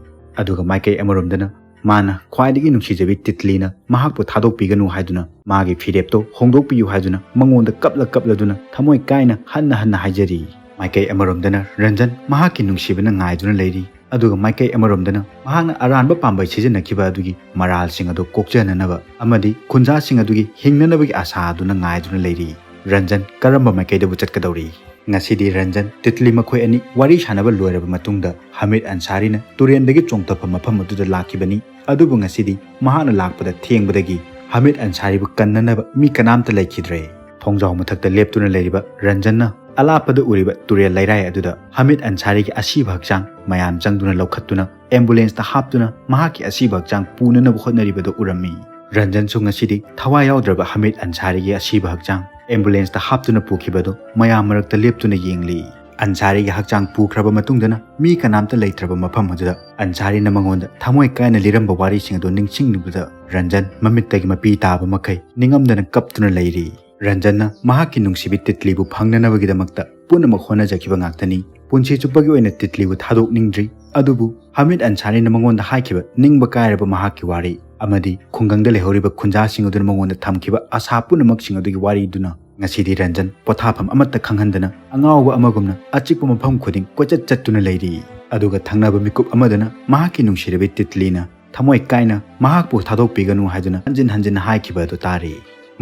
ꯑꯗꯨꯒ ꯃꯥꯏꯀꯩ ꯑꯃꯔꯣꯝꯗꯅ ꯃꯥꯅ ꯈ꯭ꯋꯥꯏꯗꯒꯤ ꯅꯨꯡꯁꯤꯖꯕꯤ ꯇꯤꯠꯂꯤꯅ ꯃꯍꯥꯛꯄꯨ ꯊꯥꯗꯣꯛꯄꯤꯒꯅꯨ ꯍꯥꯏꯗꯨꯅ, ꯃꯥꯒꯤ ꯐꯤꯔꯦꯞꯇꯣ ꯍꯣꯡꯗꯣꯛꯄꯤꯌꯨ ꯍꯥꯏꯗꯨꯅ ꯃꯉꯣꯟꯗ ꯀꯞꯂ ꯀꯞꯂꯗꯨꯅ ꯊꯃꯣꯏ ꯀꯥꯏꯅ ꯍꯟꯅ ꯍꯟꯅ ꯍꯥꯏꯖꯔꯤ꯫ ꯃꯥꯏꯀꯩ ꯑꯃꯔꯣꯝꯗꯅ ꯔꯟꯖꯟ ꯃꯍꯥꯛꯀꯤ ꯅꯨꯡꯁꯤꯕꯅ ꯉꯥꯏꯗꯨꯅ ꯂꯩꯔꯤ, ꯑꯗꯨꯒ ꯃꯥꯏꯀꯩ ꯑꯃꯔꯣꯝꯗꯅ ꯃꯍꯥꯛꯅ ꯑꯔꯥꯟꯕ ꯄꯥꯝꯕꯩ ꯁꯤꯖꯤꯟꯅꯈꯤꯕ ꯑꯗꯨꯒꯤ ꯃꯔꯥꯜꯁꯤꯡ ꯑꯗꯨ ꯀꯣꯛꯆꯅꯅꯕ ꯑꯃꯗꯤ ꯈꯨꯟꯖꯥꯁꯤꯡ ꯑꯗꯨꯒꯤ ꯍꯤꯡꯅꯅꯕꯒꯤ ꯑꯁꯥ ꯑꯗꯨꯅ ꯉꯥꯏꯗꯨꯅ ꯂꯩꯔꯤ꯫ ꯔꯟꯖꯟ ꯀꯔꯝꯕ ꯃꯥꯏꯀꯩꯗꯕꯨ ꯆꯠꯀꯗꯧꯔꯤ? ꯉꯁꯤꯗꯤ ꯔꯟꯖꯟ ꯇꯤꯠꯂꯤ ꯃꯈꯣꯏ ꯑꯅꯤ ꯋꯥꯔꯤ ꯁꯥꯟꯅꯕ ꯂꯣꯏꯔꯕ ꯃꯇꯨꯡꯗ ꯍꯃꯤꯗ ꯑꯟꯁꯥꯔꯤꯅ ꯇꯨꯔꯦꯟꯗꯒꯤ ꯆꯣꯡꯊꯐꯝ ꯃꯐꯝ ꯑꯗꯨꯗ ꯂꯥꯛꯈꯤꯕꯅꯤ꯫ ꯑꯗꯨꯕꯨ ꯉꯁꯤꯗꯤ ꯃꯍꯥꯛꯅ ꯂꯥꯛꯄꯗ ꯊꯦꯡꯕꯗꯒꯤ ꯍꯃꯤꯗ ꯑꯟꯁꯥꯔꯤꯕꯨ ꯀꯟꯅꯅꯕ ꯃꯤ ꯀꯅꯥꯝꯇ ꯂꯩꯈꯤꯗ꯭ꯔꯦ꯫ ꯊꯣꯡꯖꯥꯎ ꯃꯊꯛꯇ ꯂꯦꯞꯇꯨꯅ ꯂꯩꯔꯤꯕ ꯔꯟꯖꯟꯅ ꯑꯂꯥꯞꯄꯗ ꯎꯔꯤꯕ ꯇꯨꯔꯦꯜ ꯂꯩꯔꯥꯏ ꯑꯗꯨꯗ ꯍꯃꯤꯗ ꯑꯟꯁꯥꯔꯤꯒꯤ ꯑꯁꯤꯕ ꯍꯛꯆꯥꯡ ꯃꯌꯥꯝ ꯆꯪꯗꯨꯅ ꯂꯧꯈꯠꯇꯨꯅ ꯑꯦꯝꯕꯨꯂꯦꯟꯁꯇ ꯍꯥꯞꯇꯨꯅ ꯃꯍꯥꯛꯀꯤ ꯑꯁꯤꯕ ꯍꯛꯆꯥꯡ ꯄꯨꯅꯅꯕ ꯍꯣꯠꯅꯔꯤꯕꯗꯨ ꯎꯔꯝꯃꯤ꯫ ꯔꯟꯖꯟꯁꯨ ꯉꯁꯤꯗꯤ ꯊꯋꯥꯏ ꯌꯥꯎꯗ꯭ꯔꯕ ꯍꯃꯤꯗ ꯑꯟꯁꯥꯔꯤꯒꯤ ꯑꯁꯤꯕ ꯍꯛꯆꯥꯡ ꯑꯦꯝꯕꯨꯂꯦꯟꯁꯇ ꯍꯥꯞꯇꯨꯅ ꯄꯨꯈꯤꯕꯗꯨ ꯃꯌꯥꯝ ꯃꯔꯛꯇ ꯂꯦꯞꯇꯨꯅ ꯌꯦꯡꯂꯤ꯫ ꯑꯟꯁꯥꯔꯤꯒꯤ ꯍꯛꯆꯥꯡ ꯄꯨꯈ꯭ꯔꯕ ꯃꯇꯨꯡꯗꯅ ꯃꯤ ꯀꯅꯥꯝꯇ ꯂꯩꯇ꯭ꯔꯕ ꯃꯐꯝ ꯑꯗꯨꯗ ꯑꯟꯁꯥꯔꯤꯅ ꯃꯉꯣꯟꯗ ꯊꯃꯣꯏ ꯀꯥꯏꯅ ꯂꯤꯔꯝꯕ ꯋꯥꯔꯤꯁꯤꯡ ꯑꯗꯨ ꯅꯤꯡꯁꯤꯡꯂꯨꯕꯗ ꯔꯟꯖꯟ ꯃꯃꯤꯠꯇꯒꯤ ꯃꯄꯤ ꯇꯥꯕ ꯃꯈꯩ ꯅꯤꯡꯉꯝꯗꯅ ꯀꯞꯇꯨꯅ ꯂꯩꯔꯤ꯫ ꯔꯟꯖꯟꯅ ꯃꯍꯥꯛꯀꯤ ꯅꯨꯡꯁꯤꯕꯤ ꯇꯤꯠꯂꯤꯕꯨ ꯐꯪꯅꯅꯕꯒꯤꯗꯃꯛꯇ ꯄꯨꯝꯅꯃꯛ ꯍꯣꯠꯅꯖꯈꯤꯕ ꯉꯥꯛꯇꯅꯤ꯫ ꯄꯨꯟꯁꯤ ꯆꯨꯞꯄꯒꯤ ꯑꯣꯏꯅ ꯇꯤꯠꯂꯤꯕꯨ ꯊꯥꯗꯣꯛꯅꯤꯡꯗ꯭ꯔꯤ꯫ ꯑꯗꯨꯕꯨ ꯍꯃꯤꯗ ꯑꯟꯁꯥꯔꯤꯅ ꯃꯉꯣꯟꯗ ꯍꯥꯏꯈꯤꯕ ꯅꯤꯡꯕ ꯀꯥꯏꯔꯕ ꯃꯍꯥꯛꯀꯤ ꯋꯥꯔꯤ ꯑꯃꯗꯤ ꯈꯨꯡꯒꯪꯗ ꯂꯩꯍꯧꯔꯤꯕ ꯈꯨꯟꯖꯥꯁꯤꯡ ꯑꯗꯨꯅ ꯃꯉꯣꯟꯗ ꯊꯝꯈꯤꯕ ꯑꯁꯥ ꯄꯨꯝꯅꯃꯛꯁꯤꯡ ꯑꯗꯨꯒꯤ ꯋꯥꯔꯤꯗꯨꯅ ꯉꯁꯤꯗꯤ ꯔꯟꯖꯟ ꯄꯣꯊꯥꯐꯝ ꯑꯃꯠꯇ ꯈꯪꯍꯟꯗꯅ ꯑꯉꯥꯎꯕ ꯑꯃꯒꯨꯝꯅ ꯑꯆꯤꯛꯄ ꯃꯐꯝ ꯈꯨꯗꯤꯡ ꯀꯣꯏꯆꯠ ꯆꯠꯇꯨꯅ ꯂꯩꯔꯤ꯫ ꯑꯗꯨꯒ ꯊꯪꯅꯕ ꯃꯤꯀꯨꯞ ꯑꯃꯗꯅ ꯃꯍꯥꯛꯀꯤ ꯅꯨꯡꯁꯤꯔꯕꯤ ꯇꯤꯠꯂꯤꯅ ꯊꯃꯣꯏ ꯀꯥꯏꯅ ꯃꯍꯥꯛꯄꯨ ꯊꯥꯗꯣꯛꯄꯤꯒꯅꯨ ꯍꯥꯏꯗꯨꯅ ꯍꯟꯖꯤꯟ ꯍꯟꯖꯤꯟ ꯍꯥꯏꯈꯤꯕ ꯑꯗꯨ ꯇꯥꯔꯤ꯫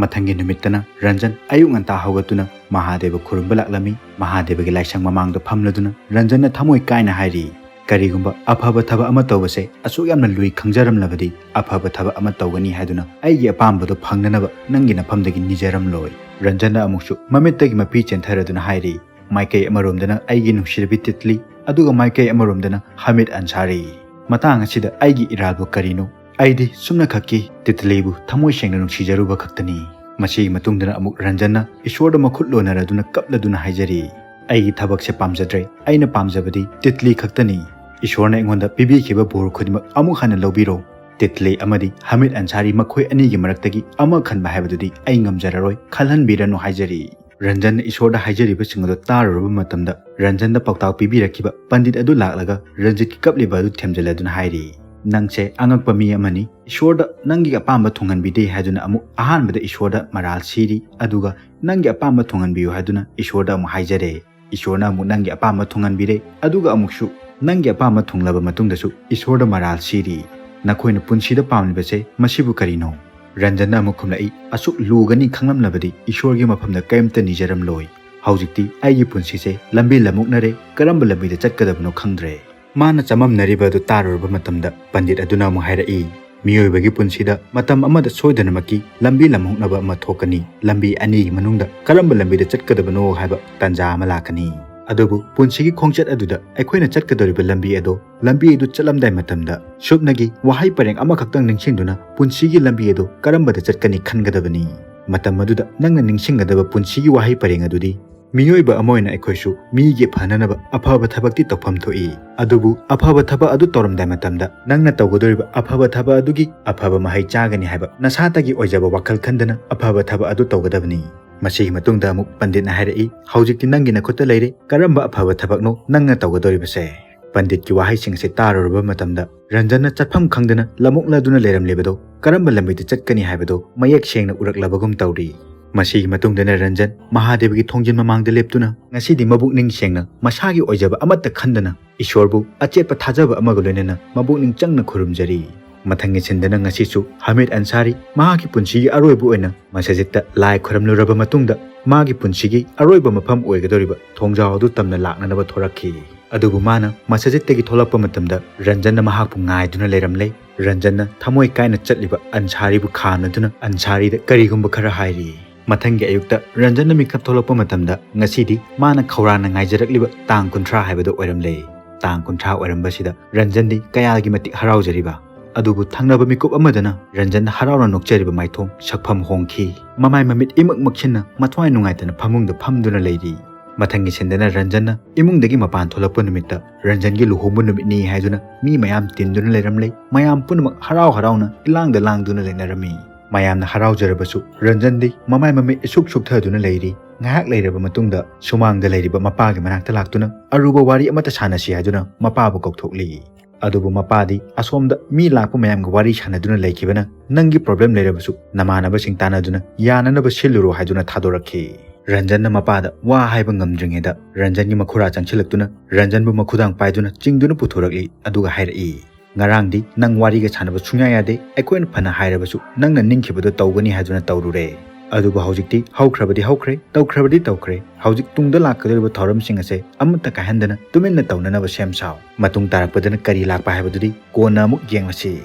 ꯃꯊꯪꯒꯤ ꯅꯨꯃꯤꯠꯇꯅ ꯔꯟꯖꯟ ꯑꯌꯨꯛ ꯉꯟꯇꯥ ꯍꯧꯒꯠꯇꯨꯅ ꯃꯍꯥꯗꯦꯕ ꯈꯨꯔꯨꯝꯕ ꯂꯥꯛꯂꯝꯃꯤ꯫ ꯃꯍꯥꯗꯦꯕꯒꯤ ꯂꯥꯏꯁꯪ ꯃꯃꯥꯡꯗ ꯐꯝꯂꯗꯨꯅ ꯔꯟꯖꯟꯅ ꯊꯃꯣꯏ ꯀꯥꯏꯅ ꯍꯥꯏꯔꯤ, "ꯀꯔꯤꯒꯨꯝꯕ ꯑꯐꯕ ꯊꯕꯛ ꯑꯃ ꯇꯧꯕꯁꯦ ꯑꯁꯨꯛ ꯌꯥꯝꯅ ꯂꯨꯏ ꯈꯪꯖꯔꯝꯂꯕꯗꯤ ꯑꯐꯕ ꯊꯕꯛ ꯑꯃ ꯇꯧꯒꯅꯤ ꯍꯥꯏꯗꯨꯅ ꯑꯩꯒꯤ ꯑꯄꯥꯝꯕꯗꯨ ꯐꯪꯅꯅꯕ ꯅꯪꯒꯤ ꯅꯐꯝꯗꯒꯤ ꯅꯤꯖꯔꯝꯂꯣꯏ꯫" ꯔꯟꯖꯟꯅ ꯑꯃꯨꯛꯁꯨ ꯃꯃꯤꯠꯇꯒꯤ ꯃꯄꯤ ꯆꯦꯟꯊꯔꯗꯨꯅ ꯍꯥꯏꯔꯤ, "ꯃꯥꯏꯀꯩ ꯑꯃꯔꯣꯝꯗꯅ ꯑꯩꯒꯤ ꯅꯨꯡꯁꯤꯔꯕꯤ ꯇꯤꯠꯂꯤ, ꯑꯗꯨꯒ ꯃꯥꯏꯀꯩ ꯑꯃꯔꯣꯝꯗꯅ ꯍꯃꯤꯗ ꯑꯟꯁꯥꯔꯤ꯫ ꯃꯇꯥꯡ ꯑꯁꯤꯗ ꯑꯩꯒꯤ ꯏꯔꯥꯜꯕꯨ ꯀꯔꯤꯅꯣ? ꯑꯩꯗꯤ ꯁꯨꯝꯅꯈꯛꯀꯤ ꯇꯤꯠꯂꯤꯕꯨ ꯊꯃꯣꯏ ꯁꯦꯡꯅ ꯅꯨꯡꯁꯤꯖꯔꯨꯕ ꯈꯛꯇꯅꯤ꯫" ꯃꯁꯤꯒꯤ ꯃꯇꯨꯡꯗꯅ ꯑꯃꯨꯛ ꯔꯟꯖꯟꯅ ꯏꯁꯣꯔꯗ ꯃꯈꯨꯠ ꯂꯣꯟꯅꯔꯗꯨꯅ ꯀꯞꯂꯗꯨꯅ ꯍꯥꯏꯖꯔꯤ, ꯑꯩꯒꯤ ꯊꯕꯛꯁꯦ ꯄꯥꯝꯖꯗ꯭ꯔꯦ꯫ ꯑꯩꯅ ꯄꯥꯝꯖꯕꯗꯤ ꯇꯤꯠꯂꯤ ꯈꯛꯇꯅꯤ꯫ ꯏꯁꯣꯔꯅ ꯑꯩꯉꯣꯟꯗ ꯄꯤꯕꯤꯈꯤꯕ ꯕꯣꯔ ꯈꯨꯗꯤꯡꯃꯛ ꯑꯃꯨꯛ ꯍꯟꯅ ꯂꯧꯕꯤꯔꯣ꯫ ꯇꯤꯠꯂꯤ ꯑꯃꯗꯤ ꯍꯃꯤꯗ ꯑꯟꯁꯥꯔꯤ ꯃꯈꯣꯏ ꯑꯅꯤꯒꯤ ꯃꯔꯛꯇꯒꯤ ꯑꯃ ꯈꯟꯕ ꯍꯥꯏꯕꯗꯨꯗꯤ ꯑꯩ ꯉꯝꯖꯔꯔꯣꯏ, ꯈꯜꯍꯟꯕꯤꯔꯅꯨ ꯍꯥꯏꯖꯔꯤ꯫ ꯔꯟꯖꯟꯅ ꯏꯁꯣꯔꯗ ꯍꯥꯏꯖꯔꯤꯕꯁꯤꯡ ꯑꯗꯨ ꯇꯥꯔꯨꯔꯕ ꯃꯇꯝꯗ, ꯔꯟꯖꯟꯗ ꯄꯥꯎꯇꯥꯛ ꯄꯤꯕꯤꯔꯛꯈꯤꯕ ꯄꯟꯗꯤꯠ ꯑꯗꯨ ꯂꯥꯛꯂꯒ ꯔꯟꯖꯤꯠꯀꯤ ꯀꯞꯂꯤꯕ ꯑꯗꯨ ꯊꯦꯝꯖꯤꯜꯂꯗꯨꯅ ꯍꯥꯏꯔꯤ, "ꯅꯪꯁꯦ ꯑꯉꯛꯄ ꯃꯤ ꯑꯃꯅꯤ꯫ ꯏꯁꯣꯔꯗ ꯅꯪꯒꯤ ꯑꯄꯥꯝꯕ ꯊꯨꯡꯍꯟꯕꯤꯗꯦ ꯍꯥꯏꯗꯨꯅ ꯑꯃꯨꯛ ꯑꯍꯥꯟꯕꯗ ꯏꯁꯣꯔꯗ ꯃꯔꯥꯜ ꯁꯤꯔꯤ, ꯑꯗꯨꯒ ꯅꯪꯒꯤ ꯑꯄꯥꯝꯕ ꯊꯨꯡꯍꯟꯕꯤꯌꯨ ꯍꯥꯏꯗꯨꯅ ꯏꯁꯣꯔꯗ ꯑꯃꯨꯛ ꯍꯥꯏꯖꯔꯦ꯫ ꯏꯁꯣꯔꯅ ꯑꯃꯨꯛ ꯅꯪꯒꯤ ꯑꯄꯥꯝꯕ ꯊꯨꯡꯍꯟꯕꯤꯔꯦ, ꯑꯗꯨꯒ ꯑꯃꯨꯛꯁꯨ ꯅꯪꯒꯤ ꯑꯄꯥꯝꯕ ꯊꯨꯡꯂꯕ ꯃꯇꯨꯡꯗꯁꯨ ꯏꯁꯣꯔꯗ ꯃꯔꯥꯜ ꯁꯤꯔꯤ꯫ ꯅꯈꯣꯏꯅ ꯄꯨꯟꯁꯤꯗ ꯄꯥꯝꯂꯤꯕꯁꯦ ꯃꯁꯤꯕꯨ ꯀꯔꯤꯅꯣ?" ꯔꯟꯖꯟꯅ ꯑꯃꯨꯛ ꯈꯨꯝꯂꯛꯏ, "ꯑꯁꯨꯛ ꯂꯨꯒꯅꯤ ꯈꯪꯂꯝꯂꯕꯗꯤ ꯏꯁꯣꯔꯒꯤ ꯃꯐꯝꯗ ꯀꯔꯤꯝꯇ ꯅꯤꯖꯔꯝꯂꯣꯏ꯫ ꯍꯧꯖꯤꯛꯇꯤ ꯑꯩꯒꯤ ꯄꯨꯟꯁꯤꯁꯦ ꯂꯝꯕꯤ ꯂꯝꯃꯨꯛꯅꯔꯦ, ꯀꯔꯝꯕ ꯂꯝꯕꯤꯗ ꯆꯠꯀꯗꯕꯅꯣ ꯈꯪꯗ꯭ꯔꯦ꯫" ꯃꯥꯅ ꯆꯃꯝꯅꯔꯤꯕ ꯑꯗꯨ ꯇꯥꯔꯨꯔꯕ ꯃꯇꯝꯗ ꯄꯟꯗꯤꯠ ꯑꯗꯨꯅ ꯑꯃꯨꯛ ꯍꯥꯏꯔꯛꯏ, "ꯃꯤꯑꯣꯏꯕꯒꯤ ꯄꯨꯟꯁꯤꯗ ꯃꯇꯝ ꯑꯃꯗ ꯁꯣꯏꯗꯅꯃꯛꯀꯤ ꯂꯝꯕꯤ ꯂꯝꯃꯨꯛꯅꯕ ꯑꯃ ꯊꯣꯛꯀꯅꯤ꯫ ꯂꯝꯕꯤ ꯑꯅꯤꯒꯤ ꯃꯅꯨꯡꯗ ꯀꯔꯝꯕ ꯂꯝꯕꯤꯗ ꯆꯠꯀꯗꯕꯅꯣ ꯍꯥꯏꯕ ꯇꯥꯟꯖꯥ ꯑꯃ ꯂꯥꯛꯀꯅꯤ꯫ ꯑꯗꯨꯕꯨ ꯄꯨꯟꯁꯤꯒꯤ ꯈꯣꯡꯆꯠ ꯑꯗꯨꯗ ꯑꯩꯈꯣꯏꯅ ꯆꯠꯀꯗꯧꯔꯤꯕ ꯂꯝꯕꯤ ꯑꯗꯨ, ꯂꯝꯕꯤ ꯑꯗꯨ ꯆꯠꯂꯝꯗꯥꯏ ꯃꯇꯝꯗ ꯁꯨꯞꯅꯒꯤ ꯋꯥꯍꯩ ꯄꯔꯦꯡ ꯑꯃꯈꯛꯇꯪ ꯅꯤꯡꯁꯤꯡꯗꯨꯅ ꯄꯨꯟꯁꯤꯒꯤ ꯂꯝꯕꯤ ꯑꯗꯨ ꯀꯔꯝꯕꯗ ꯆꯠꯀꯅꯤ ꯈꯟꯒꯗꯕꯅꯤ꯫ ꯃꯇꯝ ꯑꯗꯨꯗ ꯅꯪꯅ ꯅꯤꯡꯁꯤꯡꯒꯗꯕ ꯄꯨꯟꯁꯤꯒꯤ ꯋꯥꯍꯩ ꯄꯔꯦꯡ ꯑꯗꯨꯗꯤ, ꯃꯤꯑꯣꯏꯕ ꯑꯃ ꯑꯣꯏꯅ ꯑꯩꯈꯣꯏꯁꯨ ꯃꯤꯒꯤ ꯐꯅꯅꯕ ꯑꯐꯕ ꯊꯕꯛꯇꯤ ꯇꯧꯐꯝ ꯊꯣꯛꯏ꯫ ꯑꯗꯨꯕꯨ ꯑꯐꯕ ꯊꯕꯛ ꯑꯗꯨ ꯇꯧꯔꯝꯗꯥꯏ ꯃꯇꯝꯗ ꯅꯪꯅ ꯇꯧꯒꯗꯧꯔꯤꯕ ꯑꯐꯕ ꯊꯕꯛ ꯑꯗꯨꯒꯤ ꯑꯐꯕ ꯃꯍꯩ ꯆꯥꯒꯅꯤ ꯍꯥꯏꯕ ꯅꯁꯥꯇꯒꯤ ꯑꯣꯏꯖꯕ ꯋꯥꯈꯜ ꯈꯟꯗꯅ ꯑꯐꯕ ꯊꯕꯛ ꯑꯗꯨ ꯇꯧꯒꯗꯕꯅꯤ꯫" ꯃꯁꯤꯒꯤ ꯃꯇꯨꯡꯗ ꯑꯃꯨꯛ ꯄꯟꯗꯤꯠꯅ ꯍꯥꯏꯔꯛꯏ, "ꯍꯧꯖꯤꯛꯇꯤ ꯅꯪꯒꯤ ꯅꯈꯨꯠꯇ ꯂꯩꯔꯦ, ꯀꯔꯝꯕ ꯑꯐꯕ ꯊꯕꯛꯅꯣ ꯅꯪꯅ ꯇꯧꯒꯗꯧꯔꯤꯕꯁꯦ?" ꯄꯟꯗꯤꯠꯀꯤ ꯋꯥꯍꯩꯁꯤꯡ ꯑꯁꯤ ꯇꯥꯔꯨꯔꯕ ꯃꯇꯝꯗ ꯔꯟꯖꯟꯅ ꯆꯠꯐꯝ ꯈꯪꯗꯅ ꯂꯃꯨꯛꯂꯗꯨꯅ ꯂꯩꯔꯝꯂꯤꯕꯗꯣ ꯀꯔꯝꯕ ꯂꯝꯕꯤꯗ ꯆꯠꯀꯅꯤ ꯍꯥꯏꯕꯗꯣ ꯃꯌꯦꯛ ꯁꯦꯡꯅ ꯎꯔꯛꯂꯕꯒꯨꯝ ꯇꯧꯔꯤ꯫ ꯃꯁꯤꯒꯤ ꯃꯇꯨꯡꯗꯅ ꯔꯟꯖꯟ ꯃꯍꯥꯗꯦꯕꯒꯤ ꯊꯣꯡꯖꯤꯟ ꯃꯃꯥꯡꯗ ꯂꯦꯞꯇꯨꯅ ꯉꯁꯤꯗꯤ ꯃꯕꯨꯛꯅꯤꯡ ꯁꯦꯡꯅ ꯃꯁꯥꯒꯤ ꯑꯣꯏꯖꯕ ꯑꯃꯠꯇ ꯈꯟꯗꯅ ꯏꯁꯣꯔꯕꯨ ꯑꯆꯦꯠꯄ ꯊꯥꯖꯕ ꯑꯃꯒ ꯂꯣꯏꯅꯅ ꯃꯕꯨꯛꯅꯤꯡ ꯆꯪꯅ ꯈꯨꯔꯨꯝꯖꯔꯤ꯫ ꯃꯊꯪꯒꯤ ꯁꯤꯟꯗꯅ ꯉꯁꯤꯁꯨ ꯍꯃꯤꯗ ꯑꯟꯁꯥꯔꯤ ꯃꯍꯥꯛꯀꯤ ꯄꯨꯟꯁꯤꯒꯤ ꯑꯔꯣꯏꯕ ꯑꯣꯏꯅ ꯃꯁꯖꯤꯗꯇ ꯂꯥꯏ ꯈꯨꯔꯝꯂꯨꯔꯕ ꯃꯇꯨꯡꯗ ꯃꯥꯒꯤ ꯄꯨꯟꯁꯤꯒꯤ ꯑꯔꯣꯏꯕ ꯃꯐꯝ ꯑꯣꯏꯒꯗꯧꯔꯤꯕ ꯊꯣꯡꯖꯥꯎ ꯑꯗꯨ ꯇꯝꯅ ꯂꯥꯛꯅꯅꯕ ꯊꯣꯔꯛꯈꯤ꯫ ꯑꯗꯨꯕꯨ ꯃꯥꯅ ꯃꯁꯖꯤꯗꯇꯒꯤ ꯊꯣꯛꯂꯛꯄ ꯃꯇꯝꯗ ꯔꯟꯖꯟꯅ ꯃꯍꯥꯛꯄꯨ ꯉꯥꯏꯗꯨꯅ ꯂꯩꯔꯝꯂꯦ꯫ ꯔꯟꯖꯟꯅ ꯊꯃꯣꯏ ꯀꯥꯏꯅ ꯆꯠꯂꯤꯕ ꯑꯟꯁꯥꯔꯤꯕꯨ ꯈꯥꯝꯅꯗꯨꯅ ꯑꯟꯁꯥꯔꯤꯗ ꯀꯔꯤꯒꯨꯝꯕ ꯈꯔ ꯍꯥꯏꯔꯤ꯫ ꯃꯊꯪꯒꯤ ꯑꯌꯨꯛꯇ ꯔꯟꯖꯟꯅ ꯃꯤꯀꯞ ꯊꯣꯛꯂꯛꯄ ꯃꯇꯝꯗ ꯉꯁꯤꯗꯤ ꯃꯥꯅ ꯈꯧꯔꯥꯡꯅ ꯉꯥꯏꯖꯔꯛꯂꯤꯕ ꯇꯥꯡ ꯀꯨꯟꯊ꯭ꯔꯥ ꯍꯥꯏꯕꯗꯨ ꯑꯣꯏꯔꯝꯂꯦ꯫ ꯇꯥꯡ ꯀꯨꯟꯊ꯭ꯔꯥ ꯑꯣꯏꯔꯝꯕꯁꯤꯗ ꯔꯟꯖꯟꯗꯤ ꯀꯌꯥꯒꯤ ꯃꯇꯤꯛ ꯍꯔꯥꯎꯖꯔꯤꯕ꯫ ꯑꯗꯨꯕꯨ ꯊꯪꯅꯕ ꯃꯤꯀꯨꯞ ꯑꯃꯗꯅ ꯔꯟꯖꯟꯅ ꯍꯔꯥꯎꯅ ꯅꯣꯛꯆꯔꯤꯕ ꯃꯥꯏꯊꯣꯡ ꯁꯛꯐꯝ ꯍꯣꯡꯈꯤ꯫ ꯃꯃꯥꯏ ꯃꯃꯤꯠ ꯏꯃꯛ ꯃꯛꯁꯤꯟꯅ ꯃꯊ꯭ꯋꯥꯏ ꯅꯨꯡꯉꯥꯏꯇꯅ ꯐꯃꯨꯡꯗ ꯐꯝꯗꯨꯅ ꯂꯩꯔꯤ꯫ ꯃꯊꯪꯒꯤ ꯁꯤꯟꯗꯅ ꯔꯟꯖꯟꯅ ꯏꯃꯨꯡꯗꯒꯤ ꯃꯄꯥꯟ ꯊꯣꯛꯂꯛꯄ ꯅꯨꯃꯤꯠꯇ ꯔꯟꯖꯟꯒꯤ ꯂꯨꯍꯣꯡꯕ ꯅꯨꯃꯤꯠꯅꯤ ꯍꯥꯏꯗꯨꯅ ꯃꯤ ꯃꯌꯥꯝ ꯇꯤꯟꯗꯨꯅ ꯂꯩꯔꯝꯂꯦ꯫ ꯃꯌꯥꯝ ꯄꯨꯝꯅꯃꯛ ꯍꯔꯥꯎ ꯍꯔꯥꯎꯅ ꯏꯂꯥꯡꯗ ꯂꯥꯡꯗꯨꯅ ꯂꯩꯅꯔꯝꯃꯤ꯫ ꯃꯌꯥꯝꯅ ꯍꯔꯥꯎꯖꯔꯕꯁꯨ ꯔꯟꯖꯟꯗꯤ ꯃꯃꯥꯏ ꯃꯃꯤꯠ ꯏꯁꯨꯛ ꯁꯨꯛꯊꯗꯨꯅ ꯂꯩꯔꯤ꯫ ꯉꯥꯏꯍꯥꯛ ꯂꯩꯔꯕ ꯃꯇꯨꯡꯗ ꯁꯨꯃꯥꯡꯗ ꯂꯩꯔꯤꯕ ꯃꯄꯥꯒꯤ ꯃꯅꯥꯛꯇ ꯂꯥꯛꯇꯨꯅ ꯑꯔꯨꯕ ꯋꯥꯔꯤ ꯑꯃꯠꯇ ꯁꯥꯟꯅꯁꯤ ꯍꯥꯏꯗꯨꯅ ꯃꯄꯥꯕꯨ ꯀꯧꯊꯣꯛꯂꯤ꯫ ꯑꯗꯨꯕꯨ ꯃꯄꯥꯗꯤ ꯑꯁꯣꯝꯗ ꯃꯤ ꯂꯥꯛꯄ ꯃꯌꯥꯝꯒ ꯋꯥꯔꯤ ꯁꯥꯟꯅꯗꯨꯅ ꯂꯩꯈꯤꯕꯅ ꯅꯪꯒꯤ problem ꯂꯩꯔꯕꯁꯨ ꯅꯃꯥꯟꯅꯕꯁꯤꯡ ꯇꯥꯟꯅꯗꯨꯅ ꯌꯥꯅꯅꯕ ꯁꯤꯜꯂꯨꯔꯣ ꯍꯥꯏꯗꯨꯅ ꯊꯥꯗꯣꯔꯛꯈꯤ꯫ ꯔꯟꯖꯟꯅ ꯃꯄꯥꯗ ꯋꯥ ꯍꯥꯏꯕ ꯉꯝꯗ꯭ꯔꯤꯉꯩꯗ ꯔꯟꯖꯟꯒꯤ ꯃꯈꯨꯔꯥ ꯆꯪꯁꯤꯜꯂꯛꯇꯨꯅ ꯔꯟꯖꯟꯕꯨ ꯃꯈꯨꯗꯥꯡ ꯄꯥꯏꯗꯨꯅ ꯆꯤꯡꯗꯨꯅ ꯄꯨꯊꯣꯔꯛꯂꯤ꯫ ꯑꯗꯨꯒ ꯍꯥꯏꯔꯛꯏ, "ꯉꯔꯥꯡꯗꯤ ꯅꯪ ꯋꯥꯔꯤꯒ ꯁꯥꯟꯅꯕ ꯁꯨꯡꯌꯥ ꯌꯥꯗꯦ꯫ ꯑꯩꯈꯣꯏꯅ ꯐꯅ ꯍꯥꯏꯔꯕꯁꯨ ꯅꯪꯅ ꯅꯤꯡꯈꯤꯕꯗꯣ ꯇꯧꯒꯅꯤ ꯍꯥꯏꯗꯨꯅ ꯇꯧꯔꯨꯔꯦ꯫ ꯑꯗꯨꯕꯨ ꯍꯧꯖꯤꯛꯇꯤ ꯍꯧꯈ꯭ꯔꯕꯗꯤ ꯍꯧꯈ꯭ꯔꯦ, ꯇꯧꯈ꯭ꯔꯕꯗꯤ ꯇꯧꯈ꯭ꯔꯦ꯫ ꯍꯧꯖꯤꯛ ꯇꯨꯡꯗ ꯂꯥꯛꯀꯗꯧꯔꯤꯕ ꯊꯧꯔꯝꯁꯤꯡ ꯑꯁꯦ ꯑꯃꯠꯇ ꯀꯥꯏꯍꯟꯗꯅ ꯇꯨꯃꯤꯟꯅ ꯇꯧꯅꯅꯕ ꯁꯦꯝ ꯁꯥꯎ꯫ ꯃꯇꯨꯡ ꯇꯥꯔꯛꯄꯗꯅ ꯀꯔꯤ ꯂꯥꯛꯄ ꯍꯥꯏꯕꯗꯨꯗꯤ ꯀꯣꯟꯅ ꯑꯃꯨꯛ ꯌꯦꯡꯂꯁꯤ"꯫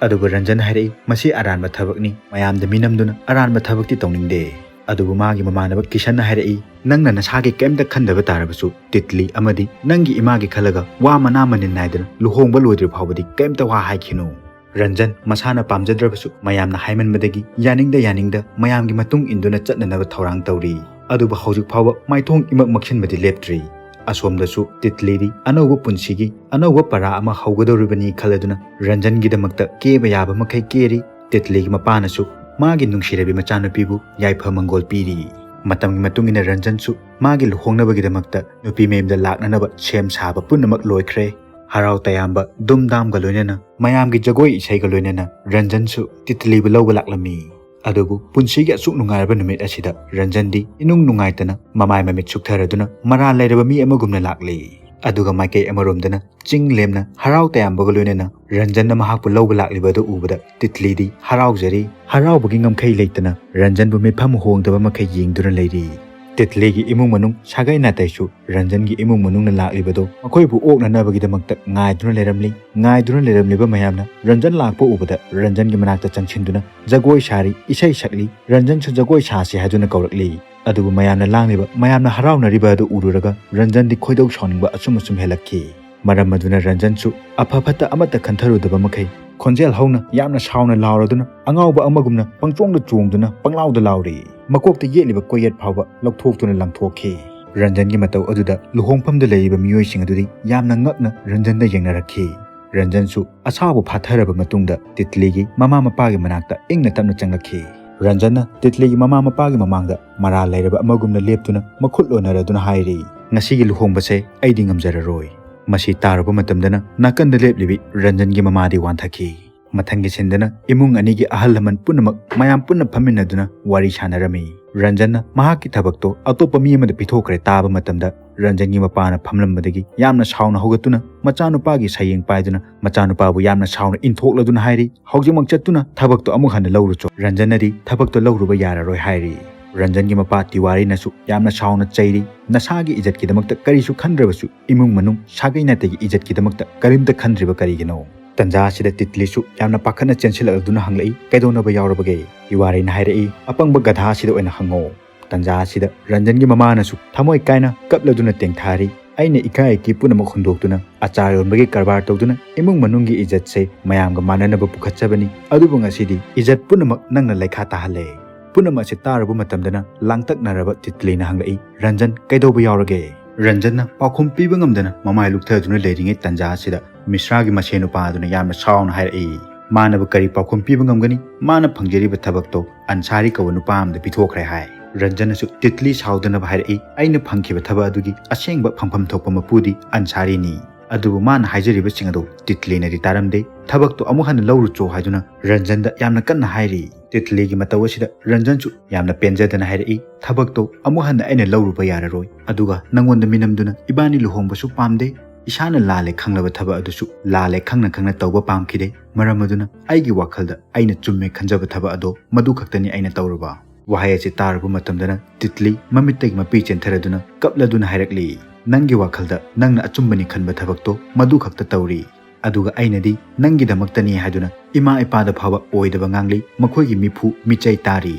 ꯑꯗꯨꯒ ꯔꯟꯖꯟ ꯍꯥꯏꯔꯛꯏ, "ꯃꯁꯤ ꯑꯔꯥꯟꯕ ꯊꯕꯛꯅꯤ꯫ ꯃꯌꯥꯝꯗ ꯃꯤꯅꯝꯗꯨꯅ ꯑꯔꯥꯟꯕ ꯊꯕꯛꯇꯤ ꯇꯧꯅꯤꯡꯗꯦ"꯫ ꯑꯗꯨꯕꯨ ꯃꯥꯒꯤ ꯃꯃꯥꯟꯅꯕ ꯀꯤꯁꯟꯅ ꯍꯥꯏꯔꯛꯏ, "ꯅꯪꯅ ꯅꯁꯥꯒꯤ ꯀꯩꯝꯇ ꯈꯟꯗꯕ ꯇꯥꯔꯕꯁꯨ ꯇꯤꯠꯂꯤ ꯑꯃꯗꯤ ꯅꯪꯒꯤ ꯏꯃꯥꯒꯤ ꯈꯜꯂꯒ ꯋꯥ ꯃꯅꯥ ꯃꯅꯤꯟ ꯅꯥꯏꯗꯅ ꯂꯨꯍꯣꯡꯕ ꯂꯣꯏꯗ꯭ꯔꯤ ꯐꯥꯎꯕꯗꯤ ꯀꯩꯝꯇ ꯋꯥ ꯍꯥꯏꯈꯤꯅꯨ"꯫ ꯔꯟꯖꯟ ꯃꯁꯥꯅ ꯄꯥꯝꯖꯗ꯭ꯔꯕꯁꯨ ꯃꯌꯥꯝꯅ ꯍꯥꯏꯃꯟꯕꯗꯒꯤ ꯌꯥꯅꯤꯡꯗ ꯌꯥꯅꯤꯡꯗ ꯃꯌꯥꯝꯒꯤ ꯃꯇꯨꯡ ꯏꯟꯗꯨꯅ ꯆꯠꯅꯅꯕ ꯊꯧꯔꯥꯡ ꯇꯧꯔꯤ꯫ ꯑꯗꯨꯕꯨ ꯍꯧꯖꯤꯛ ꯐꯥꯎꯕ ꯃꯥꯏꯊꯣꯡ ꯏꯃꯛ ꯃꯛꯁꯤꯟꯕꯗꯤ ꯂꯦꯞꯇ꯭ꯔꯤ꯫ ꯑꯁꯣꯝꯗꯁꯨ ꯇꯤꯠꯂꯤꯗꯤ ꯑꯅꯧꯕ ꯄꯨꯟꯁꯤꯒꯤ ꯑꯅꯧꯕ ꯄꯔꯥ ꯑꯃ ꯍꯧꯒꯗꯧꯔꯤꯕꯅꯤ ꯈꯜꯂꯗꯨꯅ ꯔꯟꯖꯟꯒꯤꯗꯃꯛꯇ ꯀꯦꯕ ꯌꯥꯕ ꯃꯈꯩ ꯀꯦꯔꯤ꯫ ꯇꯤꯠꯂꯤꯒꯤ ꯃꯄꯥꯅꯁꯨ ꯃꯥꯒꯤ ꯅꯨꯡꯁꯤꯔꯕꯤ ꯃꯆꯥꯅꯨꯄꯤꯕꯨ ꯌꯥꯏꯐ ꯃꯪꯒꯣꯜ ꯄꯤꯔꯤ꯫ ꯃꯇꯝꯒꯤ ꯃꯇꯨꯡ ꯏꯟꯅ ꯔꯟꯖꯟꯁꯨ ꯃꯥꯒꯤ ꯂꯨꯍꯣꯡꯅꯕꯒꯤꯗꯃꯛꯇ ꯅꯨꯄꯤ ꯃꯌꯨꯝꯗ ꯂꯥꯛꯅꯅꯕ ꯁꯦꯝ ꯁꯥꯕ ꯄꯨꯝꯅꯃꯛ ꯂꯣꯏꯈ꯭ꯔꯦ꯫ ꯍꯔꯥꯎ ꯇꯌꯥꯝꯕ ꯗꯨꯝꯗꯥꯝꯒ ꯂꯣꯏꯅꯅ ꯃꯌꯥꯝꯒꯤ ꯖꯒꯣꯏ ꯏꯁꯩꯒ ꯂꯣꯏꯅꯅ ꯔꯟꯖꯟꯁꯨ ꯇꯤꯠꯂꯤꯕꯨ ꯂꯧꯕ ꯂꯥꯛꯂꯝꯃꯤ꯫ ꯑꯗꯨꯕꯨ ꯄꯨꯟꯁꯤꯒꯤ ꯑꯁꯨꯛ ꯅꯨꯡꯉꯥꯏꯔꯕ ꯅꯨꯃꯤꯠ ꯑꯁꯤꯗ ꯔꯟꯖꯟꯗꯤ ꯏꯅꯨꯡ ꯅꯨꯡꯉꯥꯏꯇꯅ ꯃꯃꯥꯏ ꯃꯃꯤꯠ ꯁꯨꯛꯊꯔꯗꯨꯅ ꯃꯔꯥꯜ ꯂꯩꯔꯕ ꯃꯤ ꯑꯃꯒꯨꯝꯅ ꯂꯥꯛꯂꯤ꯫ ꯑꯗꯨꯒ ꯃꯥꯏꯀꯩ ꯑꯃꯔꯣꯝꯗꯅ ꯆꯤꯡ ꯂꯦꯝꯅ ꯍꯔꯥꯎ ꯇꯌꯥꯝꯕꯒ ꯂꯣꯏꯅꯅ ꯔꯟꯖꯟꯅ ꯃꯍꯥꯛꯄꯨ ꯂꯧꯕ ꯂꯥꯛꯂꯤꯕ ꯑꯗꯨ ꯎꯕꯗ ꯇꯤꯠꯂꯤꯗꯤ ꯍꯔꯥꯎꯖꯔꯤ꯫ ꯍꯔꯥꯎꯕꯒꯤ ꯉꯝꯈꯩ ꯂꯩꯇꯅ ꯔꯟꯖꯟꯕꯨ ꯃꯤꯠꯐꯝ ꯍꯣꯡꯗꯕ ꯃꯈꯩ ꯌꯦꯡꯗꯨꯅ ꯂꯩꯔꯤ꯫ ꯇꯤꯠꯂꯤꯒꯤ ꯏꯃꯨꯡ ꯃꯅꯨꯡ ꯁꯥꯒꯩ ꯅꯥꯇꯩꯁꯨ ꯔꯟꯖꯟꯒꯤ ꯏꯃꯨꯡ ꯃꯅꯨꯡꯅ ꯂꯥꯛꯂꯤꯕꯗꯨ ꯃꯈꯣꯏꯕꯨ ꯑꯣꯛꯅꯅꯕꯒꯤꯗꯃꯛꯇ ꯉꯥꯏꯗꯨꯅ ꯂꯩꯔꯝꯂꯤ꯫ ꯉꯥꯏꯗꯨꯅ ꯂꯩꯔꯝꯂꯤꯕ ꯃꯌꯥꯝꯅ ꯔꯟꯖꯟ ꯂꯥꯛꯄ ꯎꯕꯗ ꯔꯟꯖꯟꯒꯤ ꯃꯅꯥꯛꯇ ꯆꯪꯁꯤꯟꯗꯨꯅ ꯖꯒꯣꯏ ꯁꯥꯔꯤ, ꯏꯁꯩ ꯁꯛꯂꯤ꯫ ꯔꯟꯖꯟꯁꯨ ꯖꯒꯣꯏ ꯁꯥꯁꯤ ꯍꯥꯏꯗꯨꯅ ꯀꯧꯔꯛꯂꯤ꯫ ꯑꯗꯨꯕꯨ ꯃꯌꯥꯝꯅ ꯂꯥꯡꯂꯤꯕ, ꯃꯌꯥꯝꯅ ꯍꯔꯥꯎꯅꯔꯤꯕ ꯑꯗꯨ ꯎꯔꯨꯔꯒ ꯔꯟꯖꯟꯗꯤ ꯈꯣꯏꯗꯧ ꯁꯥꯎꯅꯤꯡꯕ ꯑꯁꯨꯝ ꯑꯁꯨꯝ ꯍꯦꯜꯂꯛꯈꯤ꯫ ꯃꯔꯝ ꯑꯗꯨꯅ ꯔꯟꯖꯟꯁꯨ ꯑꯐ ꯐꯠꯇ ꯑꯃꯠꯇ ꯈꯟꯊꯔꯨꯗꯕ ꯃꯈꯩ ꯈꯣꯟꯖꯦꯜ ꯍꯧꯅ ꯌꯥꯝꯅ ꯁꯥꯎꯅ ꯂꯥꯎꯔꯗꯨꯅ ꯑꯉꯥꯎꯕ ꯑꯃꯒꯨꯝꯅ ꯄꯪꯆꯣꯡꯗ ꯆꯣꯡꯗꯨꯅ ꯄꯪꯂꯥꯎꯗ ꯂꯥꯎꯔꯤ꯫ ꯃꯀꯣꯛꯇ ꯌꯦꯠꯂꯤꯕ ꯀꯣꯛꯌꯦꯠ ꯐꯥꯎꯕ ꯂꯧꯊꯣꯛꯇꯨꯅ ꯂꯪꯊꯣꯛꯈꯤ꯫ ꯔꯟꯖꯟꯒꯤ ꯃꯇꯧ ꯑꯗꯨꯗ ꯂꯨꯍꯣꯡꯐꯝꯗ ꯂꯩꯔꯤꯕ ꯃꯤꯑꯣꯏꯁꯤꯡ ꯑꯗꯨꯗꯤ ꯌꯥꯝꯅ ꯉꯛꯅ ꯔꯟꯖꯟꯗ ꯌꯦꯡꯅꯔꯛꯈꯤ꯫ ꯔꯟꯖꯟꯁꯨ ꯑꯁꯥꯎꯕ ꯐꯥꯊꯔꯕ ꯃꯇꯨꯡꯗ ꯇꯤꯠꯂꯤꯒꯤ ꯃꯃꯥ ꯃꯄꯥꯒꯤ ꯃꯅꯥꯛꯇ ꯏꯪꯅ ꯇꯞꯅ ꯆꯪꯂꯛꯈꯤ꯫ ꯔꯟꯖꯟꯅ ꯇꯤꯠꯂꯤꯒꯤ ꯃꯃꯥ ꯃꯄꯥꯒꯤ ꯃꯃꯥꯡꯗ ꯃꯔꯥꯜ ꯂꯩꯔꯕ ꯑꯃꯒꯨꯝꯅ ꯂꯦꯞꯇꯨꯅ ꯃꯈꯨꯠ ꯂꯣꯟꯅꯔꯗꯨꯅ ꯍꯥꯏꯔꯤ, "ꯉꯁꯤꯒꯤ ꯂꯨꯍꯣꯡꯕꯁꯦ ꯑꯩꯗꯤ ꯉꯝꯖꯔꯔꯣꯏ꯫" ꯃꯁꯤ ꯇꯥꯔꯨꯕ ꯃꯇꯝꯗꯅ ꯅꯥꯀꯟꯗ ꯂꯦꯞꯂꯤꯕꯤ ꯔꯟꯖꯟꯒꯤ ꯃꯃꯥꯗꯤ ꯋꯥꯟꯊꯈꯤ꯫ ꯃꯊꯪꯒꯤ ꯁꯤꯟꯗꯅ ꯏꯃꯨꯡ ꯑꯅꯤꯒꯤ ꯑꯍꯜ ꯂꯃꯟ ꯄꯨꯝꯅꯃꯛ ꯃꯌꯥꯝ ꯄꯨꯟꯅ ꯐꯝꯃꯤꯟꯅꯗꯨꯅ ꯋꯥꯔꯤ ꯁꯥꯟꯅꯔꯝꯃꯤ꯫ ꯔꯟꯖꯟꯅ ꯃꯍꯥꯛꯀꯤ ꯊꯕꯛꯇꯣ ꯑꯇꯣꯞꯄ ꯃꯤ ꯑꯃꯗ ꯄꯤꯊꯣꯛꯈ꯭ꯔꯦ ꯇꯥꯕ ꯃꯇꯝꯗ ꯔꯟꯖꯟꯒꯤ ꯃꯄꯥꯅ ꯐꯝꯂꯝꯕꯗꯒꯤ ꯌꯥꯝꯅ ꯁꯥꯎꯅ ꯍꯧꯒꯠꯇꯨꯅ ꯃꯆꯥꯅꯨꯄꯥꯒꯤ ꯁꯌꯦꯡ ꯄꯥꯏꯗꯨꯅ ꯃꯆꯥꯅꯨꯄꯥꯕꯨ ꯌꯥꯝꯅ ꯁꯥꯎꯅ ꯏꯟꯊꯣꯛꯂꯗꯨꯅ ꯍꯥꯏꯔꯤ, "ꯍꯧꯖꯤꯛꯃꯛ ꯆꯠꯇꯨꯅ ꯊꯕꯛꯇꯣ ꯑꯃꯨꯛ ꯍꯟꯅ ꯂꯧꯔꯨꯆꯣ꯫" ꯔꯟꯖꯟꯅꯗꯤ ꯊꯕꯛꯇꯣ ꯂꯧꯔꯨꯕ ꯌꯥꯔꯔꯣꯏ ꯍꯥꯏꯔꯤ꯫ ꯔꯟꯖꯟꯒꯤ ꯃꯄꯥ ꯇꯤꯋꯥꯔꯤꯅꯁꯨ ꯌꯥꯝꯅ ꯁꯥꯎꯅ ꯆꯩꯔꯤ, "ꯅꯁꯥꯒꯤ ꯏꯖꯠꯀꯤꯗꯃꯛꯇ ꯀꯔꯤꯁꯨ ꯈꯟꯗ꯭ꯔꯕꯁꯨ ꯏꯃꯨꯡ ꯃꯅꯨꯡ ꯁꯥꯒꯩ ꯅꯥꯇꯩꯒꯤ ꯏꯖꯠꯀꯤꯗꯃꯛꯇ ꯀꯔꯤꯝꯇ ꯈꯟꯗ꯭ꯔꯤꯕ ꯀꯔꯤꯒꯤꯅꯣ?" ꯇꯟꯖꯥ ꯑꯁꯤꯗ ꯇꯤꯠꯂꯤꯁꯨ ꯌꯥꯝꯅ ꯄꯥꯈꯠꯅ ꯆꯦꯟꯁꯤꯜꯂꯛꯂꯗꯨꯅ ꯍꯪꯂꯛꯏ, "ꯀꯩꯗꯧꯅꯕ ꯌꯥꯎꯔꯕꯒꯦ?" ꯇꯤꯋꯥꯔꯤꯅ ꯍꯥꯏꯔꯛꯏ, "ꯑꯄꯪꯕ ꯒꯙꯥ ꯑꯁꯤꯗ ꯑꯣꯏꯅ ꯍꯪꯉꯣ꯫" ꯇꯟꯖꯥ ꯑꯁꯤꯗ ꯔꯟꯖꯟꯒꯤ ꯃꯃꯥꯅꯁꯨ ꯊꯃꯣꯏ ꯀꯥꯏꯅ ꯀꯞꯂꯗꯨꯅ ꯇꯦꯡꯊꯥꯔꯤ, "ꯑꯩꯅ ꯏꯀꯥꯏ ꯏꯀꯤ ꯄꯨꯝꯅꯃꯛ ꯍꯨꯟꯗꯣꯛꯇꯨꯅ ꯑꯆꯥꯔ ꯌꯣꯟꯕꯒꯤ ꯀꯔꯕꯥꯔ ꯇꯧꯗꯨꯅ ꯏꯃꯨꯡ ꯃꯅꯨꯡꯒꯤ ꯏꯖꯠꯁꯦ ꯃꯌꯥꯝꯒ ꯃꯥꯟꯅꯅꯕ ꯄꯨꯈꯠꯆꯕꯅꯤ, ꯑꯗꯨꯕꯨ ꯉꯁꯤꯗꯤ ꯏꯖꯠ ꯄꯨꯝꯅꯃꯛ ꯅꯪꯅ ꯂꯩꯈꯥ ꯇꯥꯍꯜꯂꯦ꯫" ꯄꯨꯝꯅꯃꯛ ꯑꯁꯤ ꯇꯥꯔꯨꯕ ꯃꯇꯝꯗꯅ ꯂꯥꯡꯇꯛꯅꯔꯕ ꯇꯤꯠꯂꯤꯅ ꯍꯪꯂꯛꯏ, "ꯔꯟꯖꯟ, ꯀꯩꯗꯧꯕ ꯌꯥꯎꯔꯒꯦ?" ꯔꯟꯖꯟꯅ ꯄꯥꯎꯈꯨꯝ ꯄꯤꯕ ꯉꯝꯗꯅ ꯃꯃꯥꯏ ꯂꯨꯛꯊꯗꯨꯅ ꯂꯩꯔꯤꯉꯩ ꯇꯟꯖꯥ ꯑꯁꯤꯗ ꯃꯤꯁ꯭ꯔꯥꯒꯤ ꯃꯁꯦꯟ ꯅꯨꯄꯥ ꯑꯗꯨꯅ ꯌꯥꯝꯅ ꯁꯥꯎꯅ ꯍꯥꯏꯔꯛꯏ, "ꯃꯥꯅꯕꯨ ꯀꯔꯤ ꯄꯥꯎꯈꯨꯝ ꯄꯤꯕ ꯉꯝꯒꯅꯤ? ꯃꯥꯅ ꯐꯪꯖꯔꯤꯕ ꯊꯕꯛꯇꯣ ꯑꯟꯁꯥꯔꯤ ꯀꯧꯕ ꯅꯨꯄꯥ ꯑꯃꯗ ꯄꯤꯊꯣꯛꯈ꯭ꯔꯦ" ꯍꯥꯏ꯫ ꯔꯟꯖꯟꯅꯁꯨ ꯇꯤꯠꯂꯤ ꯁꯥꯎꯗꯅꯕ ꯍꯥꯏꯔꯛꯏ, "ꯑꯩꯅ ꯐꯪꯈꯤꯕ ꯊꯕꯛ ꯑꯗꯨꯒꯤ ꯑꯁꯦꯡꯕ ꯐꯪꯐꯝ ꯊꯣꯛꯄ ꯃꯄꯨꯗꯤ ꯑꯟꯁꯥꯔꯤꯅꯤ꯫" ꯑꯗꯨꯕꯨ ꯃꯥꯅ ꯍꯥꯏꯖꯔꯤꯕꯁꯤꯡ ꯑꯗꯨ ꯇꯤꯠꯂꯤꯅꯗꯤ ꯇꯥꯔꯝꯗꯦ꯫ "ꯊꯕꯛꯇꯣ ꯑꯃꯨꯛ ꯍꯟꯅ ꯂꯧꯔꯨꯆꯣ" ꯍꯥꯏꯗꯨꯅ ꯔꯟꯖꯟꯗ ꯌꯥꯝꯅ ꯀꯟꯅ ꯍꯥꯏꯔꯤ꯫ ꯇꯤꯠꯂꯤꯒꯤ ꯃꯇꯧ ꯑꯁꯤꯗ ꯔꯟꯖꯟꯁꯨ ꯌꯥꯝꯅ ꯄꯦꯟꯖꯗꯅ ꯍꯥꯏꯔꯛꯏ, "ꯊꯕꯛꯇꯣ ꯑꯃꯨꯛ ꯍꯟꯅ ꯑꯩꯅ ꯂꯧꯔꯨꯕ ꯌꯥꯔꯔꯣꯏ, ꯑꯗꯨꯒ ꯅꯪꯉꯣꯟꯗ ꯃꯤꯅꯝꯗꯨꯅ ꯏꯕꯥꯅꯤ ꯂꯨꯍꯣꯡꯕꯁꯨ ꯄꯥꯝꯗꯦ꯫ ꯏꯁꯥꯅ ꯂꯥꯜꯂꯦ ꯈꯪꯂꯕ ꯊꯕꯛ ꯑꯗꯨꯁꯨ ꯂꯥꯜꯂꯦ ꯈꯪꯅ ꯈꯪꯅ ꯇꯧꯕ ꯄꯥꯝꯈꯤꯗꯦ꯫ ꯃꯔꯝ ꯑꯗꯨꯅ ꯑꯩꯒꯤ ꯋꯥꯈꯜꯗ ꯑꯩꯅ ꯆꯨꯝꯃꯦ ꯈꯟꯖꯕ ꯊꯕꯛ ꯑꯗꯣ ꯃꯗꯨ ꯈꯛꯇꯅꯤ ꯑꯩꯅ ꯇꯧꯔꯨꯕ꯫" ꯋꯥꯍꯩ ꯑꯁꯤ ꯇꯥꯔꯨꯕ ꯃꯇꯝꯗꯅ ꯇꯤꯠꯂꯤ ꯃꯃꯤꯠꯇꯒꯤ ꯃꯄꯤ ꯆꯦꯟꯊꯔꯗꯨꯅ ꯀꯞꯂꯗꯨꯅ ꯍꯥꯏꯔꯛꯂꯤ, "ꯅꯪꯒꯤ ꯋꯥꯈꯜꯗ ꯅꯪꯅ ꯑꯆꯨꯝꯕꯅꯤ ꯈꯟꯕ ꯊꯕꯛꯇꯣ ꯃꯗꯨ ꯈꯛꯇ ꯇꯧꯔꯤ, ꯑꯗꯨꯒ ꯑꯩꯅꯗꯤ ꯅꯪꯒꯤꯗꯃꯛꯇꯅꯤ ꯍꯥꯏꯗꯨꯅ ꯏꯃꯥ ꯏꯄꯥꯗ ꯐꯥꯎꯕ ꯑꯣꯏꯗꯕ ꯉꯥꯡꯂꯤ, ꯃꯈꯣꯏꯒꯤ ꯃꯤꯐꯨ ꯃꯤꯆꯩ ꯇꯥꯔꯤ꯫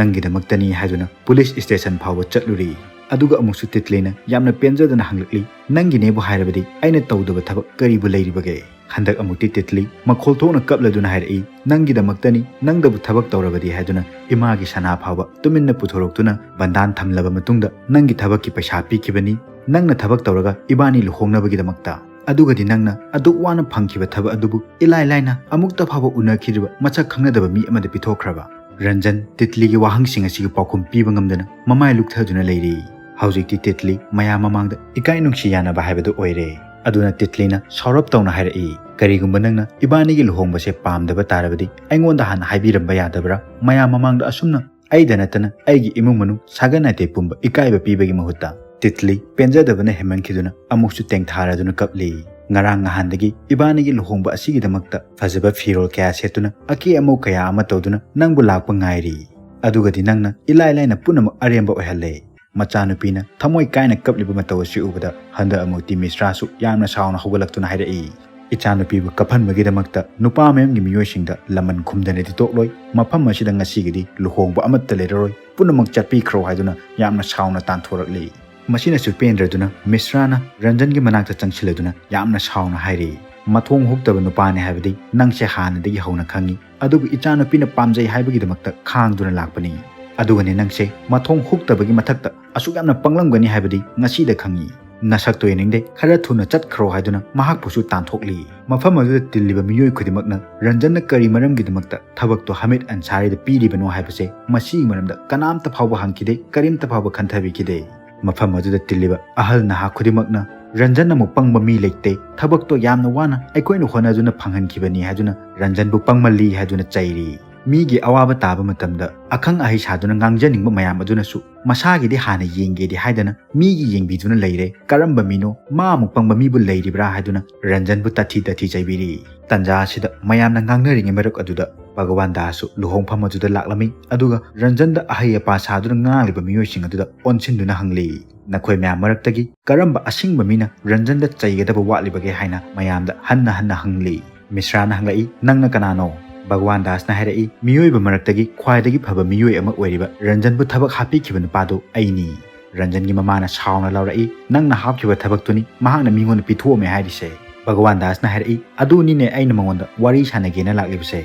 ꯅꯪꯒꯤꯗꯃꯛꯇꯅꯤ ꯍꯥꯏꯗꯨꯅ ꯄꯨꯂꯤꯁ ꯁ꯭ꯇꯦꯁꯟ ꯐꯥꯎꯕ ꯆꯠꯂꯨꯔꯤ꯫" ꯑꯗꯨꯒ ꯑꯃꯨꯛꯁꯨ ꯇꯤꯠꯂꯤꯅ ꯌꯥꯝꯅ ꯄꯦꯟꯖꯗꯅ ꯍꯪꯂꯛꯂꯤ, "ꯅꯪꯒꯤꯅꯦꯕꯨ ꯍꯥꯏꯔꯕꯗꯤ ꯑꯩꯅ ꯇꯧꯗꯕ ꯊꯕꯛ ꯀꯔꯤꯕꯨ ꯂꯩꯔꯤꯕꯒꯦ?" ꯍꯟꯗꯛ ꯑꯃꯨꯛꯇꯤ ꯇꯤꯠꯂꯤ ꯃꯈꯣꯜ ꯊꯣꯛꯅ ꯀꯞꯂꯗꯨꯅ ꯍꯥꯏꯔꯛꯏ, "ꯅꯪꯒꯤꯗꯃꯛꯇꯅꯤ, ꯅꯪꯗꯕꯨ ꯊꯕꯛ ꯇꯧꯔꯕꯗꯤ" ꯍꯥꯏꯗꯨꯅ ꯏꯃꯥꯒꯤ ꯁꯅꯥ ꯐꯥꯎꯕ ꯇꯨꯃꯤꯟꯅ ꯄꯨꯊꯣꯔꯛꯇꯨꯅ ꯕꯟꯗꯥꯟ ꯊꯝꯂꯕ ꯃꯇꯨꯡꯗ, "ꯅꯪꯒꯤ ꯊꯕꯛꯀꯤ ꯄꯩꯁꯥ ꯄꯤꯈꯤꯕꯅꯤ, ꯅꯪꯅ ꯊꯕꯛ ꯇꯧꯔꯒ ꯏꯕꯥꯅꯤ ꯂꯨꯍꯣꯡꯅꯕꯒꯤꯗꯃꯛꯇ꯫ ꯑꯗꯨꯒꯗꯤ ꯅꯪꯅ ꯑꯗꯨꯛ ꯋꯥꯅ ꯐꯪꯈꯤꯕ ꯊꯕꯛ ꯑꯗꯨꯕꯨ ꯏꯂꯥꯏ ꯂꯥꯏꯅ ꯑꯃꯨꯛꯇ ꯐꯥꯎꯕ ꯎꯅꯈꯤꯗ꯭ꯔꯤꯕ ꯃꯁꯛ ꯈꯪꯅꯗꯕ ꯃꯤ ꯑꯃꯗ ꯄꯤꯊꯣꯛꯈ꯭ꯔꯕ?" ꯔꯟꯖꯟ ꯇꯤꯠꯂꯤꯒꯤ ꯋꯥꯍꯪꯁꯤꯡ ꯑꯁꯤꯒꯤ ꯄꯥꯎꯈꯨꯝ ꯄꯤꯕ ꯉꯝꯗꯅ ꯃꯃꯥꯏ ꯂꯨꯛꯊꯗꯨꯅ ꯂꯩꯔꯤ꯫ ꯍꯧꯖꯤꯛꯇꯤ ꯇꯤꯠꯂꯤ ꯃꯌꯥꯝ ꯃꯃꯥꯡꯗ ꯏꯀꯥꯏ ꯅꯨꯡꯁꯤ ꯌꯥꯅꯕ ꯍꯥꯏꯕꯗꯨ ꯑꯣꯏꯔꯦ꯫ ꯑꯗꯨꯅ ꯇꯤꯠꯂꯤꯅ ꯁꯥꯎꯔꯞ ꯇꯧꯅ ꯍꯥꯏꯔꯛꯏ, "ꯀꯔꯤꯒꯨꯝꯕ ꯅꯪꯅ ꯏꯕꯥꯅꯤꯒꯤ ꯂꯨꯍꯣꯡꯕꯁꯦ ꯄꯥꯝꯗꯕ ꯇꯥꯔꯕꯗꯤ ꯑꯩꯉꯣꯟꯗ ꯍꯥꯟꯅ ꯍꯥꯏꯕꯤꯔꯝꯕ ꯌꯥꯗꯕ꯭ꯔꯥ? ꯃꯌꯥꯝ ꯃꯃꯥꯡꯗ ꯑꯁꯨꯝꯅ ꯑꯩꯗ ꯅꯠꯇꯅ ꯑꯩꯒꯤ ꯏꯃꯨꯡ ꯃꯅꯨꯡ ꯁꯥꯒꯩ ꯅꯥꯇꯩ ꯄꯨꯝꯕ ꯏꯀꯥꯏꯕ ꯄꯤꯕꯒꯤ ꯃꯍꯨꯠꯇ?" ꯇꯤꯠꯂꯤ ꯄꯦꯟꯖꯗꯕꯅ ꯍꯦꯟꯃꯟꯈꯤꯗꯨꯅ ꯑꯃꯨꯛꯁꯨ ꯇꯦꯡꯊꯥꯔꯗꯨꯅ ꯀꯞꯂꯤ꯫ "ꯉꯔꯥꯡ ꯅꯍꯥꯟꯗꯒꯤ ꯏꯕꯥꯅꯤꯒꯤ ꯂꯨꯍꯣꯡꯕ ꯑꯁꯤꯒꯤꯗꯃꯛꯇ ꯐꯖꯕ ꯐꯤꯔꯣꯜ ꯀꯌꯥ ꯁꯦꯠꯇꯨꯅ ꯑꯀꯦ ꯑꯃꯧ ꯀꯌꯥ ꯑꯃ ꯇꯧꯗꯨꯅ ꯅꯪꯕꯨ ꯂꯥꯛꯄ ꯉꯥꯏꯔꯤ꯫ ꯑꯗꯨꯒꯗꯤ ꯅꯪꯅ ꯏꯂꯥꯏ ꯂꯥꯏꯅ ꯄꯨꯝꯅꯃꯛ ꯑꯔꯦꯝꯕ ꯑꯣꯏꯍꯜꯂꯦ꯫" ꯃꯆꯥꯅꯨꯄꯤꯅ ꯊꯃꯣꯏ ꯀꯥꯏꯅ ꯀꯞꯂꯤꯕ ꯃꯇꯧ ꯑꯁꯤ ꯎꯕꯗ ꯍꯟꯗꯛ ꯑꯃꯨꯛꯇꯤ ꯃꯤꯁ꯭ꯔꯥꯁꯨ ꯌꯥꯝꯅ ꯁꯥꯎꯅ ꯍꯧꯒꯠꯂꯛꯇꯨꯅ ꯍꯥꯏꯔꯛꯏ, "ꯏꯆꯥꯅꯨꯄꯤꯕꯨ ꯀꯞꯍꯟꯕꯒꯤꯗꯃꯛꯇ ꯅꯨꯄꯥ ꯃꯌꯨꯝꯒꯤ ꯃꯤꯑꯣꯏꯁꯤꯡꯗ ꯂꯃꯟ ꯈꯨꯝꯗꯅꯗꯤ ꯇꯣꯛꯂꯣꯏ꯫ ꯃꯐꯝ ꯑꯁꯤꯗ ꯉꯁꯤꯒꯤꯗꯤ ꯂꯨꯍꯣꯡꯕ ꯑꯃꯠꯇ ꯂꯩꯔꯔꯣꯏ꯫ ꯄꯨꯝꯅꯃꯛ ꯆꯠꯄꯤꯈ꯭ꯔꯣ" ꯍꯥꯏꯗꯨꯅ ꯌꯥꯝꯅ ꯁꯥꯎꯅ ꯇꯥꯟꯊꯣꯔꯛꯂꯤ꯫ ꯃꯁꯤꯅꯁꯨ ꯄꯦꯟꯗ꯭ꯔꯗꯨꯅ ꯃꯤꯁ꯭ꯔꯥꯅ ꯔꯟꯖꯟꯒꯤ ꯃꯅꯥꯛꯇ ꯆꯪꯁꯤꯜꯂꯗꯨꯅ ꯌꯥꯝꯅ ꯁꯥꯎꯅ ꯍꯥꯏꯔꯤ, "ꯃꯊꯣꯡ ꯍꯨꯛꯇꯕ ꯅꯨꯄꯥꯅꯤ ꯍꯥꯏꯕꯗꯤ ꯅꯪꯁꯦ ꯍꯥꯟꯅꯗꯒꯤ ꯍꯧꯅ ꯈꯪꯉꯤ꯫ ꯑꯗꯨꯕꯨ ꯏꯆꯥꯅꯨꯄꯤꯅ ꯄꯥꯝꯖꯩ ꯍꯥꯏꯕꯒꯤꯗꯃꯛꯇ ꯈꯥꯡꯗꯨꯅ ꯂꯥꯛꯄꯅꯤ꯫ ꯑꯗꯨꯒꯅꯦ ꯅꯪꯁꯦ ꯃꯊꯣꯡ ꯍꯨꯛꯇꯕꯒꯤ ꯃꯊꯛꯇ ꯑꯁꯨꯛ ꯌꯥꯝꯅ ꯄꯪꯂꯝꯒꯅꯤ ꯍꯥꯏꯕꯗꯤ ꯉꯁꯤꯗ ꯈꯪꯉꯤ꯫ ꯅꯁꯛꯇꯣ ꯌꯦꯡꯅꯤꯡꯗꯦ, ꯈꯔ ꯊꯨꯅ ꯆꯠꯈ꯭ꯔꯣ" ꯍꯥꯏꯗꯨꯅ ꯃꯍꯥꯛꯄꯨꯁꯨ ꯇꯥꯟꯊꯣꯛꯂꯤ꯫ ꯃꯐꯝ ꯑꯗꯨꯗ ꯇꯤꯜꯂꯤꯕ ꯃꯤꯑꯣꯏ ꯈꯨꯗꯤꯡꯃꯛꯅ ꯔꯟꯖꯟꯅ ꯀꯔꯤ ꯃꯔꯝꯒꯤꯗꯃꯛꯇ ꯊꯕꯛꯇꯣ ꯍꯃꯤꯗ ꯑꯟꯁꯥꯔꯤꯗ ꯄꯤꯔꯤꯕꯅꯣ ꯍꯥꯏꯕꯁꯦ ꯃꯁꯤꯒꯤ ꯃꯔꯝꯗ ꯀꯅꯥꯝꯇ ꯐꯥꯎꯕ ꯍꯪꯈꯤꯗꯦ, ꯀꯔꯤꯝꯇ ꯐꯥꯎꯕ ꯈꯟꯊꯕꯤꯈꯤꯗꯦ꯫ ꯃꯐꯝ ꯑꯗꯨꯗ ꯇꯤꯜꯂꯤꯕ ꯑꯍꯜ ꯅꯍꯥ ꯈꯨꯗꯤꯡꯃꯛꯅ ꯔꯟꯖꯟ ꯑꯃꯨꯛ ꯄꯪꯕ ꯃꯤ ꯂꯩꯇꯦ, ꯊꯕꯛꯇꯣ ꯌꯥꯝꯅ ꯋꯥꯅ ꯑꯩꯈꯣꯏꯅ ꯍꯣꯠꯅꯗꯨꯅ ꯐꯪꯍꯟꯈꯤꯕꯅꯤ ꯍꯥꯏꯗꯨꯅ ꯔꯟꯖꯟꯕꯨ ꯄꯪꯃꯜꯂꯤ ꯍꯥꯏꯗꯨꯅ ꯆꯩꯔꯤ꯫ ꯃꯤꯒꯤ ꯑꯋꯥꯕ ꯇꯥꯕ ꯃꯇꯝꯗ ꯑꯈꯪ ꯑꯍꯩ ꯁꯥꯗꯨꯅ ꯉꯥꯡꯖꯅꯤꯡꯕ ꯃꯌꯥꯝ ꯑꯗꯨꯅꯁꯨ ꯃꯁꯥꯒꯤꯗꯤ ꯍꯥꯟꯅ ꯌꯦꯡꯒꯦꯗꯤ ꯍꯥꯏꯗꯅ ꯃꯤꯒꯤ ꯌꯦꯡꯕꯤꯗꯨꯅ ꯂꯩꯔꯦ꯫ ꯀꯔꯝꯕ ꯃꯤꯅꯣ? ꯃꯥ ꯑꯃꯨꯛ ꯄꯪꯕ ꯃꯤꯕꯨ ꯂꯩꯔꯤꯕ꯭ꯔꯥ ꯍꯥꯏꯗꯨꯅ ꯔꯟꯖꯟꯕꯨ ꯇꯥꯊꯤ ꯇꯥꯊꯤ ꯆꯩꯕꯤꯔꯤ꯫ ꯇꯟꯖꯥ ꯑꯁꯤꯗ ꯃꯌꯥꯝꯅ ꯉꯥꯡꯅꯔꯤꯉꯩ ꯃꯔꯛ ꯑꯗꯨꯗ ꯚꯒꯋꯥꯟ ꯗꯥꯁꯁꯨ ꯂꯨꯍꯣꯡꯐꯝ ꯑꯗꯨꯗ ꯂꯥꯛꯂꯝꯃꯤ꯫ ꯑꯗꯨꯒ ꯔꯟꯖꯟꯗ ꯑꯍꯩ ꯑꯄꯥ ꯁꯥꯗꯨꯅ ꯉꯥꯡꯂꯤꯕ ꯃꯤꯑꯣꯏꯁꯤꯡ ꯑꯗꯨꯗ ꯑꯣꯟꯁꯤꯟꯗꯨꯅ ꯍꯪꯂꯤ, "ꯅꯈꯣꯏ ꯃꯌꯥꯝ ꯃꯔꯛꯇꯒꯤ ꯀꯔꯝꯕ ꯑꯁꯤꯡꯕ ꯃꯤꯅ ꯔꯟꯖꯟꯗ ꯆꯩꯒꯗꯕ ꯋꯥꯠꯂꯤꯕꯒꯦ?" ꯍꯥꯏꯅ ꯃꯌꯥꯝꯗ ꯍꯟꯅ ꯍꯟꯅ ꯍꯪꯂꯤ꯫ ꯃꯤꯁ꯭ꯔꯥꯅ ꯍꯪꯂꯛꯏ, "ꯅꯪꯅ ꯀꯅꯥꯅꯣ?" ꯚꯒꯋꯥꯟ ꯗꯥꯁꯅ ꯍꯥꯏꯔꯛꯏ, "ꯃꯤꯑꯣꯏꯕ ꯃꯔꯛꯇꯒꯤ ꯈ꯭ꯋꯥꯏꯗꯒꯤ ꯐꯕ ꯃꯤꯑꯣꯏ ꯑꯃ ꯑꯣꯏꯔꯤꯕ ꯔꯟꯖꯟꯕꯨ ꯊꯕꯛ ꯍꯥꯞꯄꯤꯈꯤꯕ ꯅꯨꯄꯥꯗꯨ ꯑꯩꯅꯤ꯫" ꯔꯟꯖꯟꯒꯤ ꯃꯃꯥꯅ ꯁꯥꯎꯅ ꯂꯥꯎꯔꯛꯏ, "ꯅꯪꯅ ꯍꯥꯞꯈꯤꯕ ꯊꯕꯛꯇꯨꯅꯤ ꯃꯍꯥꯛꯅ ꯃꯤꯉꯣꯟꯗ ꯄꯤꯊꯣꯛꯑꯝꯃꯦ ꯍꯥꯏꯔꯤꯁꯦ꯫" ꯚꯒꯋꯥꯟ ꯗꯥꯁꯅ ꯍꯥꯏꯔꯛꯏ, "ꯑꯗꯨꯅꯤꯅꯦ ꯑꯩꯅ ꯃꯉꯣꯟꯗ ꯋꯥꯔꯤ ꯁꯥꯟꯅꯒꯦꯅ ꯂꯥꯛꯂꯤꯕꯁꯦ꯫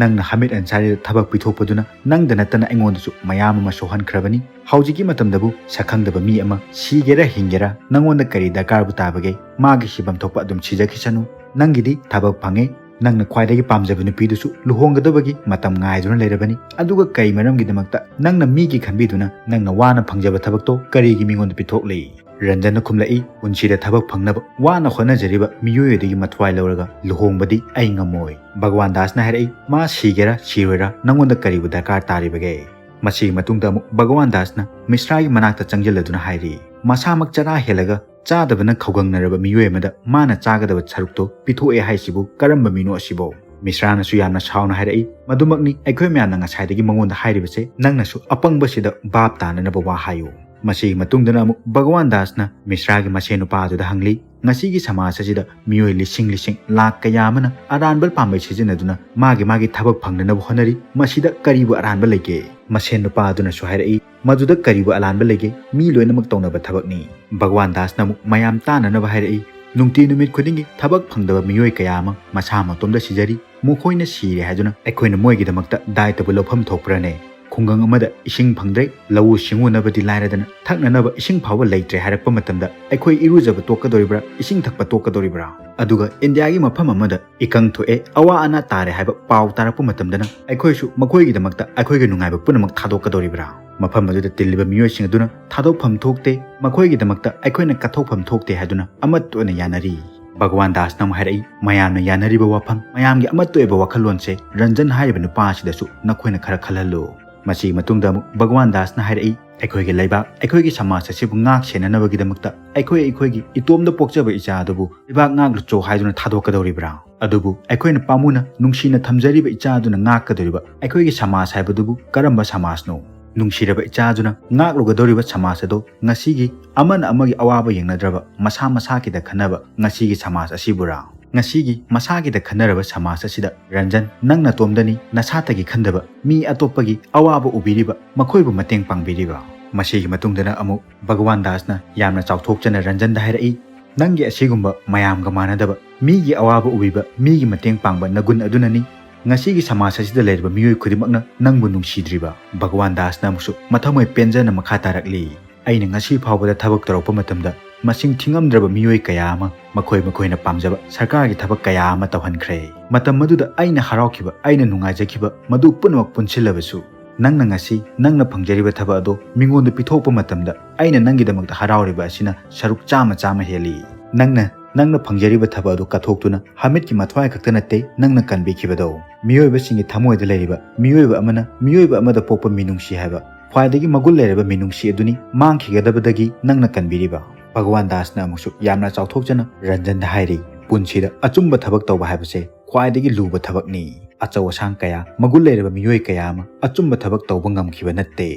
ꯅꯪꯅ ꯍꯃꯤꯗ ꯑꯟꯁꯥꯔꯤꯗ ꯊꯕꯛ ꯄꯤꯊꯣꯛꯄꯗꯨꯅ ꯅꯪꯗ ꯅꯠꯇꯅ ꯑꯩꯉꯣꯟꯗꯁꯨ ꯃꯌꯥꯝ ꯑꯃ ꯁꯣꯛꯍꯟꯈ꯭ꯔꯕꯅꯤ꯫ ꯍꯧꯖꯤꯛꯀꯤ ꯃꯇꯝꯗꯕꯨ ꯁꯛꯈꯪꯗꯕ ꯃꯤ ꯑꯃ ꯁꯤꯒꯦꯔꯥ ꯍꯤꯡꯒꯦꯔꯥ ꯅꯪꯉꯣꯟꯗ ꯀꯔꯤ ꯗꯔꯀꯥꯔꯕꯨ ꯇꯥꯕꯒꯦ? ꯃꯥꯒꯤ ꯁꯤꯐꯝ ꯊꯣꯛꯄ ꯑꯗꯨꯝ ꯁꯤꯖꯈꯤꯁꯅꯨ꯫ ꯅꯪꯒꯤꯗꯤ ꯊꯕꯛ ꯐꯪꯉꯦ꯫ ꯅꯪꯅ ꯈ꯭ꯋꯥꯏꯗꯒꯤ ꯄꯥꯝꯖꯕ ꯅꯨꯄꯤꯗꯨꯁꯨ ꯂꯨꯍꯣꯡꯒꯗꯕꯒꯤ ꯃꯇꯝ ꯉꯥꯏꯗꯨꯅ ꯂꯩꯔꯕꯅꯤ꯫ ꯑꯗꯨꯒ ꯀꯔꯤ ꯃꯔꯝꯒꯤꯗꯃꯛꯇ ꯅꯪꯅ ꯃꯤꯒꯤ ꯈꯟꯕꯤꯗꯨꯅ ꯅꯪꯅ ꯋꯥꯅ ꯐꯪꯖꯕ ꯊꯕꯛꯇꯣ ꯀꯔꯤꯒꯤ ꯃꯤꯉꯣꯟꯗ ꯄꯤꯊꯣꯛꯂꯤ?" ꯔꯟꯖꯟꯅ ꯈꯨꯝꯂꯛꯏ, "ꯄꯨꯟꯁꯤꯗ ꯊꯕꯛ ꯐꯪꯅꯕ ꯋꯥꯅ ꯍꯣꯠꯅꯖꯔꯤꯕ ꯃꯤꯑꯣꯏ ꯑꯗꯨꯒꯤ ꯃꯊ꯭ꯋꯥꯏ ꯂꯧꯔꯒ ꯂꯨꯍꯣꯡꯕꯗꯤ ꯑꯩ ꯉꯝꯃꯣꯏ꯫" ꯚꯒꯋꯥꯟ ꯗꯥꯁꯅ ꯍꯥꯏꯔꯛꯏ, "ꯃꯥ ꯁꯤꯒꯦꯔꯥ ꯁꯤꯔꯣꯏꯔꯥ ꯅꯪꯉꯣꯟꯗ ꯀꯔꯤꯕꯨ ꯗꯔꯀꯥꯔ ꯇꯥꯔꯤꯕꯒꯦ?" ꯃꯁꯤꯒꯤ ꯃꯇꯨꯡꯗ ꯑꯃꯨꯛ ꯚꯒꯋꯥꯟ ꯗꯥꯁꯅ ꯃꯤꯁ꯭ꯔꯥꯒꯤ ꯃꯅꯥꯛꯇ ꯆꯪꯁꯤꯜꯂꯗꯨꯅ ꯍꯥꯏꯔꯤ, "ꯃꯁꯥꯃꯛ ꯆꯔꯥ ꯍꯦꯜꯂꯒ ꯆꯥꯗꯕꯅ ꯈꯧꯒꯪꯅꯔꯕ ꯃꯤꯑꯣꯏ ꯑꯃꯗ ꯃꯥꯅ ꯆꯥꯒꯗꯕ ꯁꯔꯨꯛꯇꯣ ꯄꯤꯊꯣꯛꯑꯦ ꯍꯥꯏꯁꯤꯕꯨ ꯀꯔꯝꯕ ꯃꯤꯅꯣ ꯑꯁꯤꯕꯣ?" ꯃꯤꯁ꯭ꯔꯥꯅꯁꯨ ꯌꯥꯝꯅ ꯁꯥꯎꯅ ꯍꯥꯏꯔꯛꯏ, "ꯃꯗꯨꯃꯛꯅꯤ ꯑꯩꯈꯣꯏ ꯃꯌꯥꯝꯅ ꯉꯁꯥꯏꯗꯒꯤ ꯃꯉꯣꯟꯗ ꯍꯥꯏꯔꯤꯕꯁꯦ, ꯅꯪꯅꯁꯨ ꯑꯄꯪꯕꯁꯤꯗ ꯚꯥꯞ ꯇꯥꯅꯅꯕ ꯋꯥ ꯍꯥꯏꯌꯨ꯫" ꯃꯁꯤꯒꯤ ꯃꯇꯨꯡꯗꯅ ꯑꯃꯨꯛ ꯚꯒꯋꯥꯟ ꯗꯥꯁꯅ ꯃꯤꯁ꯭ꯔꯥꯒꯤ ꯃꯁꯦꯟ ꯅꯨꯄꯥ ꯑꯗꯨꯗ ꯍꯪꯂꯤ, "ꯉꯁꯤꯒꯤ ꯁꯃꯥꯖ ꯑꯁꯤꯗ ꯃꯤꯑꯣꯏ ꯂꯤꯁꯤꯡ ꯂꯤꯁꯤꯡ ꯂꯥꯛ ꯀꯌꯥ ꯑꯃꯅ ꯑꯔꯥꯟꯕ ꯄꯥꯝꯕꯩ ꯁꯤꯖꯤꯟꯅꯗꯨꯅ ꯃꯥꯒꯤ ꯃꯥꯒꯤ ꯊꯕꯛ ꯐꯪꯅꯅꯕ ꯍꯣꯠꯅꯔꯤ, ꯃꯁꯤꯗ ꯀꯔꯤꯕꯨ ꯑꯔꯥꯟꯕ ꯂꯩꯒꯦ?" ꯃꯁꯦꯟ ꯅꯨꯄꯥ ꯑꯗꯨꯅꯁꯨ ꯍꯥꯏꯔꯛꯏ, "ꯃꯗꯨꯗ ꯀꯔꯤꯕꯨ ꯑꯔꯥꯟꯕ ꯂꯩꯒꯦ? ꯃꯤ ꯂꯣꯏꯅꯃꯛ ꯇꯧꯅꯕ ꯊꯕꯛꯅꯤ꯫" ꯚꯒꯋꯥꯟ ꯗꯥꯁꯅ ꯑꯃꯨꯛ ꯃꯌꯥꯝ ꯇꯥꯅꯅꯕ ꯍꯥꯏꯔꯛꯏ, "ꯅꯨꯡꯇꯤ ꯅꯨꯃꯤꯠ ꯈꯨꯗꯤꯡꯒꯤ ꯊꯕꯛ ꯐꯪꯗꯕ ꯃꯤꯑꯣꯏ ꯀꯌꯥ ꯑꯃ ꯃꯁꯥ ꯃꯇꯣꯝꯗ ꯁꯤꯖꯔꯤ꯫ ꯃꯈꯣꯏꯅ ꯁꯤꯔꯦ ꯍꯥꯏꯗꯨꯅ ꯑꯩꯈꯣꯏꯅ ꯃꯣꯏꯒꯤꯗꯃꯛꯇ ꯗꯥꯏꯇꯕꯨ ꯂꯧꯐꯝ ꯊꯣꯛꯄ꯭ꯔꯅꯦ? ꯈꯨꯡꯒꯪ ꯑꯃꯗ ꯏꯁꯤꯡ ꯐꯪꯗ꯭ꯔꯦ, ꯂꯧꯎ ꯁꯤꯡꯎꯅꯕꯗꯤ ꯂꯥꯏꯔꯗꯅ ꯊꯛꯅꯅꯕ ꯏꯁꯤꯡ ꯐꯥꯎꯕ ꯂꯩꯇ꯭ꯔꯦ ꯍꯥꯏꯔꯛꯄ ꯃꯇꯝꯗ ꯑꯩꯈꯣꯏ ꯏꯔꯨꯖꯕ ꯇꯣꯛꯀꯗꯧꯔꯤꯕ꯭ꯔꯥ, ꯏꯁꯤꯡ ꯊꯛꯄ ꯇꯣꯛꯀꯗꯧꯔꯤꯕ꯭ꯔꯥ? ꯑꯗꯨꯒ ꯏꯟꯗꯤꯌꯥꯒꯤ ꯃꯐꯝ ꯑꯃꯗ ꯏꯀꯪ ꯊꯣꯛꯑꯦ, ꯑꯋꯥ ꯑꯅꯥ ꯇꯥꯔꯦ ꯍꯥꯏꯕ ꯄꯥꯎ ꯇꯥꯔꯛꯄ ꯃꯇꯝꯗꯅ ꯑꯩꯈꯣꯏꯁꯨ ꯃꯈꯣꯏꯒꯤꯗꯃꯛꯇ ꯑꯩꯈꯣꯏꯒꯤ ꯅꯨꯡꯉꯥꯏꯕ ꯄꯨꯝꯅꯃꯛ ꯊꯥꯗꯣꯛꯀꯗꯧꯔꯤꯕ꯭ꯔꯥ? ꯃꯐꯝ ꯑꯗꯨꯗ ꯇꯤꯜꯂꯤꯕ ꯃꯤꯑꯣꯏꯁꯤꯡ ꯑꯗꯨꯅ ꯊꯥꯗꯣꯛꯐꯝ ꯊꯣꯛꯇꯦ, ꯃꯈꯣꯏꯒꯤꯗꯃꯛꯇ ꯑꯩꯈꯣꯏꯅ ꯀꯠꯊꯣꯛꯐꯝ ꯊꯣꯛꯇꯦ ꯍꯥꯏꯗꯨꯅ ꯑꯃꯠꯇ ꯑꯣꯏꯅ ꯌꯥꯅꯔꯤ꯫" ꯚꯒꯋꯥꯟ ꯗꯥꯁꯅ ꯑꯃꯨꯛ ꯍꯥꯏꯔꯛꯏ, ꯃꯌꯥꯝꯅ ꯌꯥꯅꯔꯤꯕ ꯋꯥꯐꯝ, ꯃꯌꯥꯝꯒꯤ ꯑꯃꯠꯇ ꯑꯣꯏꯕ ꯋꯥꯈꯜꯂꯣꯟꯁꯦ ꯔꯟꯖꯟ ꯍꯥꯏꯔꯤꯕ ꯅꯨꯄꯥ ꯑꯁꯤꯗꯁꯨ ꯅꯈꯣꯏꯅ ꯈꯔ ꯈꯜꯍꯜꯂꯨ꯫ ꯃꯁꯤꯒꯤ ꯃꯇꯨꯡꯗ ꯑꯃꯨꯛ ꯚꯒꯋꯥꯟ ꯗꯥꯁꯅ ꯍꯥꯏꯔꯛꯏ, ꯑꯩꯈꯣꯏꯒꯤ ꯂꯩꯕꯥꯛ, ꯑꯩꯈꯣꯏꯒꯤ ꯁꯃꯥꯖ ꯑꯁꯤꯕꯨ ꯉꯥꯛ ꯁꯦꯟꯅꯅꯕꯒꯤꯗꯃꯛꯇ ꯑꯩꯈꯣꯏ ꯑꯩꯈꯣꯏꯒꯤ ꯏꯇꯣꯝꯗ ꯄꯣꯛꯆꯕ ꯏꯆꯥ ꯑꯗꯨꯕꯨ ꯂꯩꯕꯥꯛ ꯉꯥꯛꯂꯨꯆꯣ ꯍꯥꯏꯗꯨꯅ ꯊꯥꯗꯣꯛꯀꯗꯧꯔꯤꯕ꯭ꯔꯥ? ꯑꯗꯨꯕꯨ ꯑꯩꯈꯣꯏꯅ ꯄꯥꯝꯃꯨꯅ ꯅꯨꯡꯁꯤꯅ ꯊꯝꯖꯔꯤꯕ ꯏꯆꯥ ꯑꯗꯨꯅ ꯉꯥꯛꯀꯗꯧꯔꯤꯕ ꯑꯩꯈꯣꯏꯒꯤ ꯁꯃꯥꯖ ꯍꯥꯏꯕꯗꯨꯕꯨ ꯀꯔꯝꯕ ꯁꯃꯥꯖꯅꯣ? ꯅꯨꯡꯁꯤꯔꯕ ꯏꯆꯥ ꯑꯗꯨꯅ ꯉꯥꯛꯂꯨꯒꯗꯧꯔꯤꯕ ꯁꯃꯥꯖ ꯑꯗꯣ ꯉꯁꯤꯒꯤ ꯑꯃꯅ ꯑꯃꯒꯤ ꯑꯋꯥꯕ ꯌꯦꯡꯅꯗ꯭ꯔꯕ ꯃꯁꯥ ꯃꯁꯥꯒꯤꯗ ꯈꯟꯅꯕ ꯉꯁꯤꯒꯤ ꯁꯃꯥꯖ ꯑꯁꯤꯕꯨꯔꯥ? ꯉꯁꯤꯒꯤ ꯃꯁꯥꯒꯤꯗ ꯈꯟꯅꯔꯕ ꯁꯃꯥꯖ ꯑꯁꯤꯗ ꯔꯟꯖꯟ, ꯅꯪ ꯅꯇꯣꯝꯗꯅꯤ ꯅꯁꯥꯇꯒꯤ ꯈꯟꯗꯕ ꯃꯤ ꯑꯇꯣꯞꯄꯒꯤ ꯑꯋꯥꯕ ꯎꯕꯤꯔꯤꯕ, ꯃꯈꯣꯏꯕꯨ ꯃꯇꯦꯡ ꯄꯥꯡꯕꯤꯔꯤꯕ꯫ ꯃꯁꯤꯒꯤ ꯃꯇꯨꯡꯗꯅ ꯑꯃꯨꯛ ꯚꯒꯋꯥꯟ ꯗꯥꯁꯅ ꯌꯥꯝꯅ ꯆꯥꯎꯊꯣꯛꯆꯅ ꯔꯟꯖꯟꯗ ꯍꯥꯏꯔꯛꯏ, ꯅꯪꯒꯤ ꯑꯁꯤꯒꯨꯝꯕ ꯃꯌꯥꯝꯒ ꯃꯥꯟꯅꯗꯕ, ꯃꯤꯒꯤ ꯑꯋꯥꯕ ꯎꯕꯤꯕ, ꯃꯤꯒꯤ ꯃꯇꯦꯡ ꯄꯥꯡꯕ ꯅꯒꯨꯟ ꯑꯗꯨꯅꯅꯤ ꯉꯁꯤꯒꯤ ꯁꯃꯥꯖ ꯑꯁꯤꯗ ꯂꯩꯔꯤꯕ ꯃꯤꯑꯣꯏ ꯈꯨꯗꯤꯡꯃꯛꯅ ꯅꯪꯕꯨ ꯅꯨꯡꯁꯤꯗ꯭ꯔꯤꯕ꯫ ꯚꯒꯋꯥꯟ ꯗꯥꯁꯅ ꯑꯃꯨꯛꯁꯨ ꯃꯊꯃꯣꯏ ꯄꯦꯟꯖꯅ ꯃꯈꯥ ꯇꯥꯔꯛꯂꯤ, "ꯑꯩꯅ ꯉꯁꯤ ꯐꯥꯎꯕꯗ ꯊꯕꯛ ꯇꯧꯔꯛꯄ ꯃꯇꯝꯗ ꯃꯁꯤꯡ ꯊꯤꯉꯝꯗ꯭ꯔꯕ ꯃꯤꯑꯣꯏ ꯀꯌꯥ ꯑꯃ ꯃꯈꯣꯏ ꯃꯈꯣꯏꯅ ꯄꯥꯝꯖꯕ ꯁꯔꯀꯥꯔꯒꯤ ꯊꯕꯛ ꯀꯌꯥ ꯑꯃ ꯇꯧꯍꯟꯈ꯭ꯔꯦ꯫ ꯃꯇꯝ ꯑꯗꯨꯗ ꯑꯩꯅ ꯍꯔꯥꯎꯈꯤꯕ, ꯑꯩꯅ ꯅꯨꯡꯉꯥꯏꯖꯈꯤꯕ ꯃꯗꯨ ꯄꯨꯝꯅꯃꯛ ꯄꯨꯟꯁꯤꯜꯂꯕꯁꯨ, ꯅꯪꯅ ꯉꯁꯤ ꯅꯪꯅ ꯐꯪꯖꯔꯤꯕ ꯊꯕꯛ ꯑꯗꯨ ꯃꯤꯉꯣꯟꯗ ꯄꯤꯊꯣꯛꯄ ꯃꯇꯝꯗ ꯑꯩꯅ ꯅꯪꯒꯤꯗꯃꯛꯇ ꯍꯔꯥꯎꯔꯤꯕ ꯑꯁꯤꯅ ꯁꯔꯨꯛ ꯆꯥꯝꯃ ꯆꯥꯝꯃ ꯍꯦꯜꯂꯤ꯫ ꯅꯪꯅ ꯅꯪꯅ ꯐꯪꯖꯔꯤꯕ ꯊꯕꯛ ꯑꯗꯨ ꯀꯠꯊꯣꯛꯇꯨꯅ ꯍꯥꯃꯤꯠꯀꯤ ꯃꯊ꯭ꯋꯥꯏ ꯈꯛꯇ ꯅꯠꯇꯦ ꯅꯪꯅ ꯀꯟꯕꯤꯈꯤꯕꯗꯣ꯫ ꯃꯤꯑꯣꯏꯕꯁꯤꯡꯒꯤ ꯊꯃꯣꯏꯗ ꯂꯩꯔꯤꯕ ꯃꯤꯑꯣꯏꯕ ꯑꯃꯅ ꯃꯤꯑꯣꯏꯕ ꯑꯃꯗ ꯄꯣꯛꯄ ꯃꯤꯅꯨꯡꯁꯤ ꯍꯥꯏꯕ ꯈ꯭ꯋꯥꯏꯗꯒꯤ ꯃꯒꯨꯟ ꯂꯩꯔꯕ ꯃꯤꯅꯨꯡꯁꯤ ꯑꯗꯨꯅꯤ ꯃꯥꯡꯈꯤꯒꯗꯕꯗꯒꯤ ꯅꯪꯅ ꯀꯟꯕꯤꯔꯤꯕ꯫" ꯚꯒꯋꯥꯟ ꯗꯥꯁꯅ ꯑꯃꯨꯛꯁꯨ ꯌꯥꯝꯅ ꯆꯥꯎꯊꯣꯛꯆꯅ ꯔꯟꯖꯟꯗ ꯍꯥꯏꯔꯤ, "ꯄꯨꯟꯁꯤꯗ ꯑꯆꯨꯝꯕ ꯊꯕꯛ ꯇꯧꯕ ꯍꯥꯏꯕꯁꯦ ꯈ꯭ꯋꯥꯏꯗꯒꯤ ꯂꯨꯕ ꯊꯕꯛꯅꯤ꯫ ꯑꯆꯧ ꯑꯁꯥꯡ ꯀꯌꯥ, ꯃꯒꯨꯟ ꯂꯩꯔꯕ ꯃꯤꯑꯣꯏ ꯀꯌꯥ ꯑꯃ ꯑꯆꯨꯝꯕ ꯊꯕꯛ ꯇꯧꯕ ꯉꯝꯈꯤꯕ ꯅꯠꯇꯦ꯫"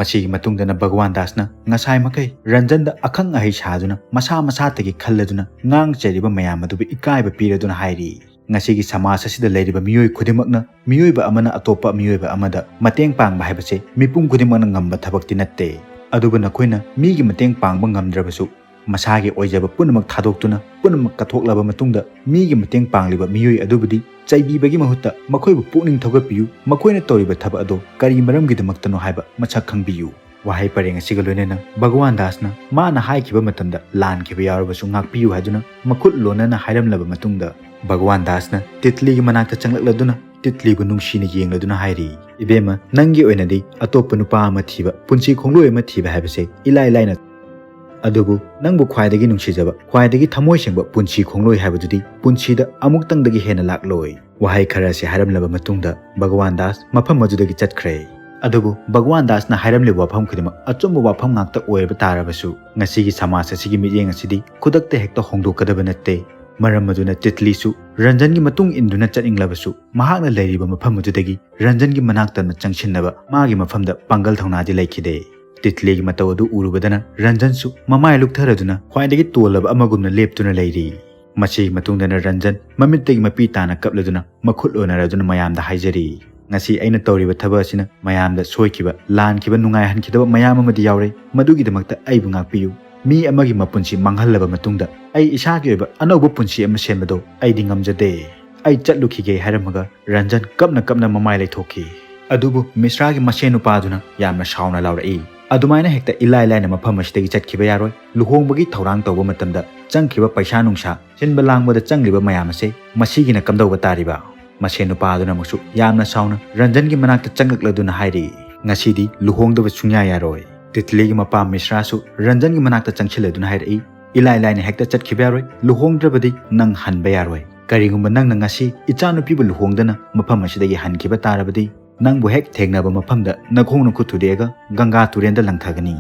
ꯃꯁꯤꯒꯤ ꯃꯇꯨꯡꯗꯅ ꯚꯒꯋꯥꯟ ꯗꯥꯁꯅ ꯉꯁꯥꯏ ꯃꯈꯩ ꯔꯟꯖꯟꯗ ꯑꯈꯪ ꯑꯍꯩ ꯁꯥꯗꯨꯅ ꯃꯁꯥ ꯃꯁꯥꯇꯒꯤ ꯈꯜꯂꯗꯨꯅ ꯉꯥꯡ ꯆꯩꯔꯤꯕ ꯃꯌꯥꯝ ꯑꯗꯨꯕꯨ ꯏꯀꯥꯏꯕ ꯄꯤꯔꯗꯨꯅ ꯍꯥꯏꯔꯤ, "ꯉꯁꯤꯒꯤ ꯁꯃꯥꯖ ꯑꯁꯤꯗ ꯂꯩꯔꯤꯕ ꯃꯤꯑꯣꯏ ꯈꯨꯗꯤꯡꯃꯛꯅ ꯃꯤꯑꯣꯏꯕ ꯑꯃꯅ ꯑꯇꯣꯞꯄ ꯃꯤꯑꯣꯏꯕ ꯑꯃꯗ ꯃꯇꯦꯡ ꯄꯥꯡꯕ ꯍꯥꯏꯕꯁꯦ ꯃꯤꯄꯨꯝ ꯈꯨꯗꯤꯡꯃꯛꯅ ꯉꯝꯕ ꯊꯕꯛꯇꯤ ꯅꯠꯇꯦ꯫ ꯑꯗꯨꯕꯨ ꯅꯈꯣꯏꯅ ꯃꯤꯒꯤ ꯃꯇꯦꯡ ꯄꯥꯡꯕ ꯉꯝꯗ꯭ꯔꯕꯁꯨ, ꯃꯁꯥꯒꯤ ꯑꯣꯏꯖꯕ ꯄꯨꯝꯅꯃꯛ ꯊꯥꯗꯣꯛꯇꯨꯅ ꯄꯨꯝꯅꯃꯛ ꯀꯠꯊꯣꯛꯂꯕ ꯃꯇꯨꯡꯗ ꯃꯤꯒꯤ ꯃꯇꯦꯡ ꯄꯥꯡꯂꯤꯕ ꯃꯤꯑꯣꯏ ꯑꯗꯨꯕꯨꯗꯤ ꯆꯩꯕꯤꯕꯒꯤ ꯃꯍꯨꯠꯇ ꯃꯈꯣꯏꯕꯨ ꯄꯨꯛꯅꯤꯡ ꯊꯧꯒꯠꯄꯤꯌꯨ, ꯃꯈꯣꯏꯅ ꯇꯧꯔꯤꯕ ꯊꯕꯛ ꯑꯗꯨ ꯀꯔꯤ ꯃꯔꯝꯒꯤꯗꯃꯛꯇꯅꯣ ꯍꯥꯏꯕ ꯃꯁꯛ ꯈꯪꯕꯤꯌꯨ꯫" ꯋꯥꯍꯩ ꯄꯔꯦꯡ ꯑꯁꯤꯒ ꯂꯣꯏꯅꯅ ꯚꯒꯋꯥꯟ ꯗꯥꯁꯅ ꯃꯥꯅ ꯍꯥꯏꯈꯤꯕ ꯃꯇꯝꯗ ꯂꯥꯟꯈꯤꯕ ꯌꯥꯎꯔꯕꯁꯨ ꯉꯥꯛꯄꯤꯌꯨ ꯍꯥꯏꯗꯨꯅ ꯃꯈꯨꯠ ꯂꯣꯟꯅꯅ ꯍꯥꯏꯔꯝꯂꯕ ꯃꯇꯨꯡꯗ, ꯚꯒꯋꯥꯟ ꯗꯥꯁꯅ ꯇꯤꯠꯂꯤꯒꯤ ꯃꯅꯥꯛꯇ ꯆꯪꯂꯛꯂꯗꯨꯅ ꯇꯤꯠꯂꯤꯕꯨ ꯅꯨꯡꯁꯤꯅ ꯌꯦꯡꯂꯗꯨꯅ ꯍꯥꯏꯔꯤ, "ꯏꯕꯦꯝꯃ, ꯅꯪꯒꯤ ꯑꯣꯏꯅꯗꯤ ꯑꯇꯣꯞꯄ ꯅꯨꯄꯥ ꯑꯃ ꯊꯤꯕ, ꯄꯨꯟꯁꯤ ꯈꯣꯡꯂꯣꯏ ꯑꯃ ꯊꯤꯕ ꯍꯥꯏꯕꯁꯦ ꯏꯂꯥꯏ ꯂꯥꯏꯅ, ꯑꯗꯨꯕꯨ ꯅꯪꯕꯨ ꯈ꯭ꯋꯥꯏꯗꯒꯤ ꯅꯨꯡꯁꯤꯖꯕ, ꯈ꯭ꯋꯥꯏꯗꯒꯤ ꯊꯃꯣꯏ ꯁꯦꯡꯕ ꯄꯨꯟꯁꯤ ꯈꯣꯡꯂꯣꯏ ꯍꯥꯏꯕꯗꯨꯗꯤ ꯄꯨꯟꯁꯤꯗ ꯑꯃꯨꯛꯇꯪꯗꯒꯤ ꯍꯦꯟꯅ ꯂꯥꯛꯂꯣꯏ꯫" ꯋꯥꯍꯩ ꯈꯔ ꯑꯁꯤ ꯍꯥꯏꯔꯝꯂꯕ ꯃꯇꯨꯡꯗ ꯚꯒꯋꯥꯟ ꯗꯥꯁ ꯃꯐꯝ ꯑꯗꯨꯗꯒꯤ ꯆꯠꯈ꯭ꯔꯦ꯫ ꯑꯗꯨꯕꯨ ꯚꯒꯋꯥꯟ ꯗꯥꯁꯅ ꯍꯥꯏꯔꯝꯂꯤꯕ ꯋꯥꯐꯝ ꯈꯨꯗꯤꯡꯃꯛ ꯑꯆꯨꯝꯕ ꯋꯥꯐꯝ ꯉꯥꯛꯇ ꯑꯣꯏꯔꯕ ꯇꯥꯔꯕꯁꯨ, ꯉꯁꯤꯒꯤ ꯁꯃꯥꯖ ꯑꯁꯤꯒꯤ ꯃꯤꯠꯌꯦꯡ ꯑꯁꯤꯗꯤ ꯈꯨꯗꯛꯇ ꯍꯦꯛꯇ ꯍꯣꯡꯗꯣꯛꯀꯗꯕ ꯅꯠꯇꯦ꯫ ꯃꯔꯝ ꯑꯗꯨꯅ ꯇꯤꯠꯂꯤꯁꯨ ꯔꯟꯖꯟꯒꯤ ꯃꯇꯨꯡ ꯏꯟꯗꯨꯅ ꯆꯠꯅꯤꯡꯂꯕꯁꯨ, ꯃꯍꯥꯛꯅ ꯂꯩꯔꯤꯕ ꯃꯐꯝ ꯑꯗꯨꯗꯒꯤ ꯔꯟꯖꯟꯒꯤ ꯃꯅꯥꯛꯇ ꯆꯪꯁꯤꯟꯅꯕ ꯃꯥꯒꯤ ꯃꯐꯝꯗ ꯄꯥꯡꯒꯜ ꯊꯧꯅꯥꯗꯤ ꯂꯩꯈꯤꯗꯦ꯫ ꯇꯤꯠꯂꯤꯒꯤ ꯃꯇꯧ ꯑꯗꯨ ꯎꯔꯨꯕꯗꯅ ꯔꯟꯖꯟꯁꯨ ꯃꯃꯥꯏ ꯂꯨꯛꯊꯔꯗꯨꯅ ꯈ꯭ꯋꯥꯏꯗꯒꯤ ꯇꯣꯜꯂꯕ ꯑꯃꯒꯨꯝꯅ ꯂꯦꯞꯇꯨꯅ ꯂꯩꯔꯤ꯫ ꯃꯁꯤꯒꯤ ꯃꯇꯨꯡꯗꯅ ꯔꯟꯖꯟ ꯃꯃꯤꯠꯇꯒꯤ ꯃꯄꯤ ꯇꯥꯅ ꯀꯞꯂꯗꯨꯅ ꯃꯈꯨꯠ ꯂꯣꯟꯅꯔꯗꯨꯅ ꯃꯌꯥꯝꯗ ꯍꯥꯏꯖꯔꯤ, "ꯉꯁꯤ ꯑꯩꯅ ꯇꯧꯔꯤꯕ ꯊꯕꯛ ꯑꯁꯤꯅ ꯃꯌꯥꯝꯗ ꯁꯣꯏꯈꯤꯕ, ꯂꯥꯟꯈꯤꯕ, ꯅꯨꯡꯉꯥꯏꯍꯟꯈꯤꯗꯕ ꯃꯌꯥꯝ ꯑꯃꯗꯤ ꯌꯥꯎꯔꯦ꯫ ꯃꯗꯨꯒꯤꯗꯃꯛꯇ ꯑꯩꯕꯨ ꯉꯥꯛꯄꯤꯌꯨ꯫ ꯃꯤ ꯑꯃꯒꯤ ꯃꯄꯨꯟꯁꯤ ꯃꯥꯡꯍꯜꯂꯕ ꯃꯇꯨꯡꯗ ꯑꯩ ꯏꯁꯥꯒꯤ ꯑꯣꯏꯕ ꯑꯅꯧꯕ ꯄꯨꯟꯁꯤ ꯑꯃ ꯁꯦꯝꯕꯗꯣ ꯑꯩꯗꯤ ꯉꯝꯖꯗꯦ꯫ ꯑꯩ ꯆꯠꯂꯨꯈꯤꯒꯦ ꯍꯥꯏꯔꯝꯃꯒ ꯔꯟꯖꯟ ꯀꯞꯅ ꯀꯞꯅ ꯃꯃꯥꯏ ꯂꯩꯊꯣꯛꯈꯤ꯫ ꯑꯗꯨꯕꯨ ꯃꯤꯁ꯭ꯔꯥꯒꯤ ꯃꯁꯦꯟ ꯅꯨꯄꯥꯗꯨꯅ ꯌꯥꯝꯅ ꯁꯥꯎꯅ ꯂꯥꯎꯔꯛꯏ, "ꯑꯗꯨꯃꯥꯏꯅ ꯍꯦꯛꯇ ꯏꯂꯥꯏ ꯂꯥꯏꯅ ꯃꯐꯝ ꯑꯁꯤꯗꯒꯤ ꯆꯠꯈꯤꯕ ꯌꯥꯔꯣꯏ꯫ ꯂꯨꯍꯣꯡꯕꯒꯤ ꯊꯧꯔꯥꯡ ꯇꯧꯕ ꯃꯇꯝꯗ ꯆꯪꯈꯤꯕ ꯄꯩꯁꯥ ꯅꯨꯡꯁꯥ, ꯁꯤꯟꯕ ꯂꯥꯡꯕꯗ ꯆꯪꯂꯤꯕ ꯃꯌꯥꯝ ꯑꯁꯦ ꯃꯁꯤꯒꯤꯅ ꯀꯝꯗꯧꯕ ꯇꯥꯔꯤꯕ?" ꯃꯁꯦꯟ ꯅꯨꯄꯥ ꯑꯗꯨꯅ ꯑꯃꯨꯛꯁꯨ ꯌꯥꯝꯅ ꯁꯥꯎꯅ ꯔꯟꯖꯟꯒꯤ ꯃꯅꯥꯛꯇ ꯆꯪꯂꯛꯂꯗꯨꯅ ꯍꯥꯏꯔꯤ, "ꯉꯁꯤꯗꯤ ꯂꯨꯍꯣꯡꯗꯕ ꯁꯨꯡꯌꯥ ꯌꯥꯔꯣꯏ꯫ ꯇꯤꯠꯂꯤꯒꯤ ꯃꯄꯥ ꯃꯤꯁ꯭ꯔꯥꯁꯨ ꯔꯟꯖꯟꯒꯤ ꯃꯅꯥꯛꯇ ꯆꯪꯁꯤꯜꯂꯗꯨꯅ ꯍꯥꯏꯔꯛꯏ, ꯏꯂꯥꯏ ꯂꯥꯏꯅ ꯍꯦꯛꯇ ꯆꯠꯈꯤꯕ ꯌꯥꯔꯣꯏ꯫ ꯂꯨꯍꯣꯡꯗ꯭ꯔꯕꯗꯤ ꯅꯪ ꯍꯟꯕ ꯌꯥꯔꯣꯏ꯫ ꯀꯔꯤꯒꯨꯝꯕ ꯅꯪꯅ ꯉꯁꯤ ꯏꯆꯥꯅꯨꯄꯤꯕꯨ ꯂꯨꯍꯣꯡꯗꯅ ꯃꯐꯝ ꯑꯁꯤꯗꯒꯤ ꯍꯟꯈꯤꯕ ꯇꯥꯔꯕꯗꯤ ꯅꯪꯕꯨ ꯍꯦꯛ ꯊꯦꯡꯅꯕ ꯃꯐꯝꯗ ꯅꯈꯣꯡ ꯅꯈꯨꯠ ꯊꯨꯗꯦꯛꯑꯒ ꯒꯪꯒꯥ ꯇꯨꯔꯦꯟꯗ ꯂꯪꯊꯒꯅꯤ꯫"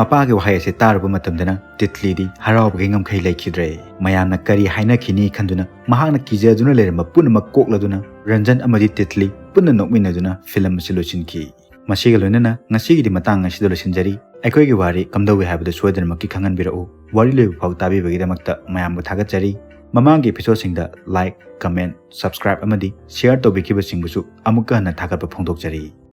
ꯃꯄꯥꯒꯤ ꯋꯥꯍꯩ ꯑꯁꯦ ꯇꯥꯔꯨꯕ ꯃꯇꯝꯗꯅ ꯇꯤꯠꯂꯤꯗꯤ ꯍꯔꯥꯎꯕꯒꯤ ꯉꯝꯈꯩ ꯂꯩꯈꯤꯗ꯭ꯔꯦ꯫ ꯃꯌꯥꯝꯅ ꯀꯔꯤ ꯍꯥꯏꯅꯈꯤꯅꯤ ꯈꯟꯗꯨꯅ ꯃꯍꯥꯛꯅ ꯀꯤꯖꯗꯨꯅ ꯂꯩꯔꯝꯕ ꯄꯨꯝꯅꯃꯛ ꯀꯣꯛꯂꯗꯨꯅ ꯔꯟꯖꯟ ꯑꯃꯗꯤ ꯇꯤꯠꯂꯤ ꯄꯨꯟꯅ ꯅꯣꯛꯃꯤꯟꯅꯗꯨꯅ ꯐꯤꯂꯝ ꯑꯁꯤ ꯂꯣꯏꯁꯤꯟꯈꯤ꯫ ꯃꯁꯤꯒ ꯂꯣꯏꯅꯅ ꯉꯁꯤꯒꯤꯗꯤ ꯃꯇꯥꯡ ꯑꯁꯤꯗ ꯂꯣꯏꯁꯤꯟꯖꯔꯤ꯫ ꯑꯩꯈꯣꯏꯒꯤ ꯋꯥꯔꯤ ꯀꯝꯗꯧꯏ ꯍꯥꯏꯕꯗꯨ ꯁꯣꯏꯗꯅꯃꯛꯀꯤ ꯈꯪꯍꯟꯕꯤꯔꯛꯎ꯫ ꯋꯥꯔꯤ ꯂꯣꯏꯕ ꯐꯥꯎ ꯇꯥꯕꯤꯕꯒꯤꯗꯃꯛꯇ ꯃꯌꯥꯝꯕꯨ ꯊꯥꯒꯠꯆꯔꯤ꯫ ꯃꯃꯥꯡꯒꯤ episodeꯁꯤꯡꯗ like, comment, subscribe ꯑꯃꯗꯤ share ꯇꯧꯕꯤꯈꯤꯕꯁꯤꯡꯕꯨꯁꯨ ꯑꯃꯨꯛꯀ ꯍꯟꯅ ꯊꯥꯒꯠꯄ ꯐꯣꯡꯗꯣꯛꯆꯔꯤ꯫